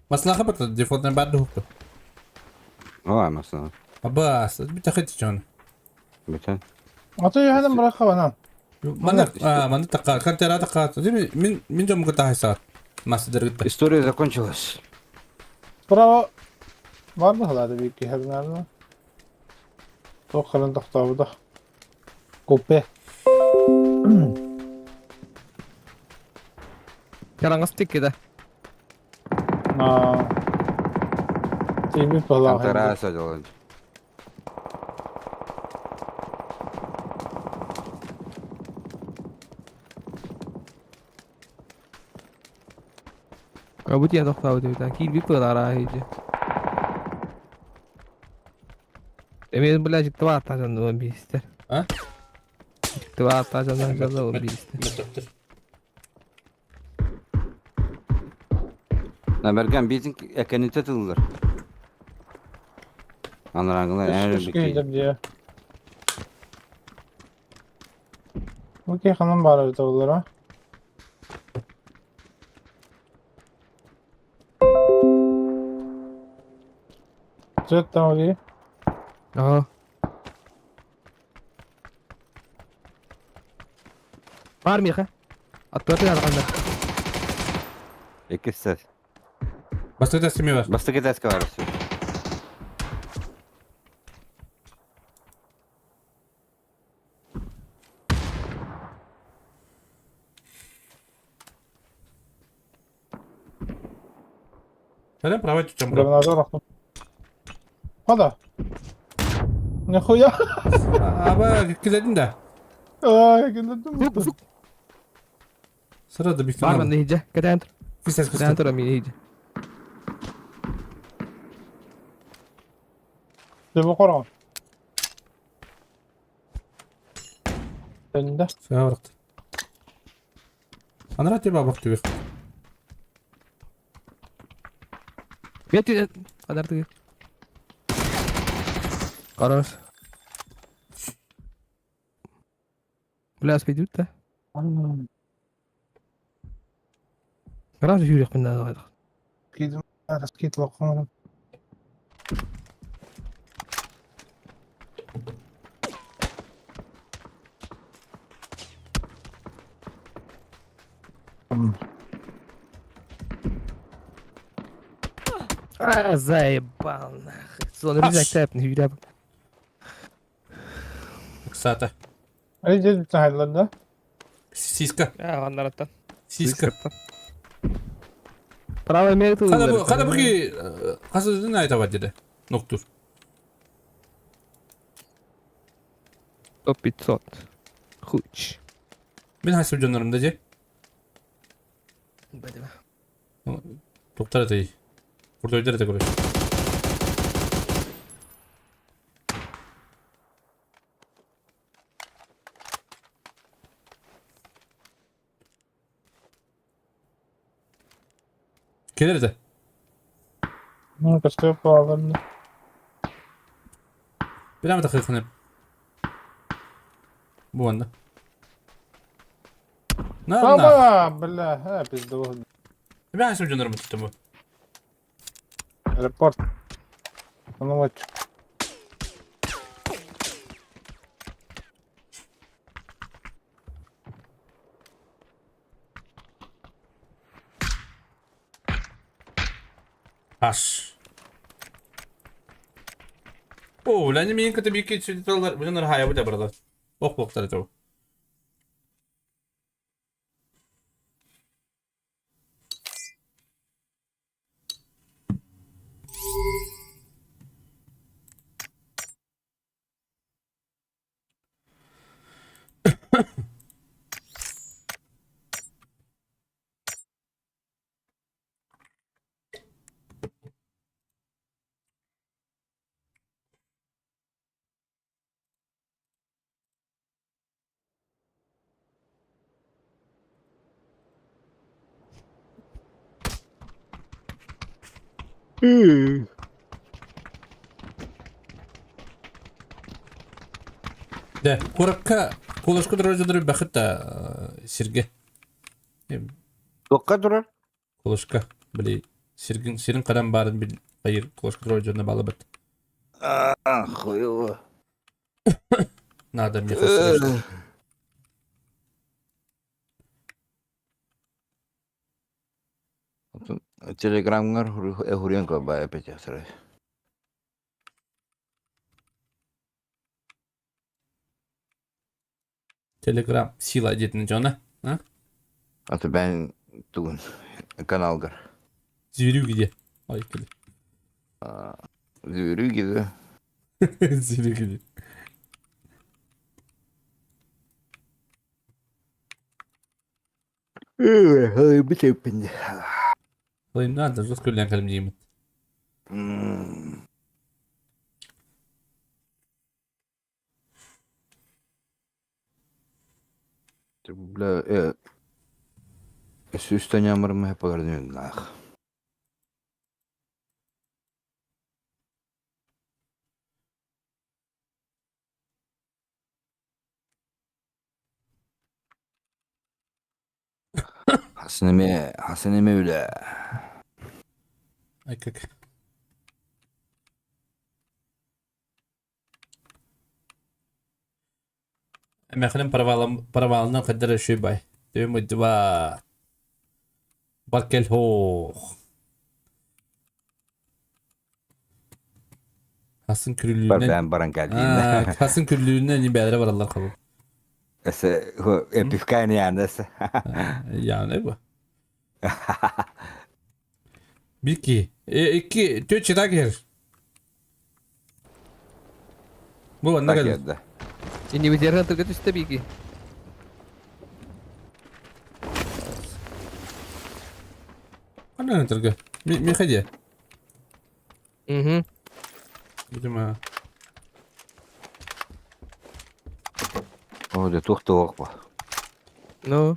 Маслаха бата дефолтный бар духта. Ой, масына. Абас, бит хати чон. Бүтэн. Ата юханан бырахабана. Мана, мана такка, кантера такка. Мин мин жом гыта хайса. Мастер гыта. История закончилась. Браво. Бар быһылаады биир киһи наверное. Туох кэлэн тохтообута. Купе. Яраңыз тик кеде. Аа. Тиби быһылаах. Контора садилан. Бу тиен тохтообут эбит. Киир бит быһылаара иди. Эми бля жикти баата жанды бийистер. А? Жикти баата жанды бийистер. Наберген битин экените тыллар. Анараңгылар эр Үс бики. киһи дии. Бу киһи ханан баар эбитэ буоллар, а? Сөт там дии. Ага. Бар миха. Аттуаты арғандар. Икки сес. Бастыгы тәсіме бар. Бастыгы тәске бар. Сәлем, правай чучам бро. Гранатор охтум. Хада. Нихуя. Аба, кидедин да. Ай, килдим. Сырады бик. Бар манда иди. Кәтән тур. Кисәс Кәтән тур мин иди. Дебе корон. Төнде. Сәбракты. Анара тебе бак түбек. Бет Адар тыгы. Хорош. Бля, спидут да. Раз жүрек мен да. Кидим. Раскид лоқым. А, заебал нахуй. Зона рюкзак тәп, не жүреп. Ксата. Ай, дед бит да? Сиска. А, анараттан. Сиска. Правая мере тут. Қада бу, қада буки қасы айта бар деді. Ноктур. Топ 500. Хуч. Мен хайсы жонорум да же. Бәдеме. Токтар это. Куртойдар это короче. Келер де. Ну, костер палды. Билеме тахы ханып. Бу анда. На, на. Баба, бля, э, пизду. Бя сылдьанарым бу. Репорт. Ну вот. Аш. О, ләне мин кытып ике сүтелер, бүләнер хая бүлә бардыр. Ох боктар это. Дә, куракка кулышка турар жодыр бәхет та сирге. Токка турар? Кулышка, били, сиргин сирин карам барын бил, хайыр, кулышка турар жодыр балы бит. Хуево. Надо мне срочно. Телеграмҥар эһуриэн көрбаа эпэтиэхтэрэ. Телеграм сила диэтин дьоно, а? Аты бэйэҥ тугун каналгар. Зверюги где? Ой, кили. Зверюги да? Зверюги. Бүтеппин. Надо, жестко үлэн кэлим диимит. Бля, сүүстэн ньамырым эппалардаах. Хасынеме, хасынеме үлэ. Ай как. Эмэхлем провалым провалынан кадыр шүй бай. Дөм два. Баркел хох. Хасын күрүлүүнэн. Барбан баран кэлдиин. Хасын күрүлүүнэн ни бәдре бараллар кабыл. Эсе эпифкайны янасы. Яны бу. Бики. Ики төче тагер. Бу анна кел. Инни битэрэн тырга түстэ бики. Анна тырга. Ми ходи. Угу. Видимо. О, да туох ба. Ну.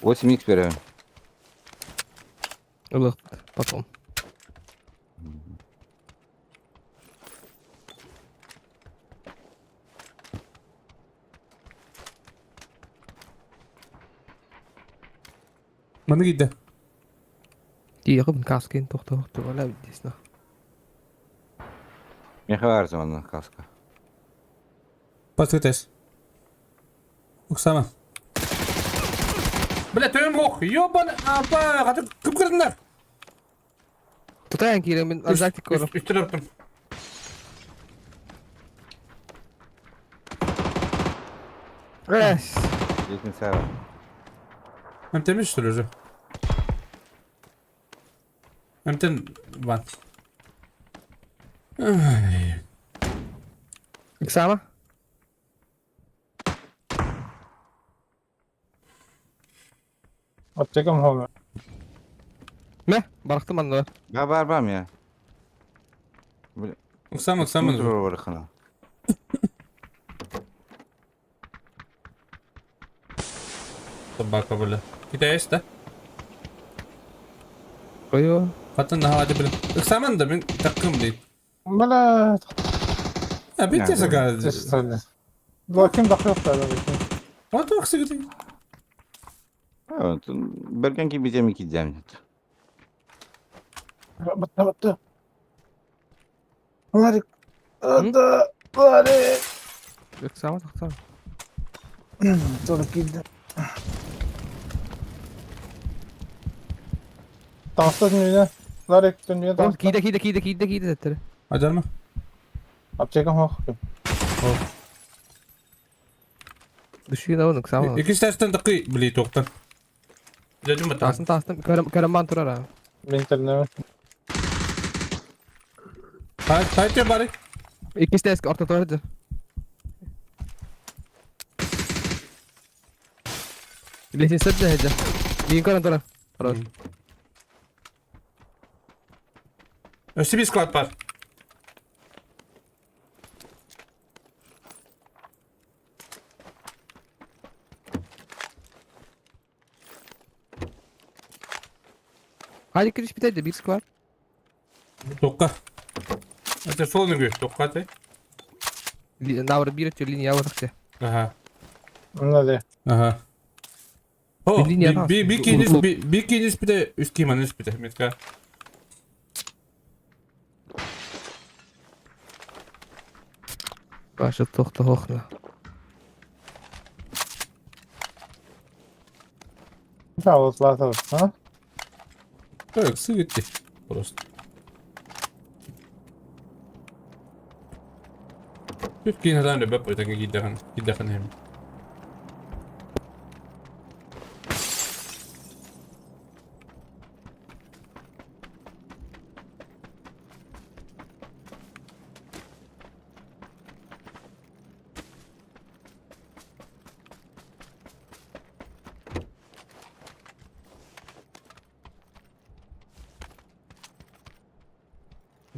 8 х берем. Ылых потом. Маны кийдэ. Тиэҕим каскин тохто вала видесна. Меха бар каска. Патытес. Уксама. Бля, төм ох, ёбан, апа, каты кым кырдыңдар? Тутаyan киирэн мин арзактик көрөм. Үстүр өртүм. Эс. Жетин сара. Эмтемиш что ли уже? Эмтен ван. Ай. Иксама? Аптекам хове. Мэ, барахтым анны. Ба бар бар я. Уксама, уксама. Барахана. Собака, бля. Китаешь, да? Ой-ой. Хатын нахалады, блин. Уксаман да, мен такым дейт. Бля, А, бите Да, загад. что ли? Ким дахыахтаах Аты ахсыгытый. Берген кибитеми кидзям. Батта батта. Ларик. Да, Ларик. Ыксама тахсам. Тоже кидде. Таҥаста түннүнэ. Ларик түннүнэ таҥаста. Киирдэ киирдэ киирдэ киирдэ киирдэ тэттэрэ. Адарма. Аптека хоох. Düşüyor da ыксама. Икки тастан такый били тоқтан. Дядю матан. Тастан тастан көрөм көрөм бан турар а. Мен интернет. Хайты бары. Иккис тест орто турар. Лестница да хеджа. Биин көрөн турар. Хорош. Өсі склад бар. Hadi kiriş biterdi bir squad. Тоққа. Это сол нүгө, тоққа ты. Навр bir өтө линия бар. Ага. Мына Ага. О, Линия би би кинес би би кинес бите үски манес бите метка. Башы тохта хохна. Да, вот лата, а? Так, сыгытти просто. Үт кинес дан ребе пойден гиддәгән, гиддәгән һәм.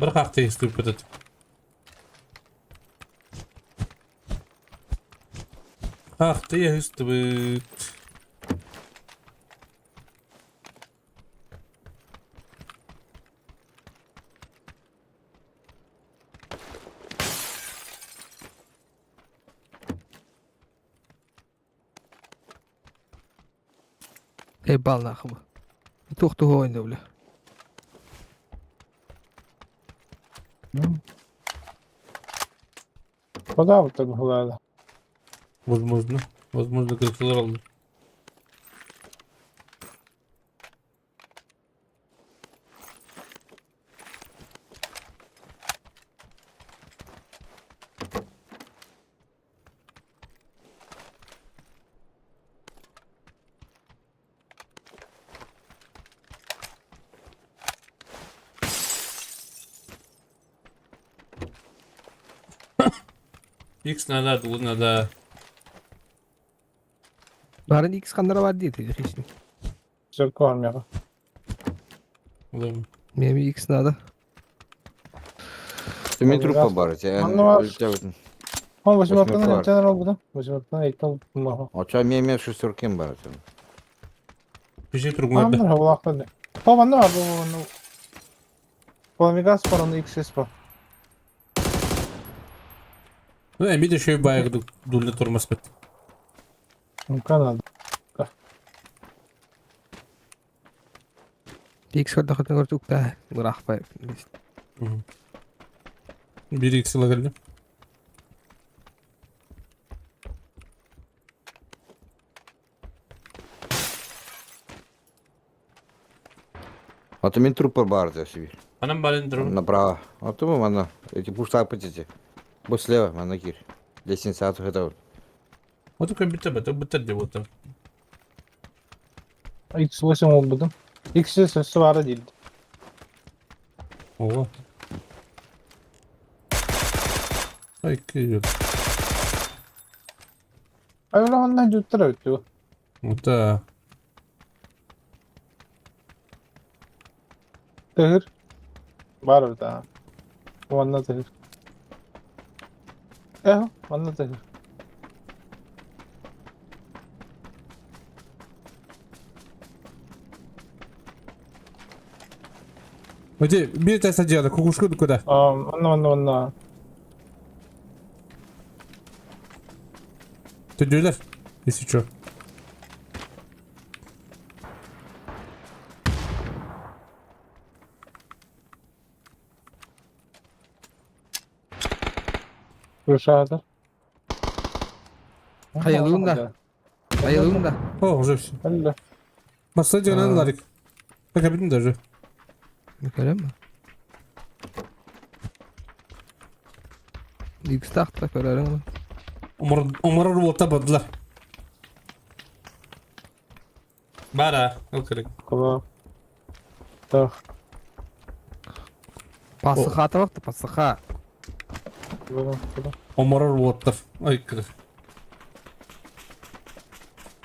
Бір қақты естіп кетеді. Қақты естіп. Эй бал нахуй. Тохта хойнда бля. Куда вот так гуляли? Возможно. Возможно, крысалар алды. X надо, дул надо. Барын икс кандара бар дейт хични. Сүркө бар мияга. Улам. Меми икс надо. Ты мне трупа бар, тебя. Манна бар. Он Восьмерка восьмерканы бар. эмтен албыдым. Восьмерканы эйтен албыдым. А ча мен мен шестеркем бар. Пише тургун Амыр хавлакты. О, манна бар, бу ну. Пламигас бар, оны XS бар. Ну, эми де шөй баягы дулда турмас бит. Мүмкін алды. Икс көрдө хатын көрдүк да. Рахпай. Бир икс ла келди. А то мен трупа бар, да себе. Анам балын друг. Направо. А то мы ана эти пушта пытите. Бу слева, мана кир. Лестница от этого. Вот компьютер бит, бит деп отыр. X8 албыдым. XS өссө бары дейdi. Ого. Ай, күйіп. Ай, ола манна жуттара өттү. Вот Тыгыр. Бар да. Манна тыгыр. Эхо, манна тыгыр. Өте, бир тәсә жады, кукушка куда? А, манна, манна, манна. Төдүөлэр. Если чё. Крышада. Хайалыын да. Хайалыын да. О, уже все. Алла. Баста дьонан ларик. Пока бүтүн даже. Көрөм. Икстахта көрөрүң. Умарар уолта бардылар. Бара, ол керек. Кула. Так. Пасыха табакты, пасыха. Кула, кула. Оморор уоттар. Ай кыры.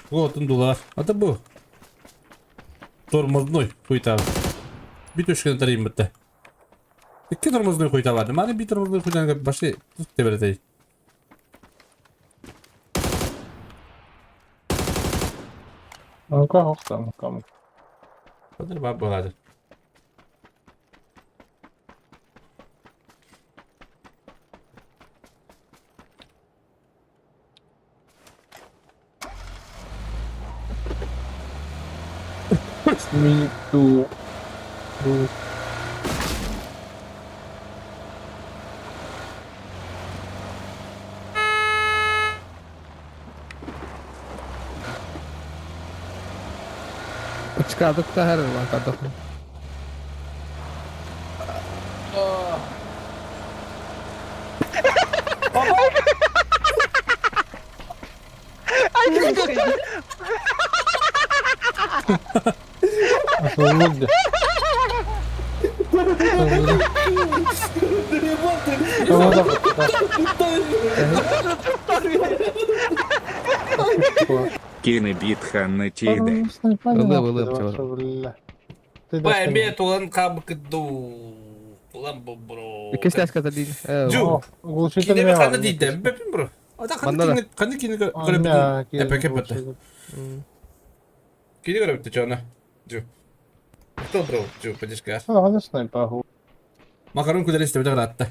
Уотун дулар. Ата бу. Тормозной хуйта. Бит өшкен тарайым бітті. Икки тормозной хуйта барды. Маны бит тормозной хуйтан башли тут теберетей. Ну-ка, охтан, кам. Хадыр бап болады. Me too. Do. Очкадык та хәрер бар кадык. Asıldı. Кинебит Ханна Тиде. Бай, тулан кабыкду. Тулан бро. Икки сляска дейdi. Жу. Кинеме ханна дейdi. Бепин бро. Ата ханна кине ханна кине көрөп. Эпеке бетте. Кине көрөп жана. Жу. Кто бро? Жу, подишка. Ханна снайпа. Макарон күдәресте бит атты.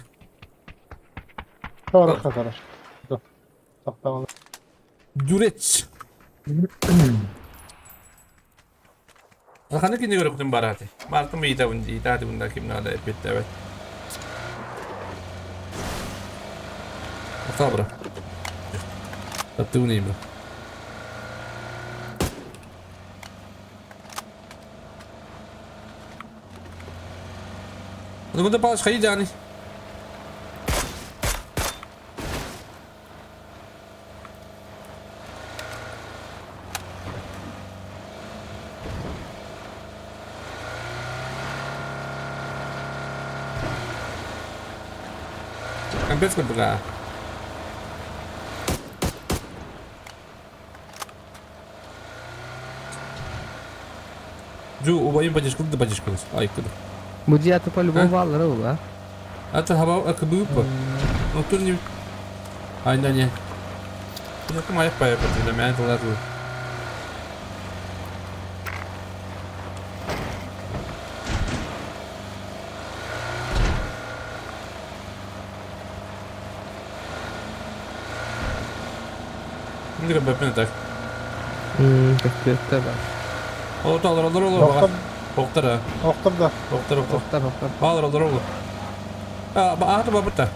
Хорошо, хорошо. Тоқтағын. Дурец. Ханна кине көрөп бараты. Мартым ита бун ита бунда ким надо эпетте бет. Добро. Таптыгын бро. Ну куда палыш хайди ани. Капец бля. Жу, убайым поддержку, да поддержку. Ай, куда. Бу диятı по-любому баллар ол, а? Это хаба акбупа. Ну тут не. Ай, да не. Я кумая пая для меня это ладно. Ну, как бы так. Көстүөттө бар. О, алыр, алыр, алыр. Октар, Оқтар да. Октар, октар. Октар, октар. Алыр, алыр, алыр. А, аты бабыта.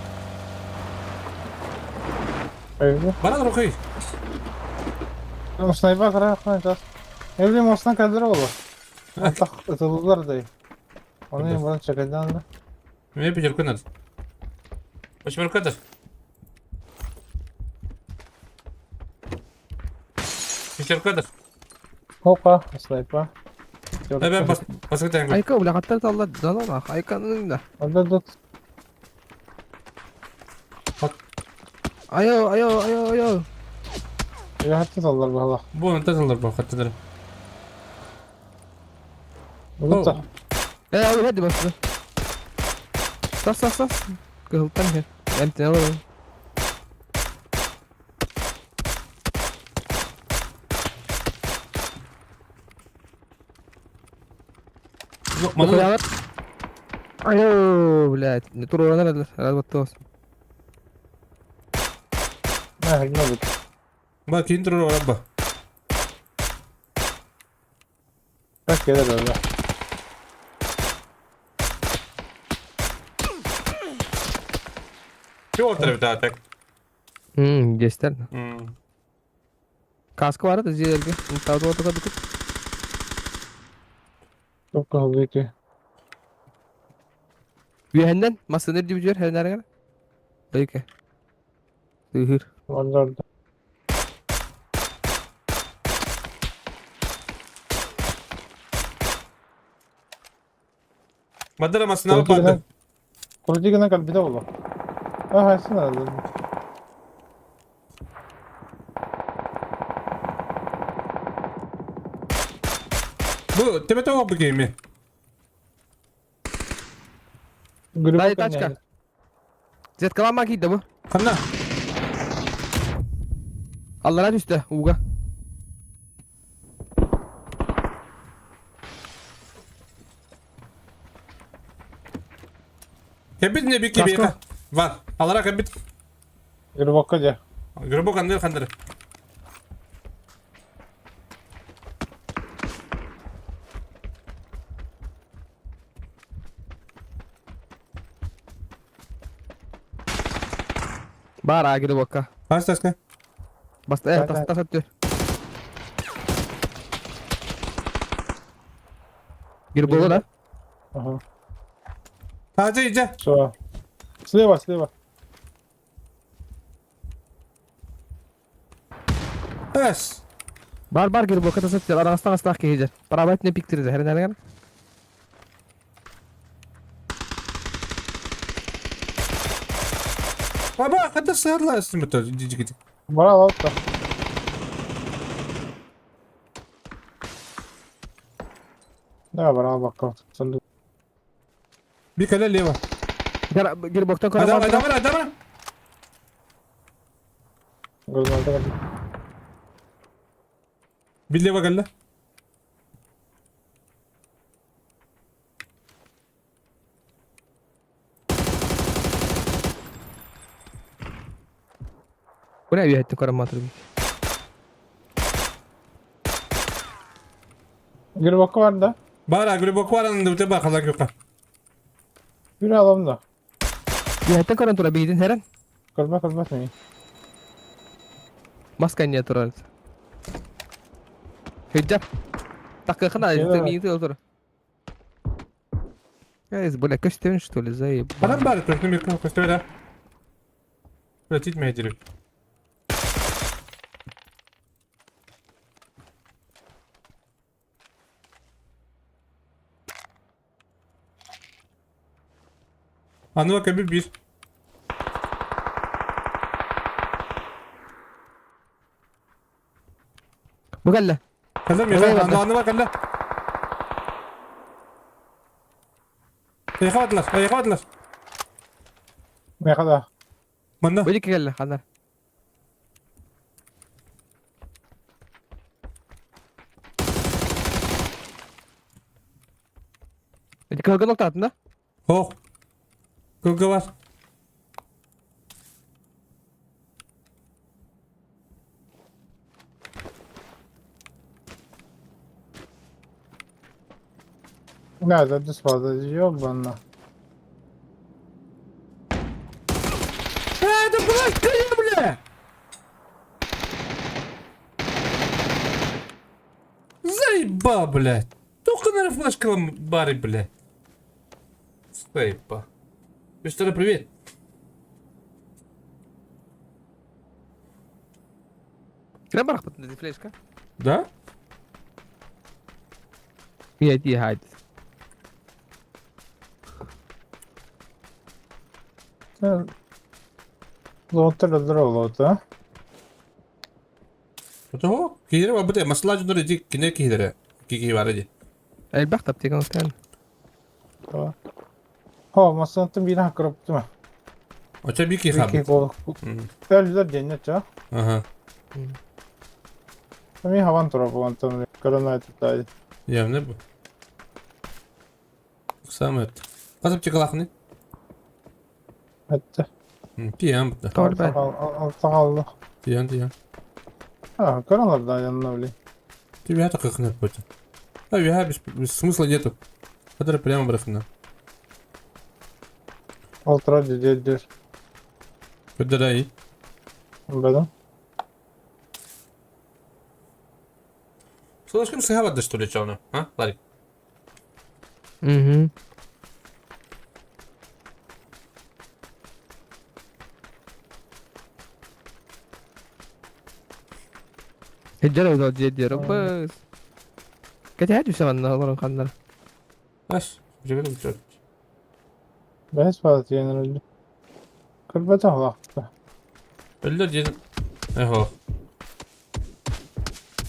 Бара рухи. Снайпа кара кара. Evrim осна кадр олу. Атак ытылдылар дай. Оны баран чакайдан да. Мен пятерку надо. Восьмерка надо. Пятерка надо. Опа, снайпа. Эбе бас баскы Айка бля хаттар талла дала Айканын да. Анда дот. Айо, айо, айо, айо. Я хатты таллар бала. Бу anta таллар ба хаттар. Бу Э, hadi басты. Сас, сас, сас. Кыһылтан хер. Эмтен алыр. Мана Айо, блядь. Не тур оранар рад баттос. Не, не бит. Ба киин турар барар ба. Так келер öyle. Ким олтар бит так. Дестер. Каска бар да жерге. Тауды отуга бүтүп. Çok kaldı ki. Үйәннен масыныр дип жүр хәрнәргә. Бәйке. Тыһыр. Varlar da. Бадара масына барды. Kurucu kalbi de oldu. Ha haysın herhalde. Бу тебе того бу гейми. Дай тачка. Зеткалама кийді бу. Ханна. Аллара түсті, уга. Кэбит не бики бека. Var. Алара кэбит. Грибокка же. Грибок андыр хандыр. Бар а грибокка. Бас таска. Бас э тас тас өттү. Грибок да? Ага. Таза иже. Все. Слева, слева. Эс. Бар бар грибокка тас өттү. Арастан астак кейжер. Парабайт не пиктирди хәрнәргә. Баба, хата сырла үстүмөтө жигит. Бара алып да. Да, бара бакка. Сынды. Bir kale лево. Грибоктан Адам, адам, адам. Gözüm Bir лево geldi. Bu ne üyettin karamатыр. Грибокка var da. Бара, грибок бар анында өтө бар казак жокка. Bir alalım da. Üyettin каран тура бейдин хәрен. Kırma kırma seni. Маска не турар. Хиджаб. Такыхна, Иә. миңди отур. Я из бля, көстөн что ли, заеб. Адам бар, төртүн бир көстө да. Өтит мейдири. Ануа кәбі bir. Бу кәллә. Кәллә ми аны аны бар кәллә. Эй, хаватлар, эй, хаватлар. Ne kadar? Мында. Бу ике кәллә, ханар. Эти кылгын токтатын да? Хох. Кылгы бар. Nerede düz fazla yok bana. Это блядь, бля! Заебал, блядь. Только на флешка бары, блядь. Заебал. Второй привет. Кирә барак бит флешка. Да? Я ди хайд. Sen Loot'ta da loot'ta. Того, кире бабыте, масла жудыр ди кине кире. Кики бар ди. Элбах таптыган тен. Tamam. Ha masanın bir hakkı değil mi? Оча бики Bir хаб. kol. Öldüler cennet ya. Ага. Mi havan tarafı antamı. Karana tutaydı. Я не бу. Самет. Казып чыкалахны? Hatta. Пиям бу. Doğru ben. Al al al. Пиян, пиян. А, көрөн да yanına блин. Ты так как надо будет. А я без смысла нету. Который прямо брахна. Ол турар дедер. Көдөрөй. Беден. Слышком сыгават что ли чавна, а, Ларик? Угу. Хеджер дедер быз. Кәтә түсә анда алар каннар. Аш, жебер үчөр. Бәс бар diyen Кырбата лақта. Өллөр дедим. Эхо.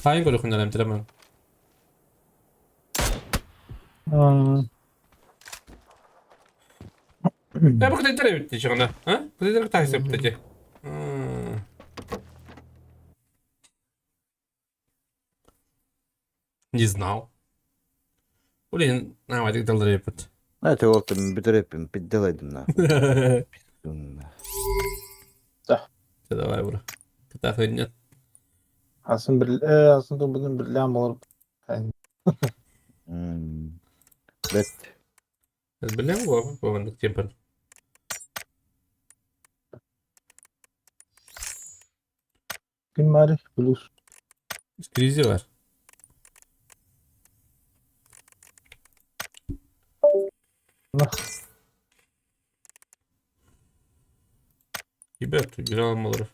Хайын көрөхүн әлем тиремен. Я бу кытайдар эбит дии а? Кытайдар тахсы бит дии. Не знал. Блин, на, далыр епит. Это ол бүтүрөппүн, пидделайдым на. Да. Давай, бро. Кытахы нет. Асын бір, асын бұның бірлән болыр. Бет. Билем го, бу темпер. Ким бар? Плюс. Кризи бар. Ребят, убирал Малоров.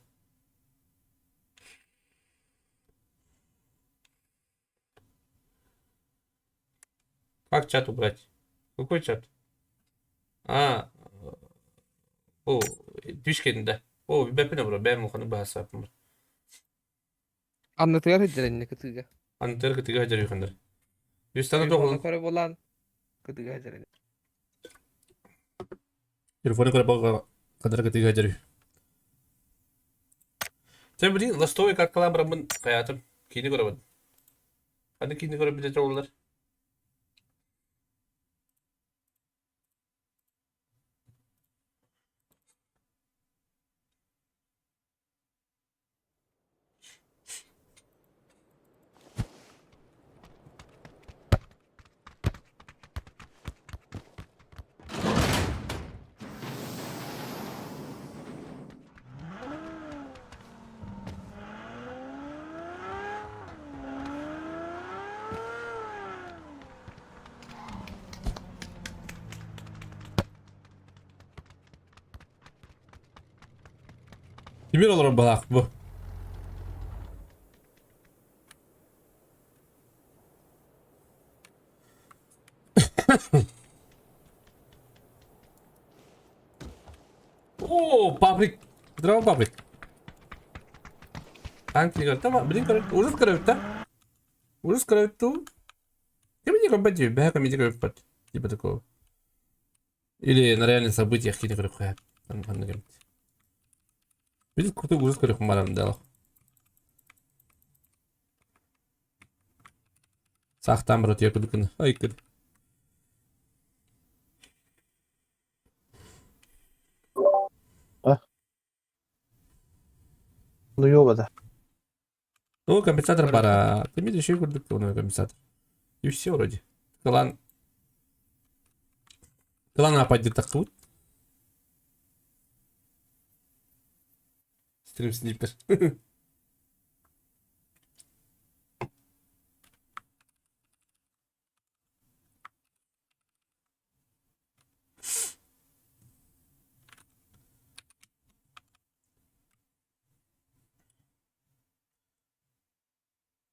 Как чат убрать? Какой чат? А, о, движкин, да. О, бэпин бро, бэм уханы баса. Аннытыгар хеджер кытыга. Аннытыгар кытыга хеджер юхандар. Юстаны тоғылын. Көрө болан кытыга хеджер. Телефоны көрө болға кадар кытыга хеджер. Сен блин, ластовый как каламбрамын каятым. Кийини көрөбүн. Аны кийини көрөп биле жоллар. Тимир олорон балаах бу. О, паприк. Здраво, паприк. Танки говорят, там, блин, короче, ужас короче, да? Ужас короче, ту. Я бы не компатию, бэха комедия короче, типа такого. Или на реальных событиях какие-то короче, там, там, там. Видишь, крутой ужас короче, марам дал. Сахтам, брат, я кудыкын. Ай, кыд. Ну ёба Ну, компенсатор пора. Ты видишь, еще кудык, компенсатор. И все вроде. Клан. Клан ападит так тут. Стрим снипер.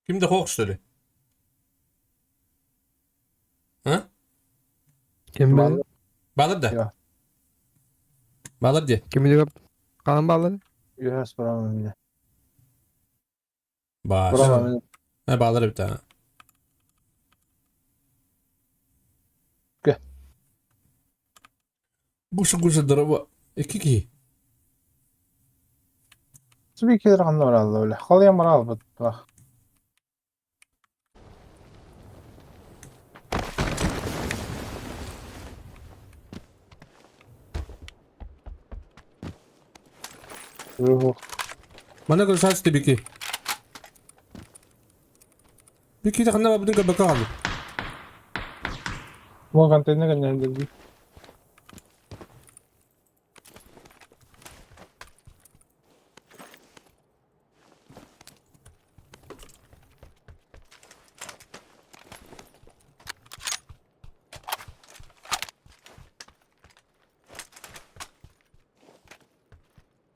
Кимде хок, что ли? А? Ким бил? Балыр да? Балыр де. Ким биле? Калан балыр? Юхас барамын міне. Бар. Барамын. Ha, балыр bir tane. Gel. Гуша гуша здорово. Кики. Субикелер қандай баралды өлі. Қалай марал бит. Жоқ. Мана көрсәс бики. Bir киһи ханна барбытын көрбөккө хаалбыт. Бу контейнер кэннэ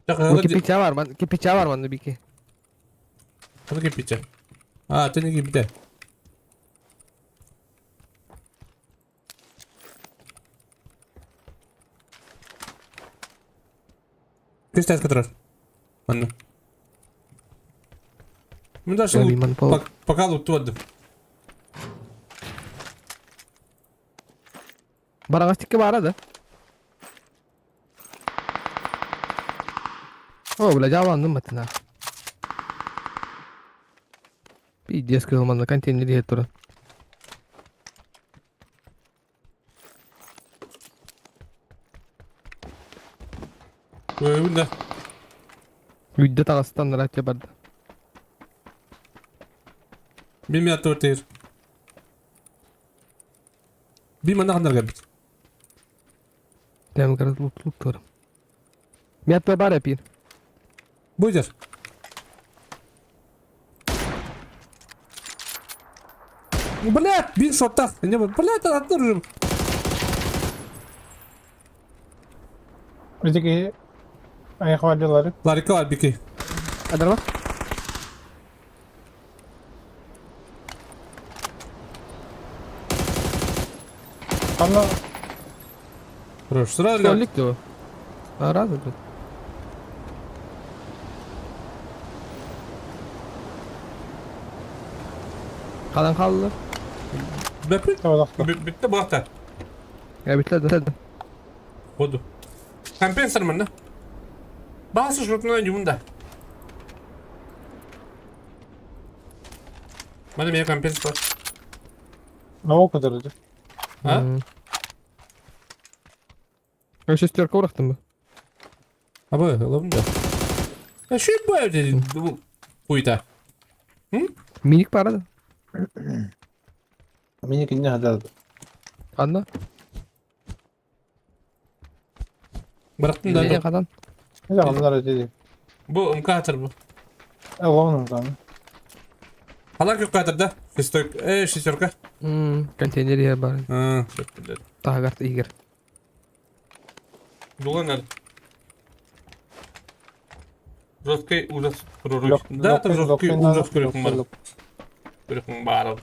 Кирпича бар, ман, кирпича бар манна бики. Ханна кирпича? А, ты не кирпича. Кристас который. Манна. Ну даже пока лут туодым. Бараҕастикка баара да? О, бля, дьааланным матына. Пиздец, кыыл манна контейнер иһэ туран. Көбүн да. Үйдө таҕыстан ратя барда. Мин мен аттыбар Би манна ханнар кэлбит. Дәм как лут лут турам. Мен аттыбар бар эпир. Будешь? Бля, бин шортах. Не, бля, это аттыр. Бизики айхвалилары. Ларика бар бики. Адарма? Ханна Хорош, сразу. Столик его. А, разу, блядь. Kalan kaldı. Беппит. Битте бакта. Ya bitledi. Ходу. Компенсор манна. Басы шортuna юмда. Мана меня компенсор. На көтөрдү. А? Ben шестерка bıraktım mı? Абы, ловым да. А что это бу хуйта? Minik para da. Миник не хадады. Anla. Bıraktım da. Ne kadar? Ne kadar dedi. Бу МК бу. Ловным там. Халак yok kadar да. Шестерка, шестерка. Контейнер yer бар. А, Тагар игер. Дула надо. Жесткий ужас прорыв. Да, это жесткий ужас көрөкүн бар. Көрөкүн бар.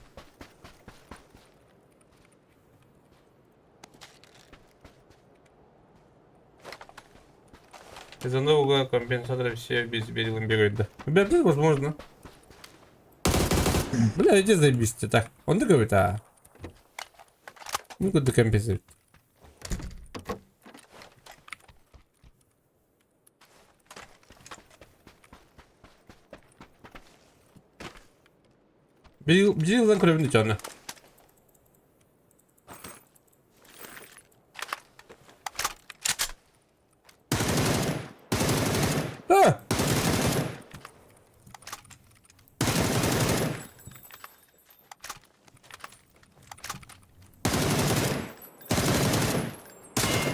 Из-за нового компенсатора все без белым бегают, да. Бля, возможно. Бля, иди заебись так. Он говорит, а. Ну, куда компенсирует. Bir yıldan көрөбүн дичаны. А!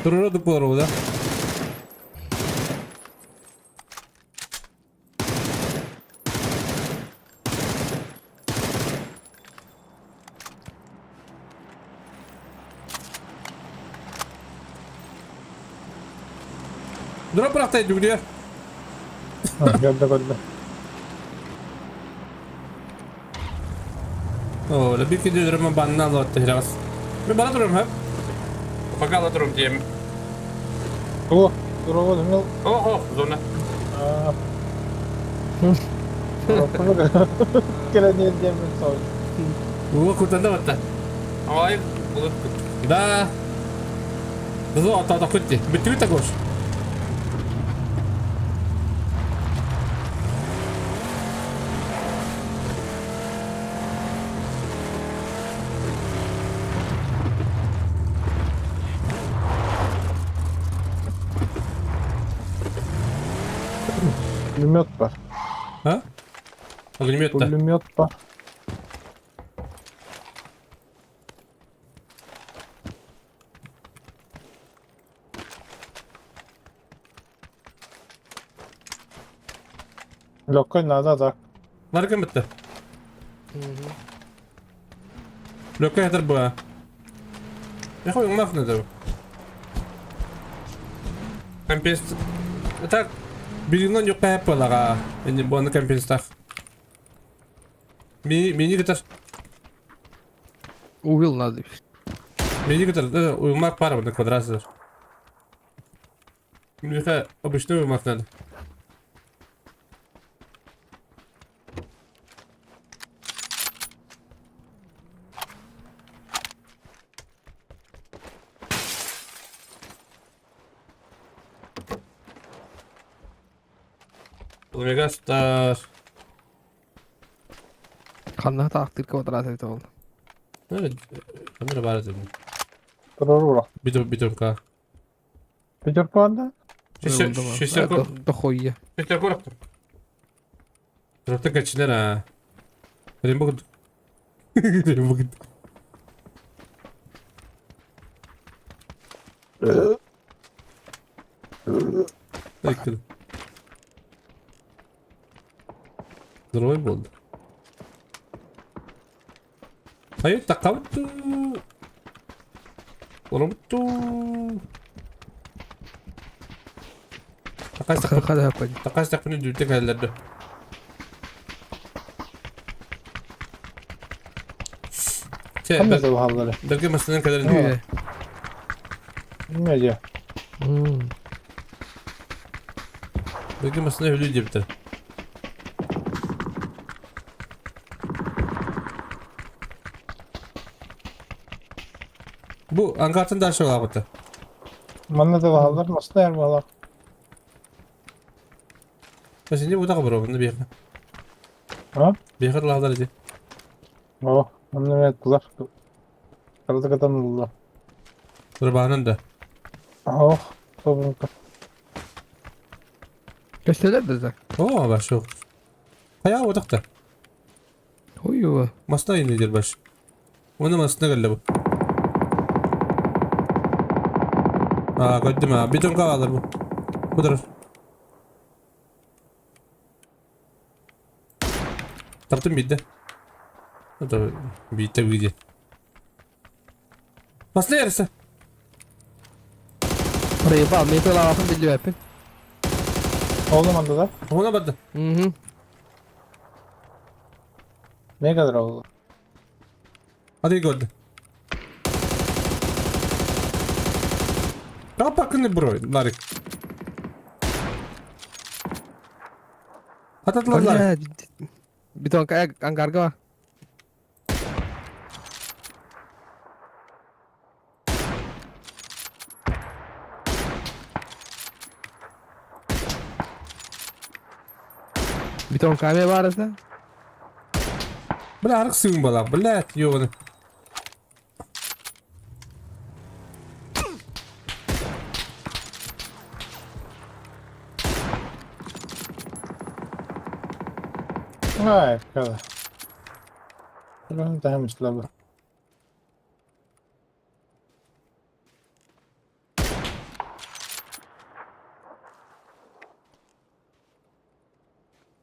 Турура болар да? Дроп бырахтай дүгдү. Көрдө көрдө. О, да бир кеде дрома банна алып хирас. Мен бара турам, ха? Пока ала турам дием. О, дурого мел. О, зона. Келе не дем сол. О, куртанда батта. Ай, булып. Да. Зо ата ата күтти. Бүттү такош. Пулемет бар. А? Огнемет да. Пулемет бар. Лёгкой надо так. Ларгым бітті. Лёгкой хатар буа. Яхой уңмақ надо. Компенс... Так, билигнан юққа хәп балаға. Енді бұны компенстақ. Мени кітар. Угол надо. Мени кітар. Уңмақ бар бұны квадрат. Миха обычный уңмақ надо. Омегастар. Ханна таактыр квадрат это ол. Камера бар дедим. Тұрар Битомка. Пятерка анда? Шестерка. Дохуя. Шестерка раптыр. Раптыр качилер а. Рембо. Рембо. Айкын. Здоровый болды. Hayır takavtu. Робту. Такас тақпыны дүртек әлләрді. Қандай да бағалары? Бәлки мәсәлән кадәр. Не де? Бәлки мәсәлән өлі деп бітір. Бу ангартын дальше алабыты. Манна да бағалар, масына әр бағалар. Бәс инде бу тагы бер бу бияқта. А? Бияқта лағдар иде. О, манна мен тулар. Карада катам булла. Турбанын да. Ох, тобунка. Көстөлөр да. О, баш yok. Kaya o takta. Ой, Masına indir baş. Onu masına geldi bu. Aa gördüm ha. Bir ton alır bu. Bu taraf. Таптым битті. Это битті где. Масына yarısı. Проебал, мен пылавапын билбеппин. Oldu manda da. Ona барды. Мгм. Ne kadar oldu? Hadi gördü. Капакны бро, Ларик. Ататылар. Бля, бетонка ангарга. Бетонка ме барысы? Бля, арық сүйін бала, блядь, ёбаный. Ay, kadar. Ben daha misli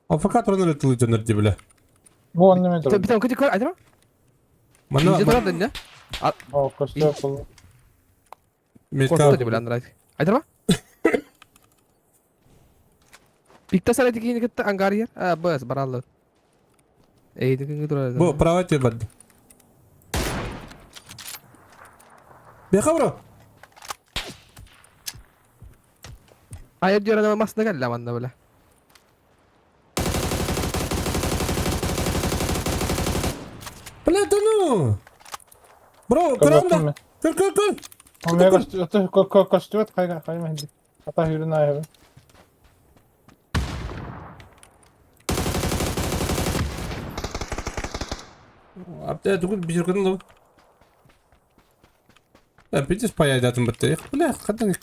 Афакат роныр тылы жоныр ди, бля. Bu anne mi durur? Бетонка көр, айтма? Мана, Иже турат инде. О, костер болду. метка. Коркуту бля, андрай. Айтма? Пикта сара дикини кетте ангария. А, бс, бараллы. Эй, дикини турат. Бу, право тебе барды. Беха, бро. Айыр дөрәнә масына кәллә манда бля. Бля, да ну. Бро, көрөм да. Көр, көр, көр. Омега костюм кайга кайма хинди. Ата хүрүн айы. Апта тугул бир күн ло. Да, питес паяйдатын бітті. Бля, қадан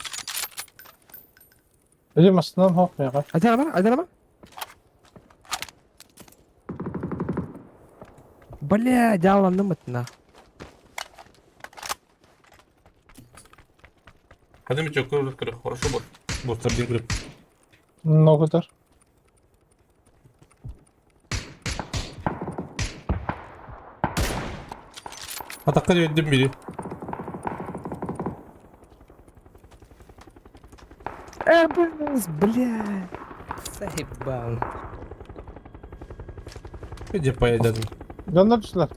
Эди масынан хоқ мега. Айтма, айтма? Бля, жаландым бытна. Қадам жоқ көріп көріп, хорошо бол. Боттар ден көріп. Много дар. Атахха үөрдүм бири. Эбэс, бля. Заебал. Где поедем? Дьоннор түстүлэр.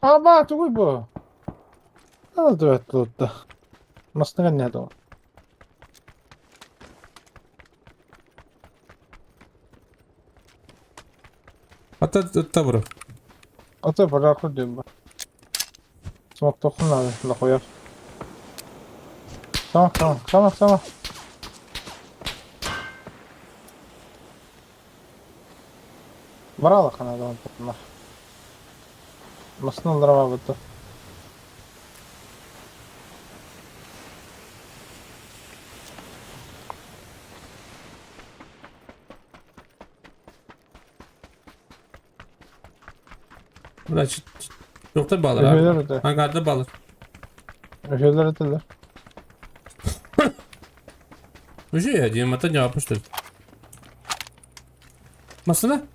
Аба, тугуй бу? Алды туутта. Мастыган не доо. Ата табыры. Ата барар диэн бу. Смоктохун надо, лохуяр. Tamam tamam tamam tamam. Баралах надо он Маснул дрова бутта. Значит, Доктор балыр. Өһөлөр это. Ангарда балыр. Өһөлөр этилер. Уже я один, это не что ли? Масына?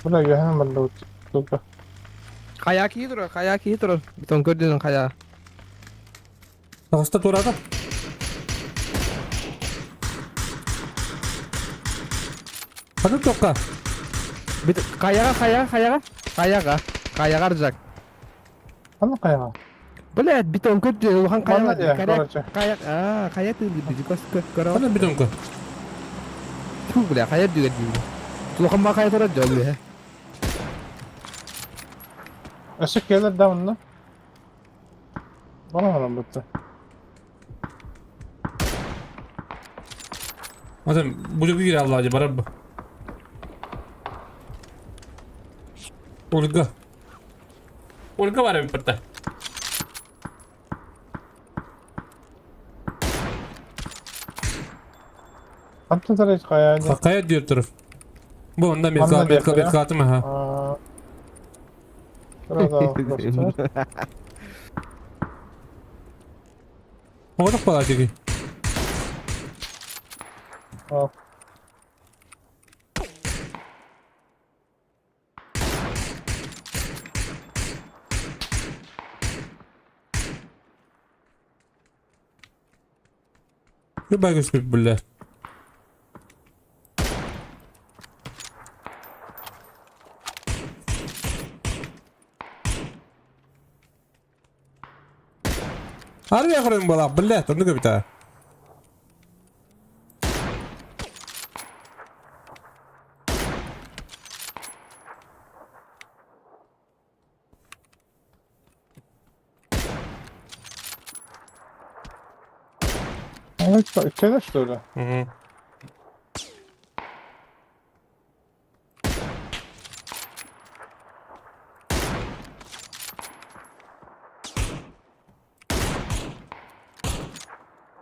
Бuna göһөн барда тупа. Хайа кии турар, хайа кии турар. Битон көрдүнүн хайа. Ағыста турады. Қаны тоққа? Бит хаяга, хаяга, хаяга. Хаяга. Хаяга ржак. Аны кайга? Блядь, битон көрдү, улахан Манна хаяга. дия, Карак, короче. хая, а, хая тыды бизи кос көрө. Қаны битонка? Ту, бля, хая дүгер диби. Улахан ба хая турар жол бе. Өсө келер да мында. Бара бара бутта. Адам, бұл жерге кире алла, барар ба. Ольга. Ольга бар эбит барта. Антон тарайт кая. Хакая диyor турur. Bu ondan bir Манна kat диэххэ, bir katım ha. Оҕотох балар диги. Любай көспүт булла. Армия көрөн буолаах, блядь, оннук эбит аа. Иккилэ что ли? Мгм.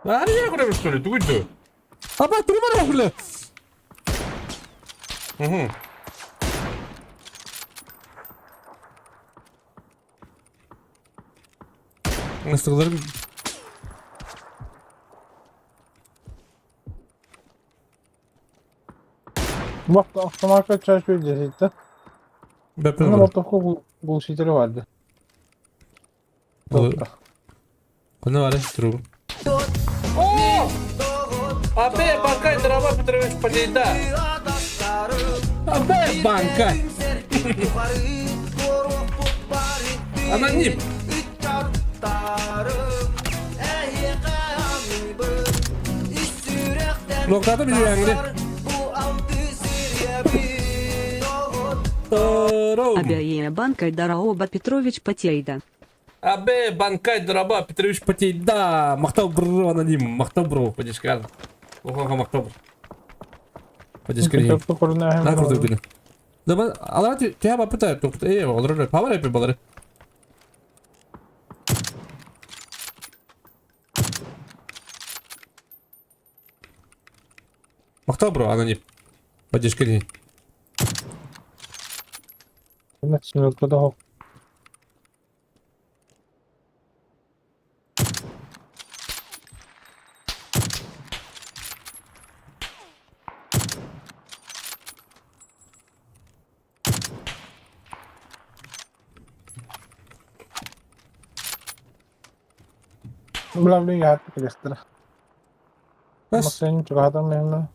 Армия көрөбүт что ли? Тугуйду. Аба, тугу бар бля. Мгм. Ыстыгыларым Бу автоматка чачу деситте. Бэппин Аны бар. мотоку глушители барды. Кана бар туругу. О! Абе, банкай, дрова Петрович Полейда. Абе, банкай. Аноним. Блокада bir yangri. Абе банкай Дараоба Петрович Потейда. Абе, банкай, драба, Петрович Потейда. Мактау бро, аноним. Мактау бро, подешкал. Охо, мактау бро. Подешкал. На крутой были. Да, алара тя ба пыта, только олар павар эпи балары. Мактау бро, аноним. Подешкал. Смелка да Бля, блин, я кэлиэхтэрэ. Бас. Машина чугаһатан мэһэмэ.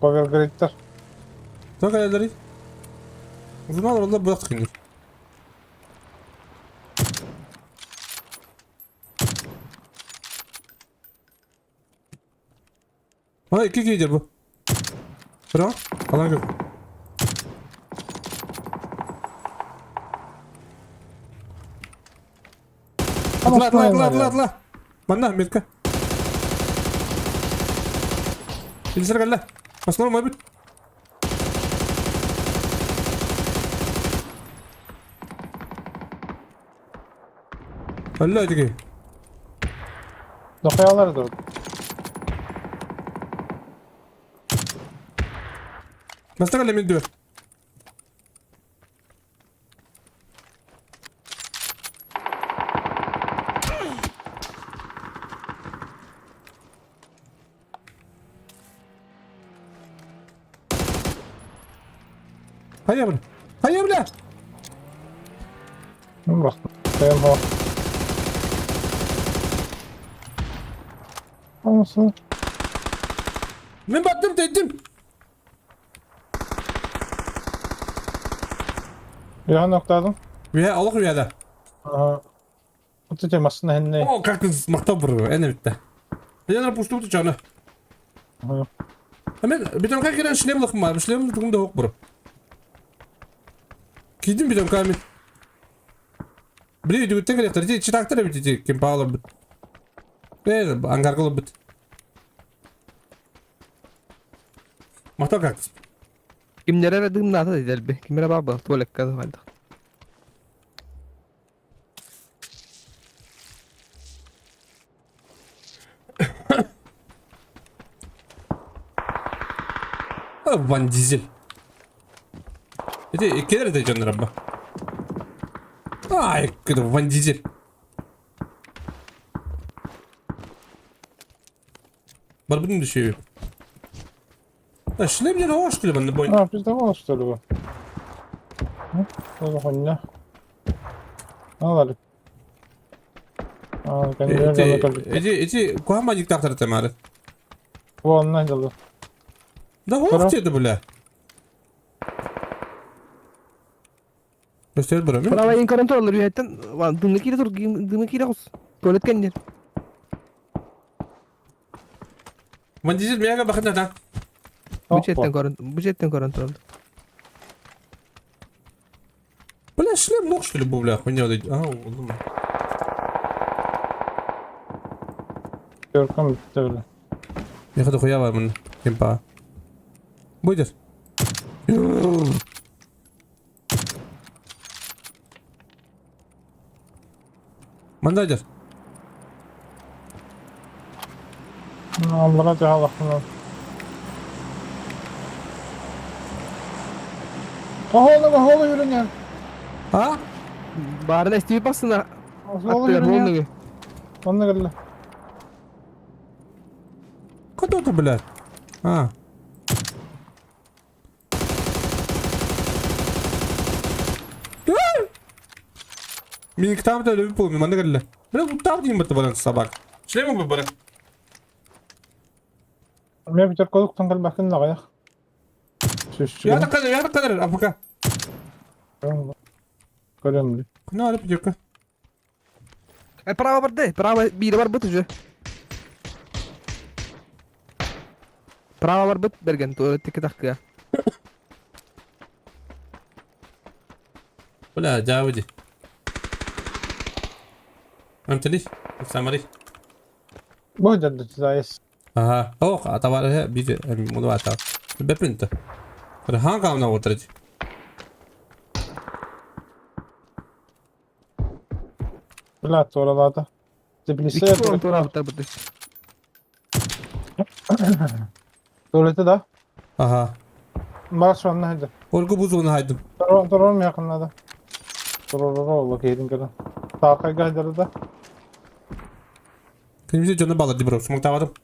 Повергриттер. Тоҕо кэлэллэрий? Узунал олороллор быах кинилэр. Ана икки киһи бу. Бра, алан көр. Атла, атла, атла, атла, атла. Манна, метка. Илсер кэллэ. Маскалар мойбут. Өллө итики. Дохуялар да. Маста кэллэ мин дүөр. Хайа бля. Хайа бля. Прям Olsun. Мин баттым тейдим. Үөһэ ноктаадым. Үөһэ олох үөһэ. Ага. Вот эти машина хенне. О, как ты мактап бұры, әне бітті. Мен пушту чаны. Ага. Мен битомка кирен шлем лықым бар, шлем тугум да оқ бұры. Кидим битомка мен. Били дүгіттен келектер, те читактыр бит те кем паалы бит. Э, ангар қылып бит. Мактап как? Кимнere дымната дедерби. Кимнere бар был туалетка да Ван Дизель. Эти келер де жондар абба. Ай, это Ван Дизель. Барбын düşüyor. А шлем не на что ли, банда бой. А, пиздовал, что ли, вы? Ну, что за хуйня? Алар. А, Эти, эти, эти, куама диктатор темары. Вон, начал. Да вот тебе, бля. Göster bura. Право ин контроллер үһәттен дымны кире тур, дымны кире кус. Туалет кенде. Ван Дизель мега бахытна да. Бу четтен көрөн, бу четтен контроллер. Бля, шлем ног что ли, бу, бля, хуйня вот эти. А, oğlum. Görküm bitti bile. Ne kadar хуя var bunun. Кемпа. Будешь? Мандадер. Аллаға жағалақпын. Оғылы, оғылы үйренен. А? Барын эстиби басына. Оғылы үйренен. Онны кірді. Куда ты, блядь? А. Мин там да любил, мин манда кірді. Бля, bu там дейін бітті баран собак. Шлем бы бара. Мен бітер koduk таңғал бәкін ағаяқ. Я да kadar, я да kadar, а пока. Көрем. Ну, алып пятерка. Э, право барды, право бири бар бут уже. Право бар бут берген туалеттеки таккыга. Бля, жабыди. Амтели, самари. Бұл жерде зайыс. Ага. Ох, атабары бир муну ата. Бепинт. Хан камна отырды. Бля, туралады. Икки Теплисе тура бутар бут. Tuvalete да. Ага. Бар şu anda hadi. Оргу бузуну хайдым. Duralım yakınlarda. Турарара ол киһитин көрөн. Саахайга сылдьар да. Кимсе дьоно балар дии бро, смоктаабатым.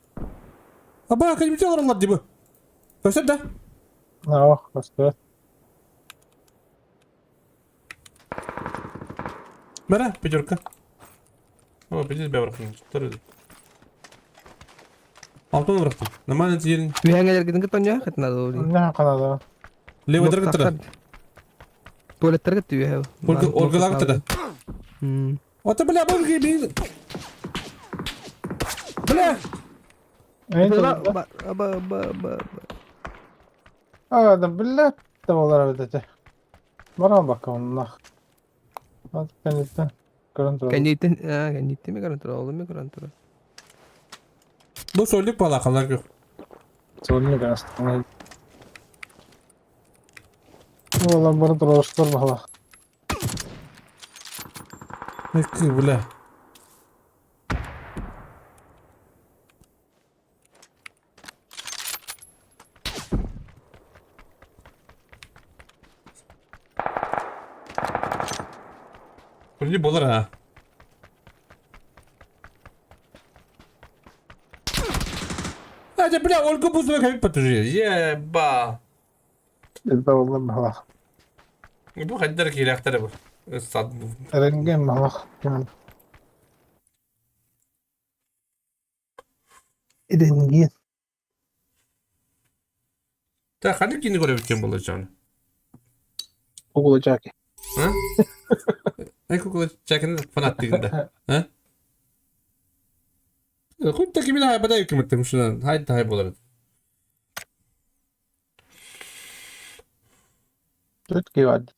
Аба, кимсе олороллор дии бу. Көстөр да? Ох, көстөр. Бара, пятерка. О, пиздец, бя бырахтым. Алтын бырахтым. Нормально тиерин. Үһәңелергитин кытта хытна да. Не канада. Левый кыттыра. Туалеттер кытты үһә. Ольга кыттыра. Ата бля, бу би. Бля. Ба ба ба ба. А, да бля, да болар эбит Баран бакка оннах. Ат кэнниттэн көрөн турар. Кэнниттэн, а, кэнниттэн ми көрөн турар, ол ми көрөн турар. Бу сольник бала халар көх. Сольник астына. Ола бары турар бала. Эки, бля. Вроде болар, а. А, да, бля, Ольга Бузова как потужи. Еба. Это болар бала. Бу хаддар кийләхтәре бу. Сад. Рентген бала. Рентген. Та ханды кини көрө бүткөн болар жаны. Кукула Чаки. А? Ай кукула Чакины фанат дигәндә. А? Хоть таки мин хайбада юкметтем шунан. Хайда хай болар. Тут кивад.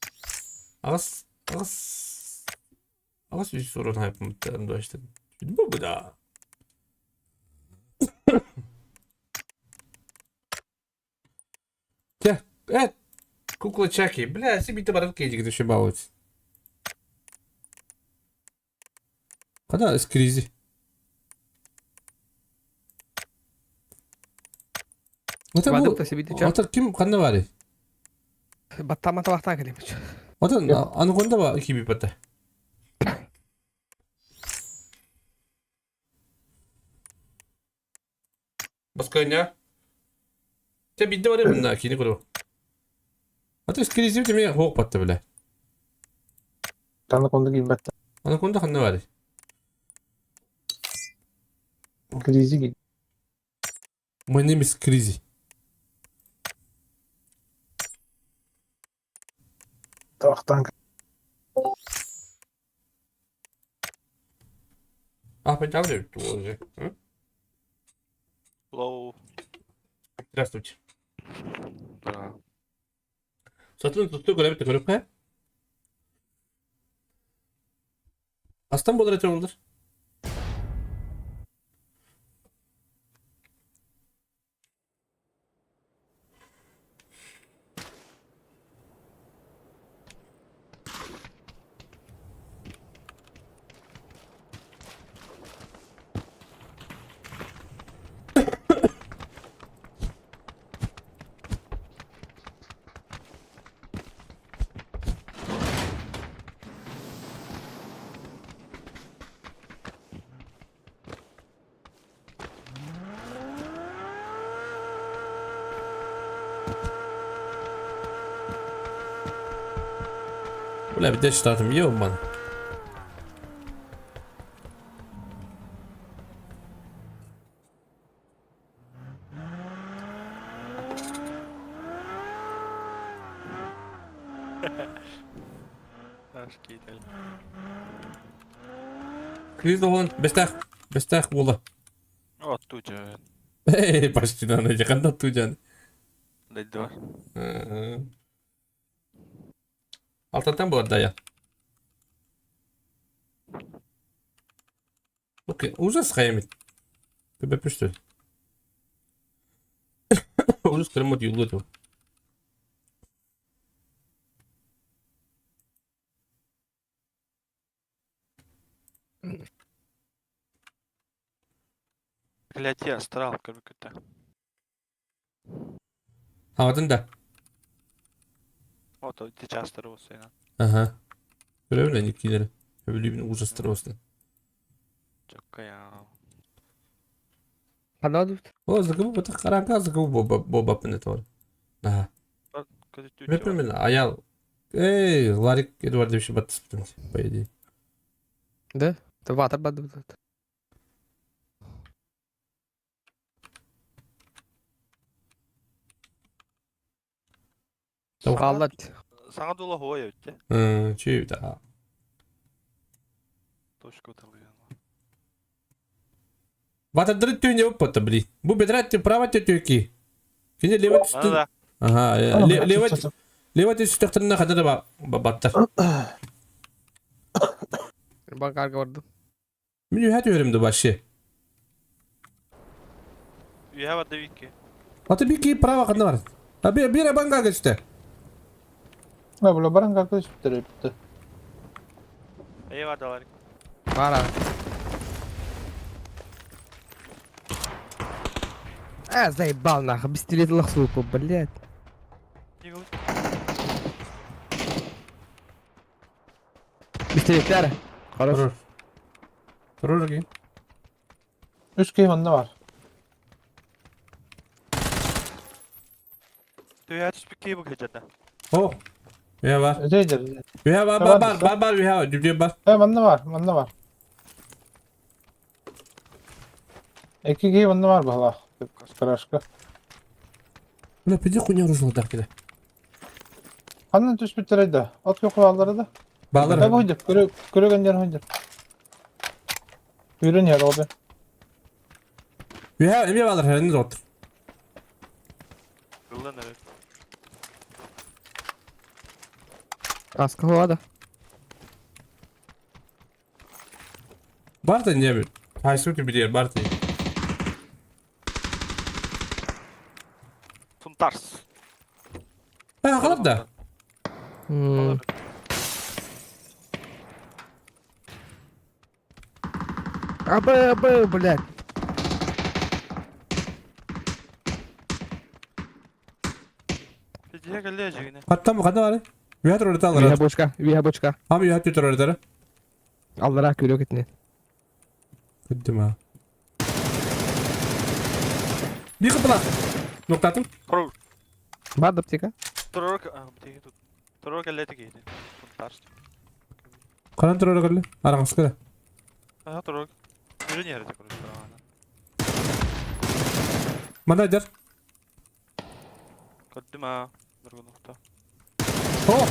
Агас агас агас үс сорун хайпмыттан дошты. Бу буда. Те, кукла Чаки, бля, себе ты барат кейдик еще балуется. Когда из кризи? Это Бадык бу. та себе дича. Это ким канда бар? Баттама табактан келем. Это аны конда ба киби бата. Баскайня. Те бидде бар мында кини көрө. Ата скризи теме хоқ батты бля. Таны конды кийбет. Аны конда канда бар? Кризи ки. My name is Crazy. Табактан. А, понятно, тоже. Лоу. Здравствуйте. Сатын тутtu көрөбүт көрөп кая? Астан болар этер олдар. Бля, бите штатым ебан. Криз болан бестах бестах була. О, туча. Эй, почти на ноге, канда тужан. Дайдор. Алтантан болар да я. Окей, ужас хаймит. Тебе пишты. Ужас кремот юлду. Блять, я астрал, как это. Хаватын да. Вот, ты часто рос, Ага. Көрөбүн эн иккилэри. Сөбүлүүбүн ужастар бастан. Чоккая. Ханна дут? О, закыбы бата каранка закыбы бобапын это бар. Ага. Мен аял. Эй, Ларик Эдуардович баттыспытын, по идее. Да? Ватер бады. Хааллат. Саҥа дула хуой эбит Чүй да. Точка уталыйан. Ватадыры түйне оппота, бли. Бу бедрат право төтөки. Кини лево түстүн. Ага, лево лево түстөхтөрүнө хадыр баттар. Банкарга бардым. Мен үһә түһәрем вообще. Үһә барда бикки. Аты бики право канда бар. А бир бир банга geçti. Ne böyle baran kalkış bitti. Эйе бардалар. Бара. А, заебал нахуй, пистолет лохсуку, блядь. Пистолеттер. Хорош. Турur ki. Üç kıyım ne var? Түһә түспүкки бу кэжэдэ. О. Ühe var. Öteydir. Ühe var var var var var ühe var. Düdüğü var. He bende var, bende var. İki kıyım ne var bala. Karışka. Бля, пиди хуйня оружие так киде. Ханна түс bitirdi. At yok kuralları da. Bağlar. Tabi hoydur. Көрө көрөгөндөр hoydur. Ürün yer oldu. Ühe эме bağlar herinde otur. Кылдан эрэ. Аска хуада. Бар да не бир. Хайсы ти бир бар ти. Сунтарс. Ha kalır da. Абы, абы, блядь. Пидиэ кэллэ жигине. Hatta mı kadar var? Ühe tur orada Виха alır. бочка, виха бочка. Abi ühe tur orada. Аллара күрөк этне. Күттүм ha. Bir kıpıla. Noktatım. Турur. Бар да аптека. Турur а битиги тут. Турur кэллэ тигине. Сунтарс. Karan tur orada kalır. Aramız kadar. Аха турur. Ürün yeri de короче. Мана дер. Көрдүм а. Нургун нукта. О!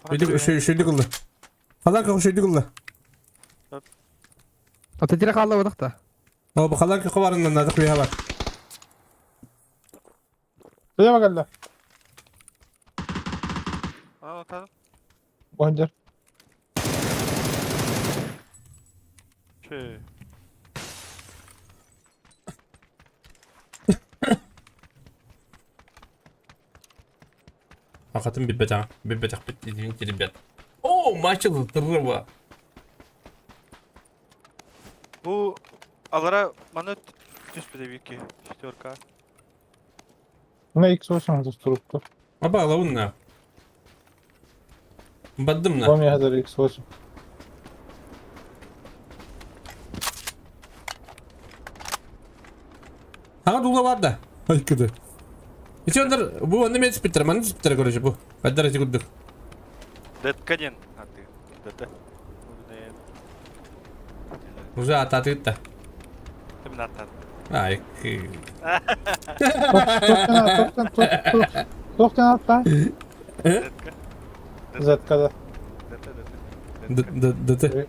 Шөйді қылды. Қалан қақы шөйді қылды. Ата тире калла бодакта. О, бұл қалан қақы барынан надық бейха бар. Şuraya bak hele. А, та. Hoydur. Чэ. Ақатын биббетақ, биббетақ бит, извините, ребят. О, мачыл тұры Бу алара маны түспүдэ бикки. Четверка. Ne X8 tutturuptu. Аба, лауна. Баддым на. Bom ya X8. Ага, дула бар да. Айкыды. Ичи ондар, бу онда мен спиттер, маны спиттер, короче, бу. Баддар эти куддук. Дэткаден. Аты. ДТ. Уже ататыт да. Тымын аттады. Ай, Тоқтан atla. Zetkada. Д Д Д Д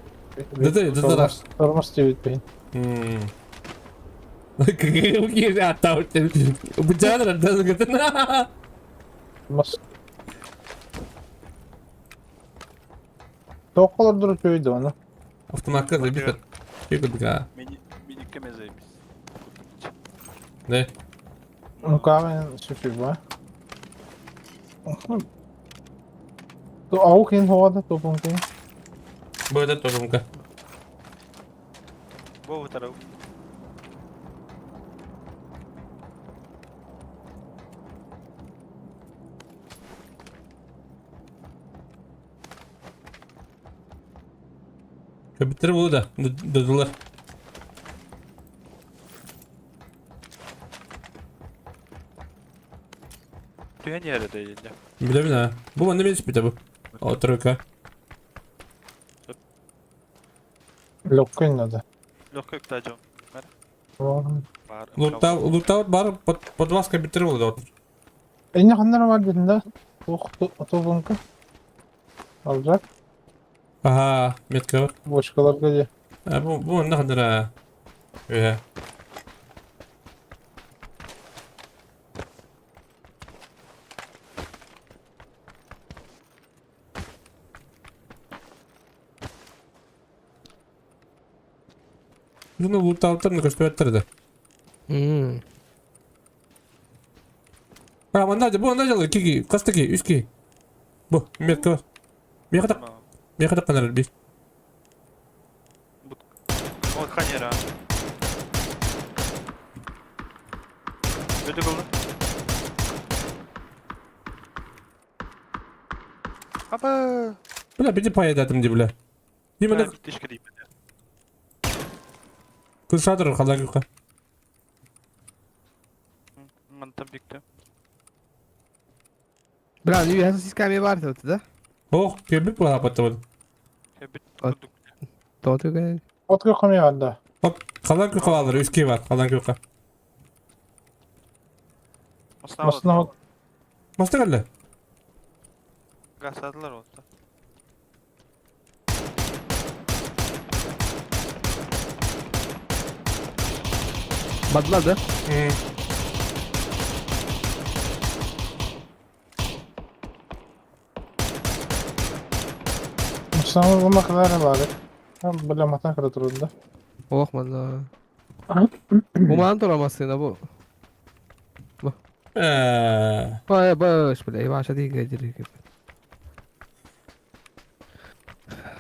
Д Д Д Тормоз тебит бейін. Тормоз. Тоққалар дұры көйді оны. Автоматка забит. Күйкүдүк Миникке мезейбиз. Да. Мукамен сүпі ба. То аук ин хода то пункт. Бу это тоже мука. Бу тарау. Көбүттэр буолу да, додулар. Түһэн иһэр этэ дьэ. Билэбин аа. Бу манна мен испитэ бу. О, тройка. Легкой надо. Легкой кта дьон. Бар. Луттау, луттау бар под под вас көбүттэр буолу да. Эне ханнар бар дедин да? Ох, тобунка. Алжак. Ага, метка бар. Бочкаларга де. А, бу манна ханнара. Э. Bunu луттауттар көстүбэттэр да. А, манна бу манна жалы кики, кастаки, үски. Бу, метка бар. Меха меха канар би. Ол ханера. Өтө болду. Апа. Бля, биди паядатым ди бля. Именно Биттешке дейм. Кышадыр халан юка. Мантан бикте. Бра, nu är så ska vi vara det да? Ох, кебип була паттабын. Тоты От көкөм янда. Оп, халан юка алыр, үски бар, халан юка. Масна Маста калла. Гасадылар отта. Бадла да? Масна бума кадar бар. Бля, матан кара турду. Ох, мадла. Уман турамасына бу. Бу. Бай, баш, бля, Иваша диге диге.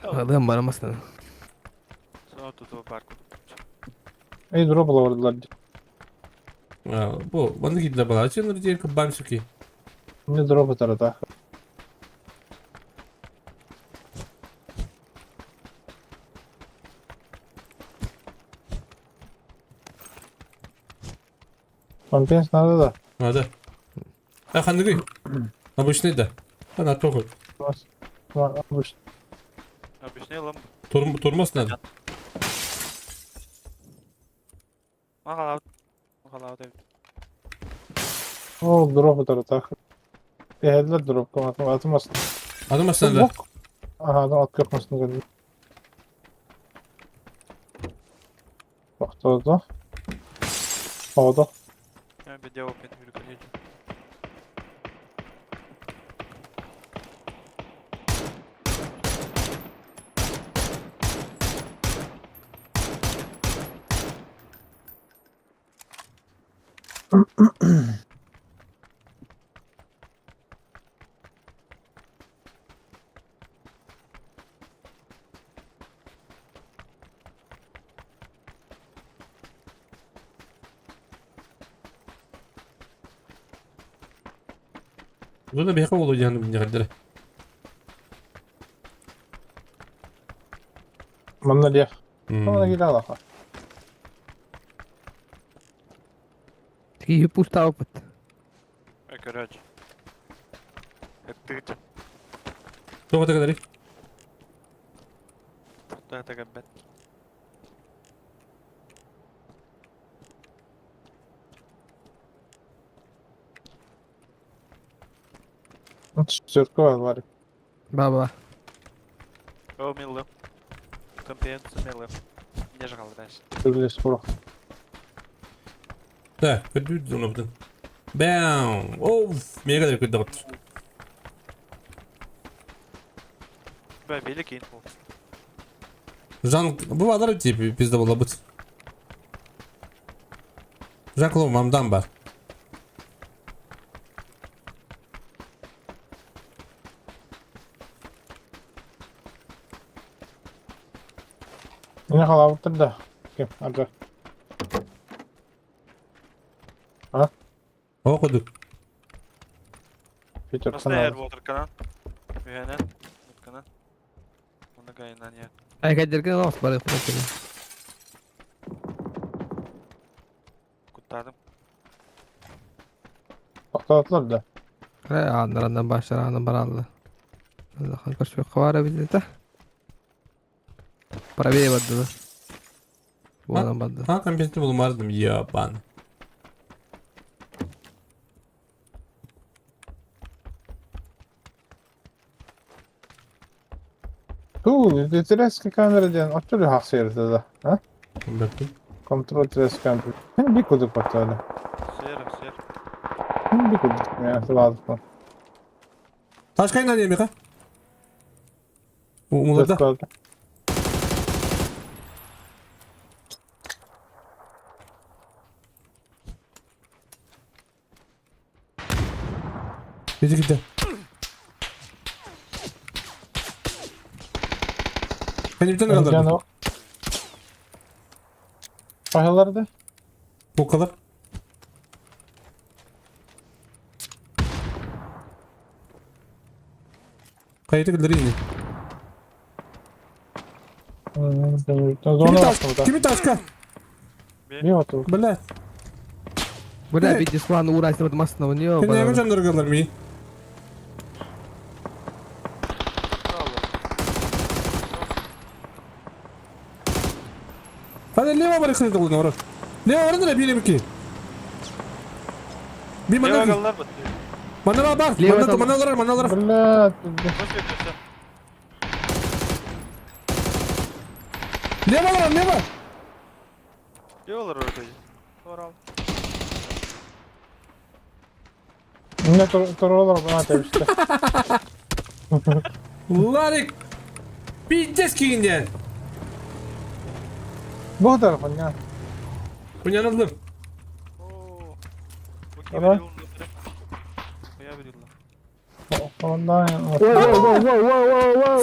Алым барамасына. Соно туту бар Эй, дроп алардылар. Бу, манна кидла бала, чын рден кабам суки. Не дроп тарата. Компенс надо да. Надо. А хандыгы. Обычный да. Ана тохот. Обычный. Обычный ламб. Тормоз надо. Мага Мага деп. О, дроп тарата. Эхедлер дроп атымасын. Атымасын да. Ага, адам ат көкмөсүн. Токтоду. Oldu. Ben bir devam etmiyorum. Bunu bir oldu yani bir kadar. Манна лех. Манна кида лаха. Тики пуста опыт. Короче. Это Тоға тагы Да, так бет. Четверка бар. Баба. О, милы. Компенсия милы. Не жал дальше. Түрлі спор. Да, көдү оны бүтүн. Бам! Оф, мега да көдү отыр. Бә, великий инфо. Жан, бу алар тип пизда була бит. Жан Клоу мамдан бар. Не халабыттыр да. Кем, ага. А? О, көдү. Питер Баста ер болдыр канан. Үйәнен. Канан. Оны гайнан я. Айкайдерген олох барыахпын. Куттадым. Тоқтатылар да. Аннарынан башараанан баралла. Аллахан көрсүөххэ баар эбит этэ. Правее бардылар. Буолан барда. А, компьютер булмардым, ебан. Ту, терезки камера диэн оччо хахсыйырды да. А? Контроль терезки камера. Хин би кудук баттады. Сер, сер. Хин би кудук. Я сладко. Ташкайна не меха? Умуларда. Иди где? Benim kadar. Canı Pahalarda. Bu kadar. Kayıtı yine. Зона Kimi Kimi taşka? Bir otur. Бля. Бля, видишь, план урать масного не Sen neye canları kadar mı? Hadi leva bırakın da bunu. Leva varın da bir ki. Bir mana. Mana bak. Mana mana olarak mana olarak. Бля. Leva var leva. Leva var orada. Oral. Ne torolар bana demişti. Ларик. Пиздец кинде. Bu tarafın ya. Уйналдым. Давай. Ondan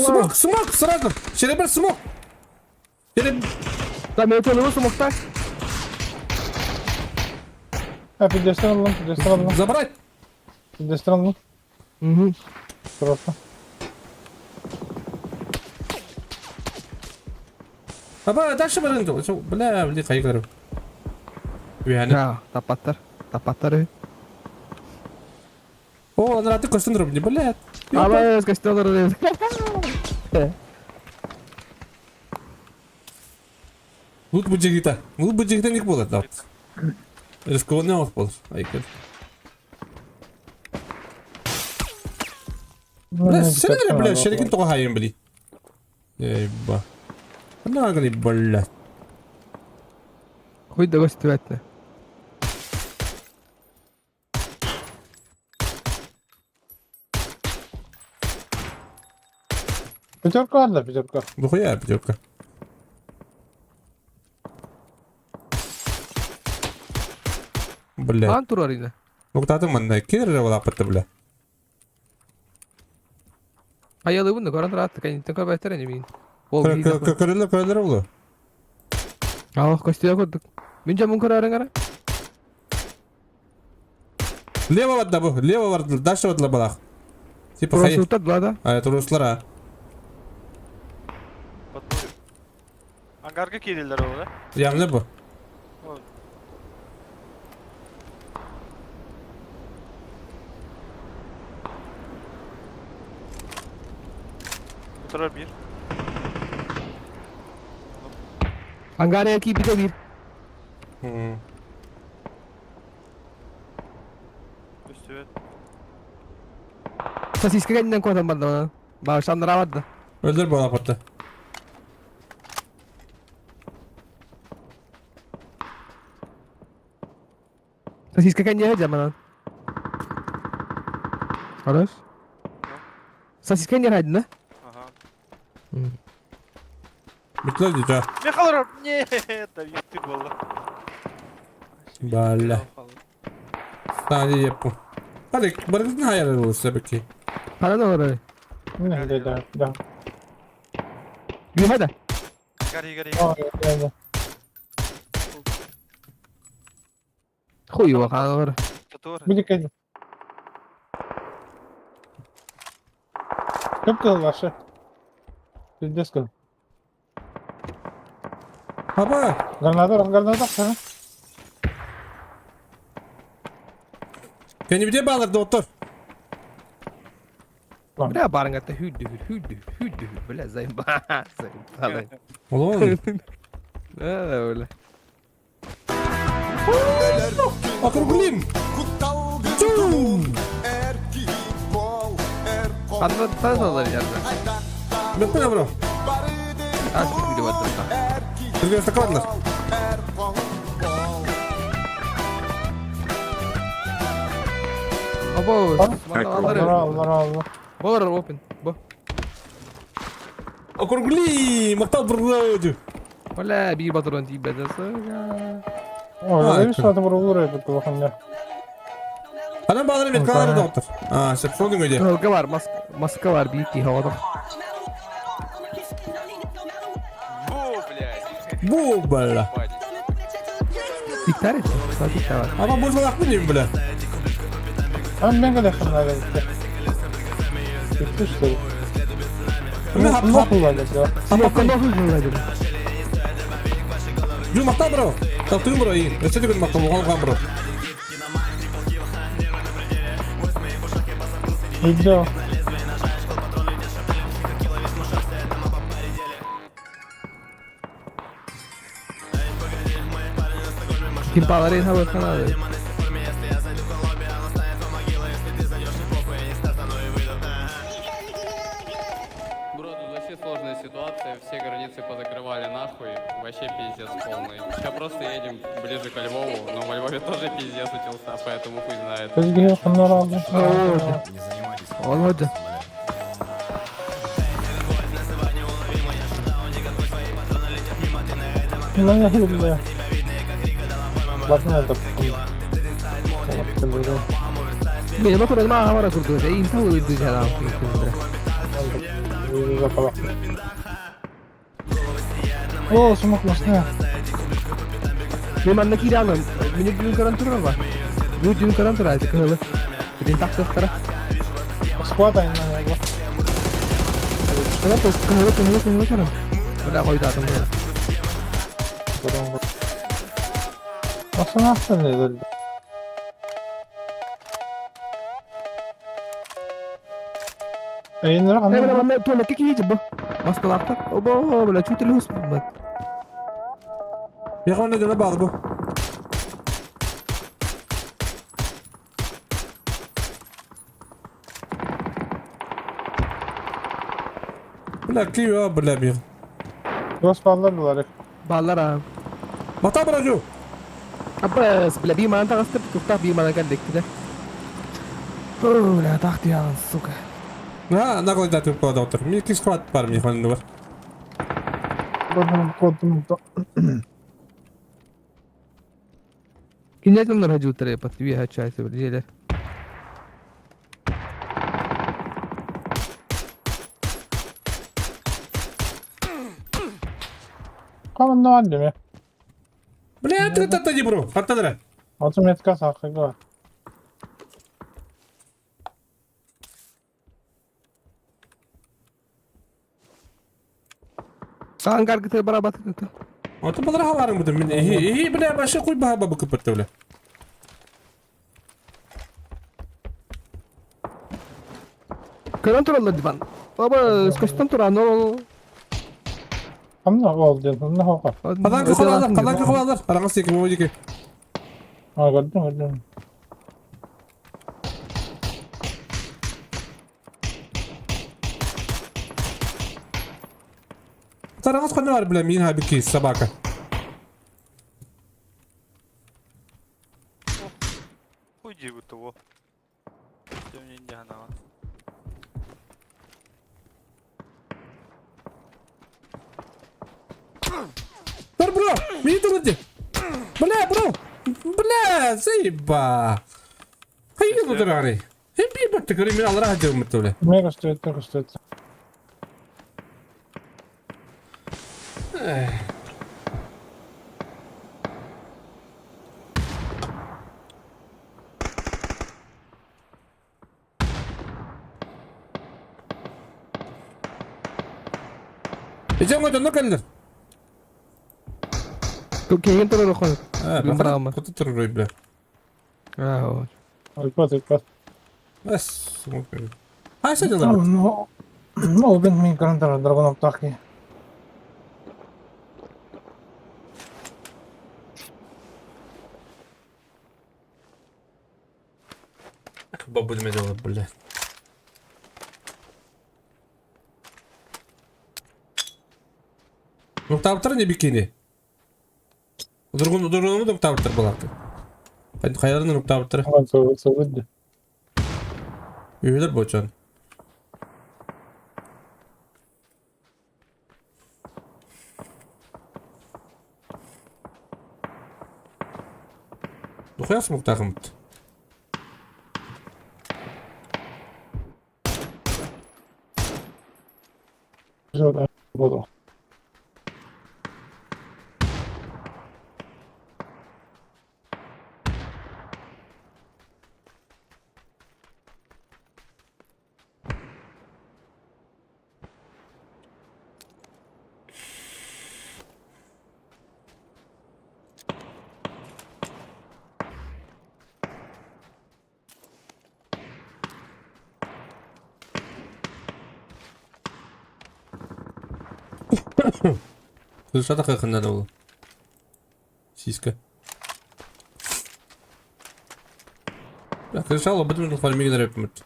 Смок, смок, сразу. Şöyle смок. Şöyle Там я тебя смок Ha pidesini alın, pidesini alın. Забрать. Pidesini alın. Угу. Просто. Аба, дальше барын. Бля, бля, кайгырым. Үйәне. Да, тапаттар. Тапаттар. О, анраты көстөн дұрып, бля. Аба, көстөн Лут бу жигита. Лут бу жигита ник болады. Да. Рискованный алып болыр. Айкер. Бля, сен бля, шерекин тоға хайын бли. Ейба. Ана гали бля. Хуй да көстүбәтне. Пятерка var da пятерка. Дохуя пятерка. Бля. Ан турар ине. Уктатым манна кирре була пытты бля. Аялы буны көрөн турат, кайнтен көрбөттөр эми мин. Ол Көрөлөр көрөлөр болу. Ах, көстүбө көрдүк. Мен жамын көрөрүң ара. Лево барды бу, лево барды, дальше барды балах. Типа хай. Турасылтат бла да. А, туруслар а. Ангарга кирилер ол, да? Ямны бу. Oturar bir. Ангария ки бите бир. Үстүбет. Сосиска кайнтен көрөн барды ана. Башандыра барды. Öldür bala пытты. Сосиска кайнтен жаман. Хорош. Сосиска кайнтен хайдын да? Ага. Бүтлөр дейді. Не қалыр? Нет, да ты была. Бля. Стали епу. Hadi баргытын hayal olsa беки. Кара да Не, да, да, да. Юхада. Гори, гори. Да, да. Хуй его, кара. Буде кайды. Көп кыл ваша. Пиздец кыл. Аба! Граната, граната, sana. Кэннибитигэр баалар, доҕоттор. Бля, барыҥата hүйдү hүйдү hүйдү бля заебал заебал. Олон. Да, бля. Округлим! Ханна тазалар ярда. Мен понял, бро. Ас видео баттырда. Бізге стаканлар. Обо, Аллар, аллар, аллар. Болар open. Бо. Округли! Мактал бро. Бля, бир батырон тиийбэтэ сука. Ой, видишь, это было это было хуйня. Анан баалары меткалары доҕоттор. А, сөп, сонун өйде. Кыһылга бар, маска бар, биир киһи оҕотох. Бу, блядь. Бу, бля. Диктар этэ, диктар бар. Ама бозгалаах деймин, бля. А мен когда хана Ты что ли? Мен хап Ну, хуй, да. Жу мактал бро. Таптыгын бро, иин. Өссө түгүн мактал, оҕон бро. Видео. Ким балары хабар ханады. Бро, тут вообще сложная ситуация, все границы позакрывали нахуй, вообще пиздец полный. Сейчас просто едем ближе к Львову, но во Львове тоже пиздец начался, поэтому хуй знает. Бізге ханнар алды. Олода. Ну, я люблю. Ладно, это... Мен бакыр ма хабара курду. Эйин тау өйдү жана. О, сумок машина. Мен манна кире алам. Мени дүн каран турар ба. Бу дүн каран турар айты кыһылы. Битин тахтахтара. Склад айна. Кыһылы кыһылы кыһылы кыһылы каран. Бля койдатым. Nasıl nasıl ne Эйнер Э, бля, қандай? манна туалетке киһи бу. Маскалаахтар. Обо, бля, чуть ли хус. Бияққа дьоно баалы бу. Бля, кио, бля, бир. Дос баллар булар. Баллар а. Мактал бро, жу. Абас, бля, би манан тагыстып, туктап би манан калдык да. Бля, тахты ягын, сука. А, наглый туп доктор. Ми ки склад бар ми ханны бар. Кодым. Кинетимдер хажутар пат ви хачайсы бир желер. Камын алды ме. Бля, ты это не бро. Хаттадыра. Оту метка сақы Саған каргыты бара батыр. Ото балар халарың бутын. Мин ихи бля башы куй баха бабы кыпырты бля. Көрөн тураллар диван. Баба, скостан тура, но Хамна ол ден, хамна хоқа. Калан кылалар, калан кылалар. Араңыз секи бу жеке. А, көрдүм, көрдүм. Тараңыз кандай бар бля, мин хабики собака. Хуй вот того. Ты мне не гнала. Бар бро, мин турды. Бля, бро. Бля, заеба. Хайы лудырары. Хем би бат тыкыры мин алра хадым бля. Мега стоит, мега стоит. Идем, идем, ну каллер. Киһигин турар охон. А, Бүгүн бараҕым. Кута турар бля. Аа, вот. Өлбөт, өлбөт. Бас. Хайса дела. Ну, ну, бен мин көрөн турар драгон оптаах киһи. Бабуль дела, бля. Нуктаабыттар не бикини? Дургун дургуну нуктаабыттар балааты. Хайаларын нуктаабыттар. Үйөлөр бочон. Духуя смуктаахымыт. Буду. Крыша такая надо было. Сиська. Крыша лобытым фармиги нарепмет.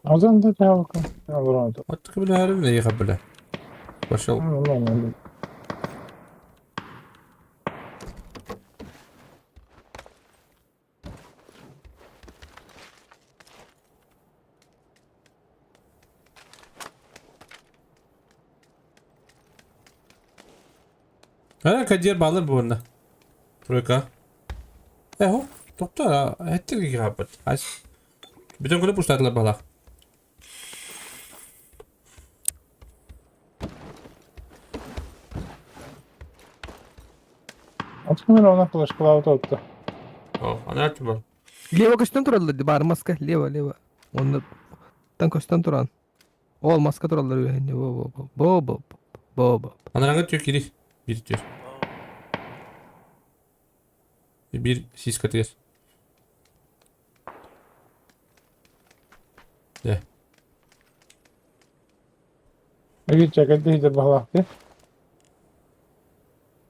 Азан да тавка. Оборона. Вот так бля, бля, я бля. Пошел. А, кадир балыр буына. Тройка. Эхо, доктор, эттер гигабит. Ас. Бүтін күні пуштадылар бала. Откуда она флешка вот О, ана айтты бар. Лево көстөн тураллар ди бар маска, лево, лево. Онны тан көстөн туран. Ол маска тураллар үһүнне бо бо бо бо бо бо. Анараңа түйө кири. Bir tüy. Bir сиська тигер. Де. Эги чекет дейdi балакты.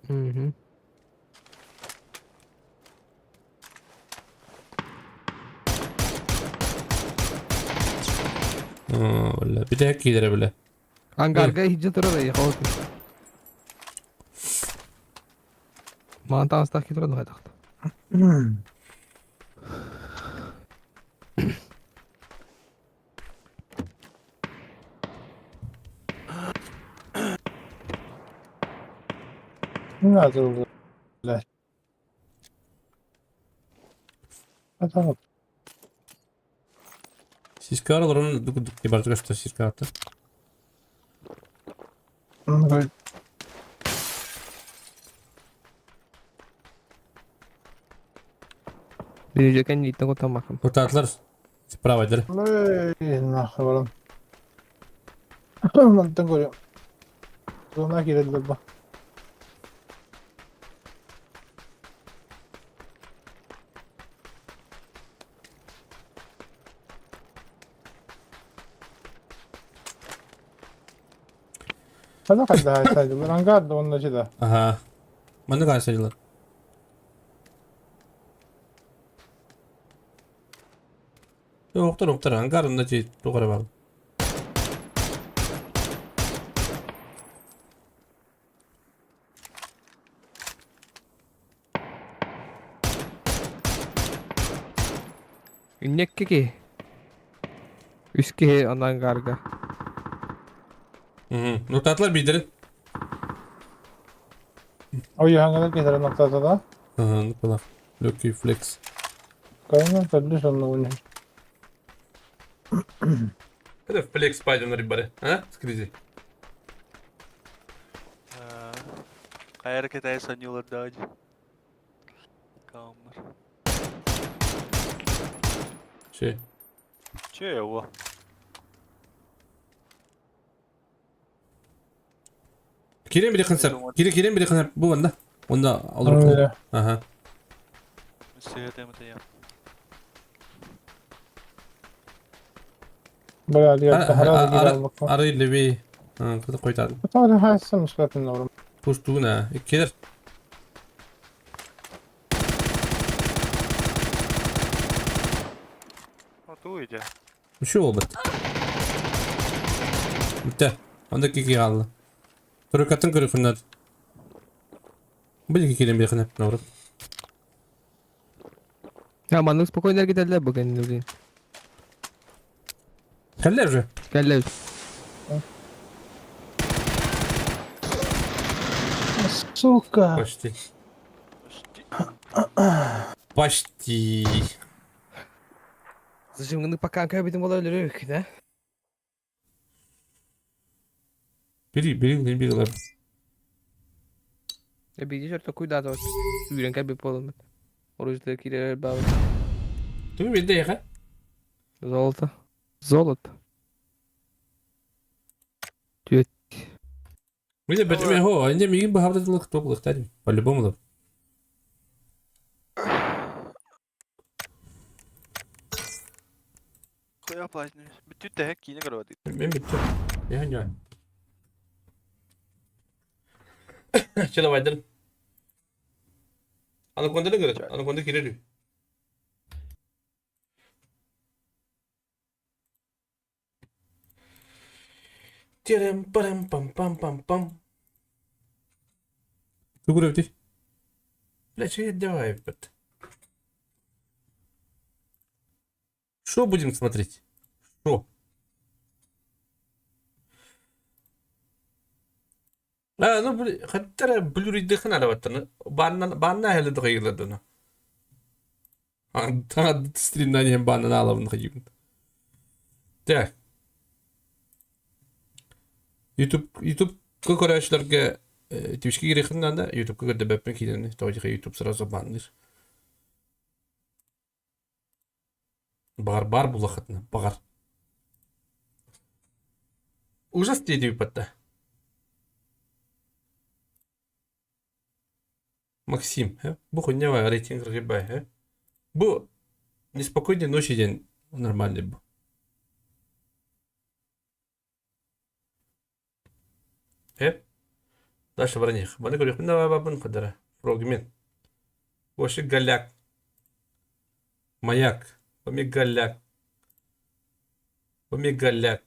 Мгм. Бля, bir de кидере бля. Ангарга хиджи турар эй хоот. Маан таастах ки турар хайдахта. Надо бля. Это Сиська араларын дук дук бар что сиська аты. Бирижекен ниттен котамакым. Kurtardılar. Справа дер. Эй, нахуй барам. Мантан көрөм. Зона кирелдер ба. Хада кайда хайсайдылар. Ангар да онна жида. Ага. Маны кайсайдылар. Оқтар, оқтар, ангарында жей тоғара бар. Үннекке ки. Үске анангарга. Нуктатлар бидер. Ой, хангада кетер ноктата да. Ага, ну пала. Легкий флекс. Кайна төлү сонно уни. Это флекс пойдем на рибаре, а? Скризи. Хайр китай сонюлар дадь. Камер. Че? Че его? Кирен били хансап. Кире кирен били хансап. Бу ванда. Онда олору. Ага. Бля, я сразу Арай леви. Кыты койтадым. Тоже хайсым шлепин норм. Пустуна. Кирер. Үчү буолбут. Бүтэ. Онда кики хаалла. Турукатын көрүхүннэр. Бу диэки киирэн биэхинэ наоборот. Я маннык спокойно эргитэллэр бу кэннэ блин. Кэллэ уже. Кэллэ. Сука. Почти. Почти. Зачем гыннык пока кэбитин бола өлөрүк, да? Бери, бери, бери, бери. Эбиди чөртө куйдаата үүрэн кэлбит буоламмыт. Оружие киирэр баабыт. Тугу биэрдэ эйиэхэ? Золото. Золото. Түөт. Миде бэтме хо, инде мигин баһабыта тылык топ лыктар. По-любому да. Хуя платный. Бүтүт тэһэ киинэ көрөбөт. Мен бүттүм. Я не. Че давайдыр. Аны конданы көрөт. Аны конда кирер. Терем парам пам пам пам пам. Тугу көрөбүтүй? Бля, че давай, бит. Что будем смотреть? Что? А, ну, бли, хаттара блюридыхын арабаттаны. Банна, банна хәлі дығайладыны. Аңа стримнан ем баннан алабын қайын. Так. YouTube, YouTube көрәшілерге Twitch'ке кирехиннан да YouTube'ка көрдө бәппен кидени. Тоғыға YouTube сразу банныр. Бағар бар булахытны, бағар. Ужас дейді патта. Максим, э? Бу хуйня рейтинг рыбай, э? Бу неспокойной ночи день нормальный бу. Э? Дальше браних. Баны көрөх мына бабын қадара. Фрогмен. Вообще голяк. Маяк. Омегаляк. Омегаляк.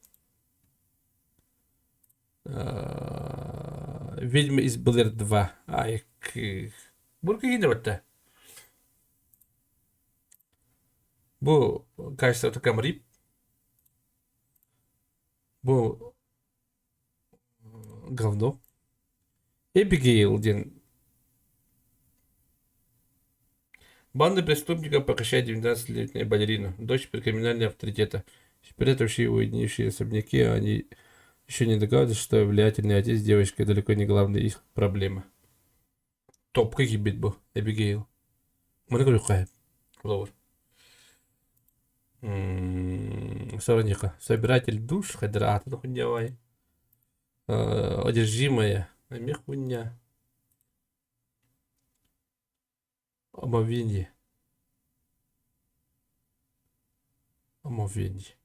Ведьма из Блэр 2. Ай, Бурка киинэ батта. Бу качество камрип. Бу говно. Эбигейл диэн Банда преступников похищает 19-летнюю балерину, дочь криминального авторитета. Спрятавшие его уединившие особняки, они еще не догадываются, что влиятельный отец девочки далеко не главная их проблема. Топ киирбит бу, Эбигейл. Маны көрүөххэ. Ловер. Сараника. Собиратель душ, хадрат, ну хуйня Одержимая. Ами хуйня. Омовение. Омовение.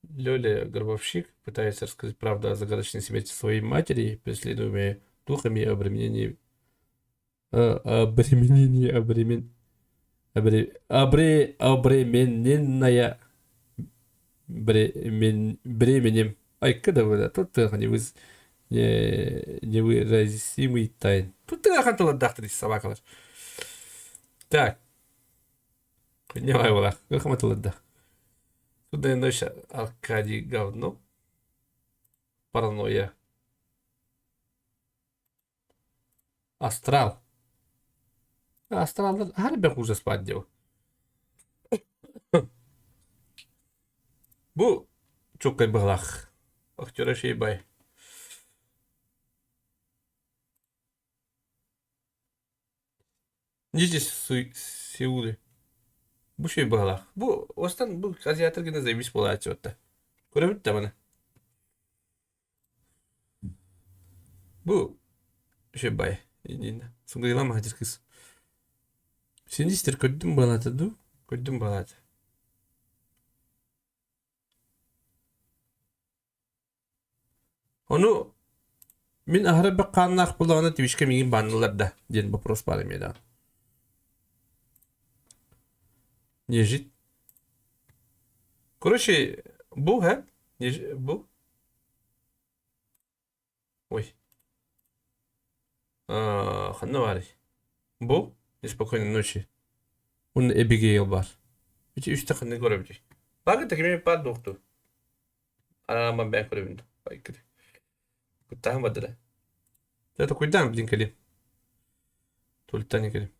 Лёля Гробовщик пытается рассказать правду о загадочной смерти своей матери, преследуемой духами и обременении... обременении... Обремен... Обре... Обре... Обремененная... Бремен... Бременем. Ай, когда вы... Тут ты не вы... Не... Невыразимый тайн. Тут ты хотела дахтырить собакалар. Так. Не была. Хаматыла Судная ночь Аркадий говно. Паранойя. Астрал. Астрал. Харбек уже спать дел. Бу чоккай быһылаах. Актера шейбай. Нижде Сеуле. Бу шей быһылаах. Бу остан бу азиаттар гына заебись буолааччы отта. Көрөбүт да маны. Бу үчүгэй иннинэ. Сугыйла маһдьыр кыыс. Син истер көрдүм балата ду? Көрдүм балата. Ону мин аһара бэх хааннаах буоллаҕына Твичка миигин бааннылар да диэн вопрос баар эмиэ даҕаны. Нежить. Короче, бу һэ? Бу? Ой. Ханна баарый? Бу? Неспокойной ночи. Уонна Эбигейл баар. Ити үстэ ханна көрөбүтүй? Баар кими баар дуохту? Арааман бэйэн көрөбүн. Байкыр. Куттаһан бардыра. Это куйдаан блин кэлим. Тултан кэлим.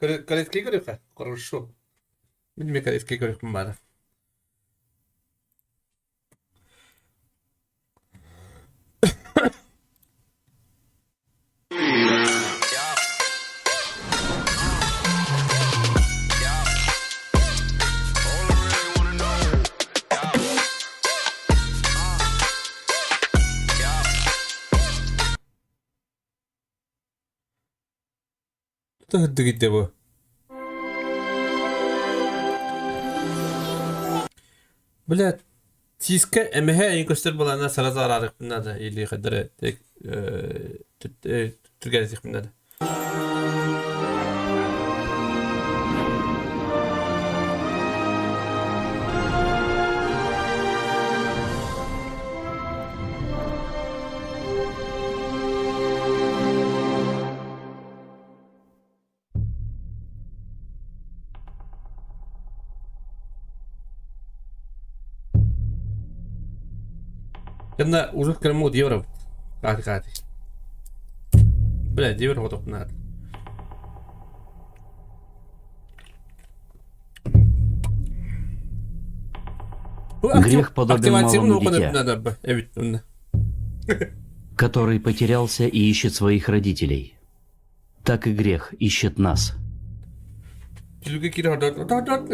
Корейский көрүөххэ? Хорошо. Мин эмиэ корейский көрүөхпүн баара. Тута бу. Блядь, сиискэ эмэһэ эйин көстөр балаана сразу араарыахпын наада или хайдары түргэнэтиэхпин наада. Кэннэ ужас кыраммы диэбэр Каати каати. Бля, диэбэр хотохпунаат. Грех подобен малому дитя, который потерялся и ищет своих родителей. Так и грех ищет нас. Түлүгө кире хордоот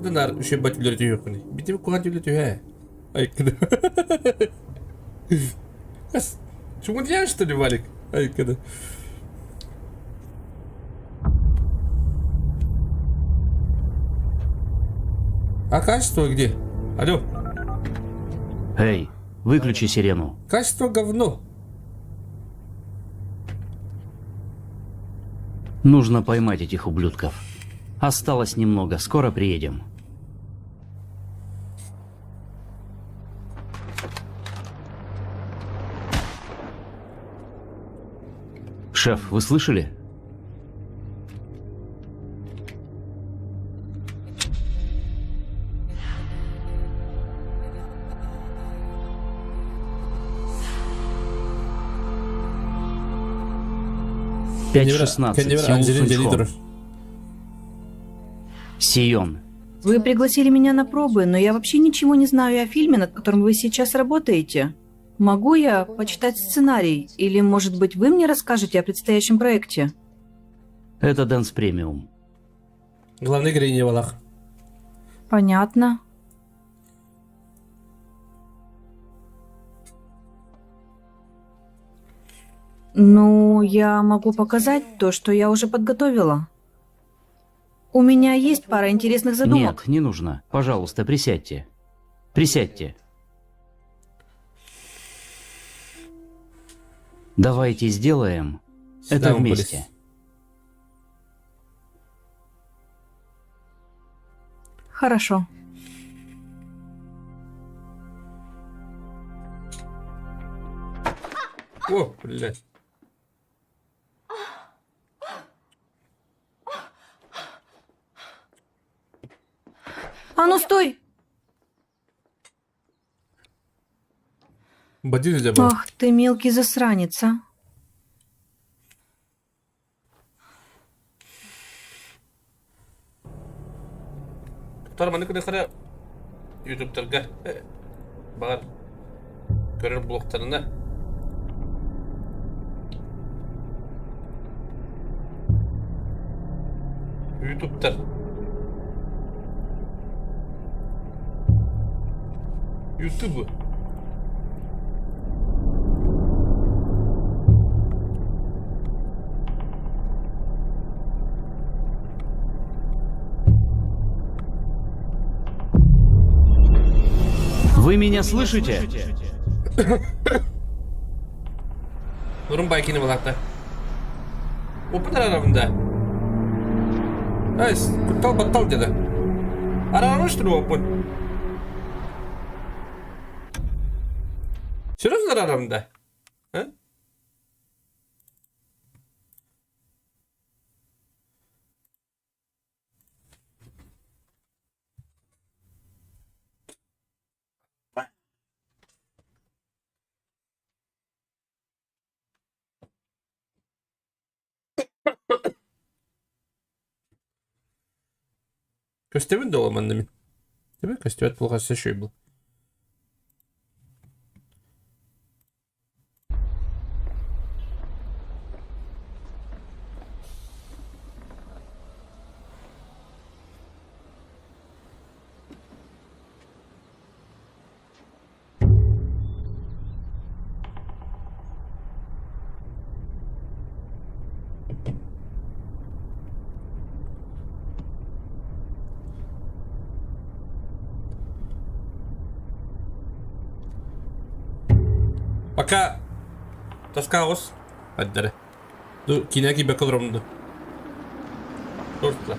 Дынар үчүн ба түллэри түһүөххүнүй. Битим куһан түллэ түһэ. Айкыда. Чугуньян, что ли, Валик? Айкыда. А качество где? Алло. Эй, выключи сирену. Качество говно. Нужно поймать этих ублюдков. Осталось немного, скоро приедем. Шеф, вы слышали? 5.16. Сеул Сунчхон. Сион. Вы пригласили меня на пробы, но я вообще ничего не знаю о фильме, над которым вы сейчас работаете. Могу я почитать сценарий? Или, может быть, вы мне расскажете о предстоящем проекте? Это Дэнс Премиум. Главный героиня Валах. Понятно. Ну, я могу показать то, что я уже подготовила. У меня есть пара интересных задумок. Нет, не нужно. Пожалуйста, присядьте. Присядьте. Давайте сделаем это Сюда он вместе. Хорошо. О, блядь. А ну стой! Бандит у тебя был. Ах ты мелкий засранец, а. Тор маны күнэ ютубтарга баар көрөр блогтарына ютубтар ютуб Вы меня слышите? Нурун байкини балакта. Опыт арарабында. Айс, куттал баттал деди. Арарамыш тур опыт. Серьезно арарабында? А? Көстөбүн да оламан мин. Тебе көстөбөт булгасы шөй был. Пока таскаҕыс аддары. Ду кинэ киибэккэ олоромун ду. Тортла.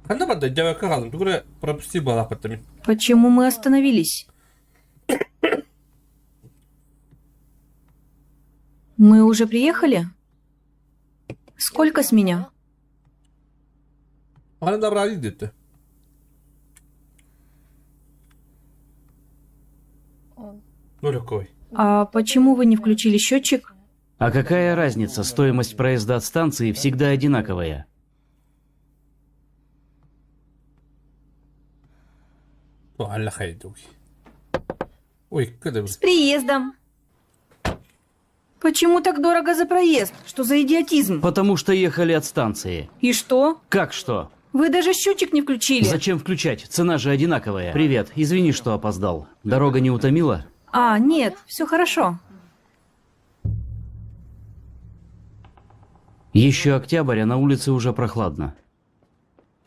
Ханна барда дьявакка хаалым. Тугу эрэ пропусти буолаахпыт мин. Почему мы остановились? Мы уже приехали? Сколько с меня? Ханна добра диэтэ. Ну легкой. А почему вы не включили счетчик? А какая разница, стоимость проезда от станции всегда одинаковая. Ой, когда С приездом! Почему так дорого за проезд? Что за идиотизм? Потому что ехали от станции. И что? Как что? Вы даже счетчик не включили. Зачем включать? Цена же одинаковая. Привет, извини, что опоздал. Дорога не утомила? А, нет, все хорошо. Еще октябрь, а на улице уже прохладно.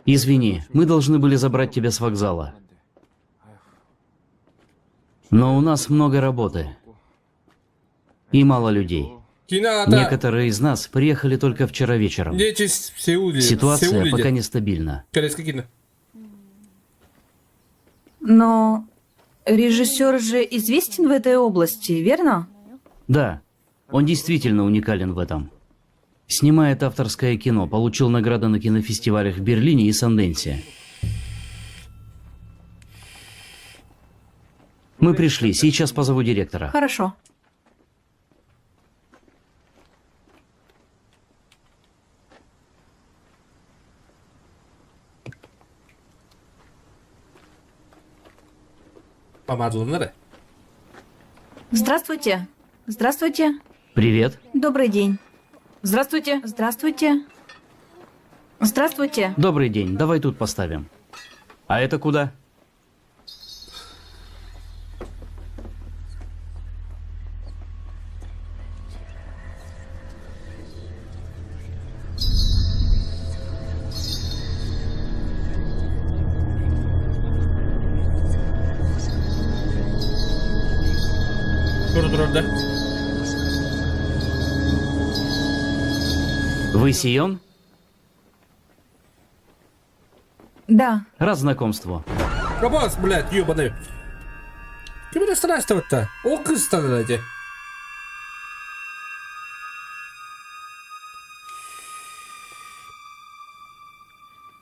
Извини, мы должны были забрать тебя с вокзала. Но у нас много работы. И мало людей. Некоторые из нас приехали только вчера вечером. Ситуация пока нестабильна. Но режиссер же известен в этой области, верно? Да, он действительно уникален в этом. Снимает авторское кино, получил награды на кинофестивалях в Берлине и Санденсе. Мы пришли, сейчас позову директора. Хорошо. Помадаланнар. Здравствуйте. Здравствуйте. Привет. Добрый день. Здравствуйте. Здравствуйте. Здравствуйте. Добрый день, давай тут поставим. А это куда? Тур турар да. Вы Сион? Да. Рад знакомству. Робот, блядь, ебаный. Ким эрэ страстывать-то? Ол кыстан эти.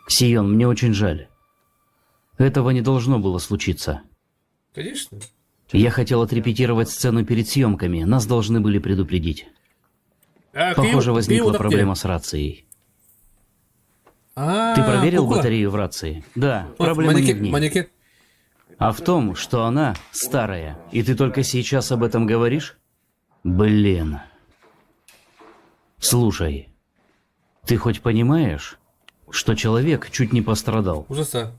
Сион, мне очень жаль. Этого не должно было случиться. Конечно. Я хотел отрепетировать сцену перед съемками, нас должны были предупредить. А, Похоже, киев- возникла киев- проблема с рацией. А, Ты проверил кукла. батарею в рации? Да, Вот, проблема не манекен, в ней. манекен. А в том, что она старая. И ты только сейчас об этом говоришь? Блин. Слушай, ты хоть понимаешь, что человек чуть не пострадал? Ужаса.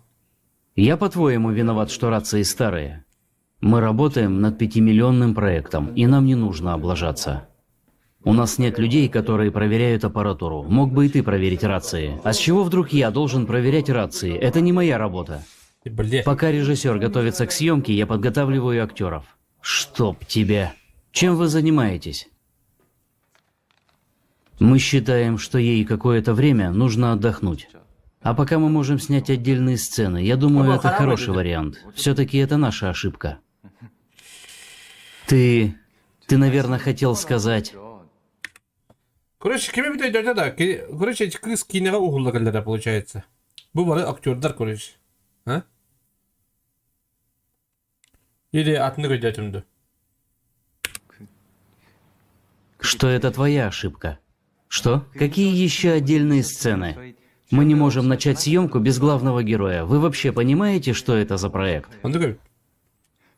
Я, по-твоему, виноват, что рации старые? Мы работаем над пятимиллионным проектом, и нам не нужно облажаться. У нас нет людей, которые проверяют аппаратуру. Мог бы и ты проверить рации. А с чего вдруг я должен проверять рации? Это не моя работа. Блядь. Пока режиссер готовится к съемке, я подготавливаю актеров. Чтоб тебя. Чем вы занимаетесь? Мы считаем, что ей какое-то время нужно отдохнуть. А пока мы можем снять отдельные сцены, я думаю, Оба это харабы хороший люди. вариант. Все-таки это наша ошибка. Ты... Ты, наверное, хотел сказать... Короче, кими бит өйдөтө да, короче, эти кыз киинэҕэ уһулла кэллэрэ получается. Бу бары актердар, короче. А? Или атыны өйдөтүм ду. что это твоя ошибка. Что? Какие еще отдельные сцены? Мы не можем начать съемку без главного героя. Вы вообще понимаете, что это за проект? Он такой,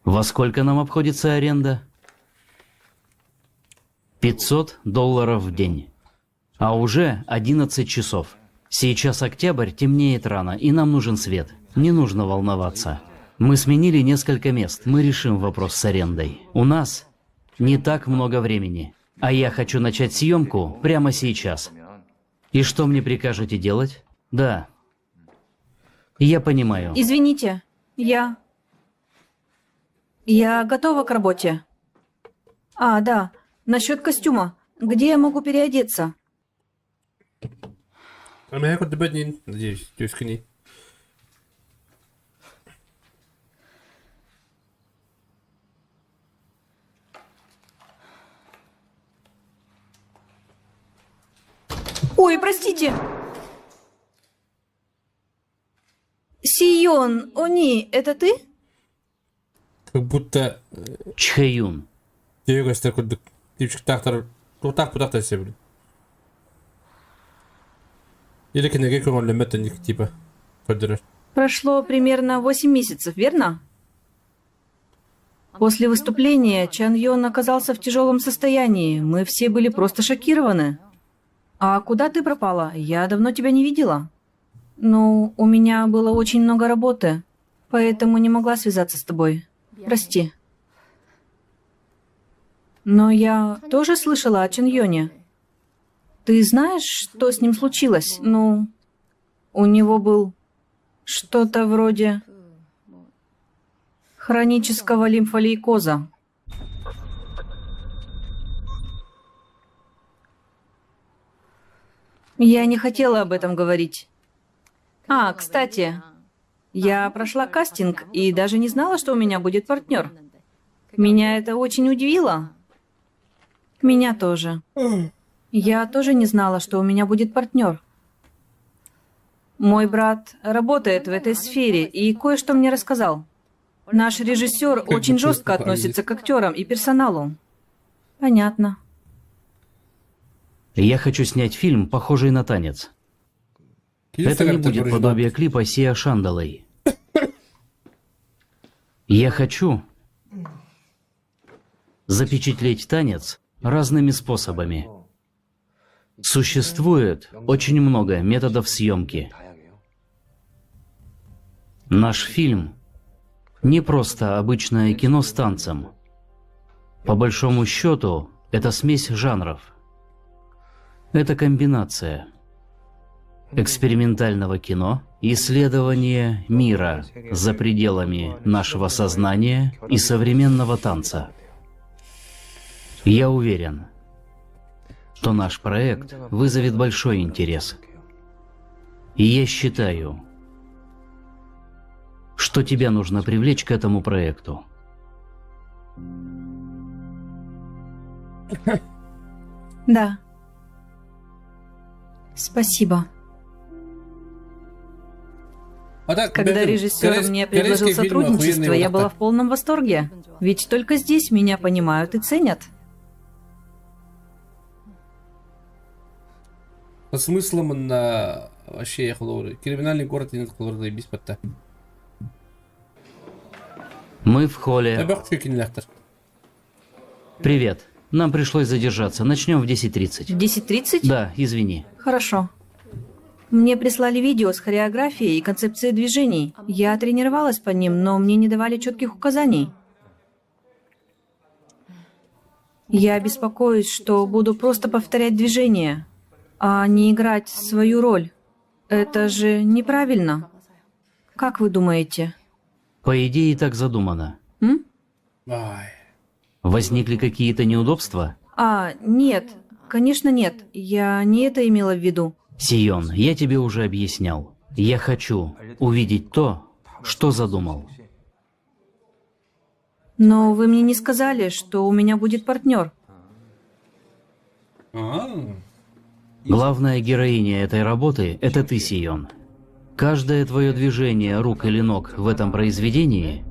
Во сколько нам обходится аренда? 500 долларов в день. А уже 11 часов. Сейчас октябрь, темнеет рано, и нам нужен свет. Не нужно волноваться. Мы сменили несколько мест, мы решим вопрос с арендой. У нас не так много времени. А я хочу начать съемку прямо сейчас. И что мне прикажете делать? Да. Я понимаю. Извините, я... Я готова к работе. А, да, насчет костюма. Где я могу переодеться? А меня куда не, надеюсь, тёзка не. Ой, простите. Сион, Они, это ты? Как будто Чхэюн. Дегастер курдук. Типчик тахтар, тутах путах себе. Или кинеге көңүллэммэт типа. Көрдөрөр. Прошло примерно 8 месяцев, верно? После выступления Чан Йон оказался в тяжелом состоянии. Мы все были просто шокированы. А куда ты пропала? Я давно тебя не видела. Ну, у меня было очень много работы, поэтому не могла связаться с тобой. Прости. Но я тоже слышала о Чан Йоне. Ты знаешь, что с ним случилось? Ну, у него был что-то вроде хронического лимфолейкоза. Я не хотела об этом говорить. А, кстати, я прошла кастинг и даже не знала, что у меня будет партнер. Меня это очень удивило. Меня тоже. Я тоже не знала, что у меня будет партнер. Мой брат работает в этой сфере и кое-что мне рассказал. Наш режиссер Как бы очень чувство жестко относится паразит. к актерам и персоналу. Понятно. Я хочу снять фильм, похожий на танец. Это не Инстаграм будет подобие клипа Сиа Шандалой. Я хочу запечатлеть танец разными способами. Существует очень много методов съемки. Наш фильм не просто обычное кино с танцем. По большому счету, это смесь жанров. Это комбинация экспериментального кино, исследование мира за пределами нашего сознания и современного танца. Я уверен, что наш проект вызовет большой интерес. И я считаю, что тебя нужно привлечь к этому проекту. Да. Спасибо. А так, Когда блядь, режиссер мне предложил корейские фильмы сотрудничество, охуенные я вот была так. в полном восторге. Ведь только здесь меня понимают и ценят. По смыслам на вообще ехал. Криминальный город не заебись потта. Мы в холле. Табак чекинлектор. Привет. Нам пришлось задержаться. Начнем в 10.30. В 10.30? Да, извини. Хорошо. Мне прислали видео с хореографией и концепцией движений. Я тренировалась по ним, но мне не давали четких указаний. Я беспокоюсь, что буду просто повторять движения, а не играть свою роль. Это же неправильно. Как вы думаете? По идее, так задумано. М? Возникли какие-то неудобства? А, нет, конечно нет. Я не это имела в виду. Сион, я тебе уже объяснял. Я хочу увидеть то, что задумал. Но вы мне не сказали, что у меня будет партнер. Главная героиня этой работы – это ты, Сион. Каждое твое движение рук или ног в этом произведении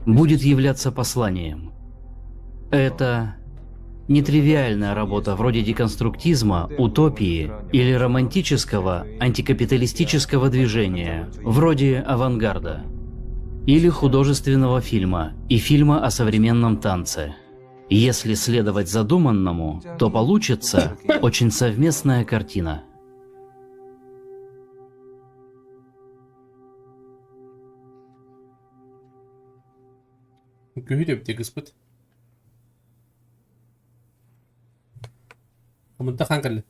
будет являться посланием. Это нетривиальная работа вроде деконструктизма, утопии или романтического антикапиталистического движения, вроде авангарда, или художественного фильма и фильма о современном танце. Если следовать задуманному, то получится очень совместная картина. Күһү деп господ. Коммунта хан калли.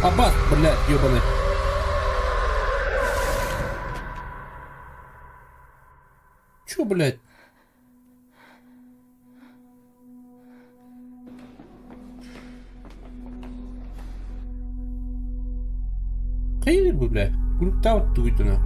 Аббас, блядь, ёбаный. Чё, блядь? Хайыр бу, блядь. Кулуктау туйтуна.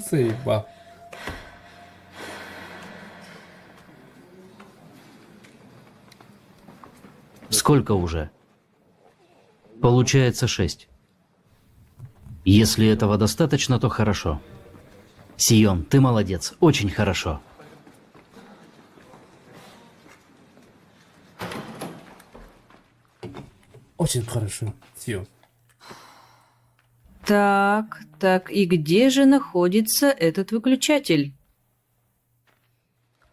Заебал. Сколько уже? Получается шесть. Если этого достаточно, то хорошо. Сион, ты молодец, очень хорошо. Очень хорошо. Все. Так, так, и где же находится этот выключатель?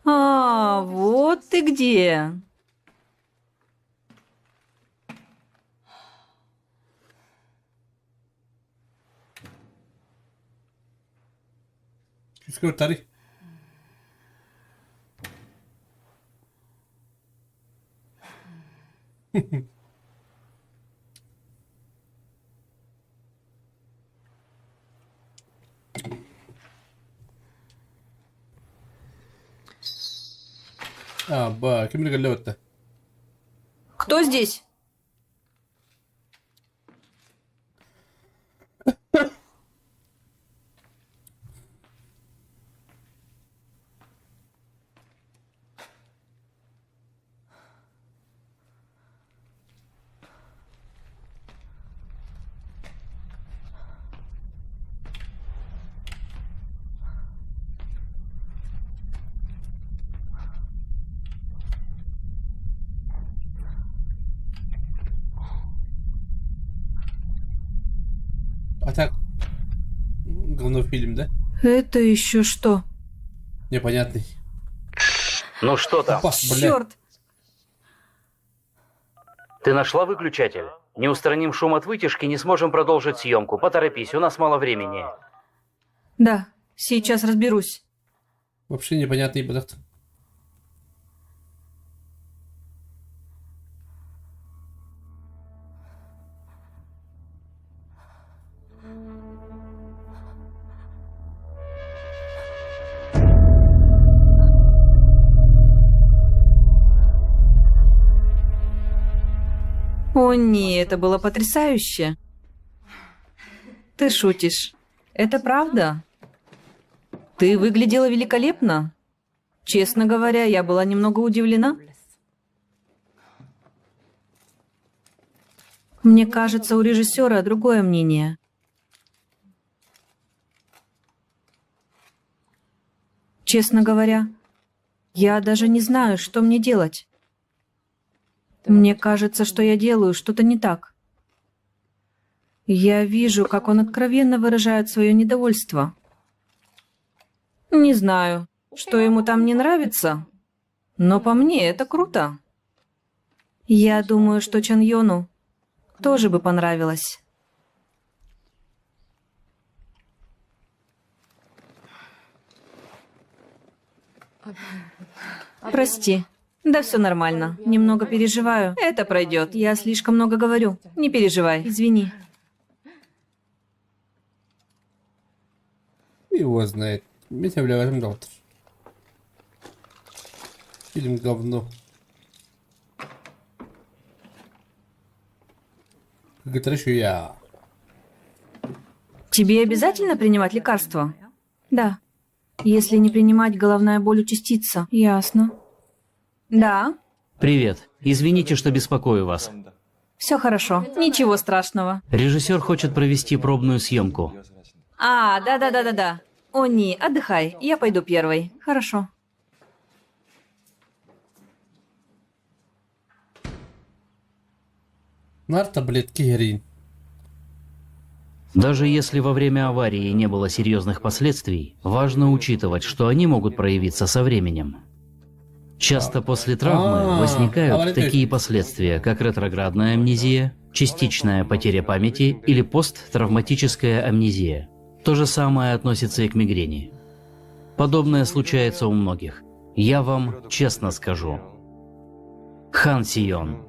А, вот ты где. Скрутари. А, ба, ким билгэллэбэтте? Кто здесь? А так, говно фильм, да? Это еще что? Непонятный. Ну что там? Опа, бля. Черт! Ты нашла выключатель? Не устраним шум от вытяжки, не сможем продолжить съемку. Поторопись, у нас мало времени. Да, сейчас разберусь. Вообще непонятный продукт. О, не, это было потрясающе. Ты шутишь. Это правда? Ты выглядела великолепно. Честно говоря, я была немного удивлена. Мне кажется, у режиссера другое мнение. Честно говоря, я даже не знаю, что мне делать. Мне кажется, что я делаю что-то не так. Я вижу, как он откровенно выражает свое недовольство. Не знаю, что ему там не нравится, но по мне это круто. Я думаю, что Чан Йону тоже бы понравилось. Прости. Да все нормально. Немного переживаю. Это пройдет. Я слишком много говорю. Не переживай. Извини. Его знает. Меня бля, доктор. Фильм говно. Как я. Тебе обязательно принимать лекарства? Да. Если не принимать, головная боль участится. Ясно. Да. Привет. Извините, что беспокою вас. Все хорошо. Ничего страшного. Режиссер хочет провести пробную съемку. А, да-да-да-да-да. О, не, отдыхай. Я пойду первой. Хорошо. Нар таблетки героин. Даже если во время аварии не было серьезных последствий, важно учитывать, что они могут проявиться со временем. Часто после травмы возникают такие последствия, как ретроградная амнезия, частичная потеря памяти или посттравматическая амнезия. То же самое относится и к мигрени. Подобное случается у многих. Я вам честно скажу. Хан Сион,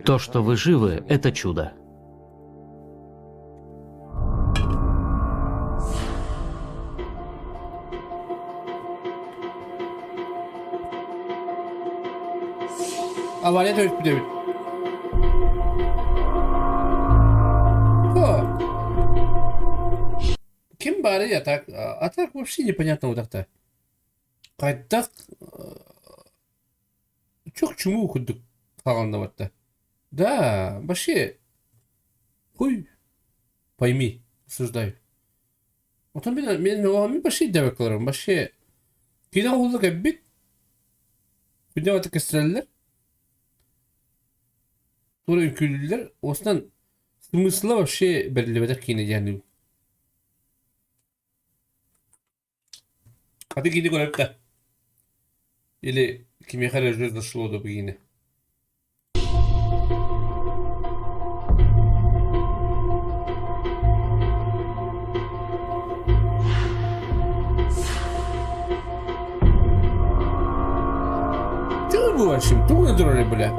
то, что вы живы, это чудо. Авария төрүт О! Ким бары а так, а так вообще непонятно вот так-то. Хайдах чох чумуу курдук хааллыбатта. Да, вообще хуй пойми, осуждаю. Отон мен мен оҕом вообще дэбэккэлэрим вообще киинэ оһулла кэлбит күннэ бата кэстрэллэр тура үҥкүүлүүллэр уостан смысла вообще бэриллибэтэх киинэ диэн Хаты киинэ көрөп да или кимиэхэ эрэ уже дошло до киинэ. бу вообще? Тугу турар бля?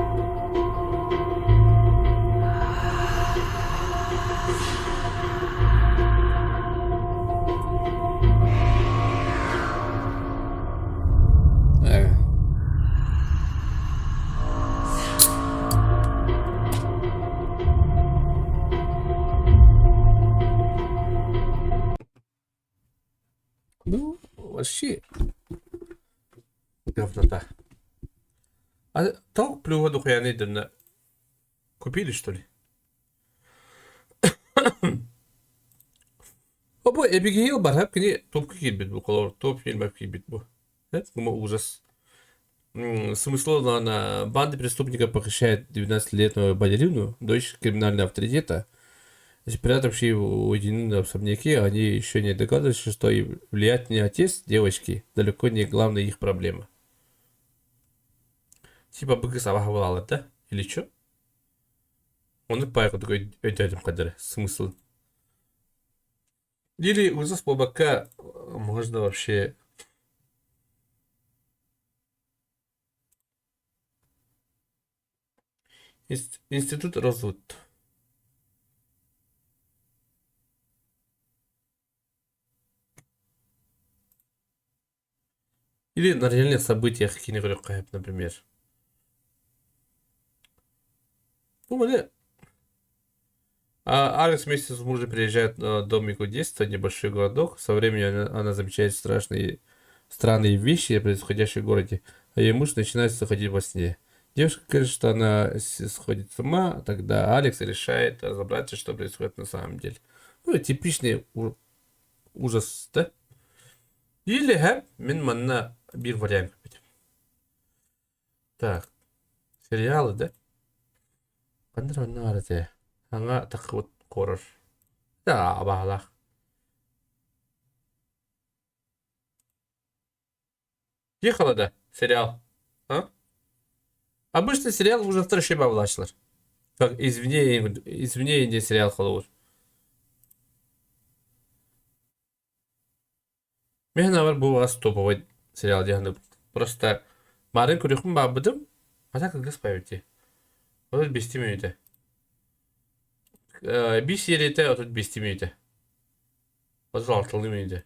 Ну, вообще говнота. А толк плюга духуяны дымна купили, что ли? Бу Эбигейл бар, кини топка киирбит бу, холор топ фильм киирбит бу. Это ужас. Смысл она банда преступников похищает 19-летнюю балерину, дочь криминального авторитета. Спрятавшие его уединенном особняке, они еще не догадываются, что и влиятельный отец девочки далеко не главная их проблема. Типа быгы сабаха да? Или что? Он и пайку такой өйдөтүм кадары. Смысл. Или ужас буолбакка можно вообще Институт Розвуд. Или на реальных событиях кинегреккайп, например. Бу маны а Алекс вместе с мужем приезжает на дом его детства, небольшой городок. Со временем она замечает страшные, странные вещи, происходящие в городе, а ее муж начинает заходить во сне. Девушка говорит, что она сходит с ума, тогда Алекс решает разобраться, что происходит на самом деле. Ну, типичный ужас, да? Или һэ, мин манна биир вариант көрбүтүм. Так, сериалы, да? Ханна эрэ онно баар этэ. Саҥа таххыбыт хоррор. Да, абаһалаах. Ехала да, сериал. А? Обычный сериал ужастар үчүгэй баҕалааччылар. Как извне, извне диэн сериал холобур. Мин санаабар бу баҕас топовай сериал диэн просто баарын көрүөхпүн баҕарбытым, а так кыргыс памяти. 35 мүнүүтэ. Биир серията 35 мүнүүтэ. 36 мүнүүтэ.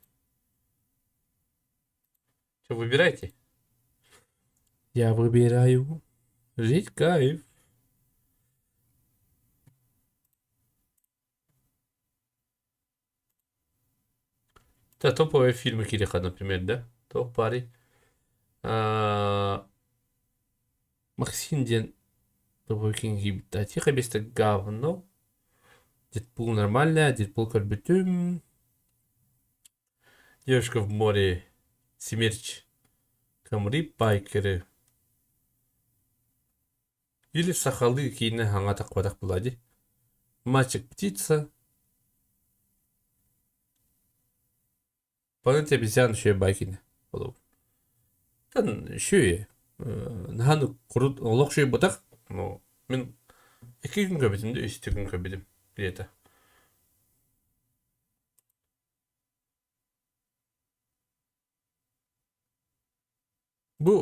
Что, выбирайте. Я выбираю жить кайф. Да, топовые фильмы Кириха, например, да? Топ пари. Максим диэн топовый киһи Тихо место говно. Дедпул нормально, Дедпул көрбүтүм. Девушка в море. Смерч. Камри байкеры. Или сахалыы киинэ хаҥа тахпатах буолаа дии. Мальчик птица. Планета обезьян үчүгэй баай киинэ буолуо. Тан үчүгэй. Наһаа курут олох үчүгэй буотах. Ну, мин икки күн көрбүтүм да, үс күн көрбүтүм где-то. Бу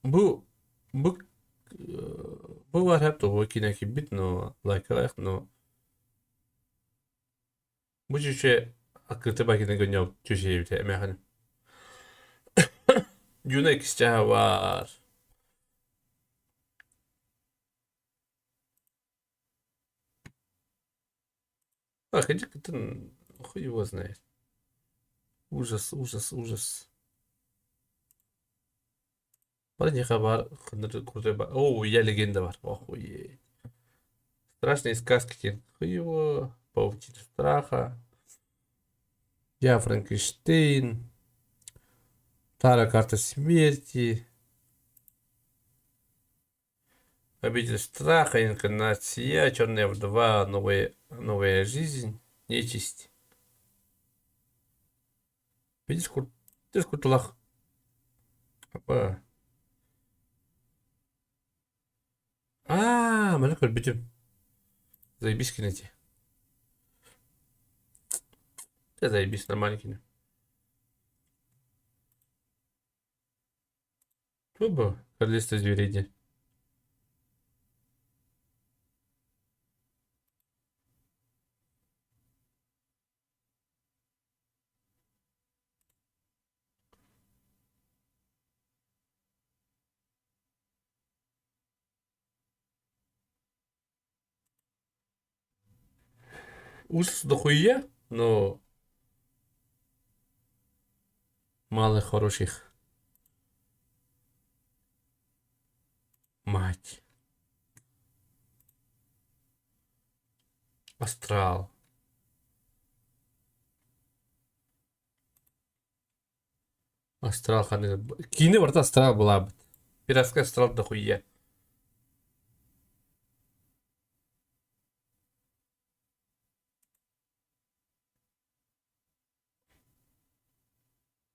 бу бу бу барап тугу киинэ киирбит, но лайкалаах, но бу чүчэ аккыты бакина көнньө чүчэйбитэ эмээхин. Дюна иккис чааһа баар. Ах, иди ты, хуй его знает. Ужас, ужас, ужас. Бары бар, О, я легенда бар. Охуеть. Страшные сказки. Хуй его. Паутина страха. Я Франкенштейн. Тара карта смерти. Обитель страха, инкарнация, Черная вдова, новая, новая жизнь, нечисть. Видишь, кур... Видишь, куртулах. Опа. Аа, маны көрбүтүм. Заебись кинэти. Да заебись, нормально кино. Бу Королевство зверей диэн. Ужас дохуя, но мало хороших. Мать. Астрал. Астрал ханнык киинэ барыта астрал былаабыт. Пиратскай астрал дохуя.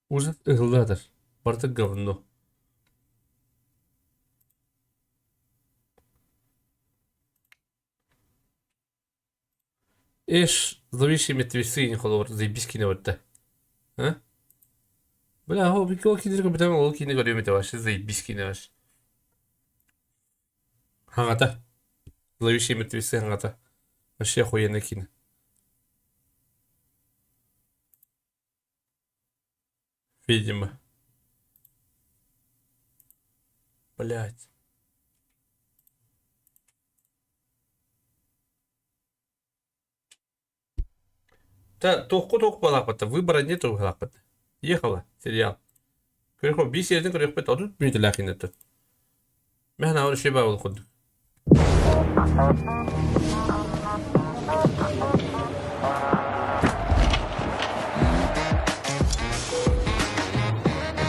Ужас ыһыллаатар. Барыта говно. Эш, зловещие мертвецы не холобур заебись киинэ барда. А? Бля, ол киинэ көрбүтүм ол киинэ көрүөм этэ вообще заебись киинэ вообще. Хаҥата. Зловещие мертвецы хаҥата. Вообще охуенный киинэ. Видимо. Блять. Да, туохку туох буолаахпыт выбора нету буолаахпыт. Ехала сериал. Көрөхө биир сиэрдин көрүөхпүт отут мүнүүтэлээх киниттэн. Мен аҕар үчүгэй баҕа курдук.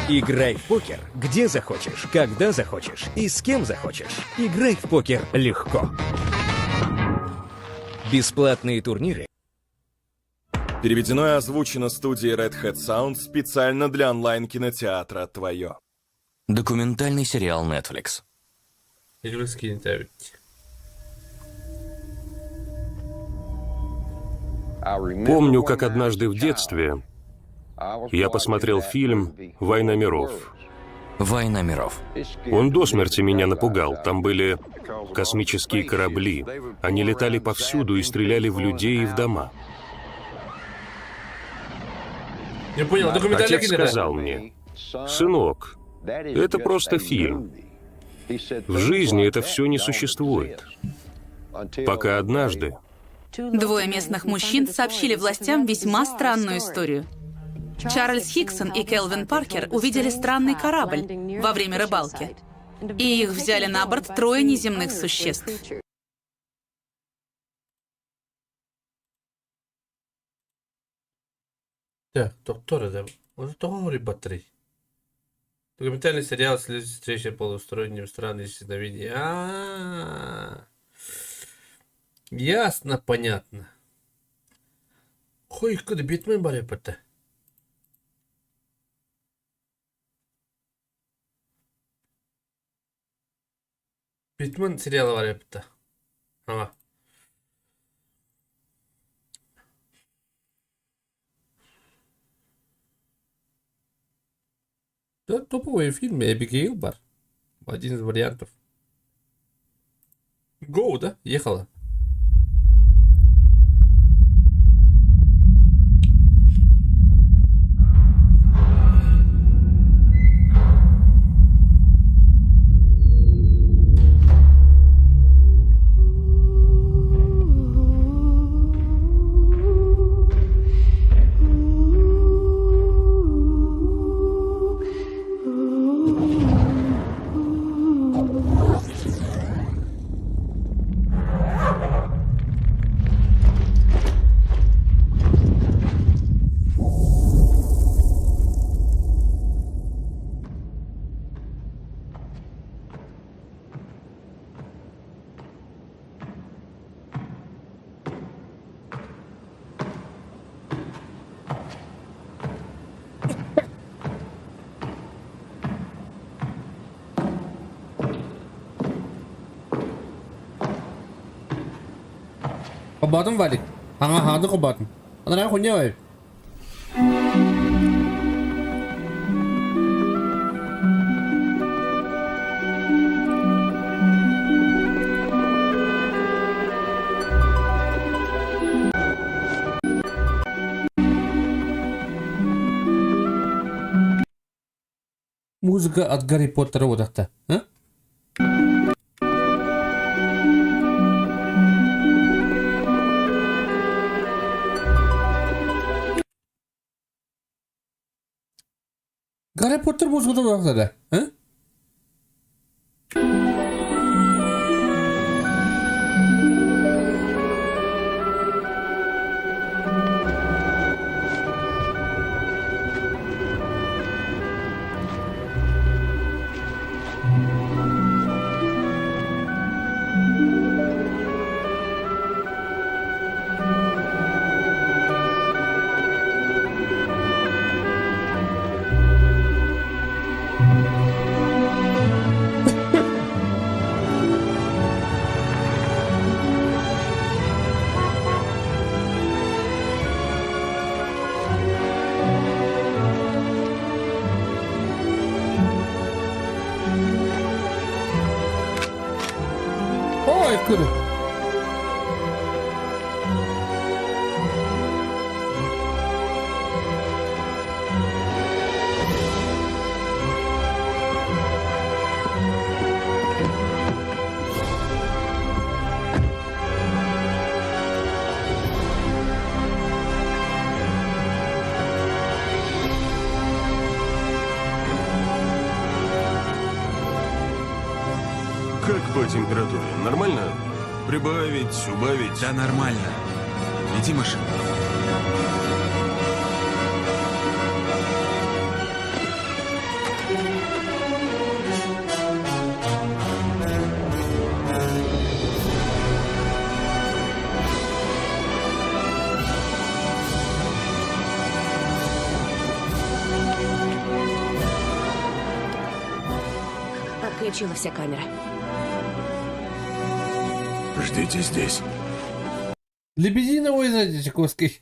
Играй в покер где захочешь, когда захочешь и с кем захочешь. Играй в покер легко. Бесплатные турниры. Переведено и озвучено студией Red Hat Sound специально для онлайн-кинотеатра «Твое». Документальный сериал Netflix. Netflix киинэтэ эбит. Помню, как однажды в детстве я посмотрел фильм «Война миров». «Война миров». Он до смерти меня напугал. Там были космические корабли. Они летали повсюду и стреляли в людей и в дома. Я понял, документальный Отец киинэ да? сказал мне, «Сынок, это просто фильм. В жизни это все не существует. Пока однажды Двое местных мужчин сообщили властям весьма странную историю. Чарльз Хиксон и Келвин Паркер увидели странный корабль во время рыбалки. И их взяли на борт трое неземных существ. Так, доктор это. Он тоҕо батарей. Документальный сериал «Следующая встреча полусторонним стран исчезновения». А-а-а. Ясно, понятно. Хуй, куда Бэтмен бар эппэтэ. Бэтмен сериала бар эппэтэ. Ага. Да, топовые фильмы Эбигейл бар. Один из вариантов. Гоу, да? Ехала. Холбоотум Валик. Хаҥа хаҥатык холбоотум. Анараа хуйня бай. Музыка от Гарри Поттера вот это. А? Гарри Поттер музыката буолар а? Ой, куда? Как по температуре? Нормально? Прибавить, убавить? Да нормально. Веди машину. Отключила все камеры. Ждите здесь. Лебединое озеро Чайковский.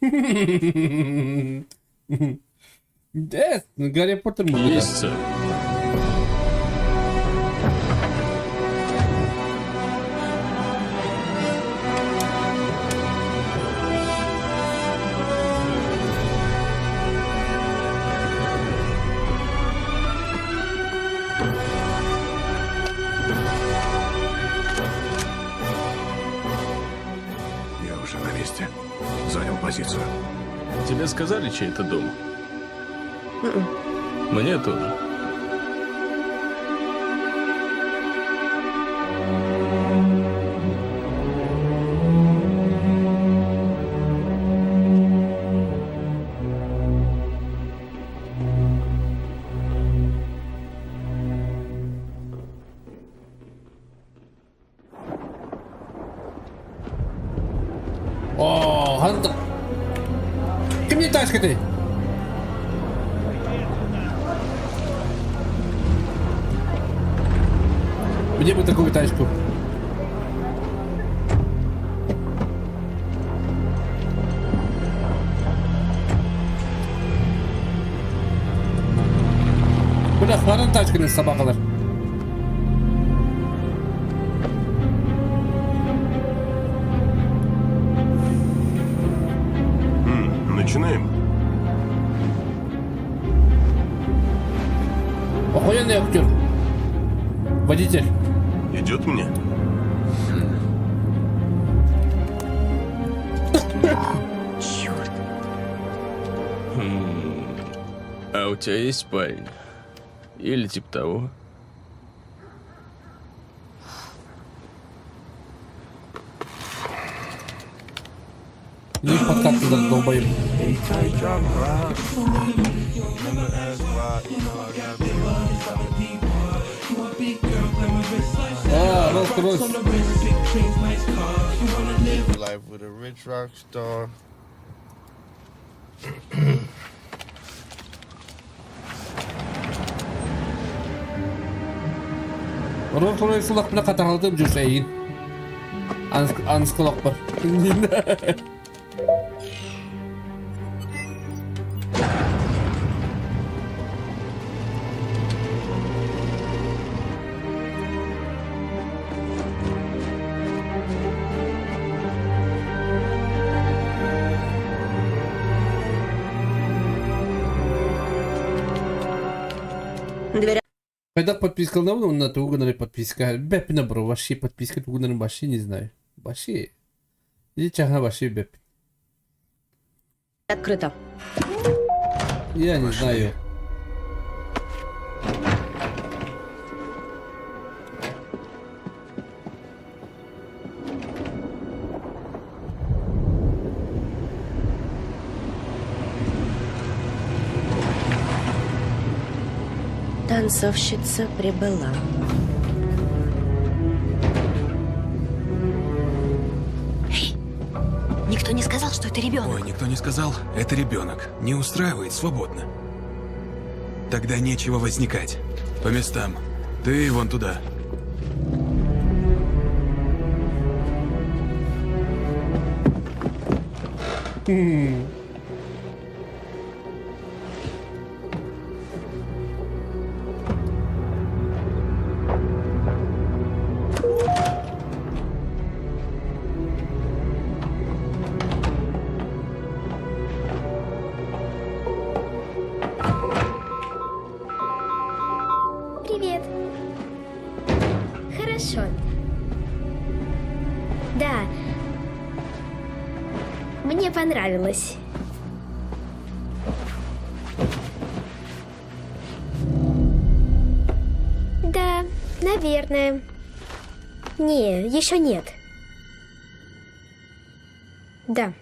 Гарри Поттер музыка. Есть, сэр. Я уже на месте. Занял позицию. Тебе сказали, чей это дом? Мне тоже. О, Хантер. Кимнех тачкатай? Мне бы такую тачку. Бля, хватит тачканы собакалар. Начинаем. Охуенный актер. Водитель. Идет мне? Черт. А у тебя есть парень? Или типа того? Ну и подкат туда долбоеб. А, Rolls Royce. Life with a rich rock star. Rolls Royce улахпына хатаҕалытым дьүс эйин. Ансколохпор. Дверь Хайдах подпискаланабын уонна тугу гынарый подписка? Бэппин бро, вообще подписка тугу гынарын вообще не знаю. Вообще. Или чахна вообще бэп. Открыто. Я не знаю. Танцовщица прибыла. Эй, никто не сказал, что это ребенок. Ой, никто не сказал. Это ребенок. Не устраивает, свободно. Тогда нечего возникать. По местам. Ты вон туда. Привет. Хорошо. Да. Мне понравилось. Да, наверное. Не, еще нет. Да.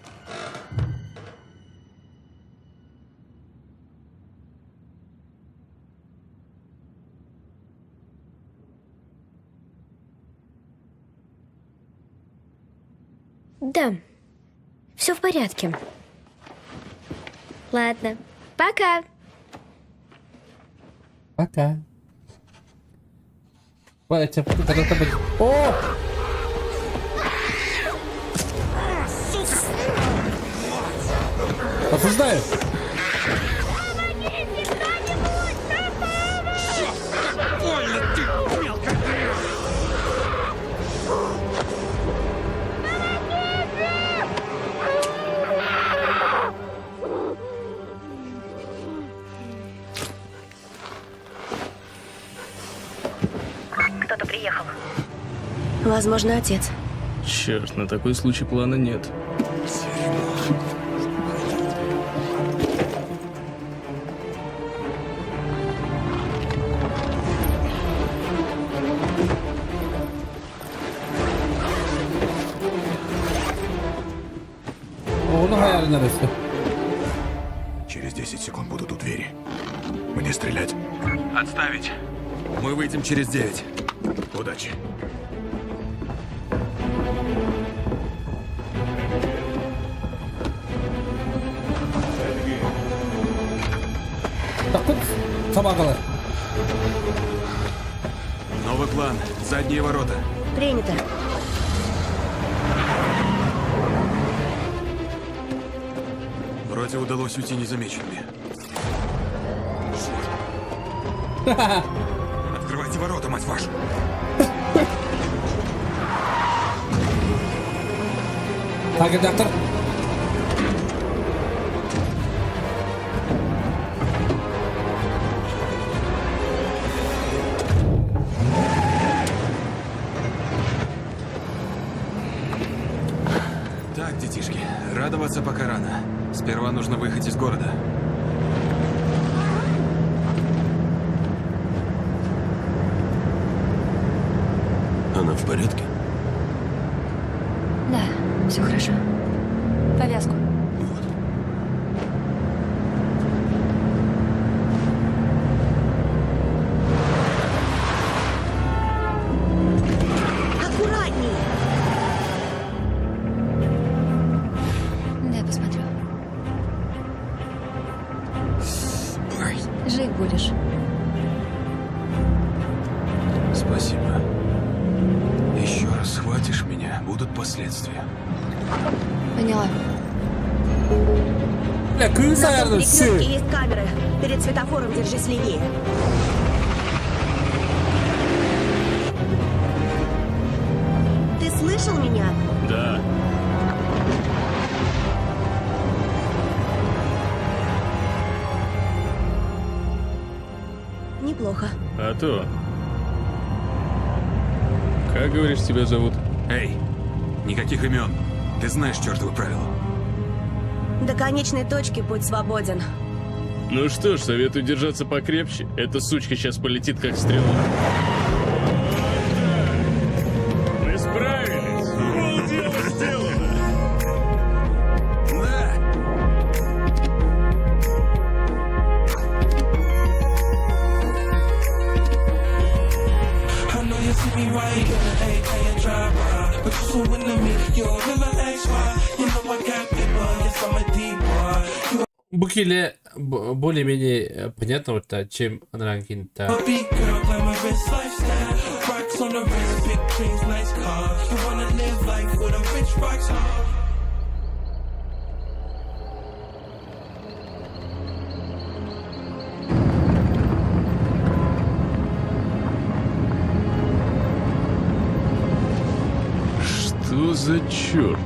Да. Все в порядке. Ладно. Пока. Пока. О! Осуждаю! Больно ты, мелкая! Кто-то приехал. Возможно, отец. Черт, на такой случай плана нет. Оҕону хайарынар өссө. Через 10 секунд будут у двери. Мне стрелять? Отставить. Мы выйдем через 9. Удачи. Тахпыт собакалар. Новый план. Задние ворота. Принято. Вроде удалось уйти незамеченными. Открывайте ворота, мать вашу! Так, доктор. Так, детишки, радоваться пока рано. Сперва нужно выехать из города. Она в порядке? Да, все хорошо. Повязку. Аккуратней! Дай посмотрю. Жить будешь. Спасибо. Еще раз схватишь меня, будут последствия. Поняла. Бля, кыыс На том айардын перекрестке сы. есть камеры. Перед светофором держись левее. Ты слышал меня? Да. Неплохо. А то. Как, говоришь, тебя зовут? Эй, никаких имен. Ты знаешь чертовы правила. До конечной точки путь свободен. Ну что ж, советую держаться покрепче. Эта сучка сейчас полетит как стрела. Мы справились! Полдела сделано! I know you see me right here, hey, I drive by, but you so into me, you're never ask why. You know I got people, yes I'm a deep boy. Бу киилэ более-менее понятно, вот, чем Ранкин-то. A big girl, glamorous lifestyle, rocks on the wrist, big dreams, nice car. You wanna live life with a rich rock star. Что за черт?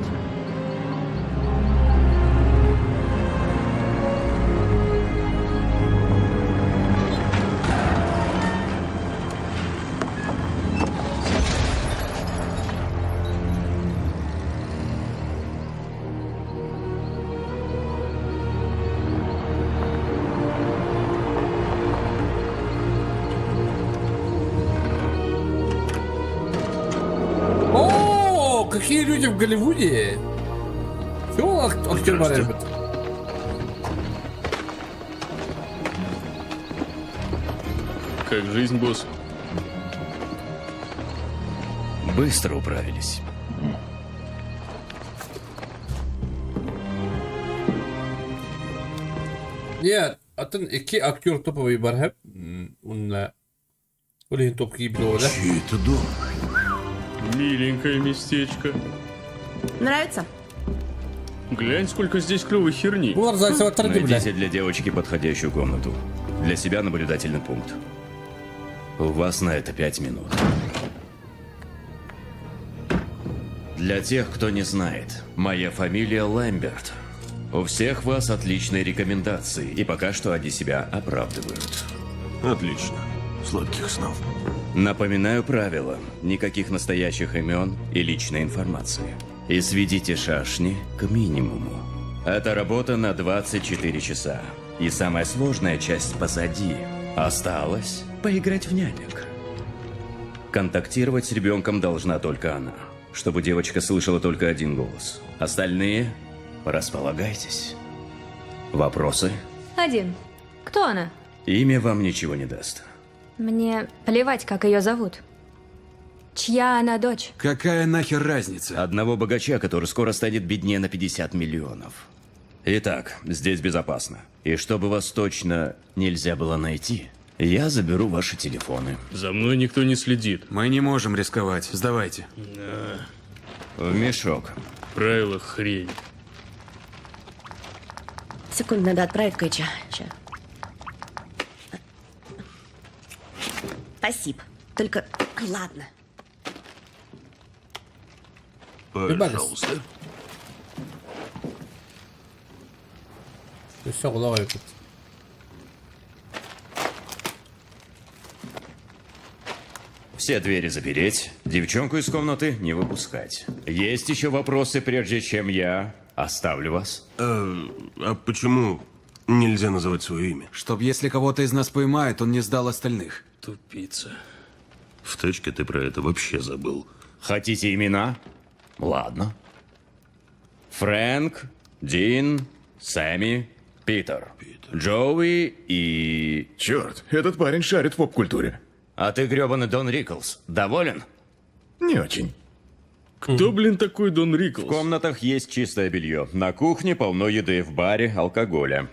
О, какие люди в Голливуде! Чего актер барабет? Как жизнь, босс? Быстро управились. Нет, атын икки актер топовый бархап. Онна Олин топ киибит да? Чей это дом? Миленькое местечко. Нравится? Глянь, сколько здесь клевой херни. Найдите для девочки подходящую комнату. Для себя наблюдательный пункт. У вас на это 5 минут. Для тех, кто не знает, моя фамилия Лэмберт. У всех вас отличные рекомендации, и пока что они себя оправдывают. Отлично. Сладких снов. Напоминаю правила. Никаких настоящих имен и личной информации. И сведите шашни к минимуму. Это работа на 24 часа. И самая сложная часть позади. Осталось поиграть в нянек. Контактировать с ребенком должна только она. Чтобы девочка слышала только один голос. Остальные располагайтесь. Вопросы? Один. Кто она? Имя вам ничего не даст. Мне плевать, как ее зовут. Чья она дочь? Какая нахер разница? Одного богача, который скоро станет беднее на 50 миллионов. Итак, здесь безопасно. И чтобы вас точно нельзя было найти, я заберу ваши телефоны. За мной никто не следит. Мы не можем рисковать. Сдавайте. В мешок. Правила хрень. Секунду, надо отправить Кэча. Ща. Спасибо. Только ладно. Пожалуйста. Все, голова тут. Все двери запереть, девчонку из комнаты не выпускать. Есть еще вопросы, прежде чем я оставлю вас? А почему нельзя называть свое имя? Чтоб если кого-то из нас поймают, он не сдал остальных. Тупица. В тачке ты про это вообще забыл. Хотите имена? Ладно. Фрэнк, Дин, Сэмми, Питер, Джоуи и... Черт, этот парень шарит в поп-культуре. А ты гребаный Дон Риклс. Доволен? Не очень. Кто, блин, такой Дон Риклс? В комнатах есть чистое белье. На кухне полно еды, в баре алкоголя.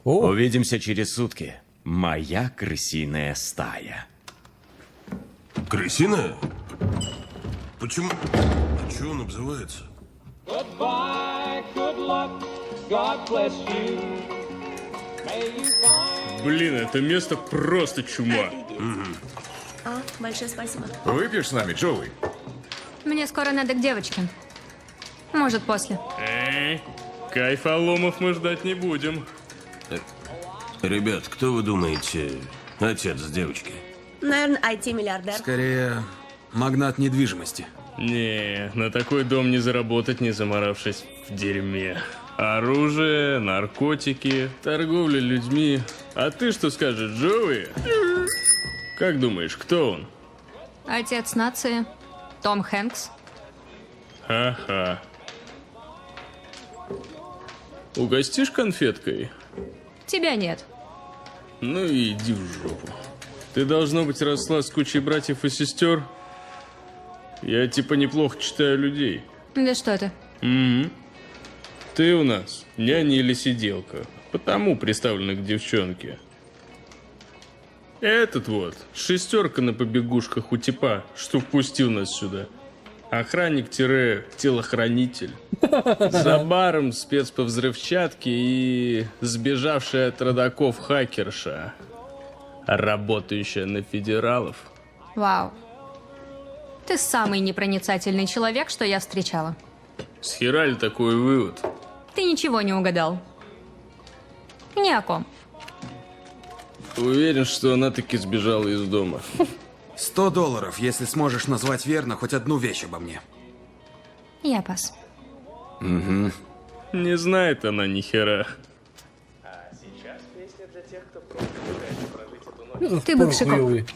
Увидимся через сутки. Моя крысиная стая. Крысиная? Почему? А чего он обзывается? Goodbye, good luck, God bless you. May you find Блин, это место просто чума. А, большое спасибо. Выпьешь с нами, Джоуи? Мне скоро надо к девочке. Может, после. Кайфоломов мы ждать не будем. Ребят, кто вы думаете, отец девочки? Наверное, IT-миллиардер. Скорее, магнат недвижимости. Не, на такой дом не заработать, не заморавшись в дерьме. Оружие, наркотики, торговля людьми. А ты что скажешь, Джоуи? Как думаешь, кто он? Отец нации. Том Хэнкс. Ха-ха. Угостишь конфеткой? Тебя нет. Ну и иди в жопу. Ты, должно быть, росла с кучей братьев и сестер. Я типа неплохо читаю людей. Да что ты? Угу. Ты у нас няня или сиделка, потому приставлена к девчонке. Этот вот, шестерка на побегушках у типа, что впустил нас сюда. Охранник-телохранитель. За баром спец по взрывчатке и сбежавшая от родаков хакерша, работающая на федералов. Вау. Ты самый непроницательный человек, что я встречала. Схера ли такой вывод? Ты ничего не угадал. Ни о ком. Уверен, что она таки сбежала из дома. 100 долларов, если сможешь назвать верно хоть одну вещь обо мне. Я пас. Угу. Не знает она ни хера. Ты бывший коп.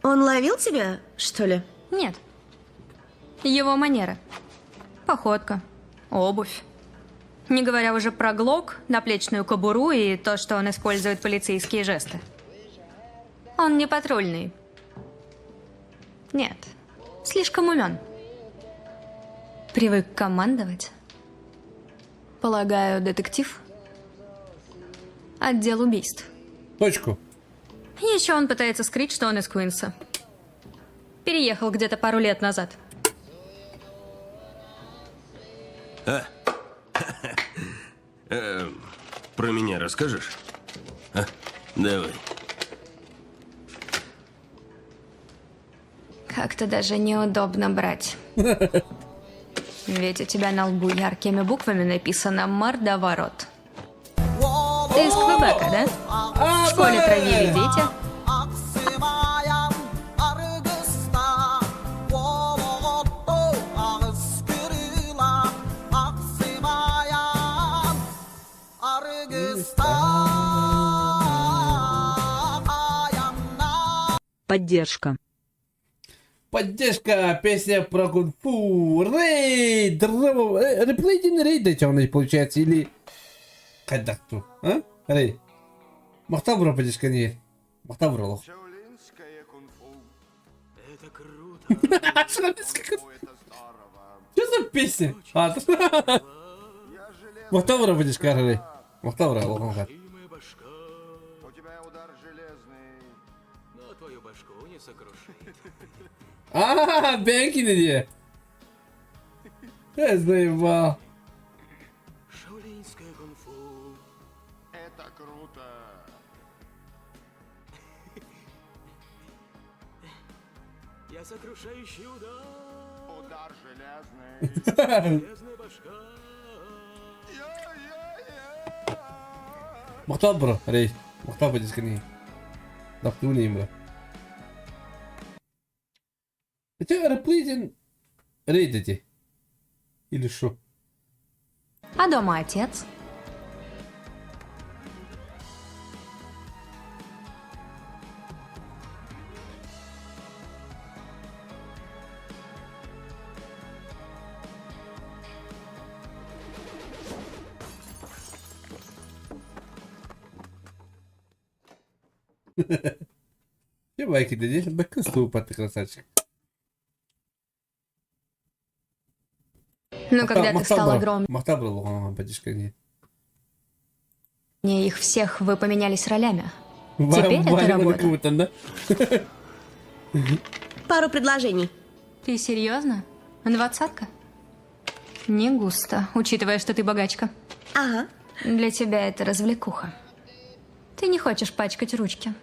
Он ловил тебя, что ли? Нет. Его манера. Походка. Обувь. Не говоря уже про глок, наплечную кобуру и то, что он использует полицейские жесты. Он не патрульный. Нет. Слишком умен. Привык командовать. Полагаю, детектив? Отдел убийств. Точку. Еще он пытается скрыть, что он из Куинса. Переехал где-то пару лет назад. А? Про меня расскажешь? А? Давай. Как-то даже неудобно брать. Ведь у тебя на лбу яркими буквами написано «Мордоворот». Ты из Квебека, да? В школе травили дети. Поддержка. Поддержка, песня про кунг-фу, рейд, реплей один рейд он получается, или хайдах а? Рей. Махтал бро поддержка не. Махтал бро. Это круто. Что за песня? А, Махтал бро поддержка, Рей. Махтал бро, Но твою башку не сокрушит. А, Бенкин иди. Я заебал. Шаолиньское кунг-фу. Это круто. Я сокрушающий удар. Удар железный. Железная башка. Махтал бро, Рей. Махтал поддержка не. Даптуни бро. Это реплей рейд эти. Или что? А дома отец. Че байки дедешь? Бэк ступа, ты красавчик. Но когда ты стал огромнее Махтал бро, поддержка не. их всех, вы поменялись ролями. Теперь это работа. да? Пару предложений. Ты серьезно? Двадцатка? Не густо, учитывая, что ты богачка. Ага. Для тебя это развлекуха. Ты не хочешь пачкать ручки.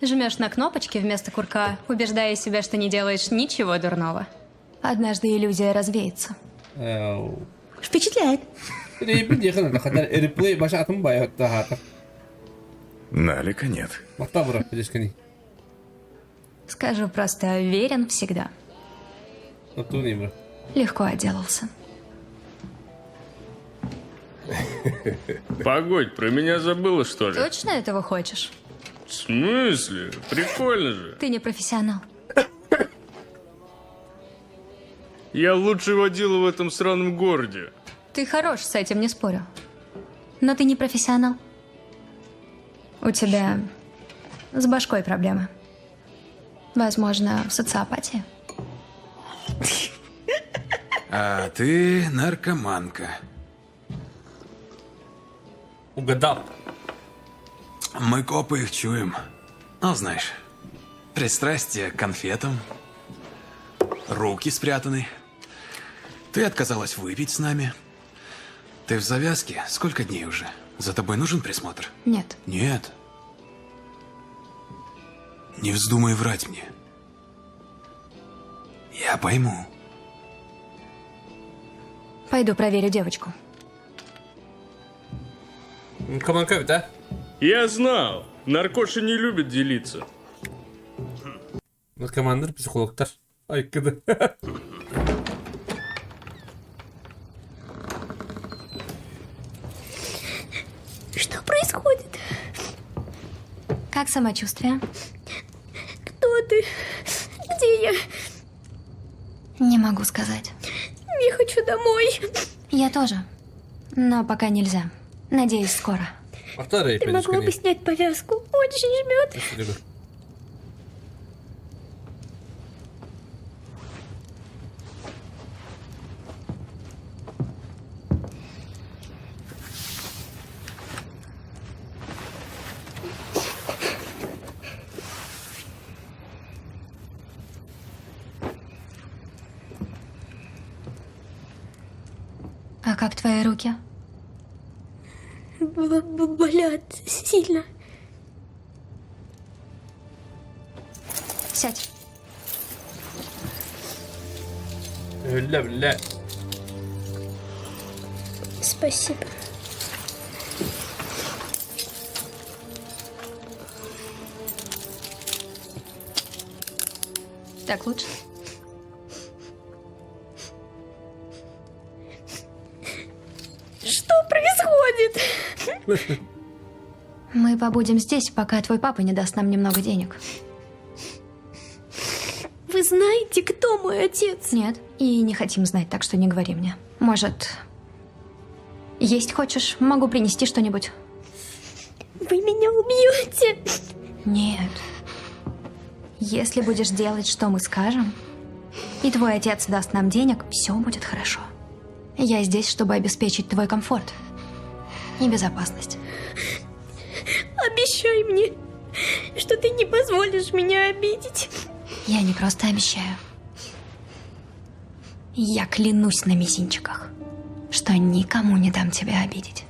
Жмешь на кнопочки вместо курка, убеждая себя, что не делаешь ничего дурного. Однажды иллюзия развеется. Эу. Впечатляет. Реплей баша атым бай Налика нет. Махтал бро, поддержка не. Скажу просто, верен всегда. Оттуда Легко отделался. Погодь, про меня забыла, что ли? Точно этого хочешь? В смысле? Прикольно же. Ты не профессионал. Я лучший водила в этом сраном городе. Ты хорош, с этим не спорю. Но ты не профессионал. У тебя с башкой проблемы. Возможно, социопатия. А ты наркоманка. Угадал. Мы копы их чуем. Ну, знаешь, пристрастие к конфетам, руки спрятаны. Ты отказалась выпить с нами. Ты в завязке сколько дней уже? За тобой нужен присмотр? Нет. Нет. Не вздумай врать мне. Я пойму. Пойду проверю девочку. Команка, да? Я знал. Наркоши не любят делиться. Наркомандар психологтар. Айкыды. Что происходит? Как самочувствие? Кто ты? Где я? Не могу сказать. Я хочу домой. Я тоже. Но пока нельзя. Надеюсь, скоро. Ты могла бы снять повязку? Очень жмет. А как твои руки? Болят сильно. Сядь. Бля, бля. Спасибо. Так лучше? Что происходит? Мы побудем здесь, пока твой папа не даст нам немного денег. Вы знаете, кто мой отец? Нет, и не хотим знать, так что не говори мне. Может, есть хочешь? Могу принести что-нибудь. Вы меня убьете. Нет. Если будешь делать, что мы скажем, и твой отец даст нам денег, все будет хорошо. Я здесь, чтобы обеспечить твой комфорт и безопасность. Обещай мне, что ты не позволишь меня обидеть. Я не просто обещаю. Я клянусь на мизинчиках, что никому не дам тебя обидеть.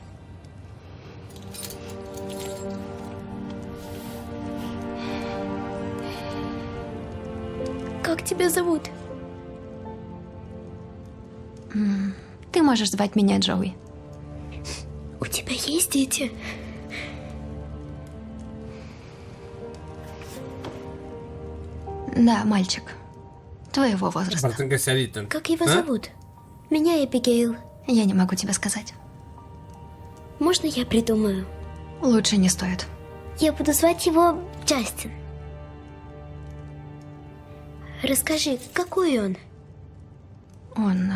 Как тебя зовут? Ты можешь звать меня Джоуи. У тебя есть дети? Да, мальчик. Твоего возраста. Как его зовут? Меня Эбигейл. Я не могу тебе сказать. Можно я придумаю? Лучше не стоит. Я буду звать его Джастин. Расскажи, какой он? Он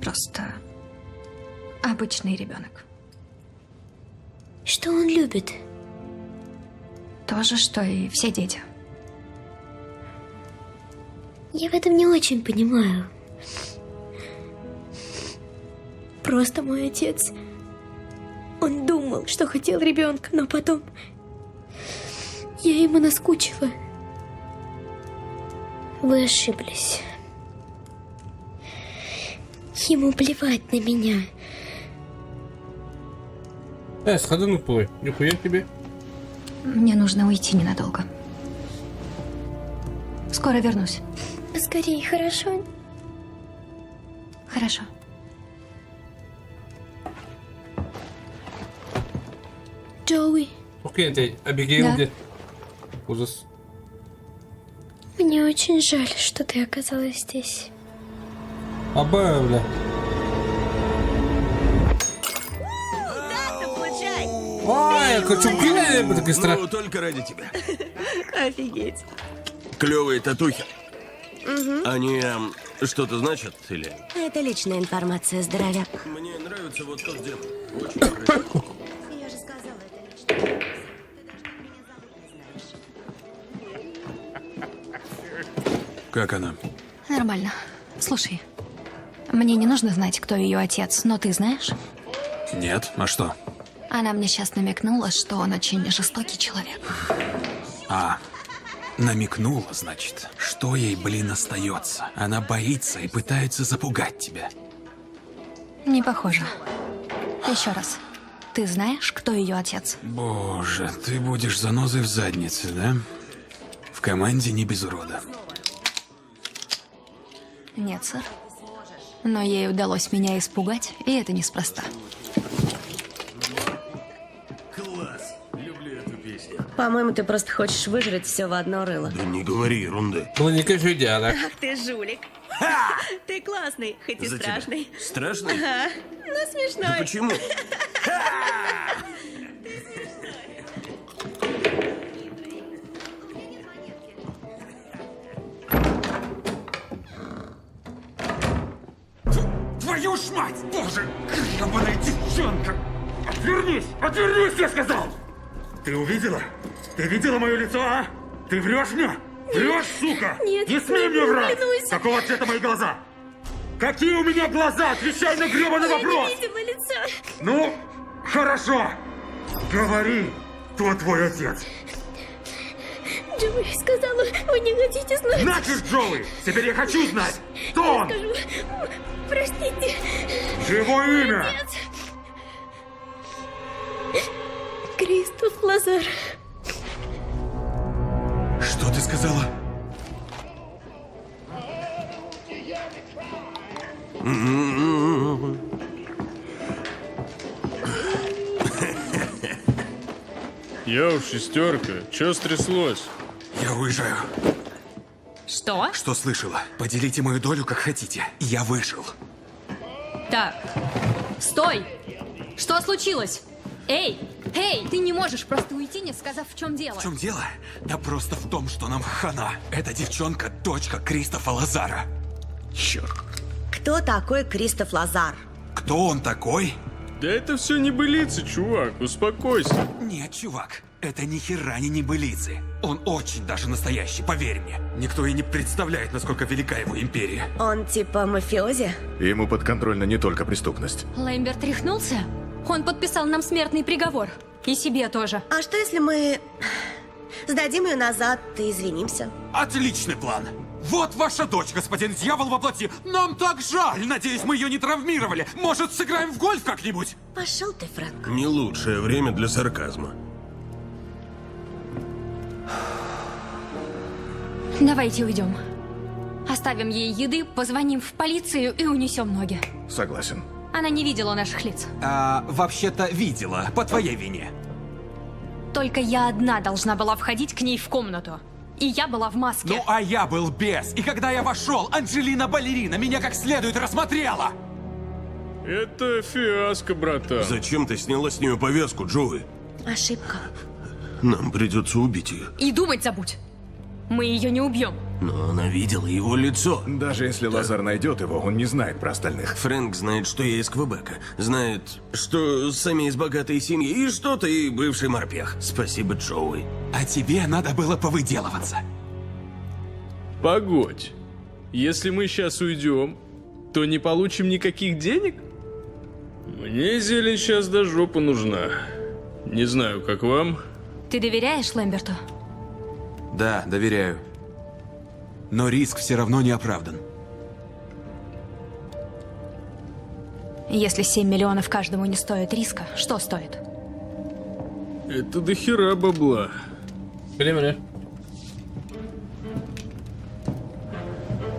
просто обычный ребенок. Что он любит? То же, что и все дети. Я в этом не очень понимаю. Просто мой отец. Он думал, что хотел ребенка, но потом я ему наскучила. Вы ошиблись. Ему плевать на меня. Сходи ну пой. Нихуя тебе. Мне нужно уйти ненадолго. Скоро вернусь. Поскорей, хорошо? Хорошо. Джоуи. Окей, ты Абигейл Да. где? Ужас. Мне очень жаль, что ты оказалась здесь. Аба, бля. Ой, хочу Ну, только ради тебя. Офигеть. Клевые татухи. Угу. Они что-то значат или? Это личная информация, здоровяк. Мне нравится вот тот демон. Очень красивый. Я же сказала, это личная. Как она? Нормально. Слушай, мне не нужно знать, кто ее отец, но ты знаешь? Нет, а что? Она мне сейчас намекнула, что он очень жестокий человек. А, намекнула, значит. Что ей, блин, остается? Она боится и пытается запугать тебя. Не похоже. Еще раз. Ты знаешь, кто ее отец? Боже, ты будешь занозой в заднице, да? В команде не без урода. Нет, сэр. Но ей удалось меня испугать, и это неспроста. Класс! Люблю эту песню. По-моему, ты просто хочешь выжрать все в одно рыло. Да не говори ерунды. Клиника жидяра. Ах ты жулик. Ты классный, хоть и За тебя. страшный. Страшный? Ага, но смешной. Да почему? Твою ж мать! Боже, гребаная девчонка! Отвернись! Отвернись, я сказал! Ты увидела? Ты видела мое лицо, а? Ты врешь мне? Врешь, сука! Нет, Не смей нет, мне врать! клянусь. Какого цвета мои глаза? Какие у меня глаза? Отвечай на гребаный Я вопрос! не видела лица. Ну, хорошо! Говори, кто твой отец? Джоуи сказала, вы не хотите знать. Нахер, Джоуи! Теперь я хочу знать, кто он! Я скажу. Простите. Его имя! Отец. Кристоф Лазар. Что ты сказала? Йоу, шестерка, чё стряслось? Я уезжаю. Что? Что слышала? Поделите мою долю, как хотите. Я вышел. Так. Стой! Что случилось? Эй! Эй! Ты не можешь просто уйти, не сказав, в чем дело. В чем дело? Да просто в том, что нам хана. Эта девчонка – дочка Кристофа Лазара. Черт. Кто такой Кристоф Лазар? Кто он такой? Да это все небылицы, чувак, успокойся. Нет, чувак, это ни хера не небылицы. Он очень даже настоящий, поверь мне. Никто и не представляет, насколько велика его империя. Он типа мафиози? Ему подконтрольна не только преступность. Лэмберт рехнулся? Он подписал нам смертный приговор. И себе тоже. А что если мы сдадим ее назад и извинимся? Отличный план! Вот ваша дочь, господин дьявол во плоти! Нам так жаль! Надеюсь, мы ее не травмировали. Может, сыграем в гольф как-нибудь? Пошел ты, Фрэнк. Не лучшее время для сарказма. Давайте уйдем. Оставим ей еды, позвоним в полицию и унесем ноги. Согласен. Она не видела наших лиц. А, вообще-то видела, по твоей вине. Только я одна должна была входить к ней в комнату. И я была в маске. Ну, а я был без. И когда я вошел, Анджелина Балерина меня как следует рассмотрела. Это фиаско, братан. Зачем ты сняла с нее повязку, Джоуи? Ошибка. Нам придется убить ее. И думать забудь. Мы ее не убьем. Но она видела его лицо. Даже если Лазар найдет его, он не знает про остальных. Фрэнк знает, что я из Квебека. Знает, что сами из богатой семьи и что ты бывший морпех. Спасибо, Джоуи. А тебе надо было повыделываться. Погодь. Если мы сейчас уйдем, то не получим никаких денег? Мне зелень сейчас до жопы нужна. Не знаю, как вам. Ты доверяешь Лэмберту? Да, доверяю. Но риск все равно не оправдан. Если 7 миллионов каждому не стоит риска, что стоит? Это до хера бабла. Билемре.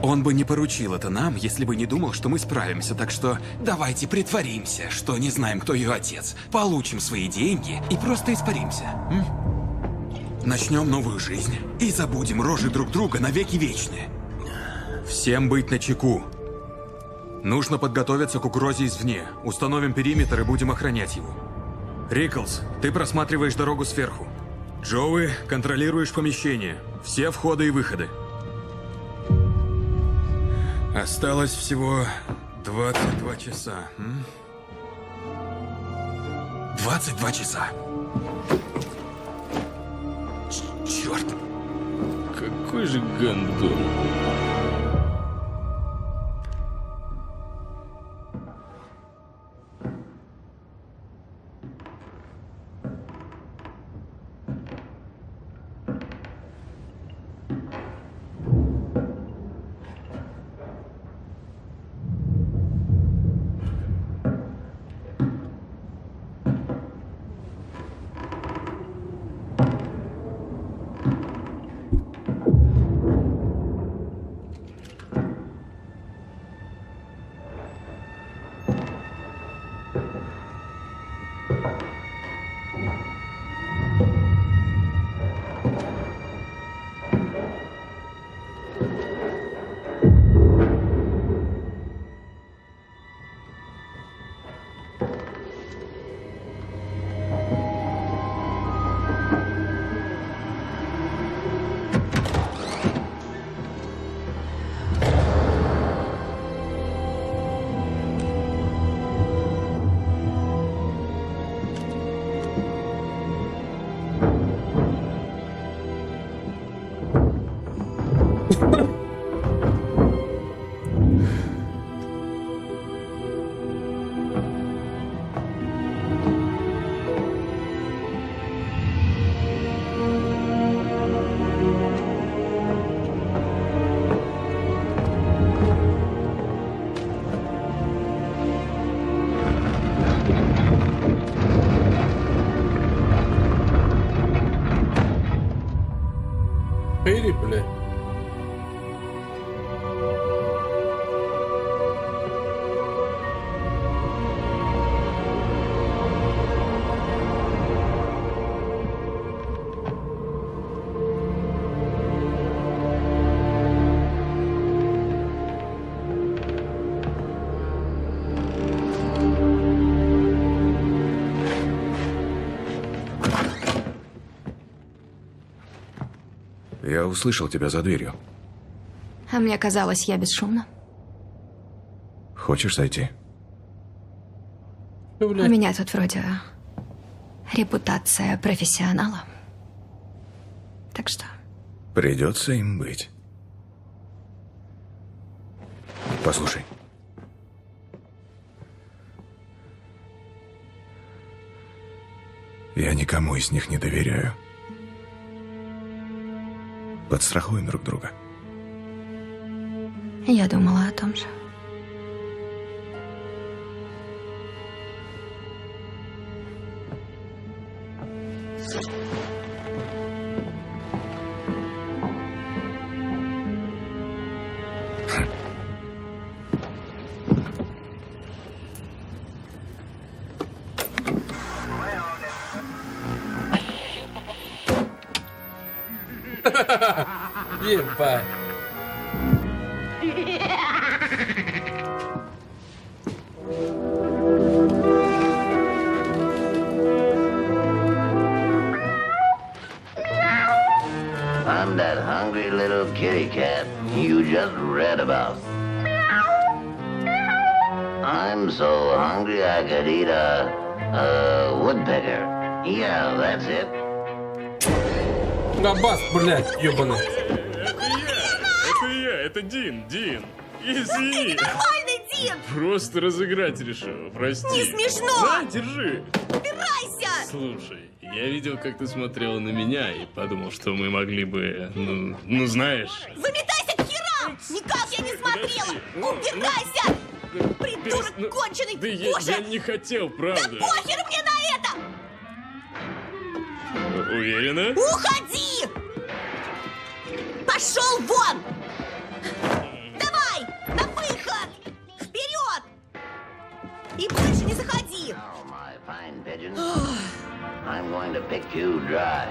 Он бы не поручил это нам, если бы не думал, что мы справимся, так что давайте притворимся, что не знаем, кто ее отец. Получим свои деньги и просто испаримся. М? Начнем новую жизнь и забудем рожи друг друга навеки вечные. Всем быть начеку. Нужно подготовиться к угрозе извне. Установим периметр и будем охранять его. Риклс, ты просматриваешь дорогу сверху. Джоуи, контролируешь помещение. Все входы и выходы. Осталось всего 22 часа. М? 22 часа. Черт. Какой же гондон. Эри, бля. Я услышал тебя за дверью. А мне казалось, я бесшумна. Хочешь зайти? У меня тут вроде репутация профессионала. Так что Придется им быть. Послушай. Я никому из них не доверяю. Подстрахуем друг друга. я думала о том же. Ебать. I'm that hungry little kitty cat you just read about. I'm so hungry I could eat a woodpecker. Yeah, that's it. Габас, блядь, ебаный. Это я, это Дин, Дин. Извини. Нормальный, Дин! Просто разыграть решил, прости. Не смешно! На, держи. Убирайся! Слушай, я видел, как ты смотрела на меня и подумал, что мы могли бы, ну, ну знаешь. Выметайся к херам! Никак я не смотрела! Убирайся! Придурок Ну, конченый! Да я, Боже! я не хотел, правда. Да похер мне на это! Уверена? Уходи! Пошел вон! Давай! На выход! Вперед! И больше не заходи! My fine pigeon. I'm going to pick you dry.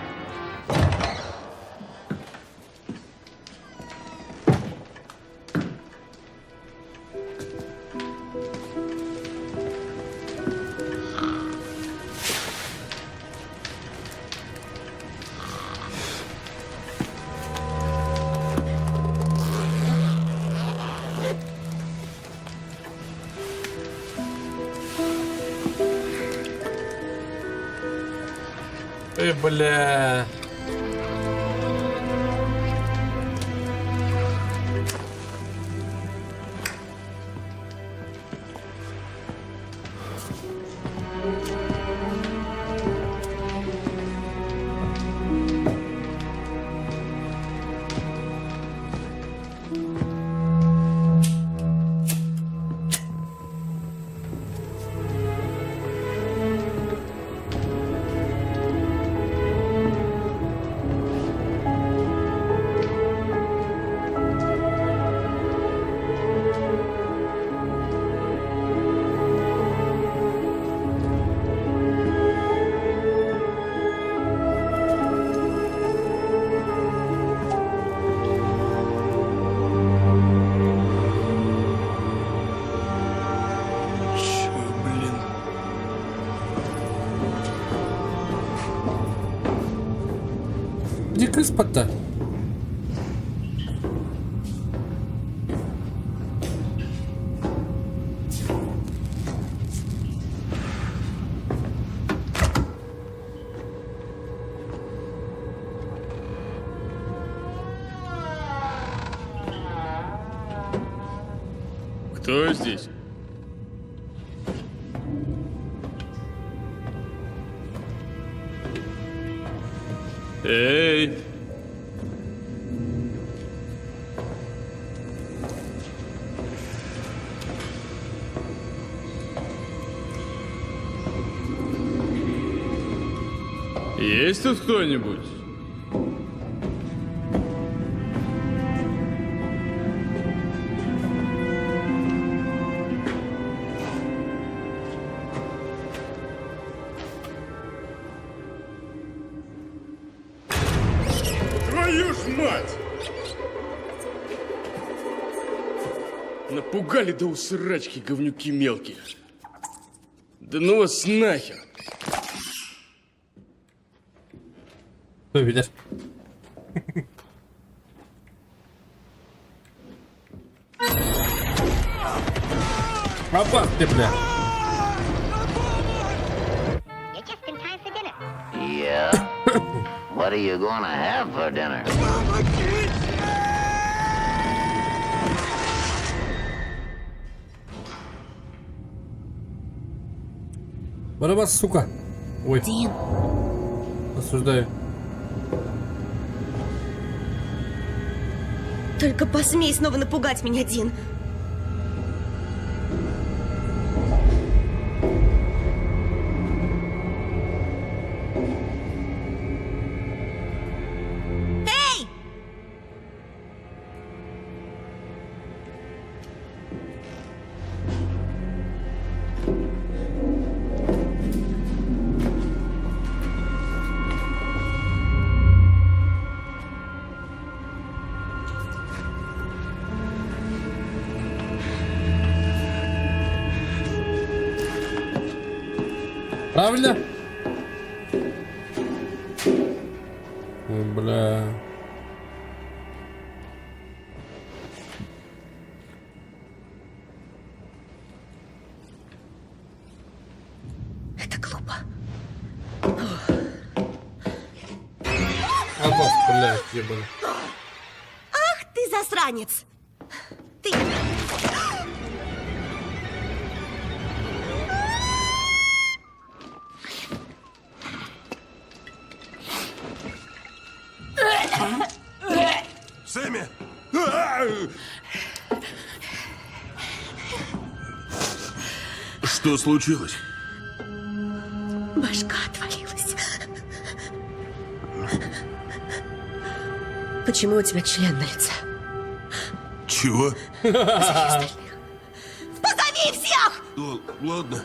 Эй, бля. Чё, блин? Где крыспа-то? Кто здесь? Эй! Есть тут кто-нибудь? Твою ж мать! Напугали до усрачки, говнюки мелкие. Да ну вас нахер! Кто видишь? Опас ты, бля. Yeah. what are you gonna have for dinner? Барабас, сука. Ой. Дин. Осуждаю. Только посмей снова напугать меня, Дин. Эй! Правильно? Ой, бля. Это глупо. Опас, бля, ебаный. Ах ты засранец! Ты... Сэмми! Что случилось? Башка отвалилась. Почему у тебя член на лице? Чего? Позови всех! Л- ладно.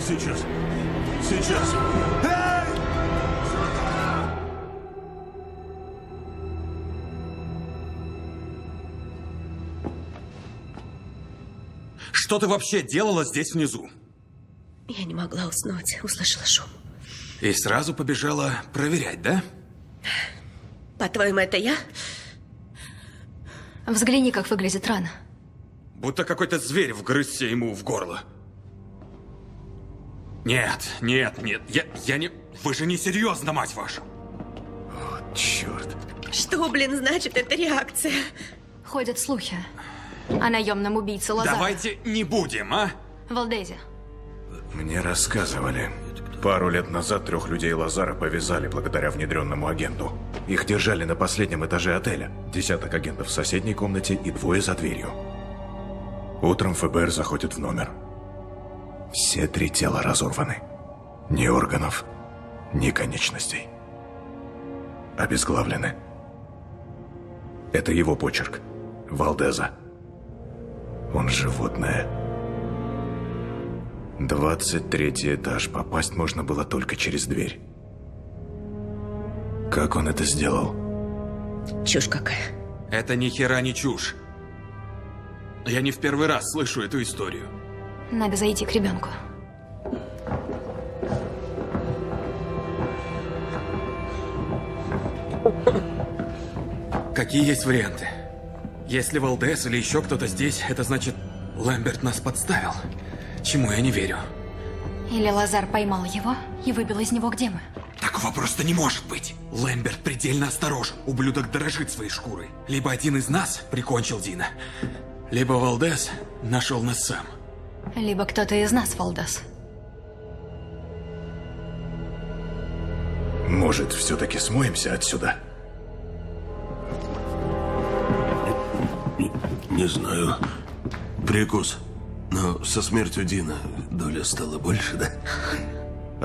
Сейчас. Сейчас. Что ты вообще делала здесь внизу? Я не могла уснуть, услышала шум. И сразу побежала проверять, да? По-твоему, это я? Взгляни, как выглядит рана. Будто какой-то зверь вгрызся ему в горло. Нет, нет, нет, я, я не... Вы же не серьезно, мать вашу! Черт. Что, блин, значит эта реакция? Ходят слухи о наемном убийце Лазара. Давайте не будем, а? Валдезе. Мне рассказывали. Пару лет назад трех людей Лазара повязали благодаря внедренному агенту. Их держали на последнем этаже отеля. Десяток агентов в соседней комнате и двое за дверью. Утром ФБР заходит в номер. Все три тела разорваны. Ни органов, ни конечностей. Обезглавлены. Это его почерк. Валдеза. Он животное. 23 этаж. Попасть можно было только через дверь. Как он это сделал? Чушь какая. Это ни хера не чушь. Я не в первый раз слышу эту историю. Надо зайти к ребенку. Какие есть варианты? Если Валдес или еще кто-то здесь, это значит, Лэмберт нас подставил. Чему я не верю. Или Лазар поймал его и выбил из него, где мы. Такого просто не может быть. Лэмберт предельно осторожен. Ублюдок дорожит своей шкурой. Либо один из нас прикончил Дина, либо Валдес нашел нас сам. Либо кто-то из нас, Валдес. Может, все-таки смоемся отсюда? Не знаю. Прикус. Но со смертью Дина доля стала больше, да?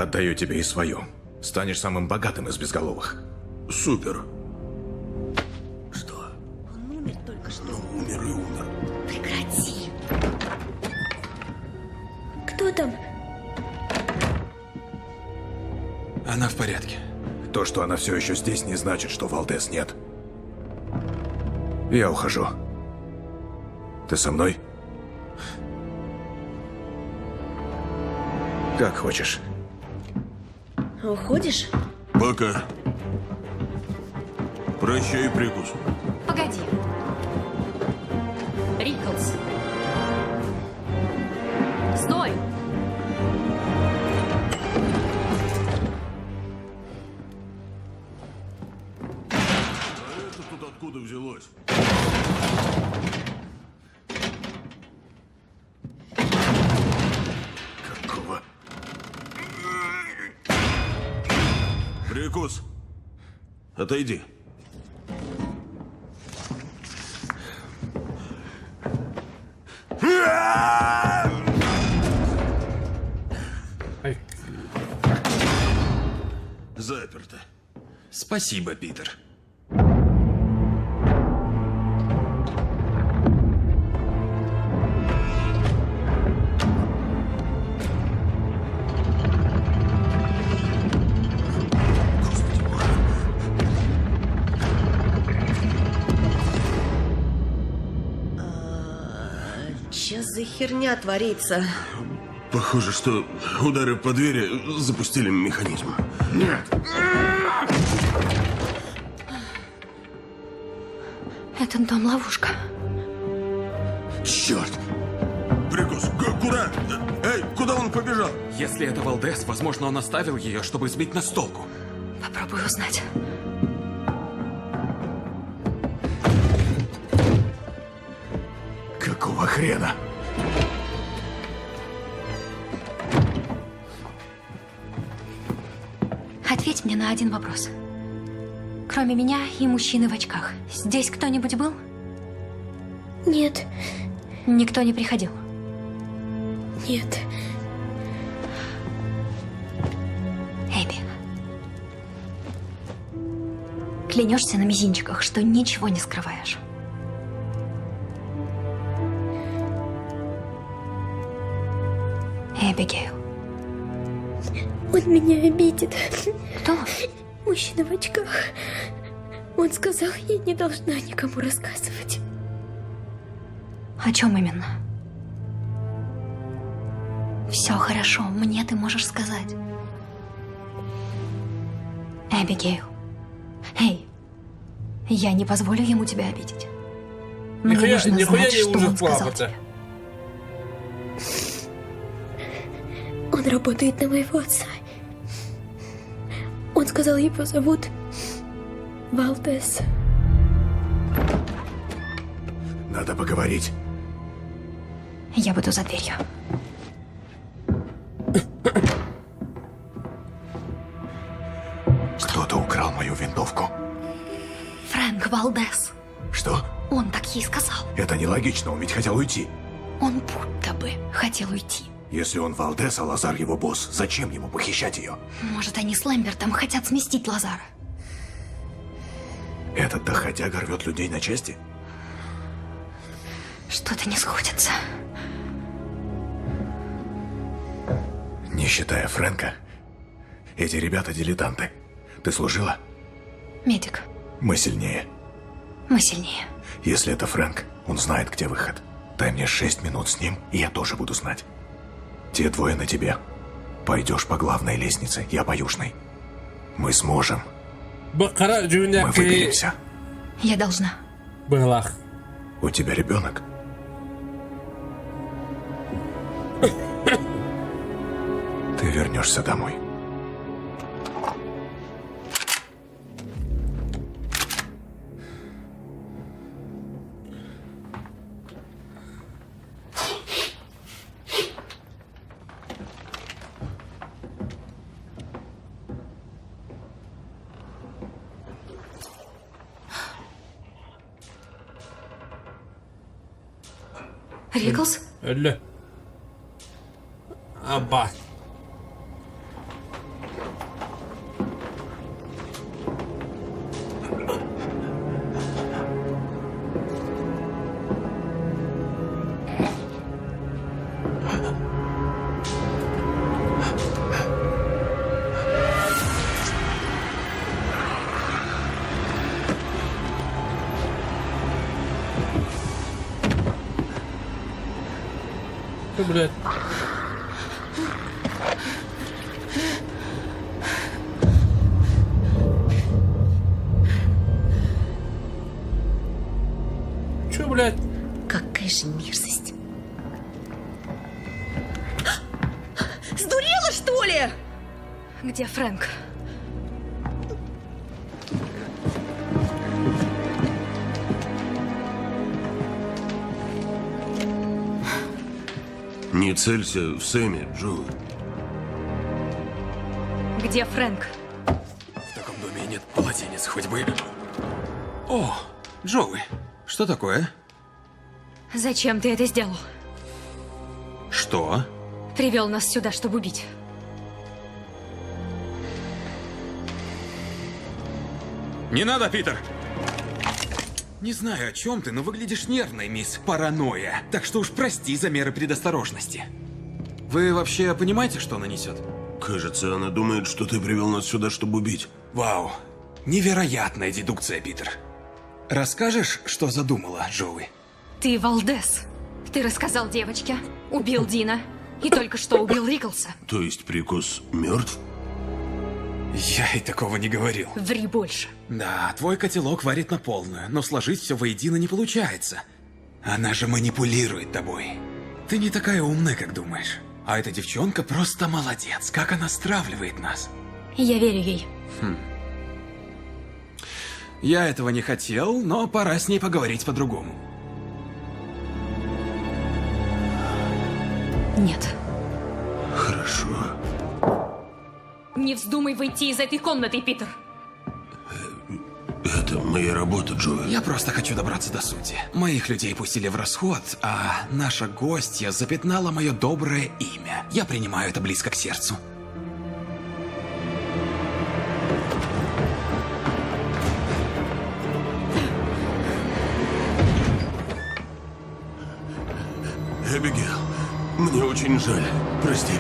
Отдаю тебе и свою. Станешь самым богатым из безголовых. Супер. Он умер только что. Умер и умер. Прекрати. Кто там? Она в порядке. То, что она все еще здесь, не значит, что Валдес нет. Я ухожу. Ты со мной? Как хочешь. Уходишь? Пока. Прощай, прикус. Погоди. Риклс. Стой! Это тут откуда взялось? Какого? Прикус. Отойди. Заперто. Спасибо, Питер. Че за херня творится? Похоже, что удары по двери запустили механизм. Нет. Этот дом ловушка. Черт! Прикус, куда? Эй, куда он побежал? Если это Валдес, возможно, он оставил ее, чтобы сбить нас с толку. Попробую узнать. Какого хрена? Ответь мне на один вопрос. Кроме меня и мужчины в очках, здесь кто-нибудь был? Нет. Никто не приходил. Нет. Эбби. Клянешься на мизинчиках, что ничего не скрываешь. Эбигейл. Он меня обидит. Кто? Мужчина в очках. Он сказал, я не должна никому рассказывать. О чем именно? Все хорошо, мне ты можешь сказать. Эбигейл. Эй, я не позволю ему тебя обидеть. Мне Нихуя, нужно нихуя знать, не что он ужас сказал плакаться. тебе. Он работает на моего отца. Он сказал, его зовут Валдес. Надо поговорить. Я буду за дверью. Кто-то украл мою винтовку. Фрэнк Валдес. Что? Он так ей сказал. Это нелогично, он ведь хотел уйти. Он будто бы хотел уйти. Если он Валдес, а Лазар его босс, зачем ему похищать ее? Может, они с Лэмбертом хотят сместить Лазара. Этот доходяга рвет людей на части? Что-то не сходится. Не считая Фрэнка, эти ребята дилетанты. Ты служила? Медик, Мы сильнее. мы сильнее. Если это Фрэнк, он знает, где выход. Дай мне шесть минут с ним, и я тоже буду знать. Те двое на тебе. Пойдешь по главной лестнице, я по южной. Мы сможем. Бакара Мы дьүннээх выберемся. Я должна. быһыылаах. У тебя ребенок? Ты вернешься домой. Риклс? Өллө. Аба. Ты, блядь. Че, блядь? Какая же мерзость. Сдурела, что ли? Где Фрэнк? Не целься в Сэмми, Джоуи. Где Фрэнк? В таком доме нет полотенец, хоть бы... О, Джоуи, что такое? Зачем ты это сделал? Что? Привел нас сюда, чтобы убить. Не надо, Питер! Не знаю, о чем ты, но выглядишь нервной, мисс Паранойя. Так что уж прости за меры предосторожности. Вы вообще понимаете, что она несет? Кажется, она думает, что ты привел нас сюда, чтобы убить. Вау, невероятная дедукция, Питер. Расскажешь, что задумала, Джоуи? Ты Валдес. Ты рассказал девочке, убил Дина и только что убил Риклса. То есть прикус мертв? Я и такого не говорил. Ври больше. Да, твой котелок варит на полную, но сложить все воедино не получается. Она же манипулирует тобой. Ты не такая умная, как думаешь. А эта девчонка просто молодец, как она стравливает нас. Я верю ей. Хм. Я этого не хотел, но пора с ней поговорить по-другому. Нет. Хорошо. Не вздумай выйти из этой комнаты, Питер. Это моя работа, Джоуи. Я просто хочу добраться до сути. Моих людей пустили в расход, а наша гостья запятнала мое доброе имя. Я принимаю это близко к сердцу. Эбигейл, мне очень жаль. Прости.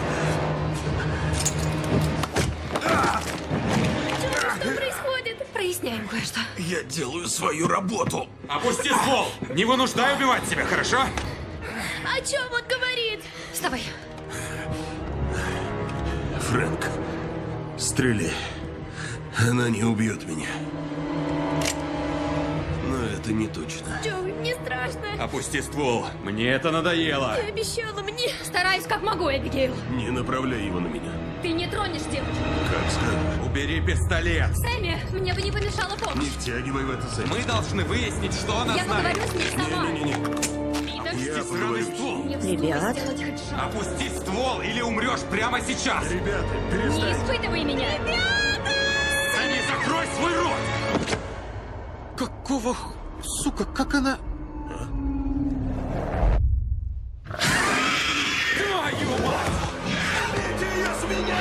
Что происходит? Проясняем кое-что. Я делаю свою работу. Опусти ствол! Не вынуждай убивать себя, хорошо? О чем он говорит? Вставай. Фрэнк, стреляй. Она не убьет меня. Но это Это не точно. Джоуи, мне страшно. Опусти ствол. Мне это надоело. Ты обещала мне. Стараюсь как могу, Эбигейл. Не направляй его на меня. Ты не тронешь девочку. Как скажешь. Убери пистолет. Сэмми, мне бы не помешала Не помощь. втягивай в это, Сэмми. Мы должны выяснить, что она Я знает. поговорю с ней сама. Не-не-не. Питер, Я поговорю. ствол. мне вздумай Ребят. сделать хоть шаг. Опусти ствол или умрешь прямо сейчас. Ребята, Не перестаньте. испытывай меня. Сэмми, закрой свой рот! Какого х... Сука, как она... Твою мать! Уберите ее с меня!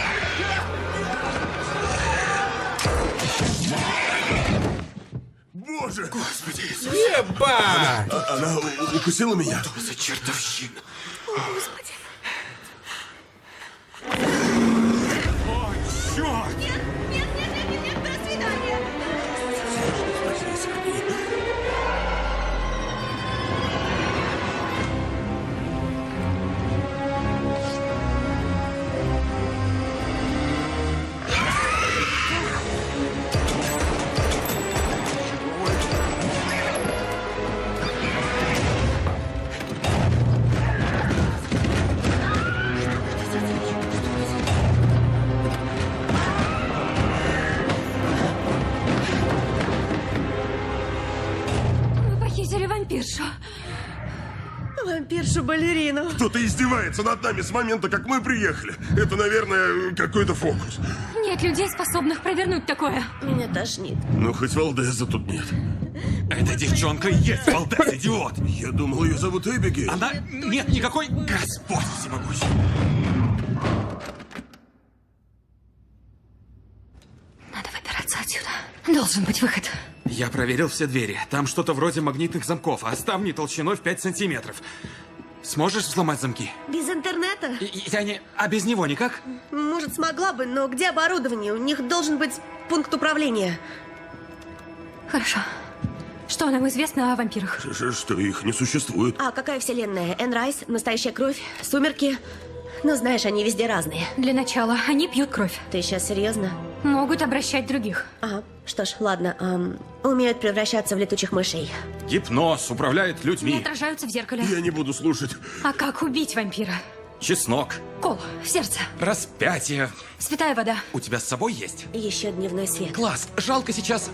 Боже! Господи Иисус! Ебать! Она укусила меня? Что за чертовщина? О, Господи. О, черт! Нет, нет, нет, нет, нет, нет, до свидания. Мы похитили вампиршу. Вампиршу-балерину. Кто-то издевается над нами с момента, как мы приехали. Это, наверное, какой-то фокус. Нет людей, способных провернуть такое. Меня тошнит. Ну, хоть Валдеза тут нет. Эта девчонка и есть Валдез, идиот! Я думал, ее зовут Эбигейл. Она... Нет никакой... Господь всемогущий! Надо выбираться отсюда. Должен быть выход. Я проверил все двери. Там что-то вроде магнитных замков, а ставни толщиной в 5 сантиметров. Сможешь взломать замки? Без интернета? Я не... А без него никак? Может, смогла бы, но где оборудование? У них должен быть пункт управления. Хорошо. Что нам известно о вампирах? Что, их не существует? А какая вселенная? Энн Райс, Настоящая кровь, Сумерки? Ну, знаешь, они везде разные. Для начала, они пьют кровь. Ты сейчас серьезно? Могут обращать других. Ага. Что ж, ладно. Умеют превращаться в летучих мышей. Гипноз управляет Не людьми. отражаются в зеркале. Я не буду слушать. А как убить вампира? Чеснок. Кол в сердце. Распятие. Святая вода. У тебя с собой есть? Еще дневной свет. Класс. Жалко сейчас...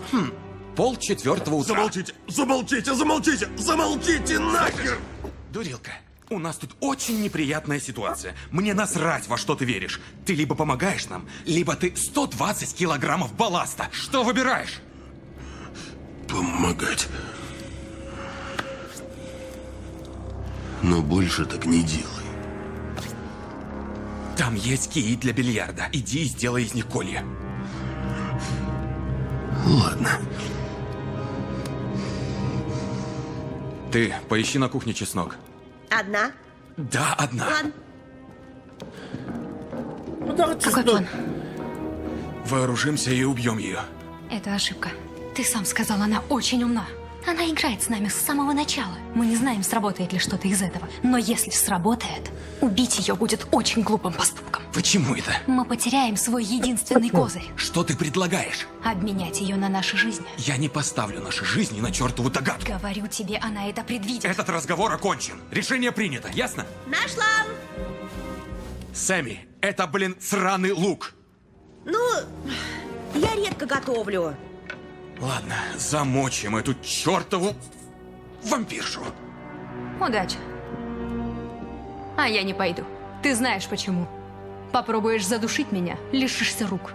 3:30 утра. Замолчите! Замолчите! Замолчите! Замолчите нахер! Дурилка, у нас тут очень неприятная ситуация. Мне насрать, во что ты веришь. Ты либо помогаешь нам, либо ты 120 килограммов балласта. Что выбираешь? Помогать. Но больше так не делай. Там есть кии для бильярда. Иди и сделай из них колья. Ладно. Ты поищи на кухне чеснок. Одна? Да, одна. Ладно. Какой план? Вооружимся и убьем ее. Это ошибка. Ты сам сказал, она очень умна. Она играет с нами с самого начала. Мы не знаем, сработает ли что-то из этого. Но если сработает, убить ее будет очень глупым поступком. Почему это? Мы потеряем свой единственный козырь. Что ты предлагаешь? Обменять ее на наши жизни. Я не поставлю наши жизни на чертову догадку. Говорю тебе, она это предвидит. Этот разговор окончен. Решение принято, ясно? Нашла! Сэмми, это, блин, сраный лук. Ну, я редко готовлю. Ладно, замочим эту чертову вампиршу. Удачи. А я не пойду. Ты знаешь почему. Попробуешь задушить меня, лишишься рук.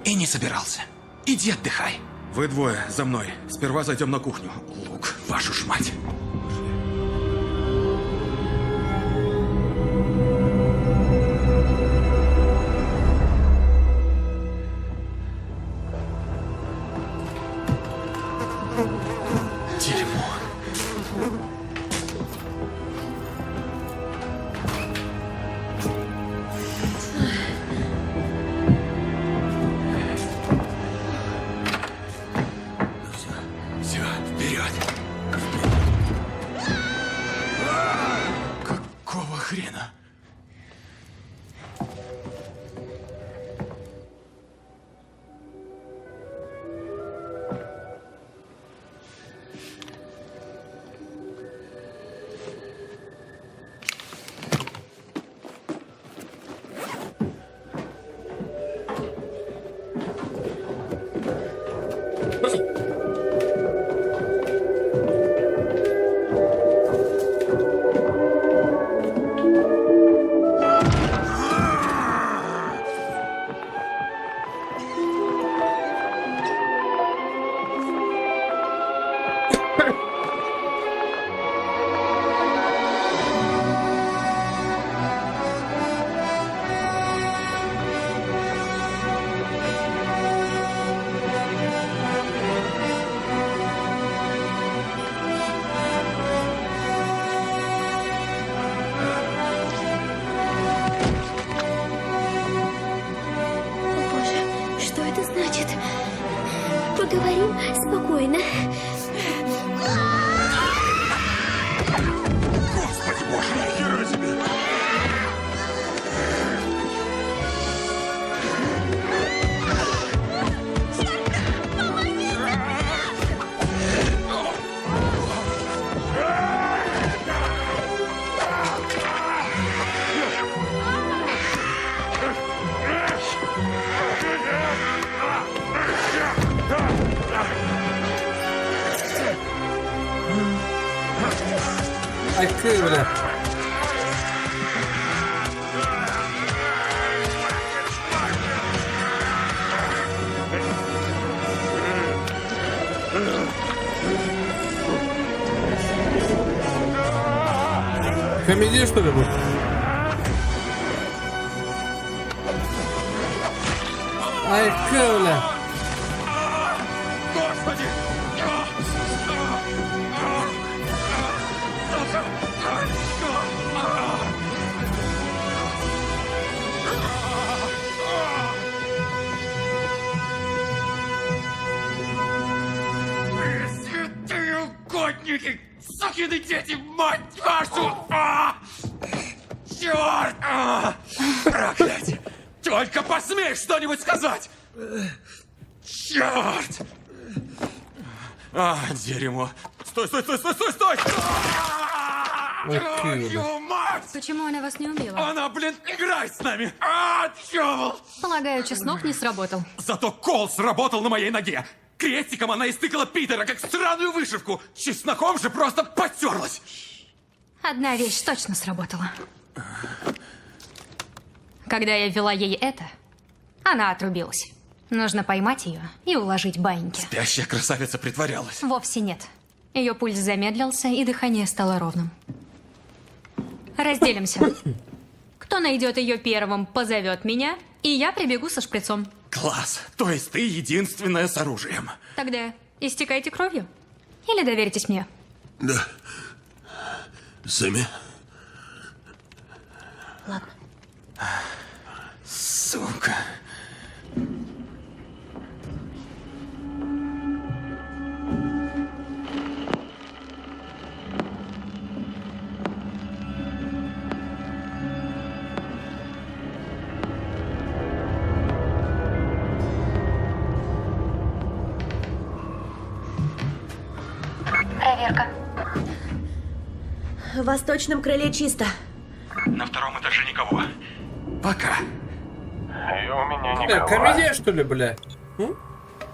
И не собирался. Иди отдыхай. Вы двое за мной. Сперва зайдем на кухню. Лук, вашу ж мать. Дерьмо. Все, вперед. Говорим спокойно. Господи боже, нихера себе! Айкы, бля. Комедия, что ли, будет? Айкы, бля. Господи! Святые угодники! Сукины дети, мать вашу! А! Черт! А! Проклятие! Только посмей что-нибудь сказать! Черт! А, дерьмо! Стой, стой, стой, стой, стой, стой! Твою мать! Почему она вас не убила? Она, блин, играет с нами! А, дьявол! Полагаю, чеснок не сработал. Зато кол сработал на моей ноге! Крестиком она истыкала Питера, как странную вышивку! Чесноком же просто потерлась! Одна вещь точно сработала. Когда я ввела ей это, она отрубилась. Нужно поймать ее и уложить баиньки. Спящая красавица притворялась. Вовсе нет. Ее пульс замедлился, и дыхание стало ровным. Разделимся. Кто найдет ее первым, позовет меня, и я прибегу со шприцом. Класс! То есть ты единственная с оружием. Тогда истекайте кровью. Или доверьтесь мне. Да. Сами. Ладно. Сука. Проверка. В восточном крыле чисто. На втором этаже никого. Пока. И у меня Бля, комедия, что ли, бля?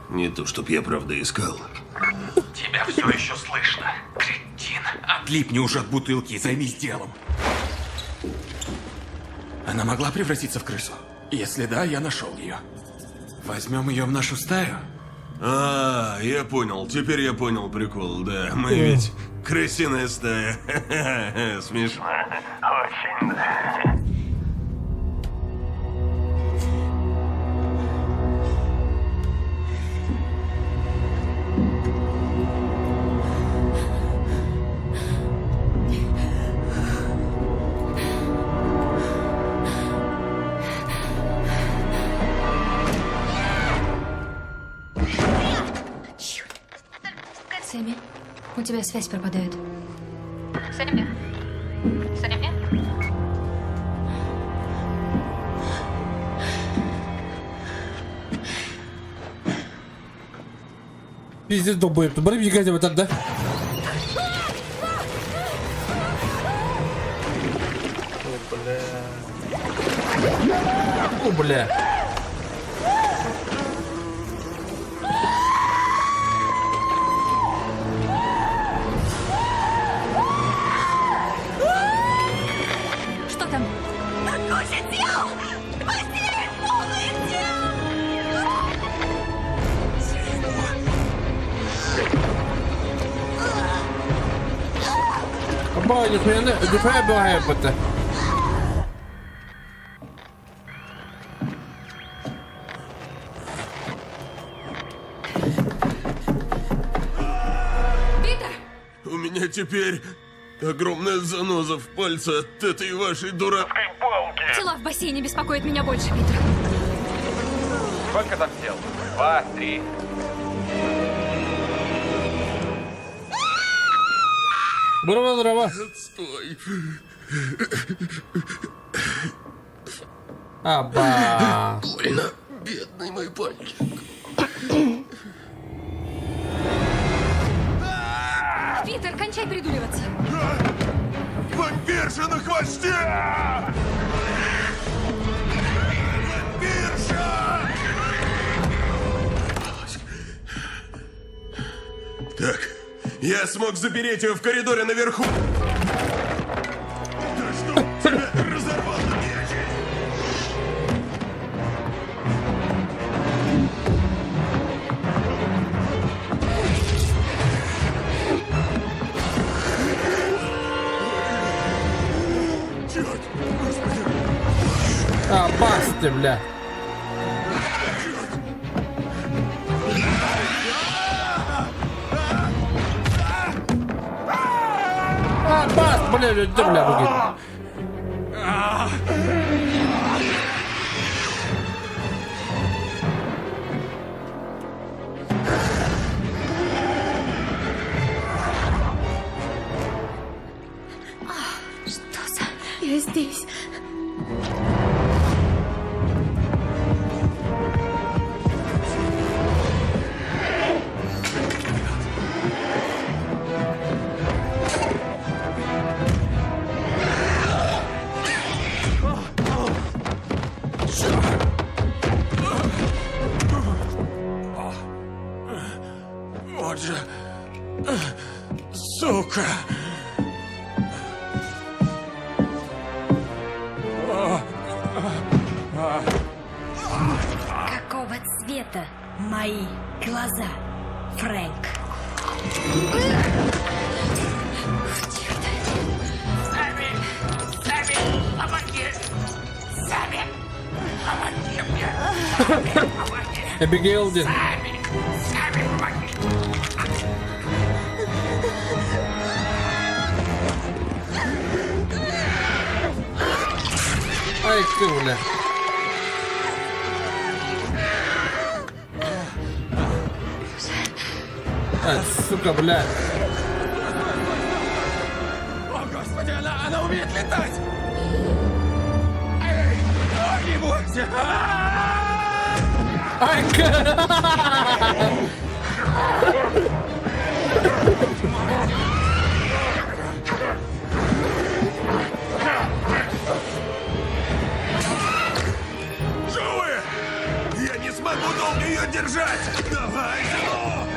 Не то, чтоб я правда искал. Тебя все еще слышно, кретин. Отлипни уже от бутылки и займись делом. Она могла превратиться в крысу? Если да, я нашел ее. Возьмем ее в нашу стаю? А, я понял. Теперь я понял прикол, да. Мы ведь крысиная стая. Смешно. Очень, да. Сэмми, у тебя связь пропадает. Сэмми? Сэмми? Пиздец, долбоеб. Бары бегать вот так, да? О, бля. О, бля. Что там? Куча тел! Бассейн полный тел! Аба, нихуя, нихуя бывает это. Питер! У меня теперь огромная заноза в пальце от этой вашей дурацкой палки. Тела в бассейне беспокоят меня больше, Питер. Сколько там сел? Два, три. Браво, браво. Отстой. Аба. Больно, бедный мой пальчик. Питер, кончай придуриваться. Вампирша на хвосте! Вампирша! Так, я смог запереть ее в коридоре наверху. Да что тебя разорвал нечисть? Черт! Господи! А, басты, бля. А, бас, бля, бля, бля, бля. Что за... Я здесь. Вот же... Сука! Какого цвета мои глаза, Фрэнк? Сами! Сами! Помоги! Сами! Помоги мне! Помоги! Эбигейл дин. Сами! Сами помоги! Ай, ты, бля. Ай, сука, бля. О, Господи, она, она умеет летать! Эй, о, не бойся! Ай, Джоуи! Я не смогу долго ее держать! Давай, ну!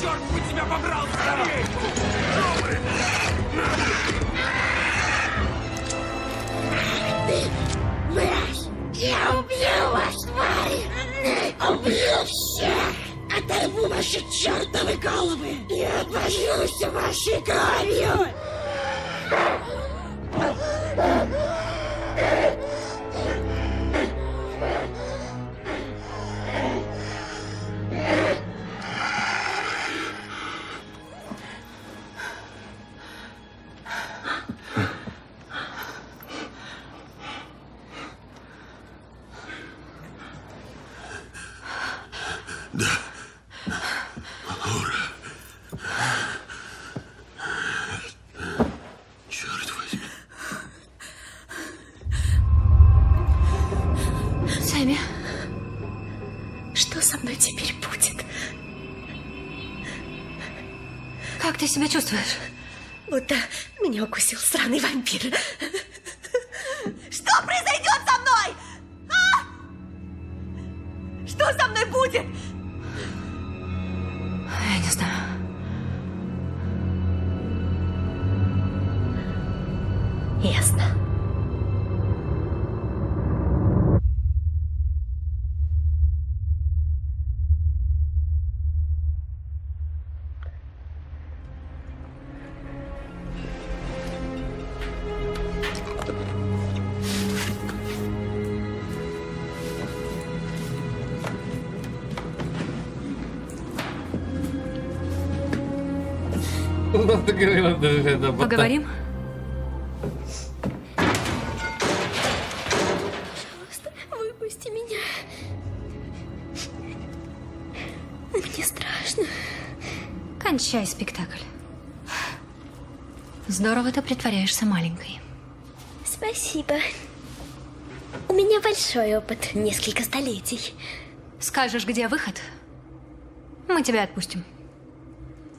Черт бы тебя побрал! Скорей! Ты, мразь! Я убью вас, твари! Убью всех! Оторву ваши чертовы головы и обожрусь вашей кровью! Да. Ура. Черт возьми. Сэмми, что со мной теперь будет? Как ты себя чувствуешь? Будто меня укусил сраный вампир. Что произойдет со мной? А? Что со мной будет? Я не знаю. Ясно. Поговорим? Пожалуйста, выпусти меня. Мне страшно. Кончай спектакль. Здорово ты притворяешься маленькой. Спасибо. У меня большой опыт, несколько столетий. Скажешь, где выход? Мы тебя отпустим.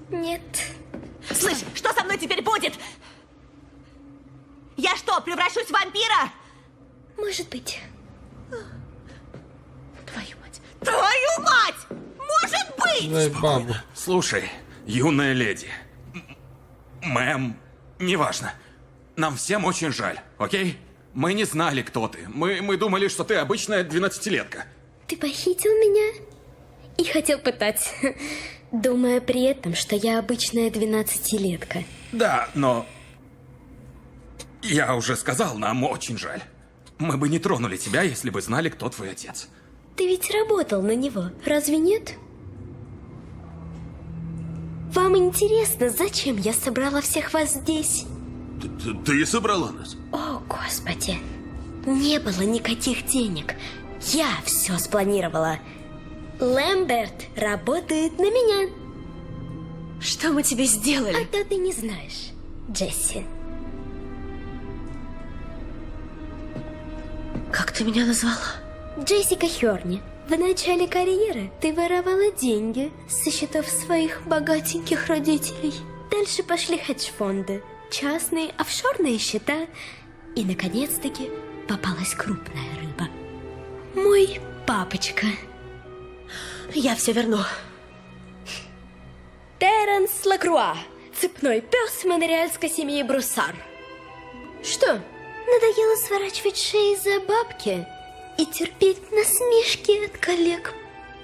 Нет. Слышь, что со мной теперь будет? Я что, превращусь в вампира? Может быть. Твою мать! Твою мать! Может быть! Бабу. Слушай, юная леди. Мэм, неважно. Нам всем очень жаль, окей? Мы не знали, кто ты. Мы, мы думали, что ты обычная двенадцатилетка. Ты похитил меня и хотел пытать, думая при этом, что я обычная двенадцатилетка. Да, но... Я уже сказал, нам очень жаль. Мы бы не тронули тебя, если бы знали, кто твой отец. Ты ведь работал на него, разве нет? Вам интересно, зачем я собрала всех вас здесь? Ты, ты собрала нас? О, Господи! Не было никаких денег. Я все спланировала. Лэмберт работает на меня. Что мы тебе сделали? А то ты не знаешь, Джесси. Как ты меня назвала? Джессика Херни. В начале карьеры ты воровала деньги со счетов своих богатеньких родителей. Дальше пошли хедж-фонды, частные офшорные счета. И, наконец-таки, попалась крупная рыба. Мой папочка. Я все верну. Терренс Лакруа, цепной пес монреальской семьи Бруссар. Что, надоело сворачивать шеи за бабки и терпеть насмешки от коллег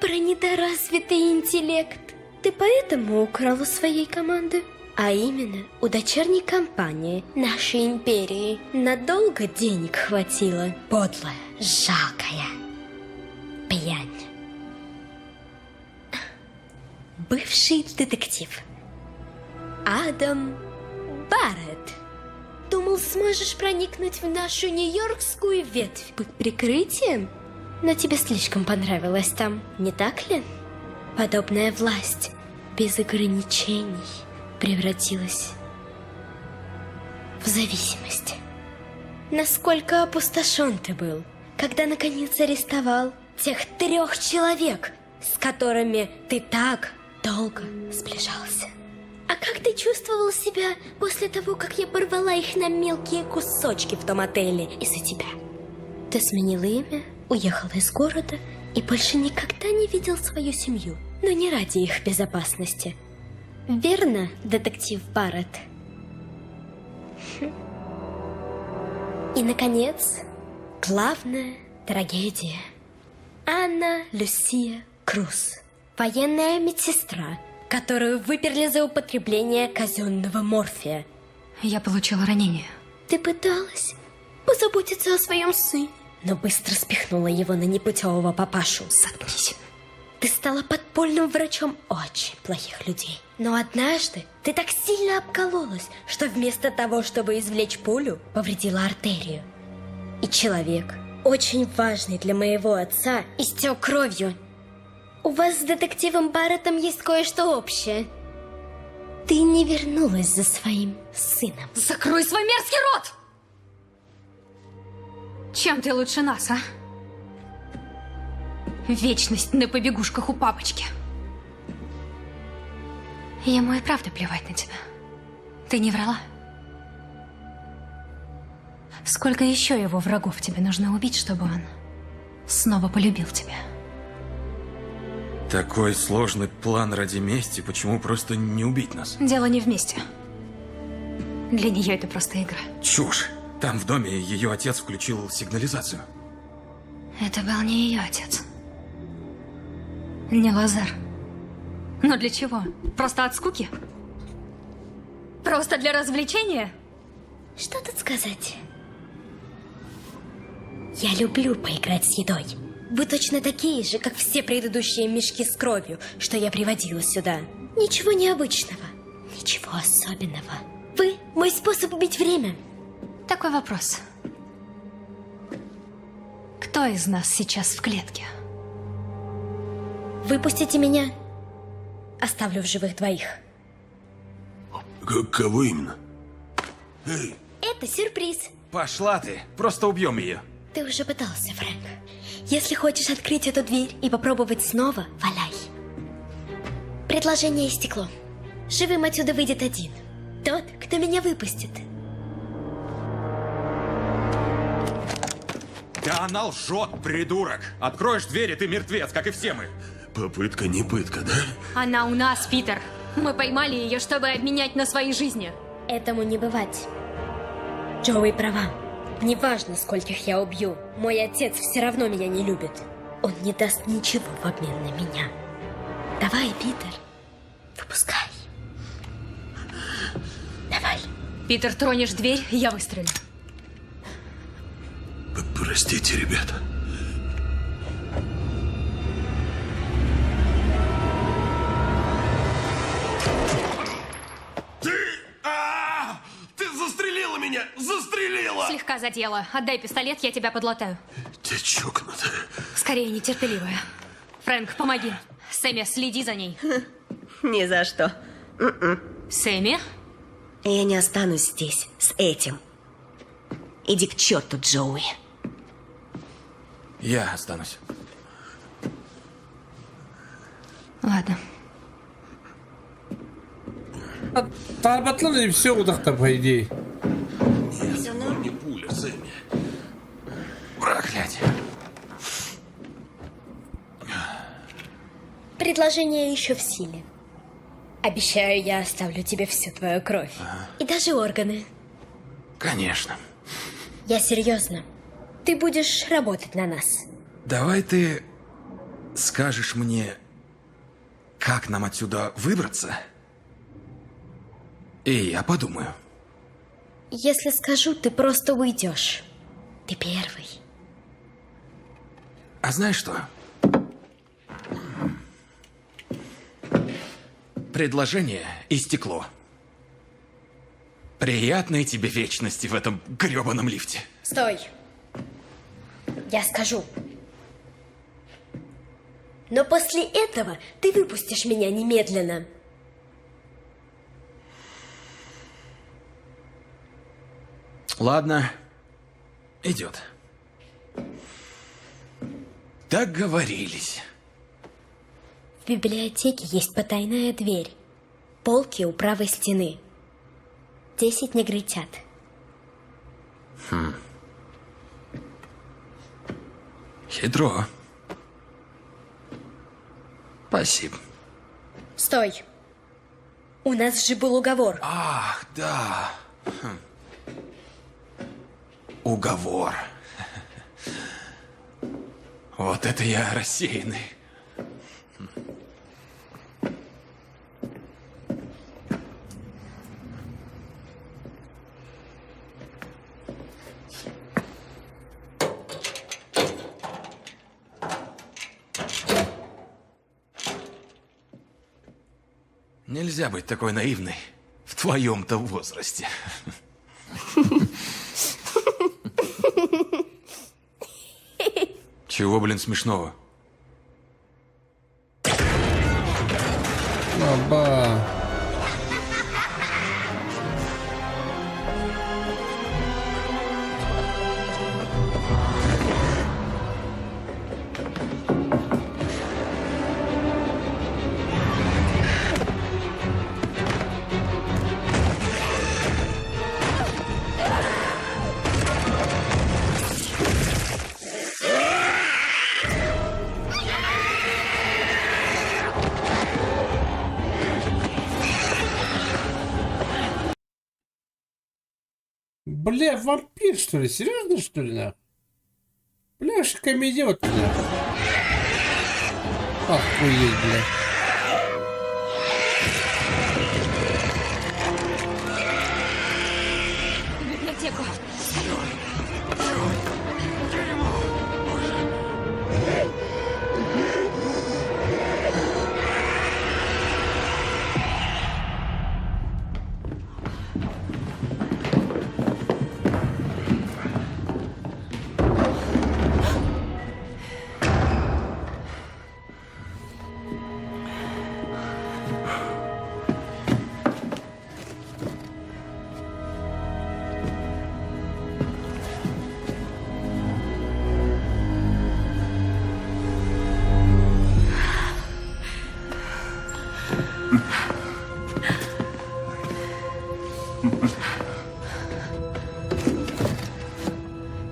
про недоразвитый интеллект? Ты поэтому украл у своей команды? А именно, у дочерней компании нашей империи надолго денег хватило. Подлая, жалкая пьянь. Бывший детектив Адам Барретт. Думал, сможешь проникнуть в нашу нью-йоркскую ветвь под прикрытием? Но тебе слишком понравилось там, не так ли? Подобная власть без ограничений превратилась в зависимость. Насколько опустошен ты был, когда наконец арестовал тех трех человек, с которыми ты так долго сближался. А как ты чувствовал себя после того, как я порвала их на мелкие кусочки в том отеле из-за тебя? Ты сменил имя, уехал из города и больше никогда не видел свою семью, но не ради их безопасности. Верно, детектив Барретт? Хм. И, наконец, главная трагедия. Анна Люсия Круз, военная медсестра, которую выперли за употребление казенного морфия. Я получила ранение. Ты пыталась позаботиться о своем сыне, но быстро спихнула его на непутевого папашу. Заткнись. Ты стала подпольным врачом очень плохих людей. Но однажды ты так сильно обкололась, что вместо того, чтобы извлечь пулю, повредила артерию. И человек, очень важный для моего отца, истек кровью. У вас с детективом Барреттом есть кое-что общее. Ты не вернулась за своим сыном. Закрой свой мерзкий рот! Чем ты лучше нас, а? Вечность на побегушках у папочки. Ему и правда плевать на тебя. Ты не врала? Сколько еще его врагов тебе нужно убить, чтобы он снова полюбил тебя? Такой сложный план ради мести, почему просто не убить нас? Дело не вместе. Для нее это просто игра. Чушь! Там в доме ее отец включил сигнализацию. Это был не ее отец. Не Лазар. Но для чего? Просто от скуки? Просто для развлечения? Что тут сказать? Я люблю поиграть с едой. Вы точно такие же, как все предыдущие мешки с кровью, что я приводила сюда. Ничего необычного, ничего особенного. Вы – мой способ убить время. Такой вопрос. Кто из нас сейчас в клетке? Выпустите меня. Оставлю в живых двоих. К кого именно? Эй! Это сюрприз. Пошла ты, просто убьем ее. Ты уже пытался, Фрэнк. Если хочешь открыть эту дверь и попробовать снова, валяй. Предложение истекло. Живым отсюда выйдет один. Тот, кто меня выпустит. Да она лжет, придурок! Откроешь дверь, и ты мертвец, как и все мы. Попытка не пытка, да? Она у нас, Питер. Мы поймали ее, чтобы обменять на свои жизни. Этому не бывать. Джоуи права. Неважно, скольких я убью, мой отец все равно меня не любит. Он не даст ничего в обмен на меня. Давай, Питер, выпускай. Давай. Питер, тронешь дверь, я выстрелю. Простите, ребята. Ты! А! Ты застрелила меня! Застрелила! Слегка задела. Отдай пистолет, я тебя подлатаю. Ты чокнутая. Скорее, нетерпеливая. Фрэнк, помоги. Сэмми, следи за ней. Ни за что. М-м. Сэмми? Я не останусь здесь с этим. Иди к черту, Джоуи. Я останусь. Ладно. Тарбатлар и все удахта, по идее. Не пуля, Сэмми. Проклятие. Предложение еще в силе. Обещаю, я оставлю тебе всю твою кровь. И даже органы. Конечно. Я серьезно. Ты будешь работать на нас. Давай ты скажешь мне, как нам отсюда выбраться? И я подумаю. Если скажу, ты просто уйдешь. Ты первый. А знаешь что? Предложение истекло. Приятной тебе вечности в этом грёбаном лифте. Стой. Я скажу. Но после этого ты выпустишь меня немедленно. Ладно, идет. Договорились. В библиотеке есть потайная дверь. Полки у правой стены. Десять негритят. Хм. Хитро. Спасибо. Стой. У нас же был уговор. Ах, да. Хм. Уговор. Вот это я рассеянный. Нельзя быть такой наивной в твоем-то возрасте. Чего, блин, смешного? Аба. Бля, вампир, что ли? Серьезно, что ли, нахуй? Бля, вообще комедия вот, нахуй. Охуеть, бля. В библиотеку.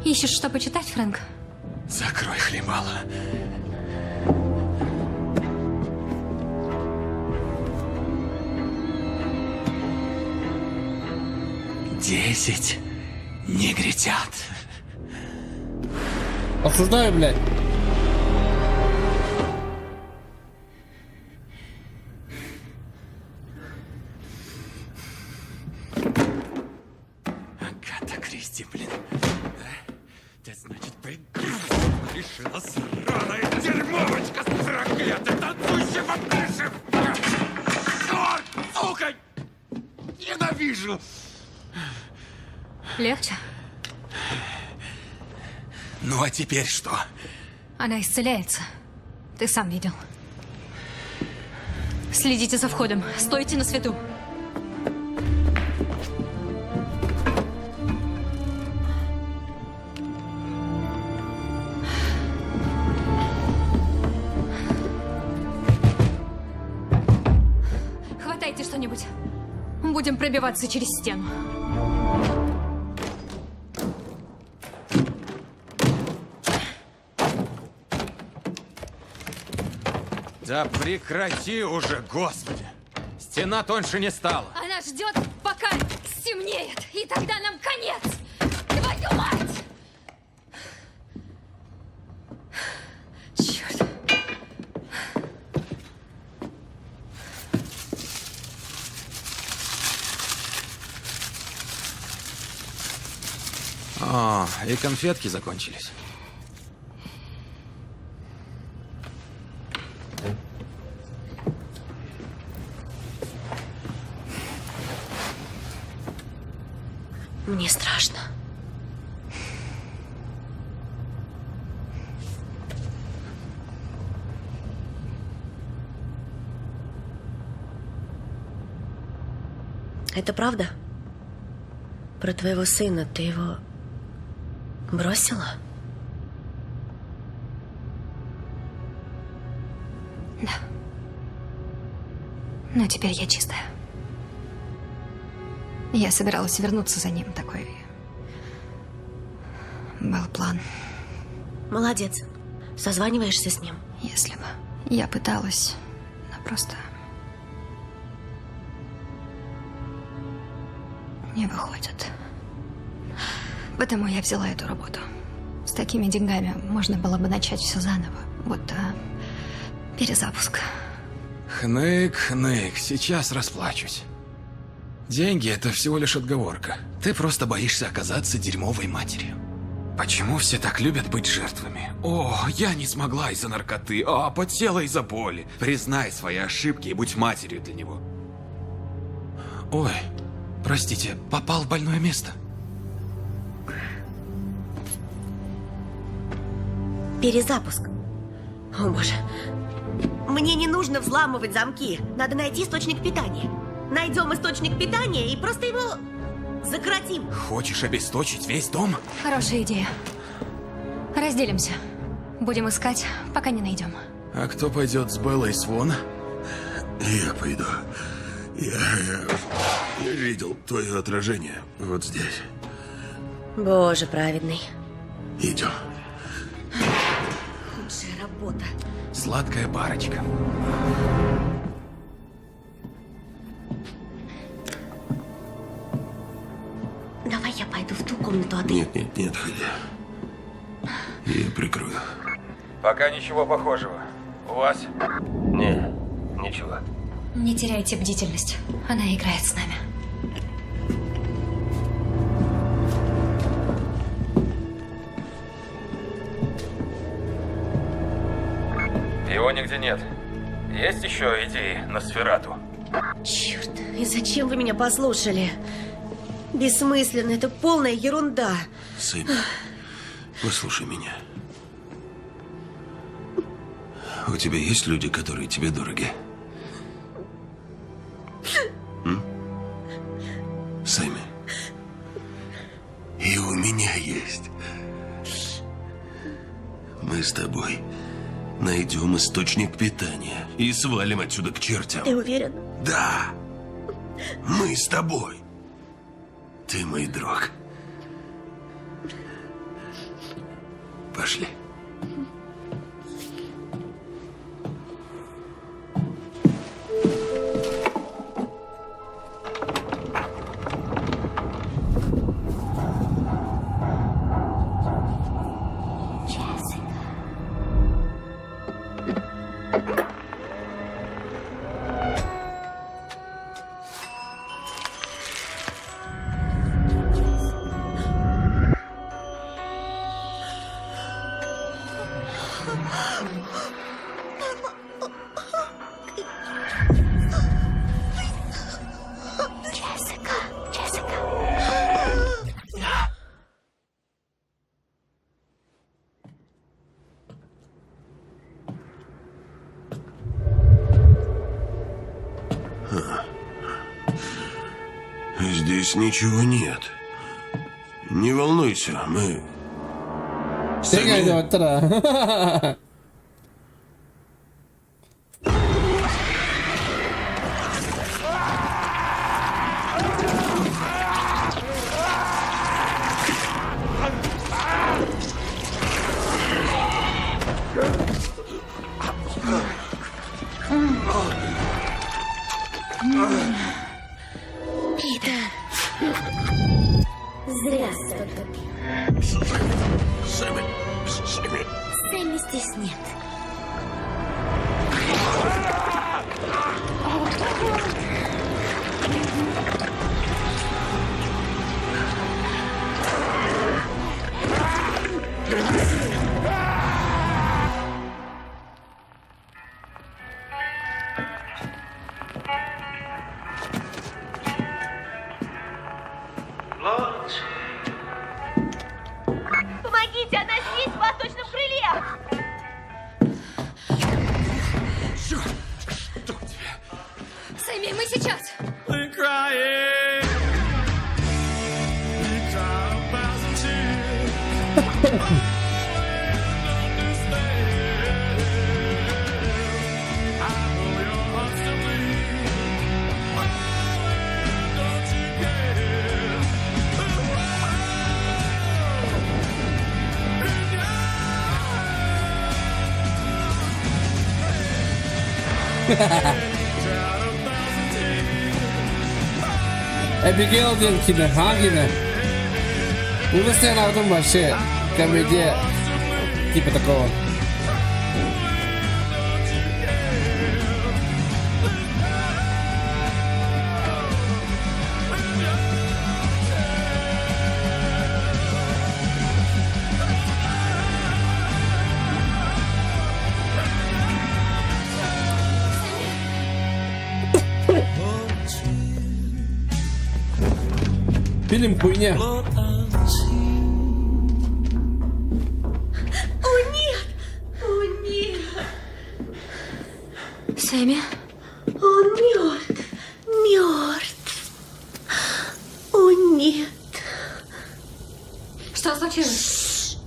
Ищешь, что почитать, Фрэнк? Закрой хлебало. Десять негритят. Осуждаю, блядь. Агата Кристи, блин. Ты, значит, решила сраная дерьмовочка проклятая, танцующая вампирша! Черт, сука! Ненавижу! Легче? Ну а теперь что? Она исцеляется. Ты сам видел. Следите за входом. Стойте на свету. Хватайте что-нибудь. Будем пробиваться через стену. Да прекрати уже, господи! Стена тоньше не стала. Она ждет, пока стемнеет, и тогда нам конец! Твою мать! Черт. О, и конфетки закончились. Мне страшно. Это правда? Про твоего сына ты его бросила? Да. Но теперь я чистая. Я собиралась вернуться за ним. Такой был план. Молодец. Созваниваешься с ним? Если бы. Я пыталась, но просто не выходит. Потому я взяла эту работу. С такими деньгами можно было бы начать все заново. Вот перезапуск. Хнык, хнык, сейчас расплачусь. Деньги – это всего лишь отговорка. Ты просто боишься оказаться дерьмовой матерью. Почему все так любят быть жертвами? О, я не смогла из-за наркоты, а потела из-за боли. Признай свои ошибки и будь матерью для него. Ой, простите, попал в больное место. Перезапуск. О, боже. Мне не нужно взламывать замки. Надо найти источник питания. Найдем источник питания и просто его закоротим. Хочешь обесточить весь дом? Хорошая идея. Разделимся. Будем искать, пока не найдем. А кто пойдет с Беллой Свон? Я пойду. Я видел твое отражение вот здесь. Боже праведный. Идем. Худшая работа. Сладкая парочка. Давай я пойду в ту комнату, а ты... Нет, нет, нет, ходи. Я прикрою. Пока ничего похожего. У вас? Не, ничего. Не теряйте бдительность. Она играет с нами. Его нигде нет. Есть еще идеи на Сферату? Черт, и зачем вы меня послушали? Бессмысленно, это полная ерунда. Сын, послушай меня. У тебя есть люди, которые тебе дороги? М? Сэмми. И у меня есть. Мы с тобой найдем источник питания и свалим отсюда к чертям. Ты уверен? Да. Мы с тобой. Ты мой друг. Пошли. Джессика, Джессика. Здесь ничего нет. Не волнуйся, мы... Сэмми... Питер. Зря столько пил. Сэмми, Сэмми. Сэмми здесь нет. Помогите, она здесь, в восточном крыле! Черт! Что тебе? Сэмми, мы сейчас! Эбигейл диэн кини, ха кини. Ужасный анаабытым вообще комедия типа такого. Фильм хуйня. О, нет! О, нет! Сэмми? Он мертв! Мертв! О, нет! Что случилось?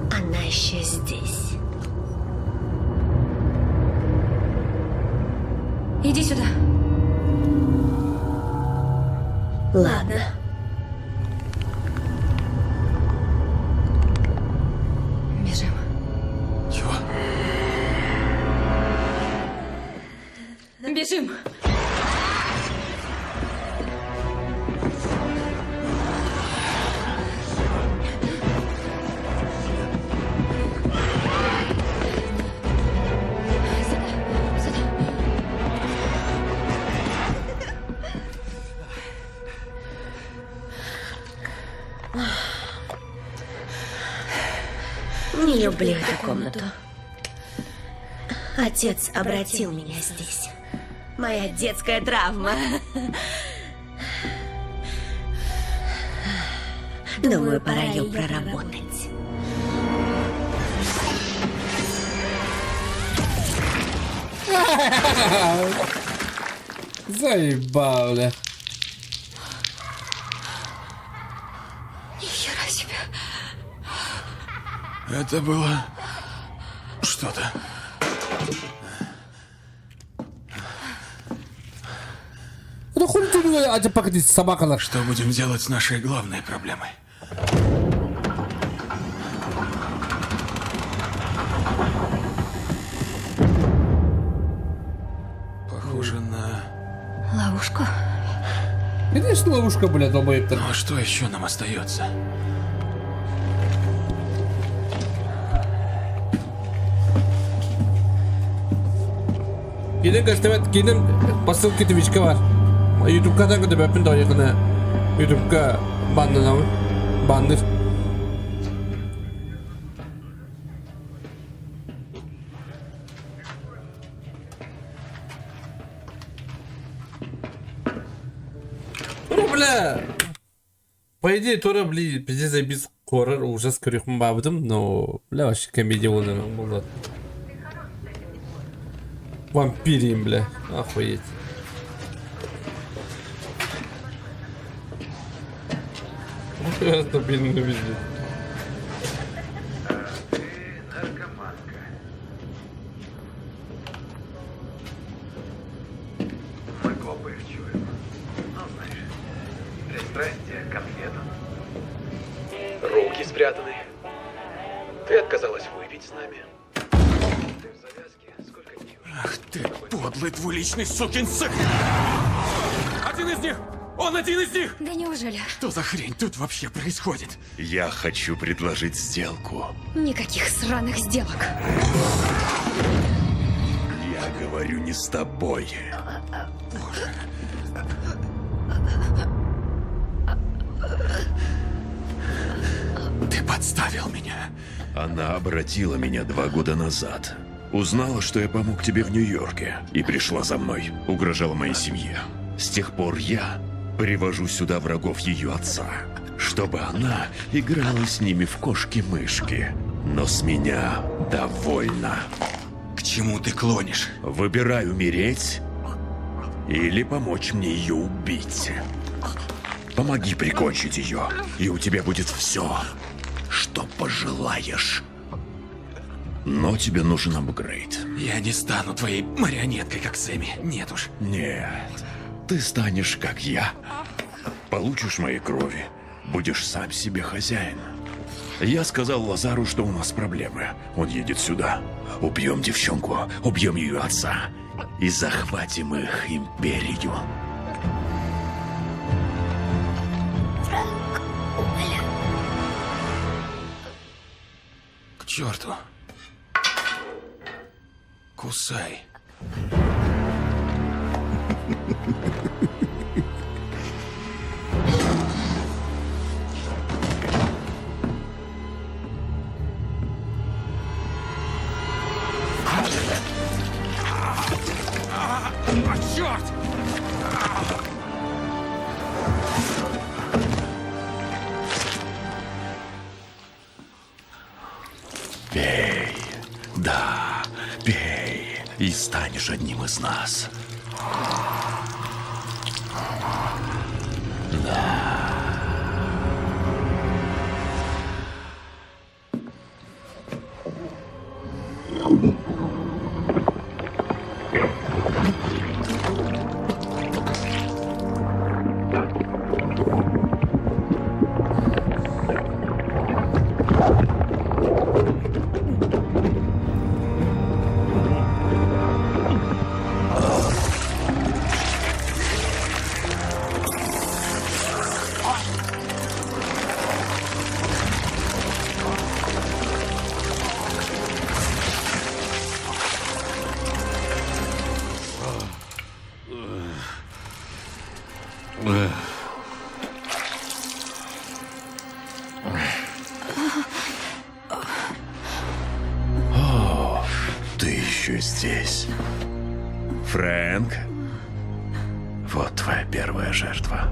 Она еще здесь. Иди сюда. Ладно. Бежим. Чего? Бежим! Не люблю эту комнату. Отец обратил меня здесь. Моя детская травма. Думаю, пора ее проработать. Заебал, бля. Нихера себе. Это было что-то. Это хуйня. Ачаппакыт собакалар. Что будем делать с нашей главной проблемой? Похоже на... Ловушку? Конечно, ловушка, бля, долбоеб Ну а что еще нам остается? Киинэ көстүбэт, киинэм по ссылке Твичка бар. Ютубка да көтөбөппүн тоҕо Ютубка баннанабын. Банныр. Ну, бля, по идее, тоже, блин, пиздец, заебись хоррор, ужас көрүөхпүн баабытым, но, бля, вообще комедия буолла. Вампирим, бля, охуеть. Это, блин, ну везде. Мы копы их чуем. Ну, знаешь, пристрастие к конфетам. Руки спрятаны. Ты отказалась выпить с нами. Ты в завязке. Сколько дней уже? Ах ты, подлый двуличный сукин сын! Один из них! Он один из них! Да неужели? Что за хрень тут вообще происходит? Я хочу предложить сделку. Никаких сраных сделок. Я говорю не с тобой. Ты подставил меня. Она обратила меня два года назад. Узнала, что я помог тебе в Нью-Йорке, и пришла за мной, угрожала моей семье. С тех пор я привожу сюда врагов ее отца, чтобы она играла с ними в кошки-мышки. Но с меня довольно. К чему ты клонишь? Выбирай умереть или помочь мне ее убить. Помоги прикончить ее, и у тебя будет все, что пожелаешь. Но тебе нужен апгрейд. Я не стану твоей марионеткой, как Сэмми. Нет уж. Нет, ты станешь как я. Получишь моей крови, будешь сам себе хозяин. Я сказал Лазару, что у нас проблемы. Он едет сюда. Убьем девчонку, убьем ее отца и захватим их империю. Фрэнк, умоляю. К черту. Кусай. А, черт! Пей, да, пей, и станешь одним из нас. Да. О, ты еще здесь. Фрэнк, вот твоя первая жертва.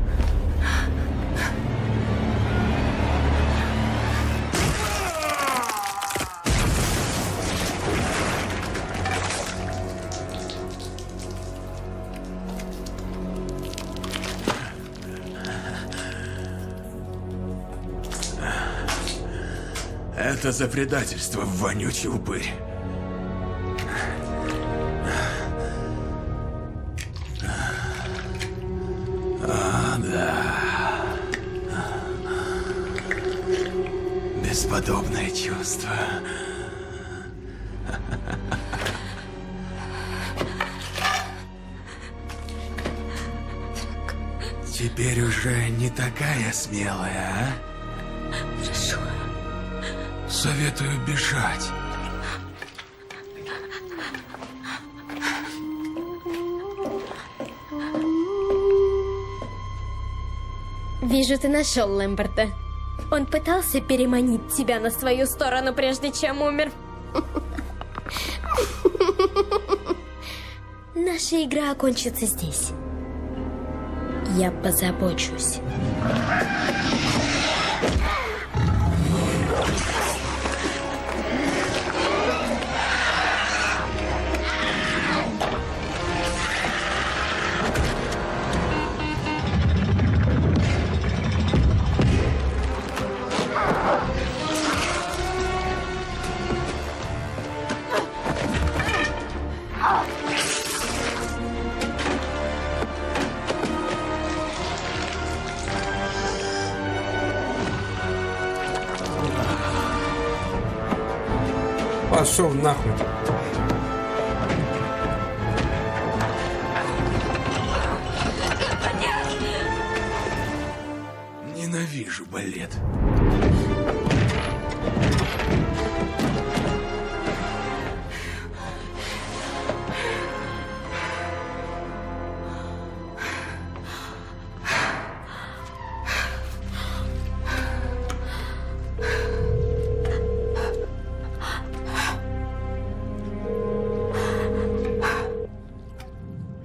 Это за предательство, вонючий упырь. А, да. Бесподобное чувство. Теперь уже не такая смелая, а? Прошу. Советую бежать. Вижу, ты нашел Лэмберта. Он пытался переманить тебя на свою сторону, прежде чем умер. Наша игра окончится здесь. Я позабочусь. Пошел нахуй. Ненавижу балет.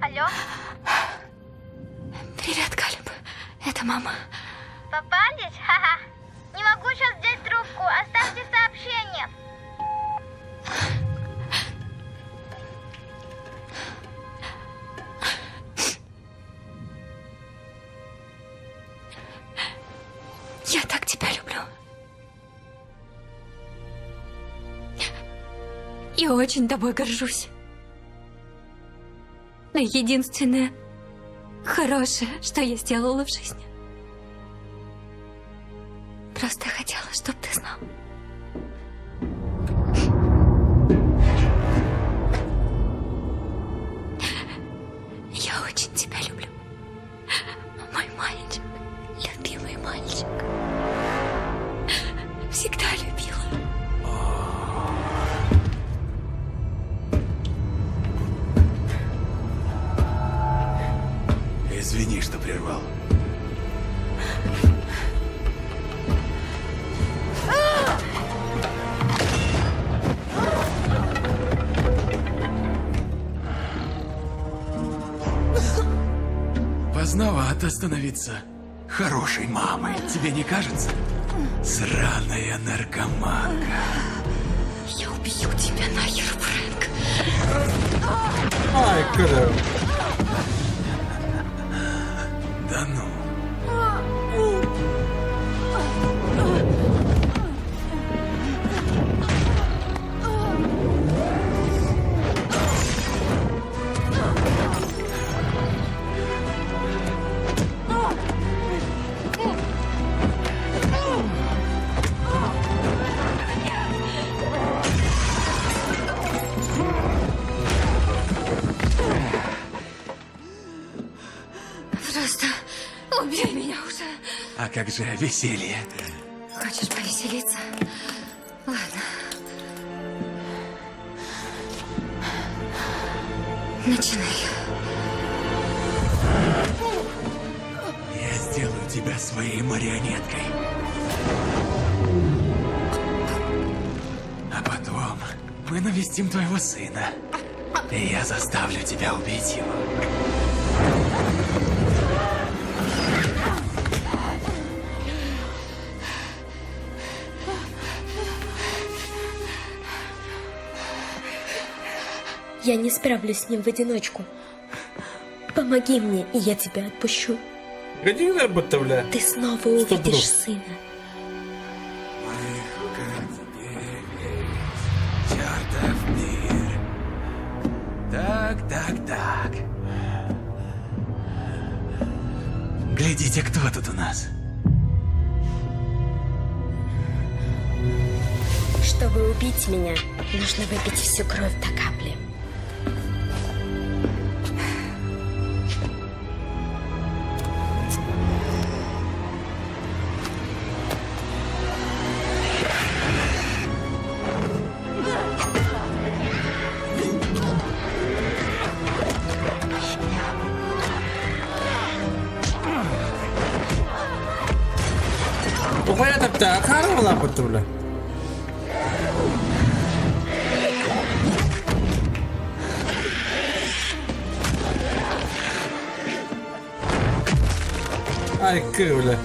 Алло? Привет, Калиб. Это мама. Попались? Ха-ха. Не могу сейчас взять трубку. Оставьте сообщение. Я так тебя люблю. Я очень тобой горжусь. Но единственное хорошее, что я сделала в жизни. Просто хотела, чтобы ты знал. Я очень тебя люблю. Мой мальчик, любимый мальчик. Всегда любила. Извини, что прервал. Поздновато становиться хорошей мамой, тебе не кажется? Сраная наркоманка. Я убью тебя нахер, Фрэнк. Ай, куда? Да ну. Просто убей меня уже. А как же веселье? Хочешь повеселиться? Ладно. Начинай. Я сделаю тебя своей марионеткой. А потом мы навестим твоего сына. И я заставлю тебя убить его. Я не справлюсь с ним в одиночку. Помоги мне, и я тебя отпущу. Где работа, бля? Ты снова Сто увидишь пудов. сына. Чертов мир. Так, так, так. Глядите, кто тут у нас. Чтобы убить меня, нужно выпить всю кровь до капли. Ухуйа таптаа, хаара булааппыт бля. Ай, бля.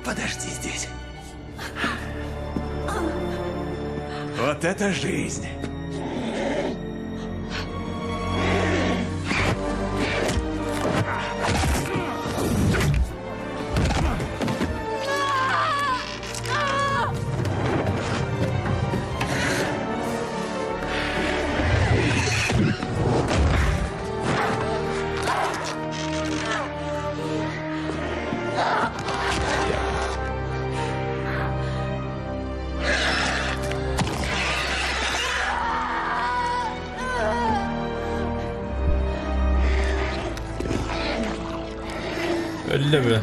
Подожди здесь. Вот это жизнь! Өллө бля.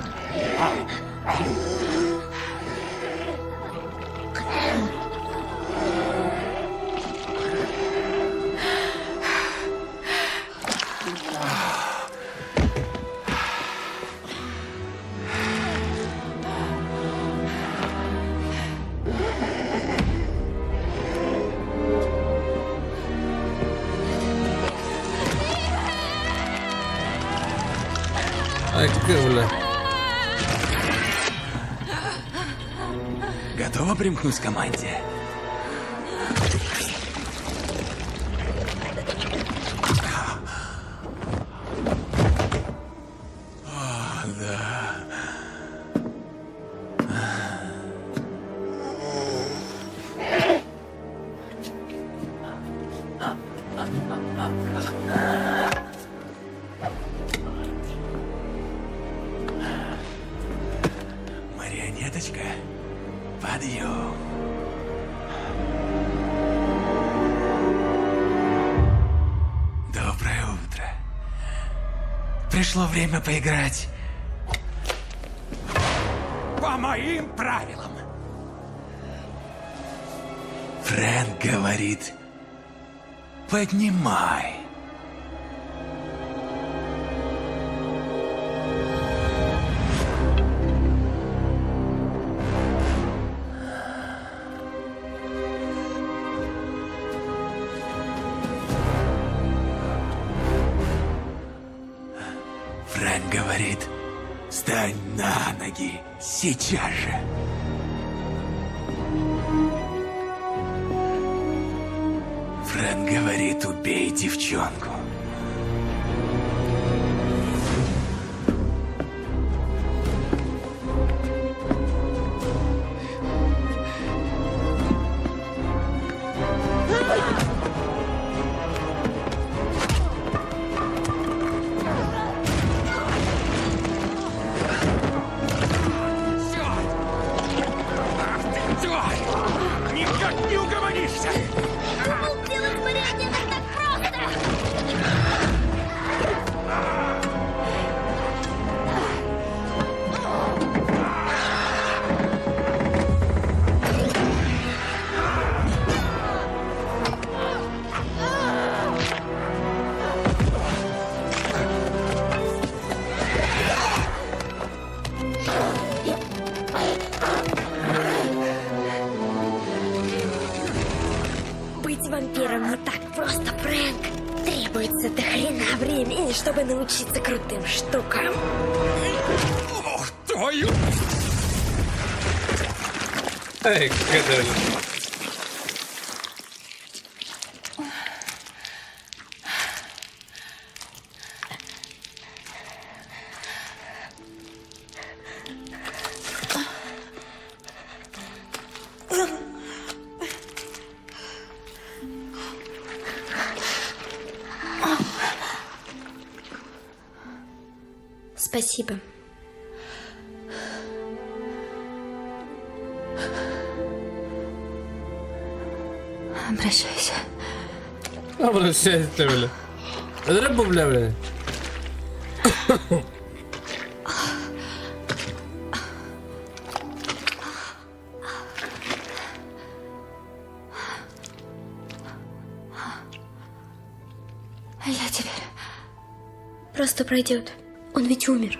Ай, бля. Готова примкнуть к команде? О, да. Марионеточка, подъем. Доброе утро. Пришло время поиграть по моим правилам. Фрэнк говорит, поднимай. Фрэнк говорит, встань на ноги сейчас же. Фрэнк говорит, убей девчонку. Ах ты, тварь! Никак не угомонишься! Думал, делать марионеток так просто! Быть вампиром не так просто, Фрэнк. Требуется до хрена времени, чтобы научиться крутым штукам. Ох, твою! Эй, көтөл. Спасибо. Обращайся. Обращайся, бля. Рыбу, бля, бля. Я теперь... Просто пройдет. Он ведь умер.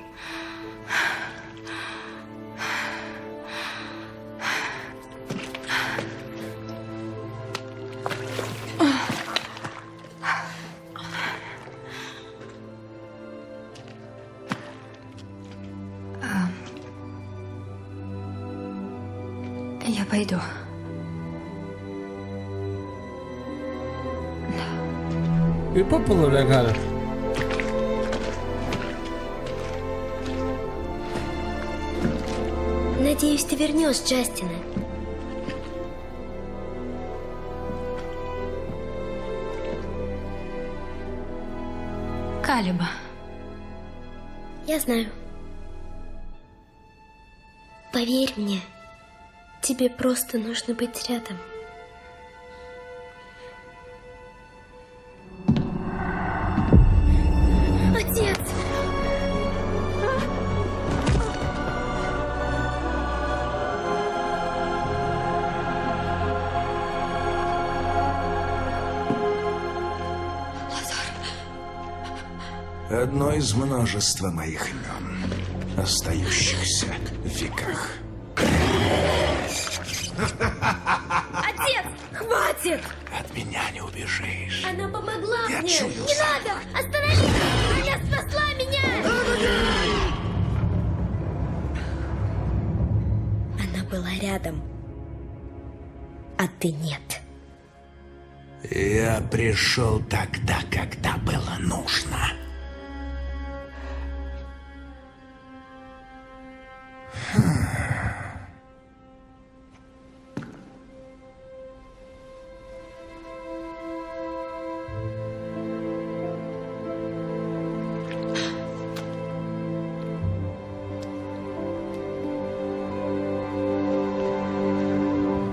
Я пойду. И попало, бля, Галя. Надеюсь, ты вернешь Джастина. Калиба. Я знаю. Поверь мне, тебе просто нужно быть рядом. Отец! Одно из множества моих имен, остающихся в веках. Отец, хватит! От меня не убежишь. Она помогла Я мне! чую Не надо! Остановись! Она спасла меня! Она была рядом. А ты нет. Я пришел тогда, когда было нужно.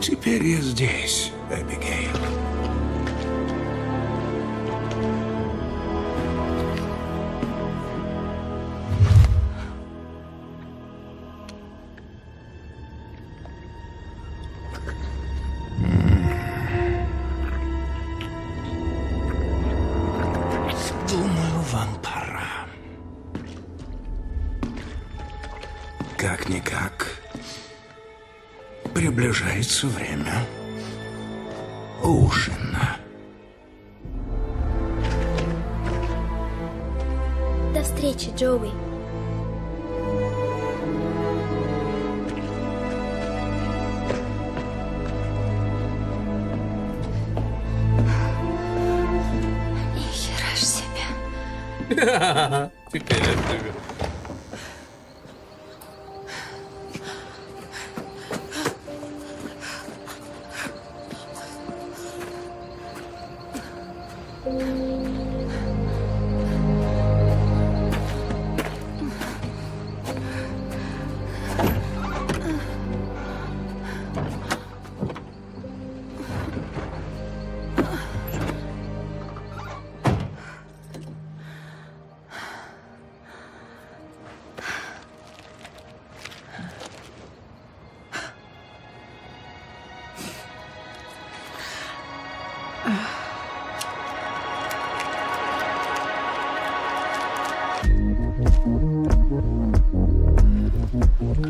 Теперь я здесь, Эбигейл. Думаю, вам пора. Как-никак, приближается время ужина. До встречи, Джоуи. Ни хера ж себе. Теперь я тебе.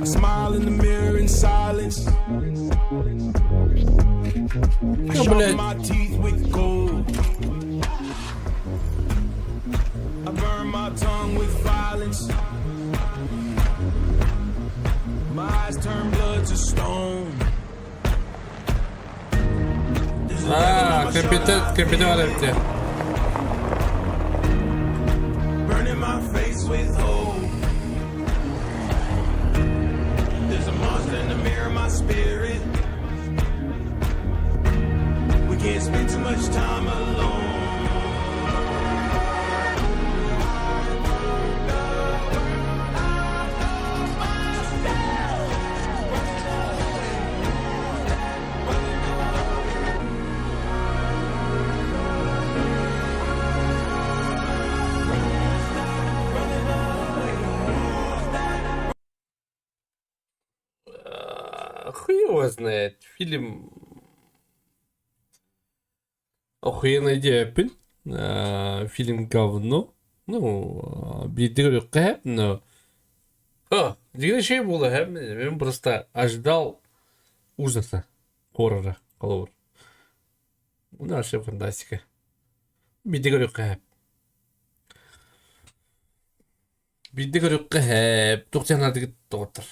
I smile in the mirror in silence. I sharpen my teeth with gold. I burn my tongue with violence. My eyes turn blood to stone. Компьютер, компьютер бар эбит дии. Burning my face with hope. There's a monster in the mirror, my spirit. We can't spend too much time alone. Хуй его знает. Фильм охуенная идея эппин. Фильм говно. Ну, биирдэ көрүөххэ сөп, но О, дьиҥэ үчүгэй буолуо сөп. Мен просто ожидал ужаса, хоррора, холобур. Ну, вообще фантастика. Биирдэ көрүөххэ сөп. Биирдэ көрүөххэ сөп. Туох санаатыгыт доҕоттор?